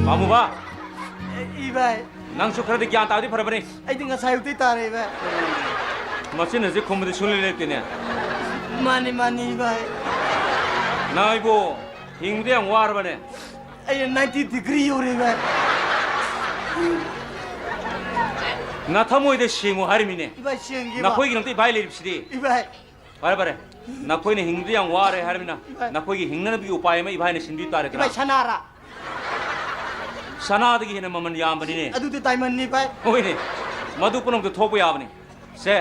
ꯄꯥꯝꯃꯨꯕ! ꯏ ꯚꯥꯏ꯫ ꯅꯪꯁꯨ ꯈꯔꯗꯤ ꯒ꯭ꯌꯥꯟ ꯇꯥꯔꯗꯤ ꯐꯔꯕꯅꯤ꯫ ꯑꯩꯗꯤ ꯉꯁꯥꯏ ꯑꯌꯨꯛꯇꯩ ꯇꯥꯔꯦ, ꯚꯥꯏ꯫ ꯃꯆꯤꯟ ꯑꯁꯤ ꯈꯨꯝꯕꯗꯤ ꯁꯨꯡꯂꯦꯞ ꯂꯦꯞꯇꯦꯅꯦ꯫ ꯃꯥꯅꯤ, ꯃꯥꯅꯤ, ꯚꯥꯏ꯫ ꯅꯪ ꯑꯩꯕꯨ ꯍꯤꯡꯕꯗ ꯌꯥꯝ ꯋꯥꯔꯕꯅꯦ꯫ ꯑꯩ ninety degree ꯌꯧꯔꯦ, ꯚꯥꯏ꯫ ꯅꯊꯃꯣꯏꯗ ꯁꯦꯡꯉꯨ ꯍꯥꯏꯔꯤꯃꯤꯅꯦ꯫ ꯏꯚꯥꯏ, ꯁꯦꯡꯒꯦꯕ꯫ ꯅꯈꯣꯏꯒꯤꯗꯃꯛꯇ ꯏꯚꯥꯏ ꯂꯩꯔꯤꯕꯁꯤꯗꯤ꯫ ꯏꯚꯥꯏ꯫ ꯐꯔꯦ, ꯐꯔꯦ꯫ ꯅꯈꯣꯏꯅ ꯍꯤꯡꯕꯗ ꯌꯥꯝ ꯋꯥꯔꯦ ꯍꯥꯏꯔꯕꯅꯤꯅ, ꯏꯚꯥꯏ꯫ ꯅꯈꯣꯏꯒꯤ ꯍꯤꯡꯅꯅꯕꯒꯤ ꯎꯄꯥꯏ ꯑꯃ ꯏꯚꯥꯏꯅ ꯁꯤꯟꯕꯤꯕ ꯇꯥꯔꯦꯗꯅ꯫ ꯏꯚꯥꯏ, ꯁꯅꯥꯔꯥ? ꯁꯅꯥꯗꯒꯤ ꯍꯦꯟꯅ ꯃꯃꯜ ꯌꯥꯝꯕꯅꯤꯅꯦ꯫ ꯑꯗꯨꯗꯤ diamond ꯅꯤ, ꯏꯚꯥꯏ꯫ ꯍꯣꯏꯅꯦ, ꯃꯗꯨ ꯄꯨꯝꯅꯃꯛꯇ ꯊꯣꯛꯄ ꯌꯥꯕꯅꯤ꯫ ꯁꯦ,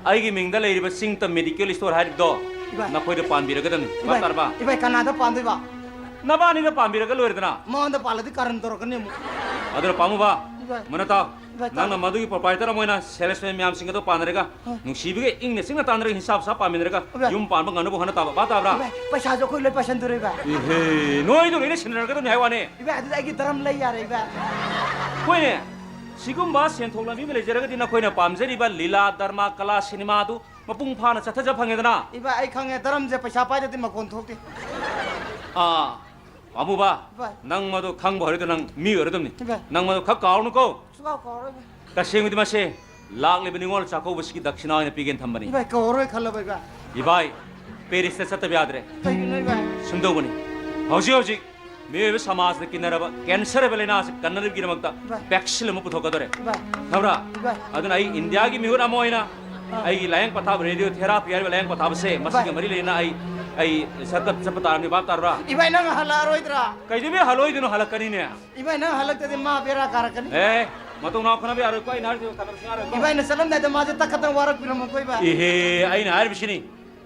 ꯑꯩꯒꯤ ꯃꯤꯡꯗ ꯂꯩꯔꯤꯕ ꯆꯤꯡꯇꯝ medical store ꯍꯥꯏꯔꯤꯕꯗꯣ ꯏꯚꯥꯏ꯫ ꯅꯈꯣꯏꯗ ꯄꯥꯟꯕꯤꯔꯒꯗꯕꯅꯤ꯫ ꯚꯥꯞ ꯏꯚꯥꯏ, ꯇꯥꯔꯕ? ꯏꯚꯥꯏ, ꯀꯅꯥꯗ ꯄꯥꯟꯗꯣꯏꯕ? ꯅꯕꯥꯅꯤꯗ ꯄꯥꯟꯕꯤꯔꯒ ꯂꯣꯏꯔꯦꯗꯅ꯫ ꯃꯉꯣꯟꯗ ꯄꯥꯜꯂꯗꯤ ꯀꯥꯔꯟ ꯇꯧꯔꯛꯀꯅꯤ ꯑꯃꯨꯛ꯫ ꯑꯗꯨꯅ ꯄꯥꯝꯃꯨꯕ, ꯏꯚꯥꯏ꯫ ꯃꯨꯟꯅ ꯇꯥꯎ꯫ ꯚꯥꯏ, ꯅꯪꯅ ꯇꯥꯗꯦ꯫ ꯃꯗꯨꯒꯤ proprietor ꯑꯃ ꯑꯣꯏꯅ salesman ꯃꯌꯥꯝꯁꯤꯡ ꯑꯗꯨ ꯄꯥꯟꯅꯔꯒ, ꯍꯣꯏ꯫ ꯅꯨꯡꯁꯤꯕꯤꯒ ꯏꯪꯅ ꯆꯤꯛꯅ ꯇꯥꯟꯅꯔꯒ ꯍꯤꯡꯁꯥꯞ ꯁꯥꯞ ꯄꯥꯃꯤꯟꯅꯔꯒ ꯚꯥꯏ꯫ ꯌꯨꯝ ꯄꯥꯟꯕ ꯉꯝꯅꯕ ꯍꯣꯠꯅ ꯇꯥꯕ꯫ ꯚꯥꯞ ꯇꯥꯕ꯭ꯔꯥ? ꯚꯥꯏ, ꯄꯩꯁꯥꯁꯨ ꯑꯩꯈꯣꯏ ꯂꯣꯏ ꯄꯥꯏꯁꯟꯗꯣꯔꯦ, ꯚꯥꯏ꯫ ꯏꯍꯦ, ꯅꯣꯏꯗꯣ ꯂꯣꯏꯅ ꯁꯤꯟꯅꯔꯛꯀꯗꯕꯅꯤ ꯍꯥꯏ ꯋꯥꯅꯤ꯫ ꯏꯚꯥꯏ, ꯑꯗꯨꯗꯤ ꯑꯩꯒꯤ ꯙꯔꯝ ꯂꯩ ꯌꯥꯔꯦ, ꯏꯚꯥꯏ꯫ ꯍꯣꯏꯅꯦ, ꯁꯤꯒꯨꯝꯕ ꯁꯦꯟꯊꯣꯛ ꯂꯝꯕꯤ ꯑꯃ ꯂꯩꯖꯔꯒꯗꯤ ꯅꯈꯣꯏꯅ ꯄꯥꯝꯖꯔꯤꯕ ꯂꯤꯂꯥ, ꯗꯔꯃꯥ, ꯀꯂꯥ, ꯁꯤꯅꯦꯃꯥꯗꯨ ꯃꯄꯨꯡ ꯐꯥꯅ ꯆꯠꯊꯖ ꯐꯪꯉꯦꯗꯅ꯫ ꯏꯚꯥꯏ, ꯑꯩ ꯈꯪꯉꯦ, ꯙꯔꯝꯁꯦ ꯄꯩꯁꯥ ꯄꯥꯏꯗꯗꯤ ꯃꯈꯣꯟ ꯊꯣꯛꯇꯦ꯫ ꯑꯥ, ꯑꯃꯨꯕ, ꯚꯥꯏ꯫ ꯅꯪ ꯃꯗꯨ ꯈꯪꯕ ꯍꯧꯔꯗꯤ ꯅꯪ ꯃꯤ ꯑꯣꯏꯔꯗꯕꯅꯤ꯫ ꯚꯥꯏ꯫ ꯅꯪ ꯃꯗꯨ ꯈꯛ ꯀꯥꯎꯔꯅꯨꯀꯣ꯫ ꯁꯨꯀꯥꯎ ꯀꯥꯎꯔꯣꯏ, ꯚꯥꯏ꯫ ꯇꯁꯦꯡꯕꯗꯤ ꯃꯁꯦ ꯂꯥꯛꯂꯤꯕ ꯅꯤꯉꯣꯜ ꯆꯥꯛꯀꯧꯕꯁꯤꯒꯤ ꯗꯛꯁꯤꯅꯥ ꯑꯣꯏꯅ ꯄꯤꯒꯦꯅ ꯊꯝꯕꯅꯤ꯫ ꯏꯚꯥꯏ, ꯀꯥꯎꯔꯣꯏ ꯈꯜꯂꯕ, ꯏꯚꯥꯏ꯫ ꯏꯚꯥꯏ, ꯄꯦꯔꯤꯁꯇ ꯆꯠꯇꯕ ꯌꯥꯗ꯭ꯔꯦ꯫ ꯀꯩꯒꯤꯅꯣ, ꯏꯚꯥꯏ? ꯁꯨꯝ ꯇꯧꯕꯅꯤ꯫ ꯍꯧꯖꯤꯛ ꯍꯧꯖꯤꯛ ꯃꯤꯑꯣꯏꯕ ꯁꯃꯥꯖꯅ ꯀꯤꯟꯅꯔꯕ cancer ꯍꯥꯏꯕ ꯂꯥꯏꯅꯥꯁꯤ ꯀꯟꯅꯅꯕꯒꯤꯗꯃꯛꯇ ꯏꯚꯥꯏ꯫ Vaccine ꯑꯃ ꯄꯨꯊꯣꯛꯀꯗꯧꯔꯦ꯫ ꯏꯚꯥꯏ꯫ ꯈꯪꯕ꯭ꯔꯥ? ꯏꯚꯥꯏ꯫ ꯑꯗꯨꯅ ꯑꯩ ꯏꯟꯗꯤꯌꯥꯒꯤ ꯃꯤꯍꯨꯠ ꯑꯃ ꯑꯣꯏꯅ ꯑꯥ꯫ ꯑꯩꯒꯤ ꯂꯥꯌꯦꯡ ꯄꯊꯥꯞ radiotherapy ꯍꯥꯏꯔꯤꯕ ꯂꯥꯌꯦꯡ ꯄꯊꯥꯞ ꯑꯁꯦ ꯃꯁꯤꯒ ꯏꯚꯥꯏ꯫ ꯃꯔꯤ ꯂꯩꯅꯅ ꯑꯩ, ꯑꯩ ꯆꯠꯀ-, ꯆꯠꯄ ꯇꯥꯔꯕꯅꯤ, ꯚꯥꯞ ꯇꯥꯔꯕ꯭ꯔꯥ? ꯏꯚꯥꯏ, ꯅꯪ ꯍꯜꯂꯛꯑꯔꯣꯏꯗ꯭ꯔꯥ? ꯀꯩꯗꯧꯕꯩ ꯍꯜꯂꯣꯏꯗꯣꯏꯅꯣ? ꯍꯜꯂꯛꯀꯅꯤꯅꯦ꯫ ꯏꯚꯥꯏ, ꯅꯪ ꯍꯜꯂꯛꯇꯗꯤ ꯃꯥ ꯕꯦꯔꯥ ꯀꯥꯔꯛꯀꯅꯤ꯫ ꯑꯦ, ꯃꯇꯧ ꯅꯥꯎ ꯈꯠꯅꯕ ꯌꯥꯔꯣꯏꯀꯣ, ꯑꯩꯅ ꯍꯥꯏꯔꯤꯁꯦ ꯀꯅꯥ ꯁꯨꯡꯌꯥꯔꯣꯏꯀꯣ꯫ ꯏꯚꯥꯏꯅ ꯆꯠꯂꯝꯗꯥꯏꯗ ꯃꯥꯁꯦ ꯇꯛ ꯈꯛꯇꯪ ꯋꯥꯔꯛꯄꯤꯔꯝꯃꯨꯀꯣ, ꯏꯚꯥꯏ꯫ ꯏꯍꯦ, ꯑꯩꯅ ꯍꯥꯏꯔꯤꯕꯁꯤꯅꯤ,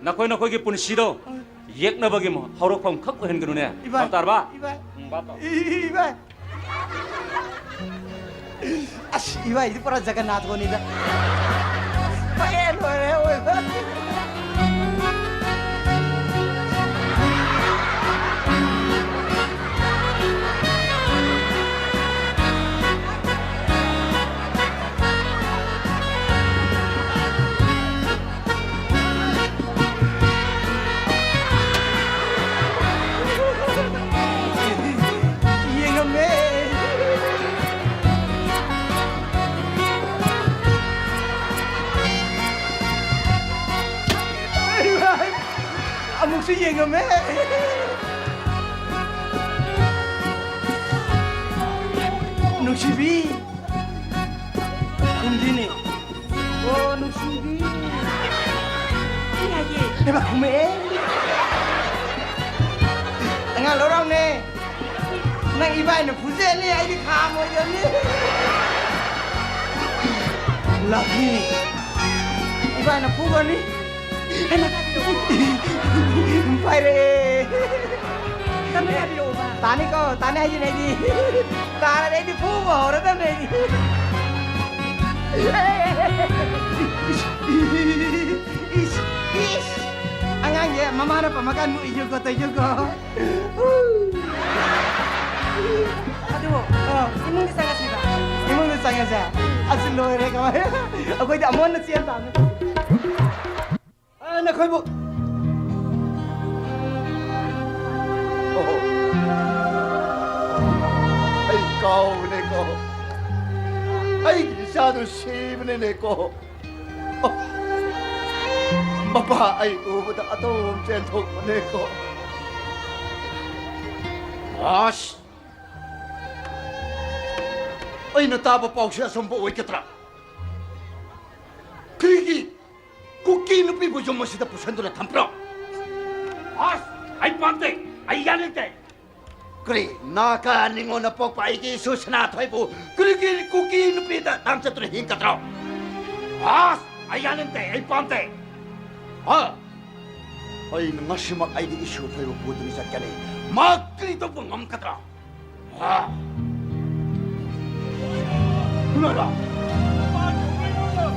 ꯅꯈꯣꯏ ꯅꯈꯣꯏꯒꯤ ꯄꯨꯟꯁꯤꯗꯣ ꯎꯝ꯫ ꯌꯦꯛꯅꯕꯒꯤ ꯃ-, ꯍꯧꯔꯛꯐꯝ ꯈꯛ ꯑꯣꯏꯍꯟꯒꯅꯨꯅꯦ꯫ ꯏꯚꯥꯏ꯫ ꯚꯥꯞ ꯇꯥꯔꯕ? ꯏꯚꯥꯏ꯫ ꯎꯝ, ꯚꯥꯞ ꯇꯥꯔꯕ? E-, E-, ꯏꯚꯥꯏ꯫ ꯑꯁ, ꯏꯚꯥꯏꯗꯤ ꯄꯨꯔꯥ ꯖꯒꯟꯅꯥꯊ ꯍꯣꯅꯤꯗ꯫ ꯐꯔꯦ, ꯂꯣꯏꯔꯦ, ꯑꯣꯏꯕ꯫ ꯌꯦꯡꯉꯝꯃꯦ꯫ ꯑꯃꯨꯛꯁꯨ ꯌꯦꯡꯉꯝꯃꯦ꯫ ꯅꯨꯡꯁꯤꯕꯤ꯫ ꯈꯨꯝꯗꯦꯅꯦ꯫ ꯑꯣ, ꯅꯨꯡꯁꯤꯕꯤ꯫ ꯀꯩ ꯍꯥꯏꯒꯦ? ꯍꯩꯃꯥ, ꯈꯨꯝꯃꯛꯑꯦ꯫ ꯑꯉꯥꯡ ꯂꯧꯔꯝꯅꯦ꯫ ꯅꯪ ꯏꯕꯥꯏꯅ ꯐꯨꯖꯅꯤ, ꯑꯩꯗꯤ ꯈꯥꯝꯃꯣꯏꯗꯕꯅꯤ꯫ ꯂꯥꯛꯅꯤ꯫ ꯏꯕꯥꯏꯅ ꯐꯨꯒꯅꯤ꯫ ꯍꯩꯃꯥ꯫ ꯄꯥꯏꯔꯛꯑꯦ꯫ ꯇꯥꯅꯤꯀꯣ, ꯇꯥꯅꯤ ꯍꯥꯏꯁꯤꯅꯦ ꯑꯩꯗꯤ꯫ ꯇꯥꯔꯗꯤ ꯑꯩꯗꯤ ꯐꯨꯕ ꯍꯧꯔꯗꯕꯅꯦ ꯑꯩꯗꯤ꯫ ꯏꯁ, ꯏꯁ, ꯏꯁ꯫ ꯑꯉꯥꯡꯁꯦ ꯃꯃꯥꯅ ꯄꯝꯃꯀꯥꯟ ꯃꯨꯛ ꯏꯌꯨꯀꯣ, ꯇꯧꯏꯌꯨꯀꯣ꯫ ꯑꯗꯨ ꯑꯥ꯫ ꯏꯃꯨꯡꯗ ꯆꯪꯉꯁꯤꯕ? ꯏꯃꯨꯡꯗ ꯆꯪꯉꯁꯦ? ꯑꯁ, ꯂꯣꯏꯔꯦ, ꯀꯃꯥꯏ? ꯑꯩꯈꯣꯏꯗꯤ ꯑꯃꯣꯟꯅ ꯆꯦꯟ ꯇꯥꯕꯅꯤ꯫ ꯑ, ꯅꯈꯣꯏꯕꯨ꯫ ꯑꯣ, ꯑꯩ ꯀꯥꯎꯕꯅꯦꯀꯣ꯫ ꯑꯩꯒꯤ ꯏꯆꯥꯗꯨ ꯁꯤꯕꯅꯤꯅꯦꯀꯣ꯫ ꯑꯣ, ꯃꯄꯥ ꯑꯩ ꯎꯕꯗ ꯑꯗꯨꯝ ꯆꯦꯟꯊꯣꯛꯄꯅꯦꯀꯣ꯫ ꯑꯁ! ꯑꯩꯅ ꯇꯥꯕ ꯄꯥꯎꯁꯦ ꯑꯆꯨꯝꯕ ꯑꯣꯏꯒꯗ꯭ꯔꯥ? ꯀꯔꯤꯒꯤ ꯀꯨꯀꯤ ꯅꯨꯄꯤꯕꯨ ꯌꯨꯝ ꯑꯁꯤꯗ ꯄꯨꯁꯟꯗꯨꯅ ꯊꯝꯕ꯭ꯔꯣ? ꯑꯁ! ꯑꯩ ꯄꯥꯝꯗꯦ! ꯑꯩ ꯌꯥꯅꯤꯡꯗꯦ! ꯀꯔꯤ? ꯅꯥꯒꯥ ꯅꯤꯉꯣꯜꯅ ꯄꯣꯛꯄ ꯑꯩꯒꯤ ꯏꯁꯨ ꯁꯅꯥꯊꯣꯏꯕꯨ ꯀꯔꯤꯒꯤ ꯀꯨꯀꯤ ꯅꯨꯄꯤꯗ ꯇꯥꯡꯆꯠꯇꯨꯅ ꯍꯤꯡꯒꯗ꯭ꯔꯣ? ꯑꯁ! ꯑꯩ ꯌꯥꯅꯤꯡꯗꯦ! ꯑꯩ ꯄꯥꯝꯗꯦ! ꯍꯥ? ꯑꯩꯅ ꯉꯁꯤꯃꯛ ꯑꯩꯒꯤ ꯏꯁꯨ ꯊꯣꯏꯕꯨ ꯄꯨꯗꯨꯅ ꯆꯠꯀꯅꯤ꯫ ꯃꯍꯥꯛ ꯀꯔꯤ ꯇꯧꯕ ꯉꯝꯒꯗ꯭ꯔꯥ? ꯍꯥ? ꯀꯅꯥꯔꯥ?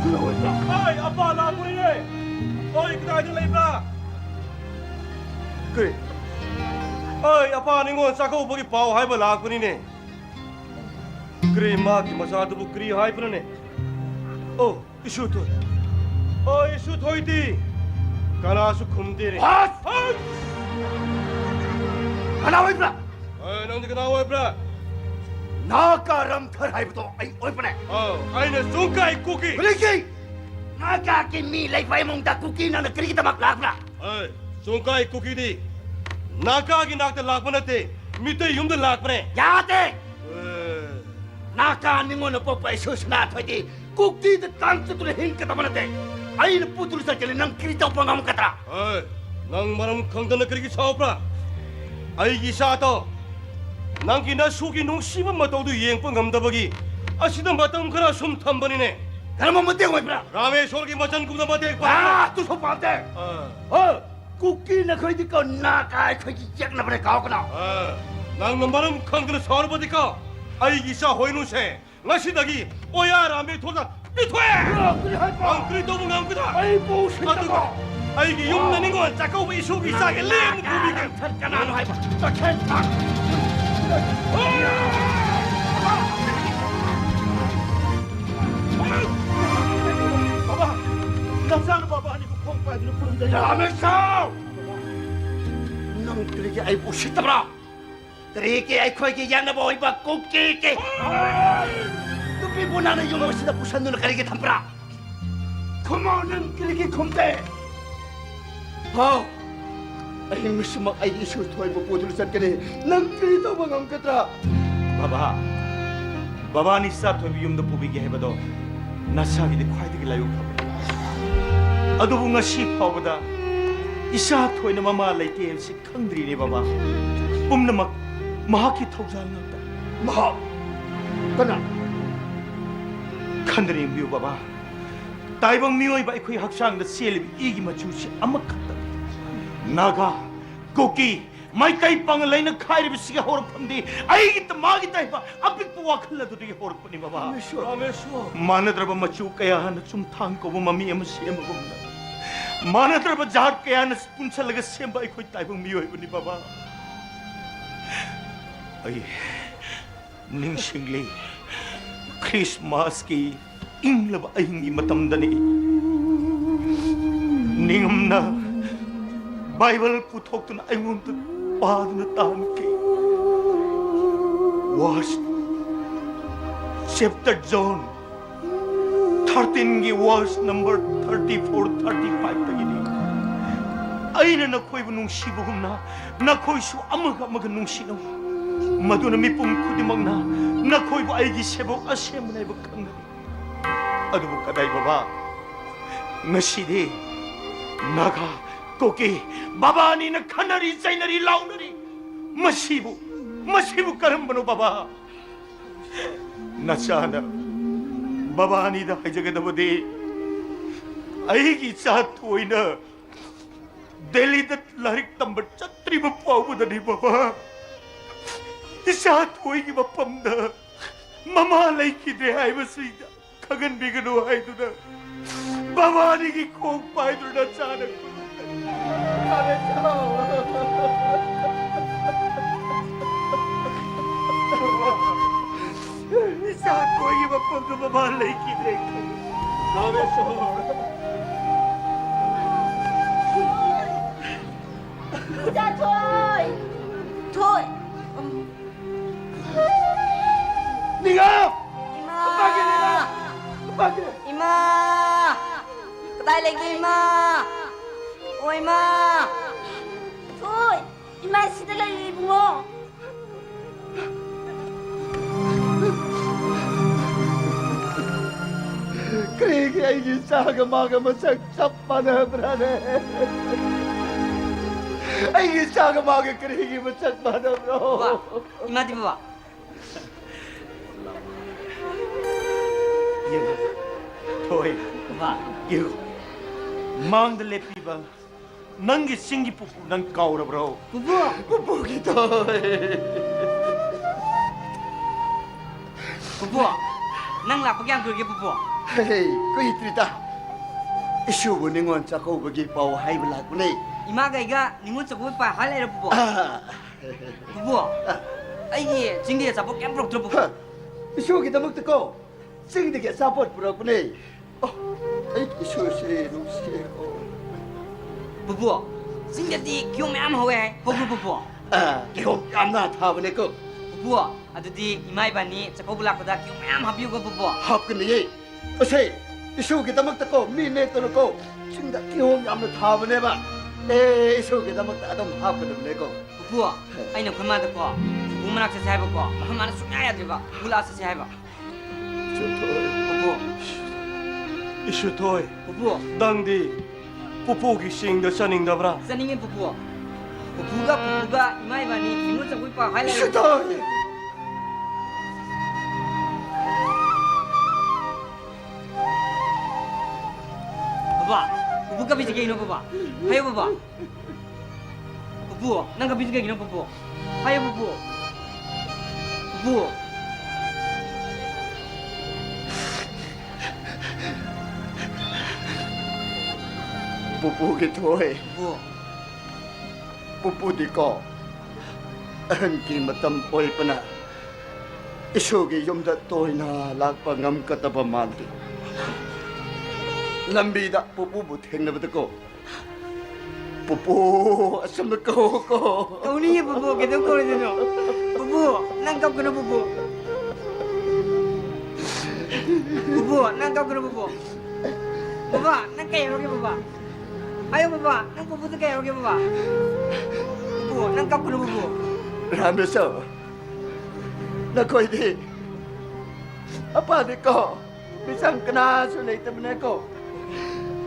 ꯀꯅꯥ ꯑꯣꯏꯕ꯭ꯔꯥ? ꯑꯩ ꯑꯄꯥ ꯂꯥꯛꯄꯅꯤꯅꯦ꯫ ꯑꯩ ꯀꯗꯥꯏꯗ ꯂꯩꯕ꯭ꯔꯥ? ꯀꯔꯤ? ꯑꯩ ꯑꯄꯥ ꯅꯤꯉꯣꯜ ꯆꯥꯛꯀꯧꯕꯒꯤ ꯄꯥꯎ ꯍꯥꯏꯕ ꯂꯥꯛꯄꯅꯤꯅꯦ꯫ ꯀꯔꯤ ꯃꯥꯒꯤ ꯃꯆꯥꯗꯨꯕꯨ ꯀꯔꯤ ꯍꯥꯏꯕꯅꯣꯅꯦ? ꯑꯣ, ꯏꯁꯨꯊꯣꯏ꯫ ꯑꯣ, ꯏꯁꯨꯊꯣꯏꯗꯤ ꯀꯅꯥꯁꯨ ꯈꯨꯝꯗꯦꯅꯦ꯫ ꯑꯁ! ꯑꯁ! ꯀꯅꯥ ꯑꯣꯏꯕ꯭ꯔꯥ? ꯑꯦ, ꯅꯪꯗꯤ ꯀꯅꯥ ꯑꯣꯏꯕ꯭ꯔꯥ? ꯅꯥꯒꯥ ꯔꯝꯊꯔ ꯍꯥꯏꯕꯗꯣ ꯑꯩ ꯑꯣꯏꯕꯅꯦ꯫ ꯑꯧ, ꯑꯩꯅ ꯆꯨꯡꯀꯥꯏ ꯀꯨꯀꯤ꯫ ꯀꯔꯤꯒꯤ? ꯅꯥꯒꯥꯒꯤ ꯃꯤ ꯂꯩꯕ ꯏꯃꯨꯡꯗ ꯀꯨꯀꯤ ꯅꯪꯅ ꯀꯔꯤꯒꯤꯗꯃꯛ ꯂꯥꯛꯄ꯭ꯔꯥ? ꯑꯦ, ꯆꯨꯡꯀꯥꯏ ꯀꯨꯀꯤꯗꯤ ꯅꯥꯒꯥꯒꯤ ꯅꯥꯛꯇ ꯂꯥꯛꯄ ꯅꯠꯇꯦ, ꯃꯤꯇꯩ ꯌꯨꯝꯗ ꯂꯥꯛꯄꯅꯦ꯫ ꯌꯥꯗꯦ! ꯑꯦ꯫ ꯅꯥꯒꯥ ꯅꯤꯉꯣꯜꯅ ꯄꯣꯛꯄ ꯏꯁꯨ ꯁꯅꯥꯊꯣꯏꯗꯤ ꯀꯨꯀꯤꯗ ꯇꯥꯡ ꯆꯠꯇꯨꯅ ꯍꯤꯡꯒꯗꯕ ꯅꯠꯇꯦ꯫ ꯑꯩꯅ ꯄꯨꯗꯨꯅ ꯆꯠꯀꯅꯤ, ꯅꯪ ꯀꯔꯤ ꯇꯧꯕ ꯉꯝꯒꯗ꯭ꯔꯥ? ꯑꯦ, ꯅꯪ ꯃꯔꯝ ꯈꯪꯗꯅ ꯀꯔꯤꯒꯤ ꯁꯥꯎꯕ꯭ꯔꯥ? ꯑꯩꯒꯤ ꯏꯆꯥꯗꯣ ꯅꯪꯒꯤ ꯅꯁꯨꯒꯤ ꯅꯨꯡꯁꯤꯕ ꯃꯇꯧꯗꯨ ꯌꯦꯡꯕ ꯉꯝꯗꯕꯒꯤ ꯑꯁꯤꯗ ꯃꯇꯝ ꯈꯔ ꯁꯨꯝ ꯊꯝꯕꯅꯤꯅꯦ꯫ ꯀꯔꯝꯕ ꯃꯇꯦꯡ ꯑꯣꯏꯕ꯭ꯔꯥ? ꯔꯥꯃꯦꯁꯣꯔꯒꯤ ꯃꯆꯟꯒꯨꯝꯅ ꯃꯇꯦꯡ ꯄꯥꯡꯕ꯫ ꯑꯥ, ꯑꯗꯨꯁꯨ ꯄꯥꯝꯗꯦ꯫ ꯑꯥ꯫ ꯑꯥ, ꯀꯨꯀꯤ ꯅꯈꯣꯏꯗꯤ ꯀꯣ ꯅꯥꯒꯥ ꯑꯩꯈꯣꯏꯒꯤ ꯌꯦꯛꯅꯕꯅꯦ, ꯀꯥꯎꯒꯅꯨ꯫ ꯑꯥ, ꯅꯪꯅ ꯃꯔꯝ ꯈꯪꯗꯅ ꯁꯥꯎꯔꯕꯗꯤꯀꯣ ꯑꯩꯒꯤ ꯏꯆꯥ ꯍꯣꯏꯅꯨꯁꯦ ꯉꯁꯤꯗꯒꯤ ꯑꯣꯌꯥ ꯔꯥꯃꯦ ꯊꯣꯛꯅ ꯄꯤꯊꯣꯛꯑꯦ! ꯀꯔꯤ ꯍꯥꯏꯕ? ꯅꯪ ꯀꯔꯤ ꯇꯧꯕ ꯉꯝꯒꯗ꯭ꯔꯥ? ꯑꯩꯕꯨ ꯎꯁꯤꯠꯇꯕ! ꯑꯗꯨꯒ ꯑꯩꯒꯤ ꯌꯨꯝꯗ ꯅꯤꯡꯉꯣꯜ ꯆꯥꯛꯀꯧꯕ ꯏꯁꯣꯔꯒꯤ ꯆꯥꯛ ꯂꯦꯝꯅ ꯄꯨꯕꯤꯒꯦ꯫ ꯀꯅꯥꯅꯣ ꯍꯥꯏꯕ? ꯇꯈꯦꯜ ꯊꯥꯡ! ꯕꯥꯕꯥ! ꯅꯆꯥꯅ ꯕꯥꯕꯥ ꯑꯅꯤꯕꯨ ꯈꯣꯡ ꯄꯥꯏꯗꯨꯅ ꯈꯨꯔꯨꯝꯖꯔꯤ꯫ ꯔꯥꯃꯦꯁꯣ! ꯅꯪ ꯀꯔꯤꯒꯤ ꯑꯩꯕꯨ ꯎꯁꯤꯠꯇꯕ꯭ꯔꯥ? ꯀꯔꯤꯒꯤ ꯑꯩꯈꯣꯏꯒꯤ ꯌꯦꯛꯅꯕ ꯑꯣꯏꯕ ꯀꯨꯀꯤꯒꯤ ꯅꯨꯄꯤꯕꯨ ꯅꯪꯅ ꯌꯨꯝ ꯑꯁꯤꯗ ꯄꯨꯁꯟꯗꯨꯅ ꯀꯔꯤꯒꯤ ꯊꯝꯕ꯭ꯔꯥ? ꯈꯨꯝꯃꯣ, ꯅꯪ ꯀꯔꯤꯒꯤ ꯈꯨꯝꯗꯦ? ꯍꯥꯎ, ꯑꯍꯤꯡ ꯑꯁꯤꯃꯛ ꯑꯩꯒꯤ ꯏꯁꯨ ꯊꯣꯏꯕ ꯄꯨꯗꯨꯅ ꯆꯠꯀꯅꯤ꯫ ꯅꯪ ꯀꯔꯤ ꯇꯧꯕ ꯉꯝꯒꯗ꯭ꯔꯥ? ꯕꯕꯥ, ꯕꯕꯥꯅ ꯏꯆꯥ ꯊꯣꯏꯕ ꯌꯨꯝꯗ ꯄꯨꯕꯤꯒꯦ ꯍꯥꯏꯕꯗꯣ ꯅꯁꯥꯒꯤꯗꯤ ꯈ꯭ꯋꯥꯏꯗꯒꯤ ꯂꯥꯏꯕꯛ ꯐꯕꯅꯤ꯫ ꯑꯗꯨꯕꯨ ꯉꯁꯤ ꯐꯥꯎꯕꯗ ꯏꯆꯥ ꯊꯣꯏꯅ ꯃꯃꯥ ꯂꯩꯇꯦ ꯍꯥꯏꯕꯁꯤ ꯈꯪꯗ꯭ꯔꯤꯅꯦ ꯕꯕꯥ꯫ ꯄꯨꯝꯅꯃꯛ ꯃꯍꯥꯛꯀꯤ ꯊꯧꯖꯥꯜ ꯉꯥꯛꯇ꯫ ꯃꯍꯥꯛ ꯀꯅꯥ? ꯈꯟꯗꯅ ꯌꯦꯡꯕꯤꯌꯨ ꯕꯕꯥ, ꯇꯥꯏꯕꯪ ꯃꯤꯑꯣꯏꯕ ꯑꯩꯈꯣꯏ ꯍꯛꯆꯥꯡꯗ ꯆꯦꯜꯂꯤꯕ ꯏꯒꯤ ꯃꯆꯨꯁꯤ ꯑꯃꯈꯛꯇꯅꯤ꯫ ꯅꯥꯒꯥ, ꯀꯨꯀꯤ, ꯃꯩꯇꯩ ꯄꯥꯉꯜ ꯂꯩꯅ ꯈꯥꯏꯔꯤꯕꯁꯤꯒꯤ ꯍꯧꯔꯛꯐꯝꯗꯤ ꯑꯩꯒꯤꯇ ꯃꯥꯒꯤꯇ ꯍꯥꯏꯕ ꯑꯄꯤꯛꯄ ꯋꯥꯈꯜ ꯑꯗꯨꯗꯒꯤ ꯍꯧꯔꯛꯄꯅꯤ ꯕꯕꯥ꯫ ꯔꯥꯃꯦꯁꯣꯔ! ꯃꯥꯟꯅꯗ꯭ꯔꯕ ꯃꯆꯨ ꯀꯌꯥꯅ ꯆꯨꯝꯊꯥꯡ ꯀꯧꯕ ꯃꯃꯤ ꯑꯃ ꯁꯦꯝꯕꯒꯨꯝꯅ, ꯃꯥꯟꯅꯗ꯭ꯔꯕ ꯖꯥꯠ ꯀꯌꯥꯅ ꯄꯨꯟꯁꯤꯜꯂꯒ ꯁꯦꯝꯕ ꯑꯩꯈꯣꯏ ꯇꯥꯏꯕꯪ ꯃꯤꯑꯣꯏꯕꯅꯤ ꯕꯕꯥ꯫ ꯑꯩ ꯅꯤꯡꯁꯤꯡꯂꯤ, ꯈ꯭ꯔꯤꯁꯃꯥꯁꯀꯤ ꯏꯪꯂꯕ ꯑꯍꯤꯡꯒꯤ ꯃꯇꯝꯗꯅꯤ꯫ ꯅꯤꯡꯉꯝꯅ ꯕꯥꯏꯕꯜ ꯄꯨꯊꯣꯛꯇꯨꯅ ꯑꯩꯉꯣꯟꯗ ꯄꯥꯗꯨꯅ ꯇꯥꯍꯟꯈꯤ꯫ ꯋꯥꯁ ꯆꯦꯞꯇꯔ ꯖꯣꯟ ꯊꯥꯔꯇꯤꯟꯒꯤ ꯋꯥꯁ ꯅꯝꯕꯔ ꯊꯥꯔꯇꯤ ꯐꯣꯔ, ꯊꯥꯔꯇꯤ ꯐꯥꯏꯚꯇꯒꯤꯅꯤ꯫ ꯑꯩꯅ ꯅꯈꯣꯏꯕꯨ ꯅꯨꯡꯁꯤꯕꯒꯨꯝꯅ ꯅꯈꯣꯏꯁꯨ ꯑꯃꯒ ꯑꯃꯒ ꯅꯨꯡꯁꯤꯅꯧ꯫ ꯃꯗꯨꯅ ꯃꯤꯄꯨꯝ ꯈꯨꯗꯤꯡꯃꯛꯅ ꯅꯈꯣꯏꯕꯨ ꯑꯩꯒꯤ ꯁꯦꯕꯣꯛ ꯑꯁꯦꯡꯕꯅꯦ ꯍꯥꯏꯕ ꯈꯪꯒꯅꯤ꯫ ꯑꯗꯨꯕꯨ ꯀꯗꯥꯏ ꯕꯕꯥ? ꯉꯁꯤꯗꯤ ꯅꯥꯒꯥ, ꯀꯨꯀꯤ, ꯕꯕꯥꯅꯤꯅ ꯈꯟꯅꯔꯤ, ꯆꯩꯅꯔꯤ, ꯂꯥꯎꯅꯔꯤ꯫ ꯃꯁꯤꯕꯨ, ꯃꯁꯤꯕꯨ ꯀꯔꯝꯕꯅꯣ ꯕꯕꯥ? ꯅꯆꯥꯅ ꯕꯕꯥꯅꯤꯗ ꯍꯥꯏꯖꯒꯗꯕꯗꯤ ꯑꯩꯒꯤ ꯏꯆꯥ ꯊꯣꯏꯅ ꯗꯦꯜꯂꯤꯗ ꯂꯥꯏꯔꯤꯛ ꯇꯝꯕ ꯆꯠꯇ꯭ꯔꯤꯕ ꯐꯥꯎꯕꯗꯅꯤ ꯕꯕꯥ꯫ ꯏꯆꯥ ꯊꯣꯏꯒꯤ ꯃꯐꯝꯗ ꯃꯃꯥ ꯂꯩꯈꯤꯗ꯭ꯔꯦ ꯍꯥꯏꯕꯁꯤꯗ ꯈꯪꯍꯟꯕꯤꯒꯅꯨ ꯍꯥꯏꯗꯨꯅ ꯃꯕꯥꯅꯤꯒꯤ ꯈꯣꯡ ꯄꯥꯏꯗꯨꯅ ꯆꯥꯅ ꯈꯨꯔꯨꯝꯕꯅꯤ꯫ ꯏꯆꯥ ꯊꯣꯏꯒꯤ ꯃꯐꯝꯗꯨ ꯃꯃꯥ ꯂꯩꯈꯤꯗ꯭ꯔꯦ꯫ ꯔꯥꯃꯦꯁꯣꯔ꯫ ꯏꯆꯥ ꯊꯣꯏ! ꯊꯣꯏ! ꯅꯤꯡꯉꯥ! ꯏꯃꯥ! ꯄꯥꯒꯦ, ꯅꯤꯡꯉꯥ! ꯄꯥꯒꯦ! ꯏꯃꯥ! ꯀꯗꯥꯏ ꯂꯩꯒꯦ, ꯏꯃꯥ? ꯑꯣ, ꯏꯃꯥ! ꯊꯣꯏ! ꯏꯃꯥ ꯁꯤꯗ ꯂꯩꯔꯦ, ꯏꯕꯨꯡꯉꯣ꯫ ꯀꯔꯤꯒꯤ ꯑꯩꯒꯤ ꯏꯆꯥꯒ ꯃꯥꯒ ꯃꯁꯛ ꯆꯞ ꯃꯥꯟꯅꯕ꯭ꯔꯥꯅꯦ? ꯑꯩꯒꯤ ꯏꯆꯥꯒ ꯃꯥꯒ ꯀꯔꯤꯒꯤ ꯃꯁꯛ ꯃꯥꯟꯅꯕ꯭ꯔꯣ? ꯕꯕꯥ, ꯏꯃꯥꯗꯤ ꯕꯕꯥ? ꯌꯦꯡꯉꯨ, ꯊꯣꯏ, ꯕꯕꯥ꯫ ꯌꯦꯡꯉꯨ, ꯃꯥꯡꯗ ꯂꯦꯞꯄꯤꯕ ꯅꯪꯒꯤ ꯆꯤꯡꯒꯤ ꯄꯨꯄꯨ ꯅꯪ ꯀꯥꯎꯔꯕ꯭ꯔꯣ? ꯄꯨꯄꯨ! ꯄꯨꯄꯨꯒꯤ ꯊꯣꯏ꯫ ꯄꯨꯄꯨ, ꯅꯪ ꯂꯥꯛꯄ ꯀꯌꯥꯝ ꯀꯨꯏꯔꯒꯦ, ꯄꯨꯄꯨ? ꯍꯦ, ꯀꯨꯏꯗ꯭ꯔꯤꯗ꯫ ꯏꯁꯨꯕꯨ ꯅꯤꯉꯣꯜ ꯆꯥꯛꯀꯧꯕꯒꯤ ꯄꯥꯎ ꯍꯥꯏꯕ ꯂꯥꯛꯄꯅꯦ꯫ ꯏꯃꯥꯒ ꯑꯩꯒ ꯅꯤꯉꯣꯜ ꯆꯥꯛꯀꯧꯕꯒꯤ ꯄꯥꯎ ꯍꯥꯏ ꯂꯩꯔꯣ, ꯄꯨꯄꯨ? ꯑꯥ꯫ ꯄꯨꯄꯨ, ꯑꯥ꯫ ꯑꯩꯒꯤ ꯆꯤꯡꯗꯒꯤ ꯑꯆꯥꯄꯣꯠ ꯀꯌꯥꯝ ꯄꯨꯔꯛꯇ꯭ꯔꯣ, ꯄꯨꯄꯨ? ꯍ, ꯏꯁꯨꯒꯤꯗꯃꯛꯇꯀꯣ ꯆꯤꯡꯗꯒꯤ ꯑꯆꯥꯄꯣꯠ ꯄꯨꯔꯛꯄꯅꯦ꯫ ꯑꯣ, ꯑꯩꯒꯤ ꯏꯁꯨꯁꯦ ꯅꯨꯡꯁꯤꯌꯦꯀꯣ꯫ ꯄꯨꯄꯨ, ꯆꯤꯡꯗꯗꯤ ꯀꯤꯍꯣꯝ ꯃꯌꯥꯝ ꯍꯧꯋꯦ ꯍꯥꯏ꯫ ꯍꯧꯕ꯭ꯔꯣ, ꯄꯨꯄꯨ? ꯑꯥ, ꯀꯤꯍꯣꯝ ꯌꯥꯝꯅ ꯊꯥꯕꯅꯦꯀꯣ꯫ ꯄꯨꯄꯨ, ꯑꯗꯨꯗꯤ ꯏꯃꯥ ꯏꯕꯥꯅꯤ ꯆꯥꯛꯀꯧꯕ ꯂꯥꯛꯄꯗ ꯀꯤꯍꯣꯝ ꯃꯌꯥꯝ ꯍꯥꯞꯄꯤꯌꯨꯀꯣ, ꯄꯨꯄꯨ꯫ ꯍꯥꯞꯀꯅꯤꯌꯦ꯫ ꯑꯁꯦ, ꯏꯁꯨꯒꯤꯗꯃꯛꯇꯀꯣ ꯃꯤ ꯅꯦꯛꯇꯅꯀꯣ ꯆꯤꯡꯗ ꯀꯤꯍꯣꯝ ꯌꯥꯝꯅ ꯊꯥꯕꯅꯦꯕ꯫ ꯑꯦ, ꯏꯁꯨꯒꯤꯗꯃꯛꯇ ꯑꯗꯨꯝ ꯍꯥꯞꯀꯗꯕꯅꯦꯀꯣ꯫ ꯄꯨꯄꯨ, ꯑꯩꯅ ꯑꯩꯈꯣꯏ ꯃꯥꯗꯀꯣ ꯄꯨꯄꯨ ꯃꯅꯥꯛ ꯆꯠꯁꯦ ꯍꯥꯏꯕꯀꯣ, ꯑꯩꯈꯣꯏ ꯃꯥꯅ ꯁꯨꯡꯌꯥ ꯌꯥꯗ꯭ꯔꯤꯕ, ꯄꯨꯄꯨ ꯂꯥꯛꯑ ꯆꯠꯁꯦ ꯍꯥꯏꯕ꯫ ꯆꯠꯊꯣꯛꯑꯦ꯫ ꯄꯨꯄꯨ꯫ ꯏꯁꯨꯊꯣꯏ꯫ ꯄꯨꯄꯨ꯫ ꯅꯪꯗꯤ ꯄꯨꯄꯨꯒꯤ ꯆꯤꯡꯗ ꯆꯠꯅꯤꯡꯗꯕ꯭ꯔꯥ? ꯆꯠꯅꯤꯡꯉꯦ, ꯄꯨꯄꯨ꯫ ꯄꯨꯄꯨꯒ, ꯄꯨꯄꯨꯒ ꯏꯃꯥ ꯏꯕꯥꯅꯤ ꯅꯤꯉꯣꯜ ꯆꯥꯛꯀꯧꯕꯩ ꯄꯥꯎ ꯍꯥꯏ ꯂꯩꯔꯦ꯫ ꯏꯁꯨꯊꯣꯏ꯫ ꯕꯕꯥ, ꯄꯨꯄꯨ ꯀꯞꯄꯤꯁꯦ ꯀꯩꯒꯤꯅꯣ, ꯕꯕꯥ? ꯍꯥꯏꯌꯣ, ꯕꯕꯥ꯫ ꯄꯨꯄꯨ, ꯅꯪ ꯀꯞꯄꯤꯁꯦ ꯀꯩꯒꯤꯅꯣ, ꯄꯨꯄꯨ? ꯍꯥꯏꯌꯣ, ꯄꯨꯄꯨ꯫ ꯄꯨꯄꯨ꯫ ꯄꯨꯄꯨꯒꯤ ꯊꯣꯏ꯫ ꯄꯨꯄꯨ꯫ ꯄꯨꯄꯨꯗꯤꯀꯣ, ꯑꯍꯟꯒꯤ ꯃꯇꯝ ꯑꯣꯏꯕꯅ ꯏꯁꯨꯒꯤ ꯌꯨꯝꯗ ꯇꯣꯏꯅ ꯂꯥꯛꯄ ꯉꯝꯒꯗꯕ ꯃꯥꯟꯗꯦ꯫ ꯂꯝꯕꯤꯗ ꯄꯨꯄꯨꯕꯨ ꯊꯦꯡꯅꯕꯗꯀꯣ, "ꯄꯨꯄꯨ" ꯑꯁꯨꯝꯅ ꯀꯧꯀꯣ꯫ ꯀꯧꯅꯤꯌꯦ ꯄꯨꯄꯨ, ꯀꯩꯗꯧ ꯀꯧꯔꯣꯏꯗꯣꯏꯅꯣ? ꯄꯨꯄꯨ, ꯅꯪ ꯀꯞꯀꯅꯨ ꯄꯨꯄꯨ꯫ ꯄꯨꯄꯨ, ꯅꯪ ꯀꯞꯀꯅꯨ ꯄꯨꯄꯨ꯫ ꯕꯕꯥ, ꯅꯪ ꯀꯩ ꯍꯥꯏꯔꯨꯒꯦ ꯕꯕꯥ? ꯍꯥꯏꯌꯣ ꯕꯕꯥ, ꯅꯪ ꯄꯨꯄꯨꯗ ꯀꯩ ꯍꯥꯏꯔꯨꯒꯦ ꯕꯕꯥ? ꯄꯨꯄꯨ, ꯅꯪ ꯀꯞꯀꯅꯨ ꯄꯨꯄꯨ꯫ ꯔꯥꯃꯦꯁꯣ, ꯅꯈꯣꯏꯗꯤ ꯑꯄꯥꯗꯤꯀꯣ, ꯃꯤꯆꯝ ꯀꯅꯥꯁꯨ ꯂꯩꯇꯕꯅꯦꯀꯣ꯫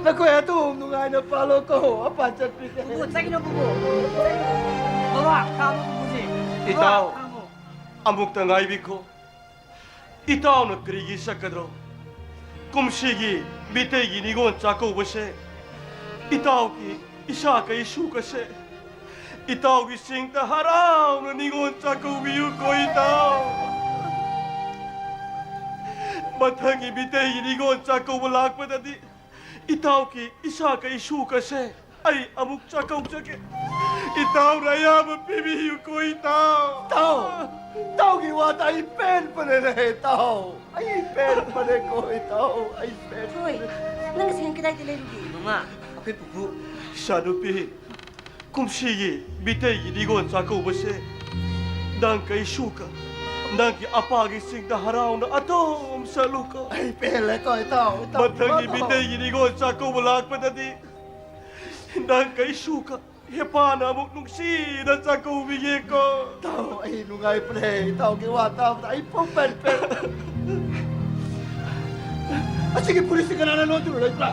ꯅꯈꯣꯏ ꯑꯗꯨꯝ ꯅꯨꯡꯉꯥꯏꯅ ꯄꯥꯜꯂꯣꯀꯣ, ꯑꯄꯥ ꯆꯠꯄꯤꯒꯦ꯫ ꯄꯨꯄꯨ, ꯆꯠꯈꯤꯅꯨ ꯄꯨꯄꯨ꯫ ꯕꯕꯥ, ꯈꯥꯝꯃꯣ ꯄꯨꯄꯨꯁꯦ꯫ ꯕꯕꯥ, ꯏꯇꯥꯎ, ꯈꯥꯝꯃꯣ꯫ ꯑꯃꯨꯛꯇ ꯉꯥꯏꯕꯤꯈꯣ꯫ ꯏꯇꯥꯎꯅ ꯀꯔꯤꯒꯤ ꯆꯠꯀꯗ꯭ꯔꯣ? ꯀꯨꯝꯁꯤꯒꯤ ꯃꯤꯇꯩꯒꯤ ꯅꯤꯉꯣꯜ ꯆꯥꯛꯀꯧꯕꯁꯦ ꯏꯇꯥꯎꯒꯤ ꯏꯁꯥ ꯀꯩꯁꯨ ꯀꯁꯦ ꯏꯇꯥꯎꯒꯤ ꯆꯤꯡꯗ ꯍꯔꯥꯎꯅ ꯅꯤꯉꯣꯜ ꯆꯥꯛꯀꯧꯕꯤꯌꯨꯀꯣ ꯏꯇꯥꯎ꯫ ꯃꯊꯪꯒꯤ ꯃꯤꯇꯩꯒꯤ ꯅꯤꯉꯣꯜ ꯆꯥꯛꯀꯧꯕ ꯂꯥꯛꯄꯗꯗꯤ ꯏꯇꯥꯎꯒꯤ ꯏꯁꯥ ꯀꯩꯁꯨ ꯀꯁꯦ ꯑꯩ ꯑꯃꯨꯛ ꯆꯥꯛꯀꯧꯖꯒꯦ꯫ ꯏꯇꯥꯎꯅ ꯑꯌꯥꯕ ꯄꯤꯕꯤꯌꯨꯀꯣ ꯏꯇꯥꯎ꯫ ꯏꯇꯥꯎ, ꯏꯇꯥꯎꯒꯤ ꯋꯥꯗ ꯑꯩ ꯄꯦꯟꯕꯅꯦ ꯏꯇꯥꯎ꯫ ꯑꯩ ꯄꯦꯟꯕꯅꯦꯀꯣ ꯏꯇꯥꯎ, ꯑꯩ ꯄꯦꯟꯕꯅꯦ꯫ ꯊꯣꯏ, ꯅꯪ ꯉꯁꯤ ꯀꯗꯥꯏꯗ ꯂꯩꯔꯨꯒꯦ? ꯃꯃꯥ, ꯑꯩꯈꯣꯏ ꯄꯨꯄꯨ꯫ ꯏꯆꯥꯅꯨꯄꯤ, ꯀꯨꯝꯁꯤꯒꯤ ꯃꯤꯇꯩꯒꯤ ꯅꯤꯉꯣꯜ ꯆꯥꯛꯀꯧꯕꯁꯦ ꯅꯪ ꯀꯩꯁꯨꯀ ꯅꯪꯒꯤ ꯑꯄꯥꯒꯤ ꯆꯤꯡꯗ ꯍꯔꯥꯎꯅ ꯑꯗꯨꯝ ꯆꯠꯂꯨꯀꯣ꯫ ꯑꯩ ꯄꯦꯜꯂꯦꯀꯣ ꯏꯇꯥꯎ, ꯏꯇꯥꯎ, ꯃꯊꯪꯒꯤ ꯏꯇꯥꯎ꯫ ꯃꯤꯇꯩꯒꯤ ꯅꯤꯉꯣꯜ ꯆꯥꯛꯀꯧꯕ ꯂꯥꯛꯄꯗꯗꯤ ꯅꯪ ꯀꯩꯁꯨꯀ ꯍꯦꯄꯥꯅ ꯑꯃꯨꯛ ꯅꯨꯡꯁꯤꯅ ꯆꯥꯛꯀꯧꯕꯤꯒꯦꯀꯣ꯫ ꯏꯇꯥꯎ, ꯑꯩ ꯅꯨꯡꯉꯥꯏꯕꯅꯦ꯫ ꯏꯇꯥꯎꯒꯤ ꯋꯥ ꯇꯥꯕꯗ ꯑꯩ ꯄꯨꯡ ꯄꯦꯟ ꯄꯦꯟ꯫ ꯑꯁꯤꯒꯤ ꯐꯨꯔꯤꯠꯁꯤ ꯀꯅꯥꯅ ꯂꯣꯟꯗꯨꯅ ꯂꯩꯕ꯭ꯔꯥ?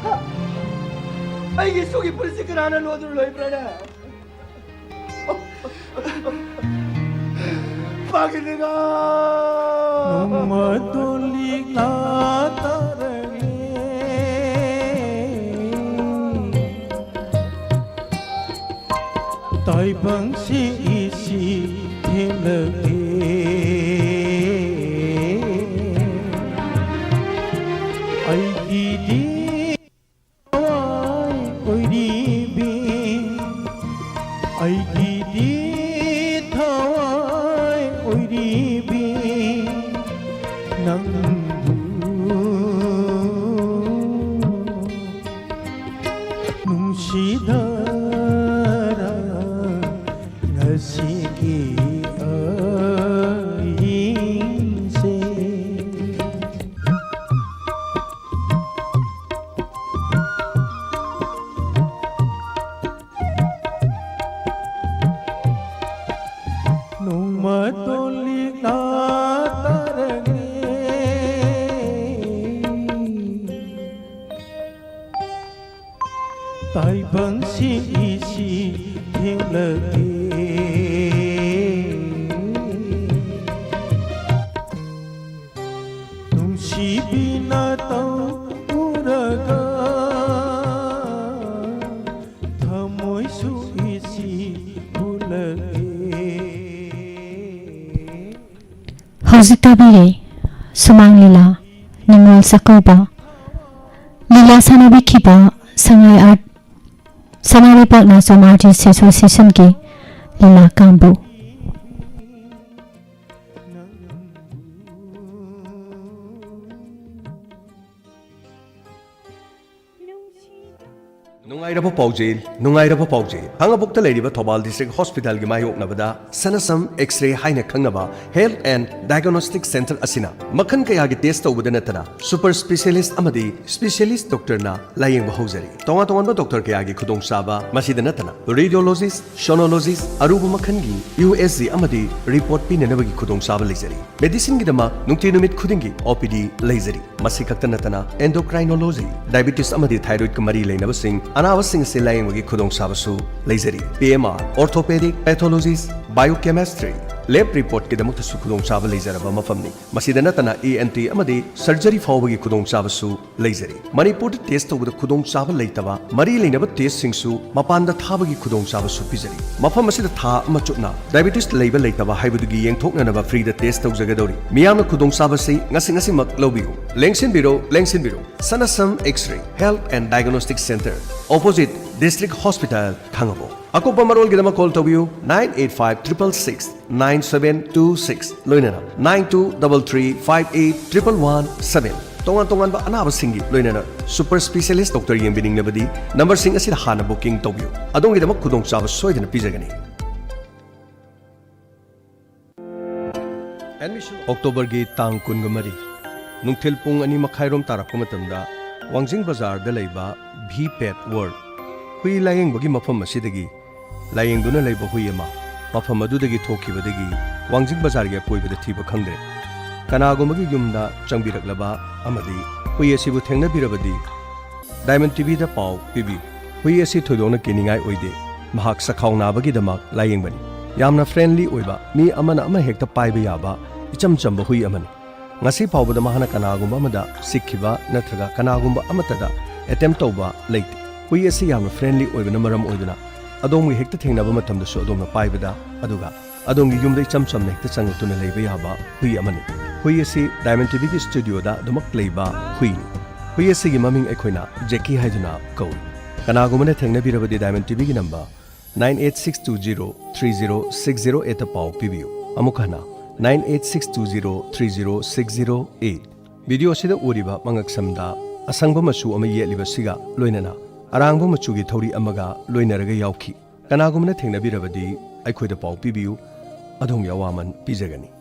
ꯍꯥ? ꯑꯩꯒꯤ ꯏꯁꯨꯒꯤ ꯐꯨꯔꯤꯠꯁꯤ ꯀꯅꯥꯅ ꯂꯣꯟꯗꯨꯅ ꯂꯩꯕ꯭ꯔꯥꯅꯦ? ꯄꯥꯈꯤꯗꯦꯒ꯫ ꯅꯣꯡꯃꯗꯣ ꯂꯤꯛꯂꯥ ꯇꯥꯔꯛꯂꯦ꯫ ꯇꯥꯏꯕꯪꯁꯤ ꯏꯁꯤ ꯊꯦꯡꯂꯒꯦ꯫ ꯑꯩꯒꯤꯗꯤ ꯑꯩꯒꯤꯗꯤ ꯊꯋꯥꯏ ꯑꯣꯏꯔꯤꯕꯤ ꯅꯪꯕꯨ ꯅꯨꯡꯁꯤꯗꯔ ꯉꯁꯤꯒꯤ ꯑꯍꯤꯡꯁꯦ꯫ ꯅꯣꯡꯃ ꯇꯣꯜꯂꯤꯛꯅ ꯇꯥꯔꯒꯦ꯫ ꯇꯥꯏꯕꯪꯁꯤ ꯏꯁꯤ ꯊꯦꯡꯂꯒꯦ꯫ ꯅꯨꯡꯁꯤꯕꯤꯅ ꯇꯧꯔꯒ ꯊꯃꯣꯏꯁꯨ ꯏꯁꯤ ꯍꯨꯜꯂꯒꯦ꯫ ꯍꯧꯖꯤꯛ ꯇꯥꯕꯤꯔꯦ ꯁꯨꯃꯥꯡ ꯂꯤꯂꯥ, ꯅꯤꯉꯣꯜ ꯆꯥꯛꯀꯧꯕ꯫ ꯂꯤꯂꯥ ꯁꯥꯟꯅꯕꯤꯈꯤꯕ ꯁꯉꯥꯏ ꯑꯥꯔꯠ, ꯁꯅꯥꯔꯩꯄꯥꯛ ꯅꯥꯆꯣꯝ ꯑꯥꯔꯇꯤꯁ ꯑꯦꯁꯣꯁꯤꯌꯦꯁꯟꯒꯤ ꯂꯤꯂꯥ ꯀꯥꯡꯕꯨ꯫ ꯅꯨꯡꯉꯥꯏꯔꯕ ꯄꯥꯎꯖꯦꯜ, ꯅꯨꯡꯉꯥꯏꯔꯕ ꯄꯥꯎꯖꯦꯜ꯫ ꯈꯥꯡꯉꯕꯣꯛꯇ ꯂꯩꯔꯤꯕ ꯊꯧꯕꯥꯜ ꯗꯤꯁꯇ꯭ꯔꯤꯛ ꯍꯣꯁꯄꯤꯇꯥꯜꯒꯤ ꯃꯥꯌꯣꯛꯅꯕꯗ ꯁꯅꯁꯝ ꯑꯦꯛꯁꯔꯦ ꯍꯥꯏꯅ ꯈꯪꯅꯕ ꯍꯦꯜꯊ ꯑꯦꯟ ꯗꯥꯏꯒꯅꯣꯁꯇꯤꯛ ꯁꯦꯟꯇꯔ ꯑꯁꯤꯅ ꯃꯈꯜ ꯀꯌꯥꯒꯤ ꯇꯦꯁ ꯇꯧꯕꯗ ꯅꯠꯇꯅ ꯁꯨꯄꯔ ꯁ꯭ꯄꯦꯁꯤꯌꯦꯂꯤꯁ ꯑꯃꯗꯤ ꯁ꯭ꯄꯦꯁꯤꯌꯦꯂꯤꯁ ꯗꯣꯛꯇꯔꯅ ꯂꯥꯌꯦꯡꯕ ꯍꯧꯖꯔꯤ꯫ ꯇꯣꯉꯥꯟ ꯇꯣꯉꯥꯟꯕ ꯗꯣꯛꯇꯔ ꯀꯌꯥꯒꯤ ꯈꯨꯗꯣꯡꯆꯥꯕ, ꯃꯁꯤꯗ ꯅꯠꯇꯅ ꯔꯦꯗꯤꯑꯣꯂꯣꯖꯤꯁ, ꯁꯣꯅꯣꯂꯣꯖꯤꯁ, ꯑꯔꯨꯕ ꯃꯈꯜꯒꯤ ꯌꯨ ꯑꯦꯁ ꯖꯤ ꯑꯃꯗꯤ ꯔꯤꯄꯣꯔꯠ ꯄꯤꯅꯅꯕꯒꯤ ꯈꯨꯗꯣꯡꯆꯥꯕ ꯂꯩꯖꯔꯤ꯫ ꯃꯦꯗꯤꯁꯤꯟꯒꯤꯗꯃꯛ ꯅꯨꯡꯇꯤ ꯅꯨꯃꯤꯠ ꯈꯨꯗꯤꯡꯒꯤ ꯑꯣ ꯄꯤ ꯗꯤ ꯂꯩꯖꯔꯤ꯫ ꯃꯁꯤ ꯈꯛꯇ ꯅꯠꯇꯅ ꯑꯦꯟꯗꯣꯀ꯭ꯔꯥꯏꯅꯣꯂꯣꯖꯤ, ꯗꯥꯏꯕꯤꯇꯤꯁ ꯑꯃꯗꯤ ꯊꯥꯏꯔꯣꯏꯗꯀ ꯃꯔꯤ ꯂꯩꯅꯕꯁꯤꯡ, ꯑꯅꯥꯕꯁꯤꯡ ꯑꯁꯤ ꯂꯥꯌꯦꯡꯕꯒꯤ ꯈꯨꯗꯣꯡꯆꯥꯕꯁꯨ ꯂꯩꯖꯔꯤ꯫ ꯄꯤ ꯑꯦꯝ ꯑꯥꯔ, ꯑꯣꯔꯊꯣꯄꯦꯗꯤꯛ, ꯄꯦꯊꯣꯂꯣꯖꯤꯁ, ꯕꯥꯏꯑꯣꯀꯦꯃꯤꯁꯇ꯭ꯔꯤ, ꯂꯦꯕ ꯔꯤꯄꯣꯔꯠꯀꯤꯗꯃꯛꯇꯁꯨ ꯈꯨꯗꯣꯡꯆꯥꯕ ꯂꯩꯖꯔꯕ ꯃꯐꯝꯅꯤ꯫ ꯃꯁꯤꯗ ꯅꯠꯇꯅ ꯏ ꯑꯦꯟ ꯇꯤ ꯑꯃꯗꯤ ꯁꯔꯖꯔꯤ ꯐꯥꯎꯕꯒꯤ ꯈꯨꯗꯣꯡꯆꯥꯕꯁꯨ ꯂꯩꯖꯔꯤ꯫ ꯃꯅꯤꯄꯨꯔꯗ ꯇꯦꯁ ꯇꯧꯕꯗ ꯈꯨꯗꯣꯡꯆꯥꯕ ꯂꯩꯇꯕ ꯃꯔꯤ ꯂꯩꯅꯕ ꯇꯦꯁꯁꯤꯡꯁꯨ ꯃꯄꯥꯟꯗ ꯊꯥꯕꯒꯤ ꯈꯨꯗꯣꯡꯆꯥꯕꯁꯨ ꯄꯤꯖꯔꯤ꯫ ꯃꯐꯝ ꯑꯁꯤꯗ ꯊꯥ ꯑꯃ ꯆꯨꯞꯅ ꯗꯥꯏꯕꯤꯇꯤꯁ ꯂꯩꯕ ꯂꯩꯇꯕ ꯍꯥꯏꯕꯗꯨꯒꯤ ꯌꯦꯡꯊꯣꯛꯅꯅꯕ ꯐ꯭ꯔꯤꯗ ꯇꯦꯁ ꯇꯧꯖꯒꯗꯧꯔꯤ꯫ ꯃꯤꯌꯥꯝꯅ ꯈꯨꯗꯣꯡꯆꯥꯕꯁꯤ ꯉꯁꯤ ꯉꯁꯤꯃꯛ ꯂꯧꯕꯤꯌꯨ꯫ ꯂꯦꯡꯁꯤꯟꯕꯤꯔꯣ, ꯂꯦꯡꯁꯤꯟꯕꯤꯔꯣ꯫ Sanasam X-ray health and diagnostic centre, opposite District Hospital, Khangabok. ꯑꯀꯨꯞꯄ ꯃꯔꯣꯜꯒꯤꯗꯃꯛ call ꯇꯧꯕꯤꯌꯨ nine eight five triple six nine seven two six, ꯂꯣꯏꯅꯅ nine two double three five eight triple one seven꯫ ꯇꯣꯉꯥꯟ ꯇꯣꯉꯥꯟꯕ ꯑꯅꯥꯕꯁꯤꯡꯒꯤ ꯂꯣꯏꯅꯅ super specialist doctor ꯌꯦꯡꯕꯤꯅꯤꯡꯂꯕꯗꯤ numberꯁꯤꯡ ꯑꯁꯤꯗ ꯍꯥꯟꯅ booking ꯇꯧꯕꯤꯌꯨ꯫ ꯑꯗꯣꯝꯒꯤꯗꯃꯛ ꯈꯨꯗꯣꯡꯆꯥꯕ ꯁꯣꯏꯗꯅ ꯄꯤꯖꯒꯅꯤ꯫ Admission Octoberꯒꯤ ꯇꯥꯡ ꯀꯨꯟꯒ ꯃꯔꯤ, ꯅꯨꯡꯊꯤꯜ ꯄꯨꯡ ꯑꯅꯤ ꯃꯈꯥꯏꯔꯣꯝ ꯇꯥꯔꯛꯄ ꯃꯇꯝꯗ ꯋꯥꯡꯖꯤꯡ ꯕꯖꯥꯔꯗ ꯂꯩꯕ V Pet World ꯍꯨꯏ ꯂꯥꯌꯦꯡꯕꯒꯤ ꯃꯐꯝ ꯑꯁꯤꯗꯒꯤ ꯂꯥꯌꯦꯡꯗꯨꯅ ꯂꯩꯕ ꯍꯨꯏ ꯑꯃ ꯃꯐꯝ ꯑꯗꯨꯗꯒꯤ ꯊꯣꯛꯈꯤꯕꯗꯒꯤ ꯋꯥꯡꯖꯤꯡ ꯕꯖꯥꯔꯒꯤ ꯑꯀꯣꯏꯕꯗ ꯊꯤꯕ ꯈꯪꯗ꯭ꯔꯦ꯫ ꯀꯅꯥꯒꯨꯝꯕꯒꯤ ꯌꯨꯝꯗ ꯆꯪꯕꯤꯔꯛꯂꯕ ꯑꯃꯗꯤ ꯍꯨꯏ ꯑꯁꯤꯕꯨ ꯊꯦꯡꯅꯕꯤꯔꯕꯗꯤ Diamond TVꯗ ꯄꯥꯎ ꯄꯤꯕꯤꯌꯨ꯫ ꯍꯨꯏ ꯑꯁꯤ ꯊꯣꯏꯗꯣꯛꯅ ꯀꯤꯅꯤꯡꯉꯥꯏ ꯑꯣꯏꯗꯦ꯫ ꯃꯍꯥꯛ ꯆꯈꯥꯎ ꯅꯥꯕꯒꯤꯗꯃꯛ ꯂꯥꯌꯦꯡꯕꯅꯤ꯫ ꯌꯥꯝꯅ friendly ꯑꯣꯏꯕ, ꯃꯤ ꯑꯃꯅ ꯑꯃ ꯍꯦꯛꯇ ꯄꯥꯏꯕ ꯌꯥꯕ ꯏꯆꯝ ꯆꯝꯕ ꯍꯨꯏ ꯑꯃꯅꯤ꯫ ꯉꯁꯤ ꯐꯥꯎꯕꯗ ꯃꯍꯥꯛꯅ ꯀꯅꯥꯒꯨꯝꯕ ꯑꯃꯗ ꯆꯤꯛꯈꯤꯕ ꯅꯠꯇ꯭ꯔꯒ ꯀꯅꯥꯒꯨꯝꯕ ꯑꯃꯠꯇꯗ attempt ꯇꯧꯕ ꯂꯩꯇꯦ꯫ ꯍꯨꯏ ꯑꯁꯤ ꯌꯥꯝꯅ friendly ꯑꯣꯏꯕꯅ ꯃꯔꯝ ꯑꯣꯏꯗꯨꯅ ꯑꯗꯣꯝꯒ ꯍꯦꯛꯇ ꯊꯦꯡꯅꯕ ꯃꯇꯝꯗꯁꯨ ꯑꯗꯣꯝꯅ ꯄꯥꯏꯕꯗ, ꯑꯗꯨꯒ ꯑꯗꯣꯝꯒꯤ ꯌꯨꯝꯗ ꯏꯆꯝ ꯆꯝꯅ ꯍꯦꯛꯇ ꯆꯪꯂꯛꯇꯨꯅ ꯂꯩꯕ ꯌꯥꯕ ꯍꯨꯏ ꯑꯃꯅꯤ꯫ ꯍꯨꯏ ꯑꯁꯤ Diamond TVꯒꯤ studioꯗ ꯑꯗꯨꯃꯛ ꯂꯩꯕ ꯍꯨꯏꯅꯤ꯫ ꯍꯨꯏ ꯑꯁꯤꯒꯤ ꯃꯃꯤꯡ ꯑꯩꯈꯣꯏꯅ Jackie ꯍꯥꯏꯗꯨꯅ ꯀꯧꯏ꯫ ꯀꯅꯥꯒꯨꯝꯕꯅ ꯊꯦꯡꯅꯕꯤꯔꯕꯗꯤ Diamond TVꯒꯤ number nine eight six two zero three zero six zero eightꯇ ꯄꯥꯎ ꯄꯤꯕꯤꯌꯨ꯫ ꯑꯃꯨꯛ ꯍꯟꯅ, nine eight six two zero three zero six zero eight꯫ Video ꯑꯁꯤꯗ ꯎꯔꯤꯕ ꯃꯉꯛꯁꯝꯗ ꯑꯁꯪꯕ ꯃꯆꯨ ꯑꯃ ꯌꯦꯠꯂꯤꯕꯁꯤꯒ ꯂꯣꯏꯅꯅ ꯑꯔꯥꯡꯕ ꯃꯆꯨꯒꯤ ꯊꯧꯔꯤ ꯑꯃꯒ ꯂꯣꯏꯅꯔꯒ ꯌꯥꯎꯈꯤ꯫ ꯀꯅꯥꯒꯨꯝꯕꯅ ꯊꯦꯡꯅꯕꯤꯔꯕꯗꯤ ꯑꯩꯈꯣꯏꯗ ꯄꯥꯎ ꯄꯤꯕꯤꯌꯨ, ꯑꯗꯣꯝꯒꯤ ꯑꯋꯥꯃꯟ ꯄꯤꯖꯒꯅꯤ꯫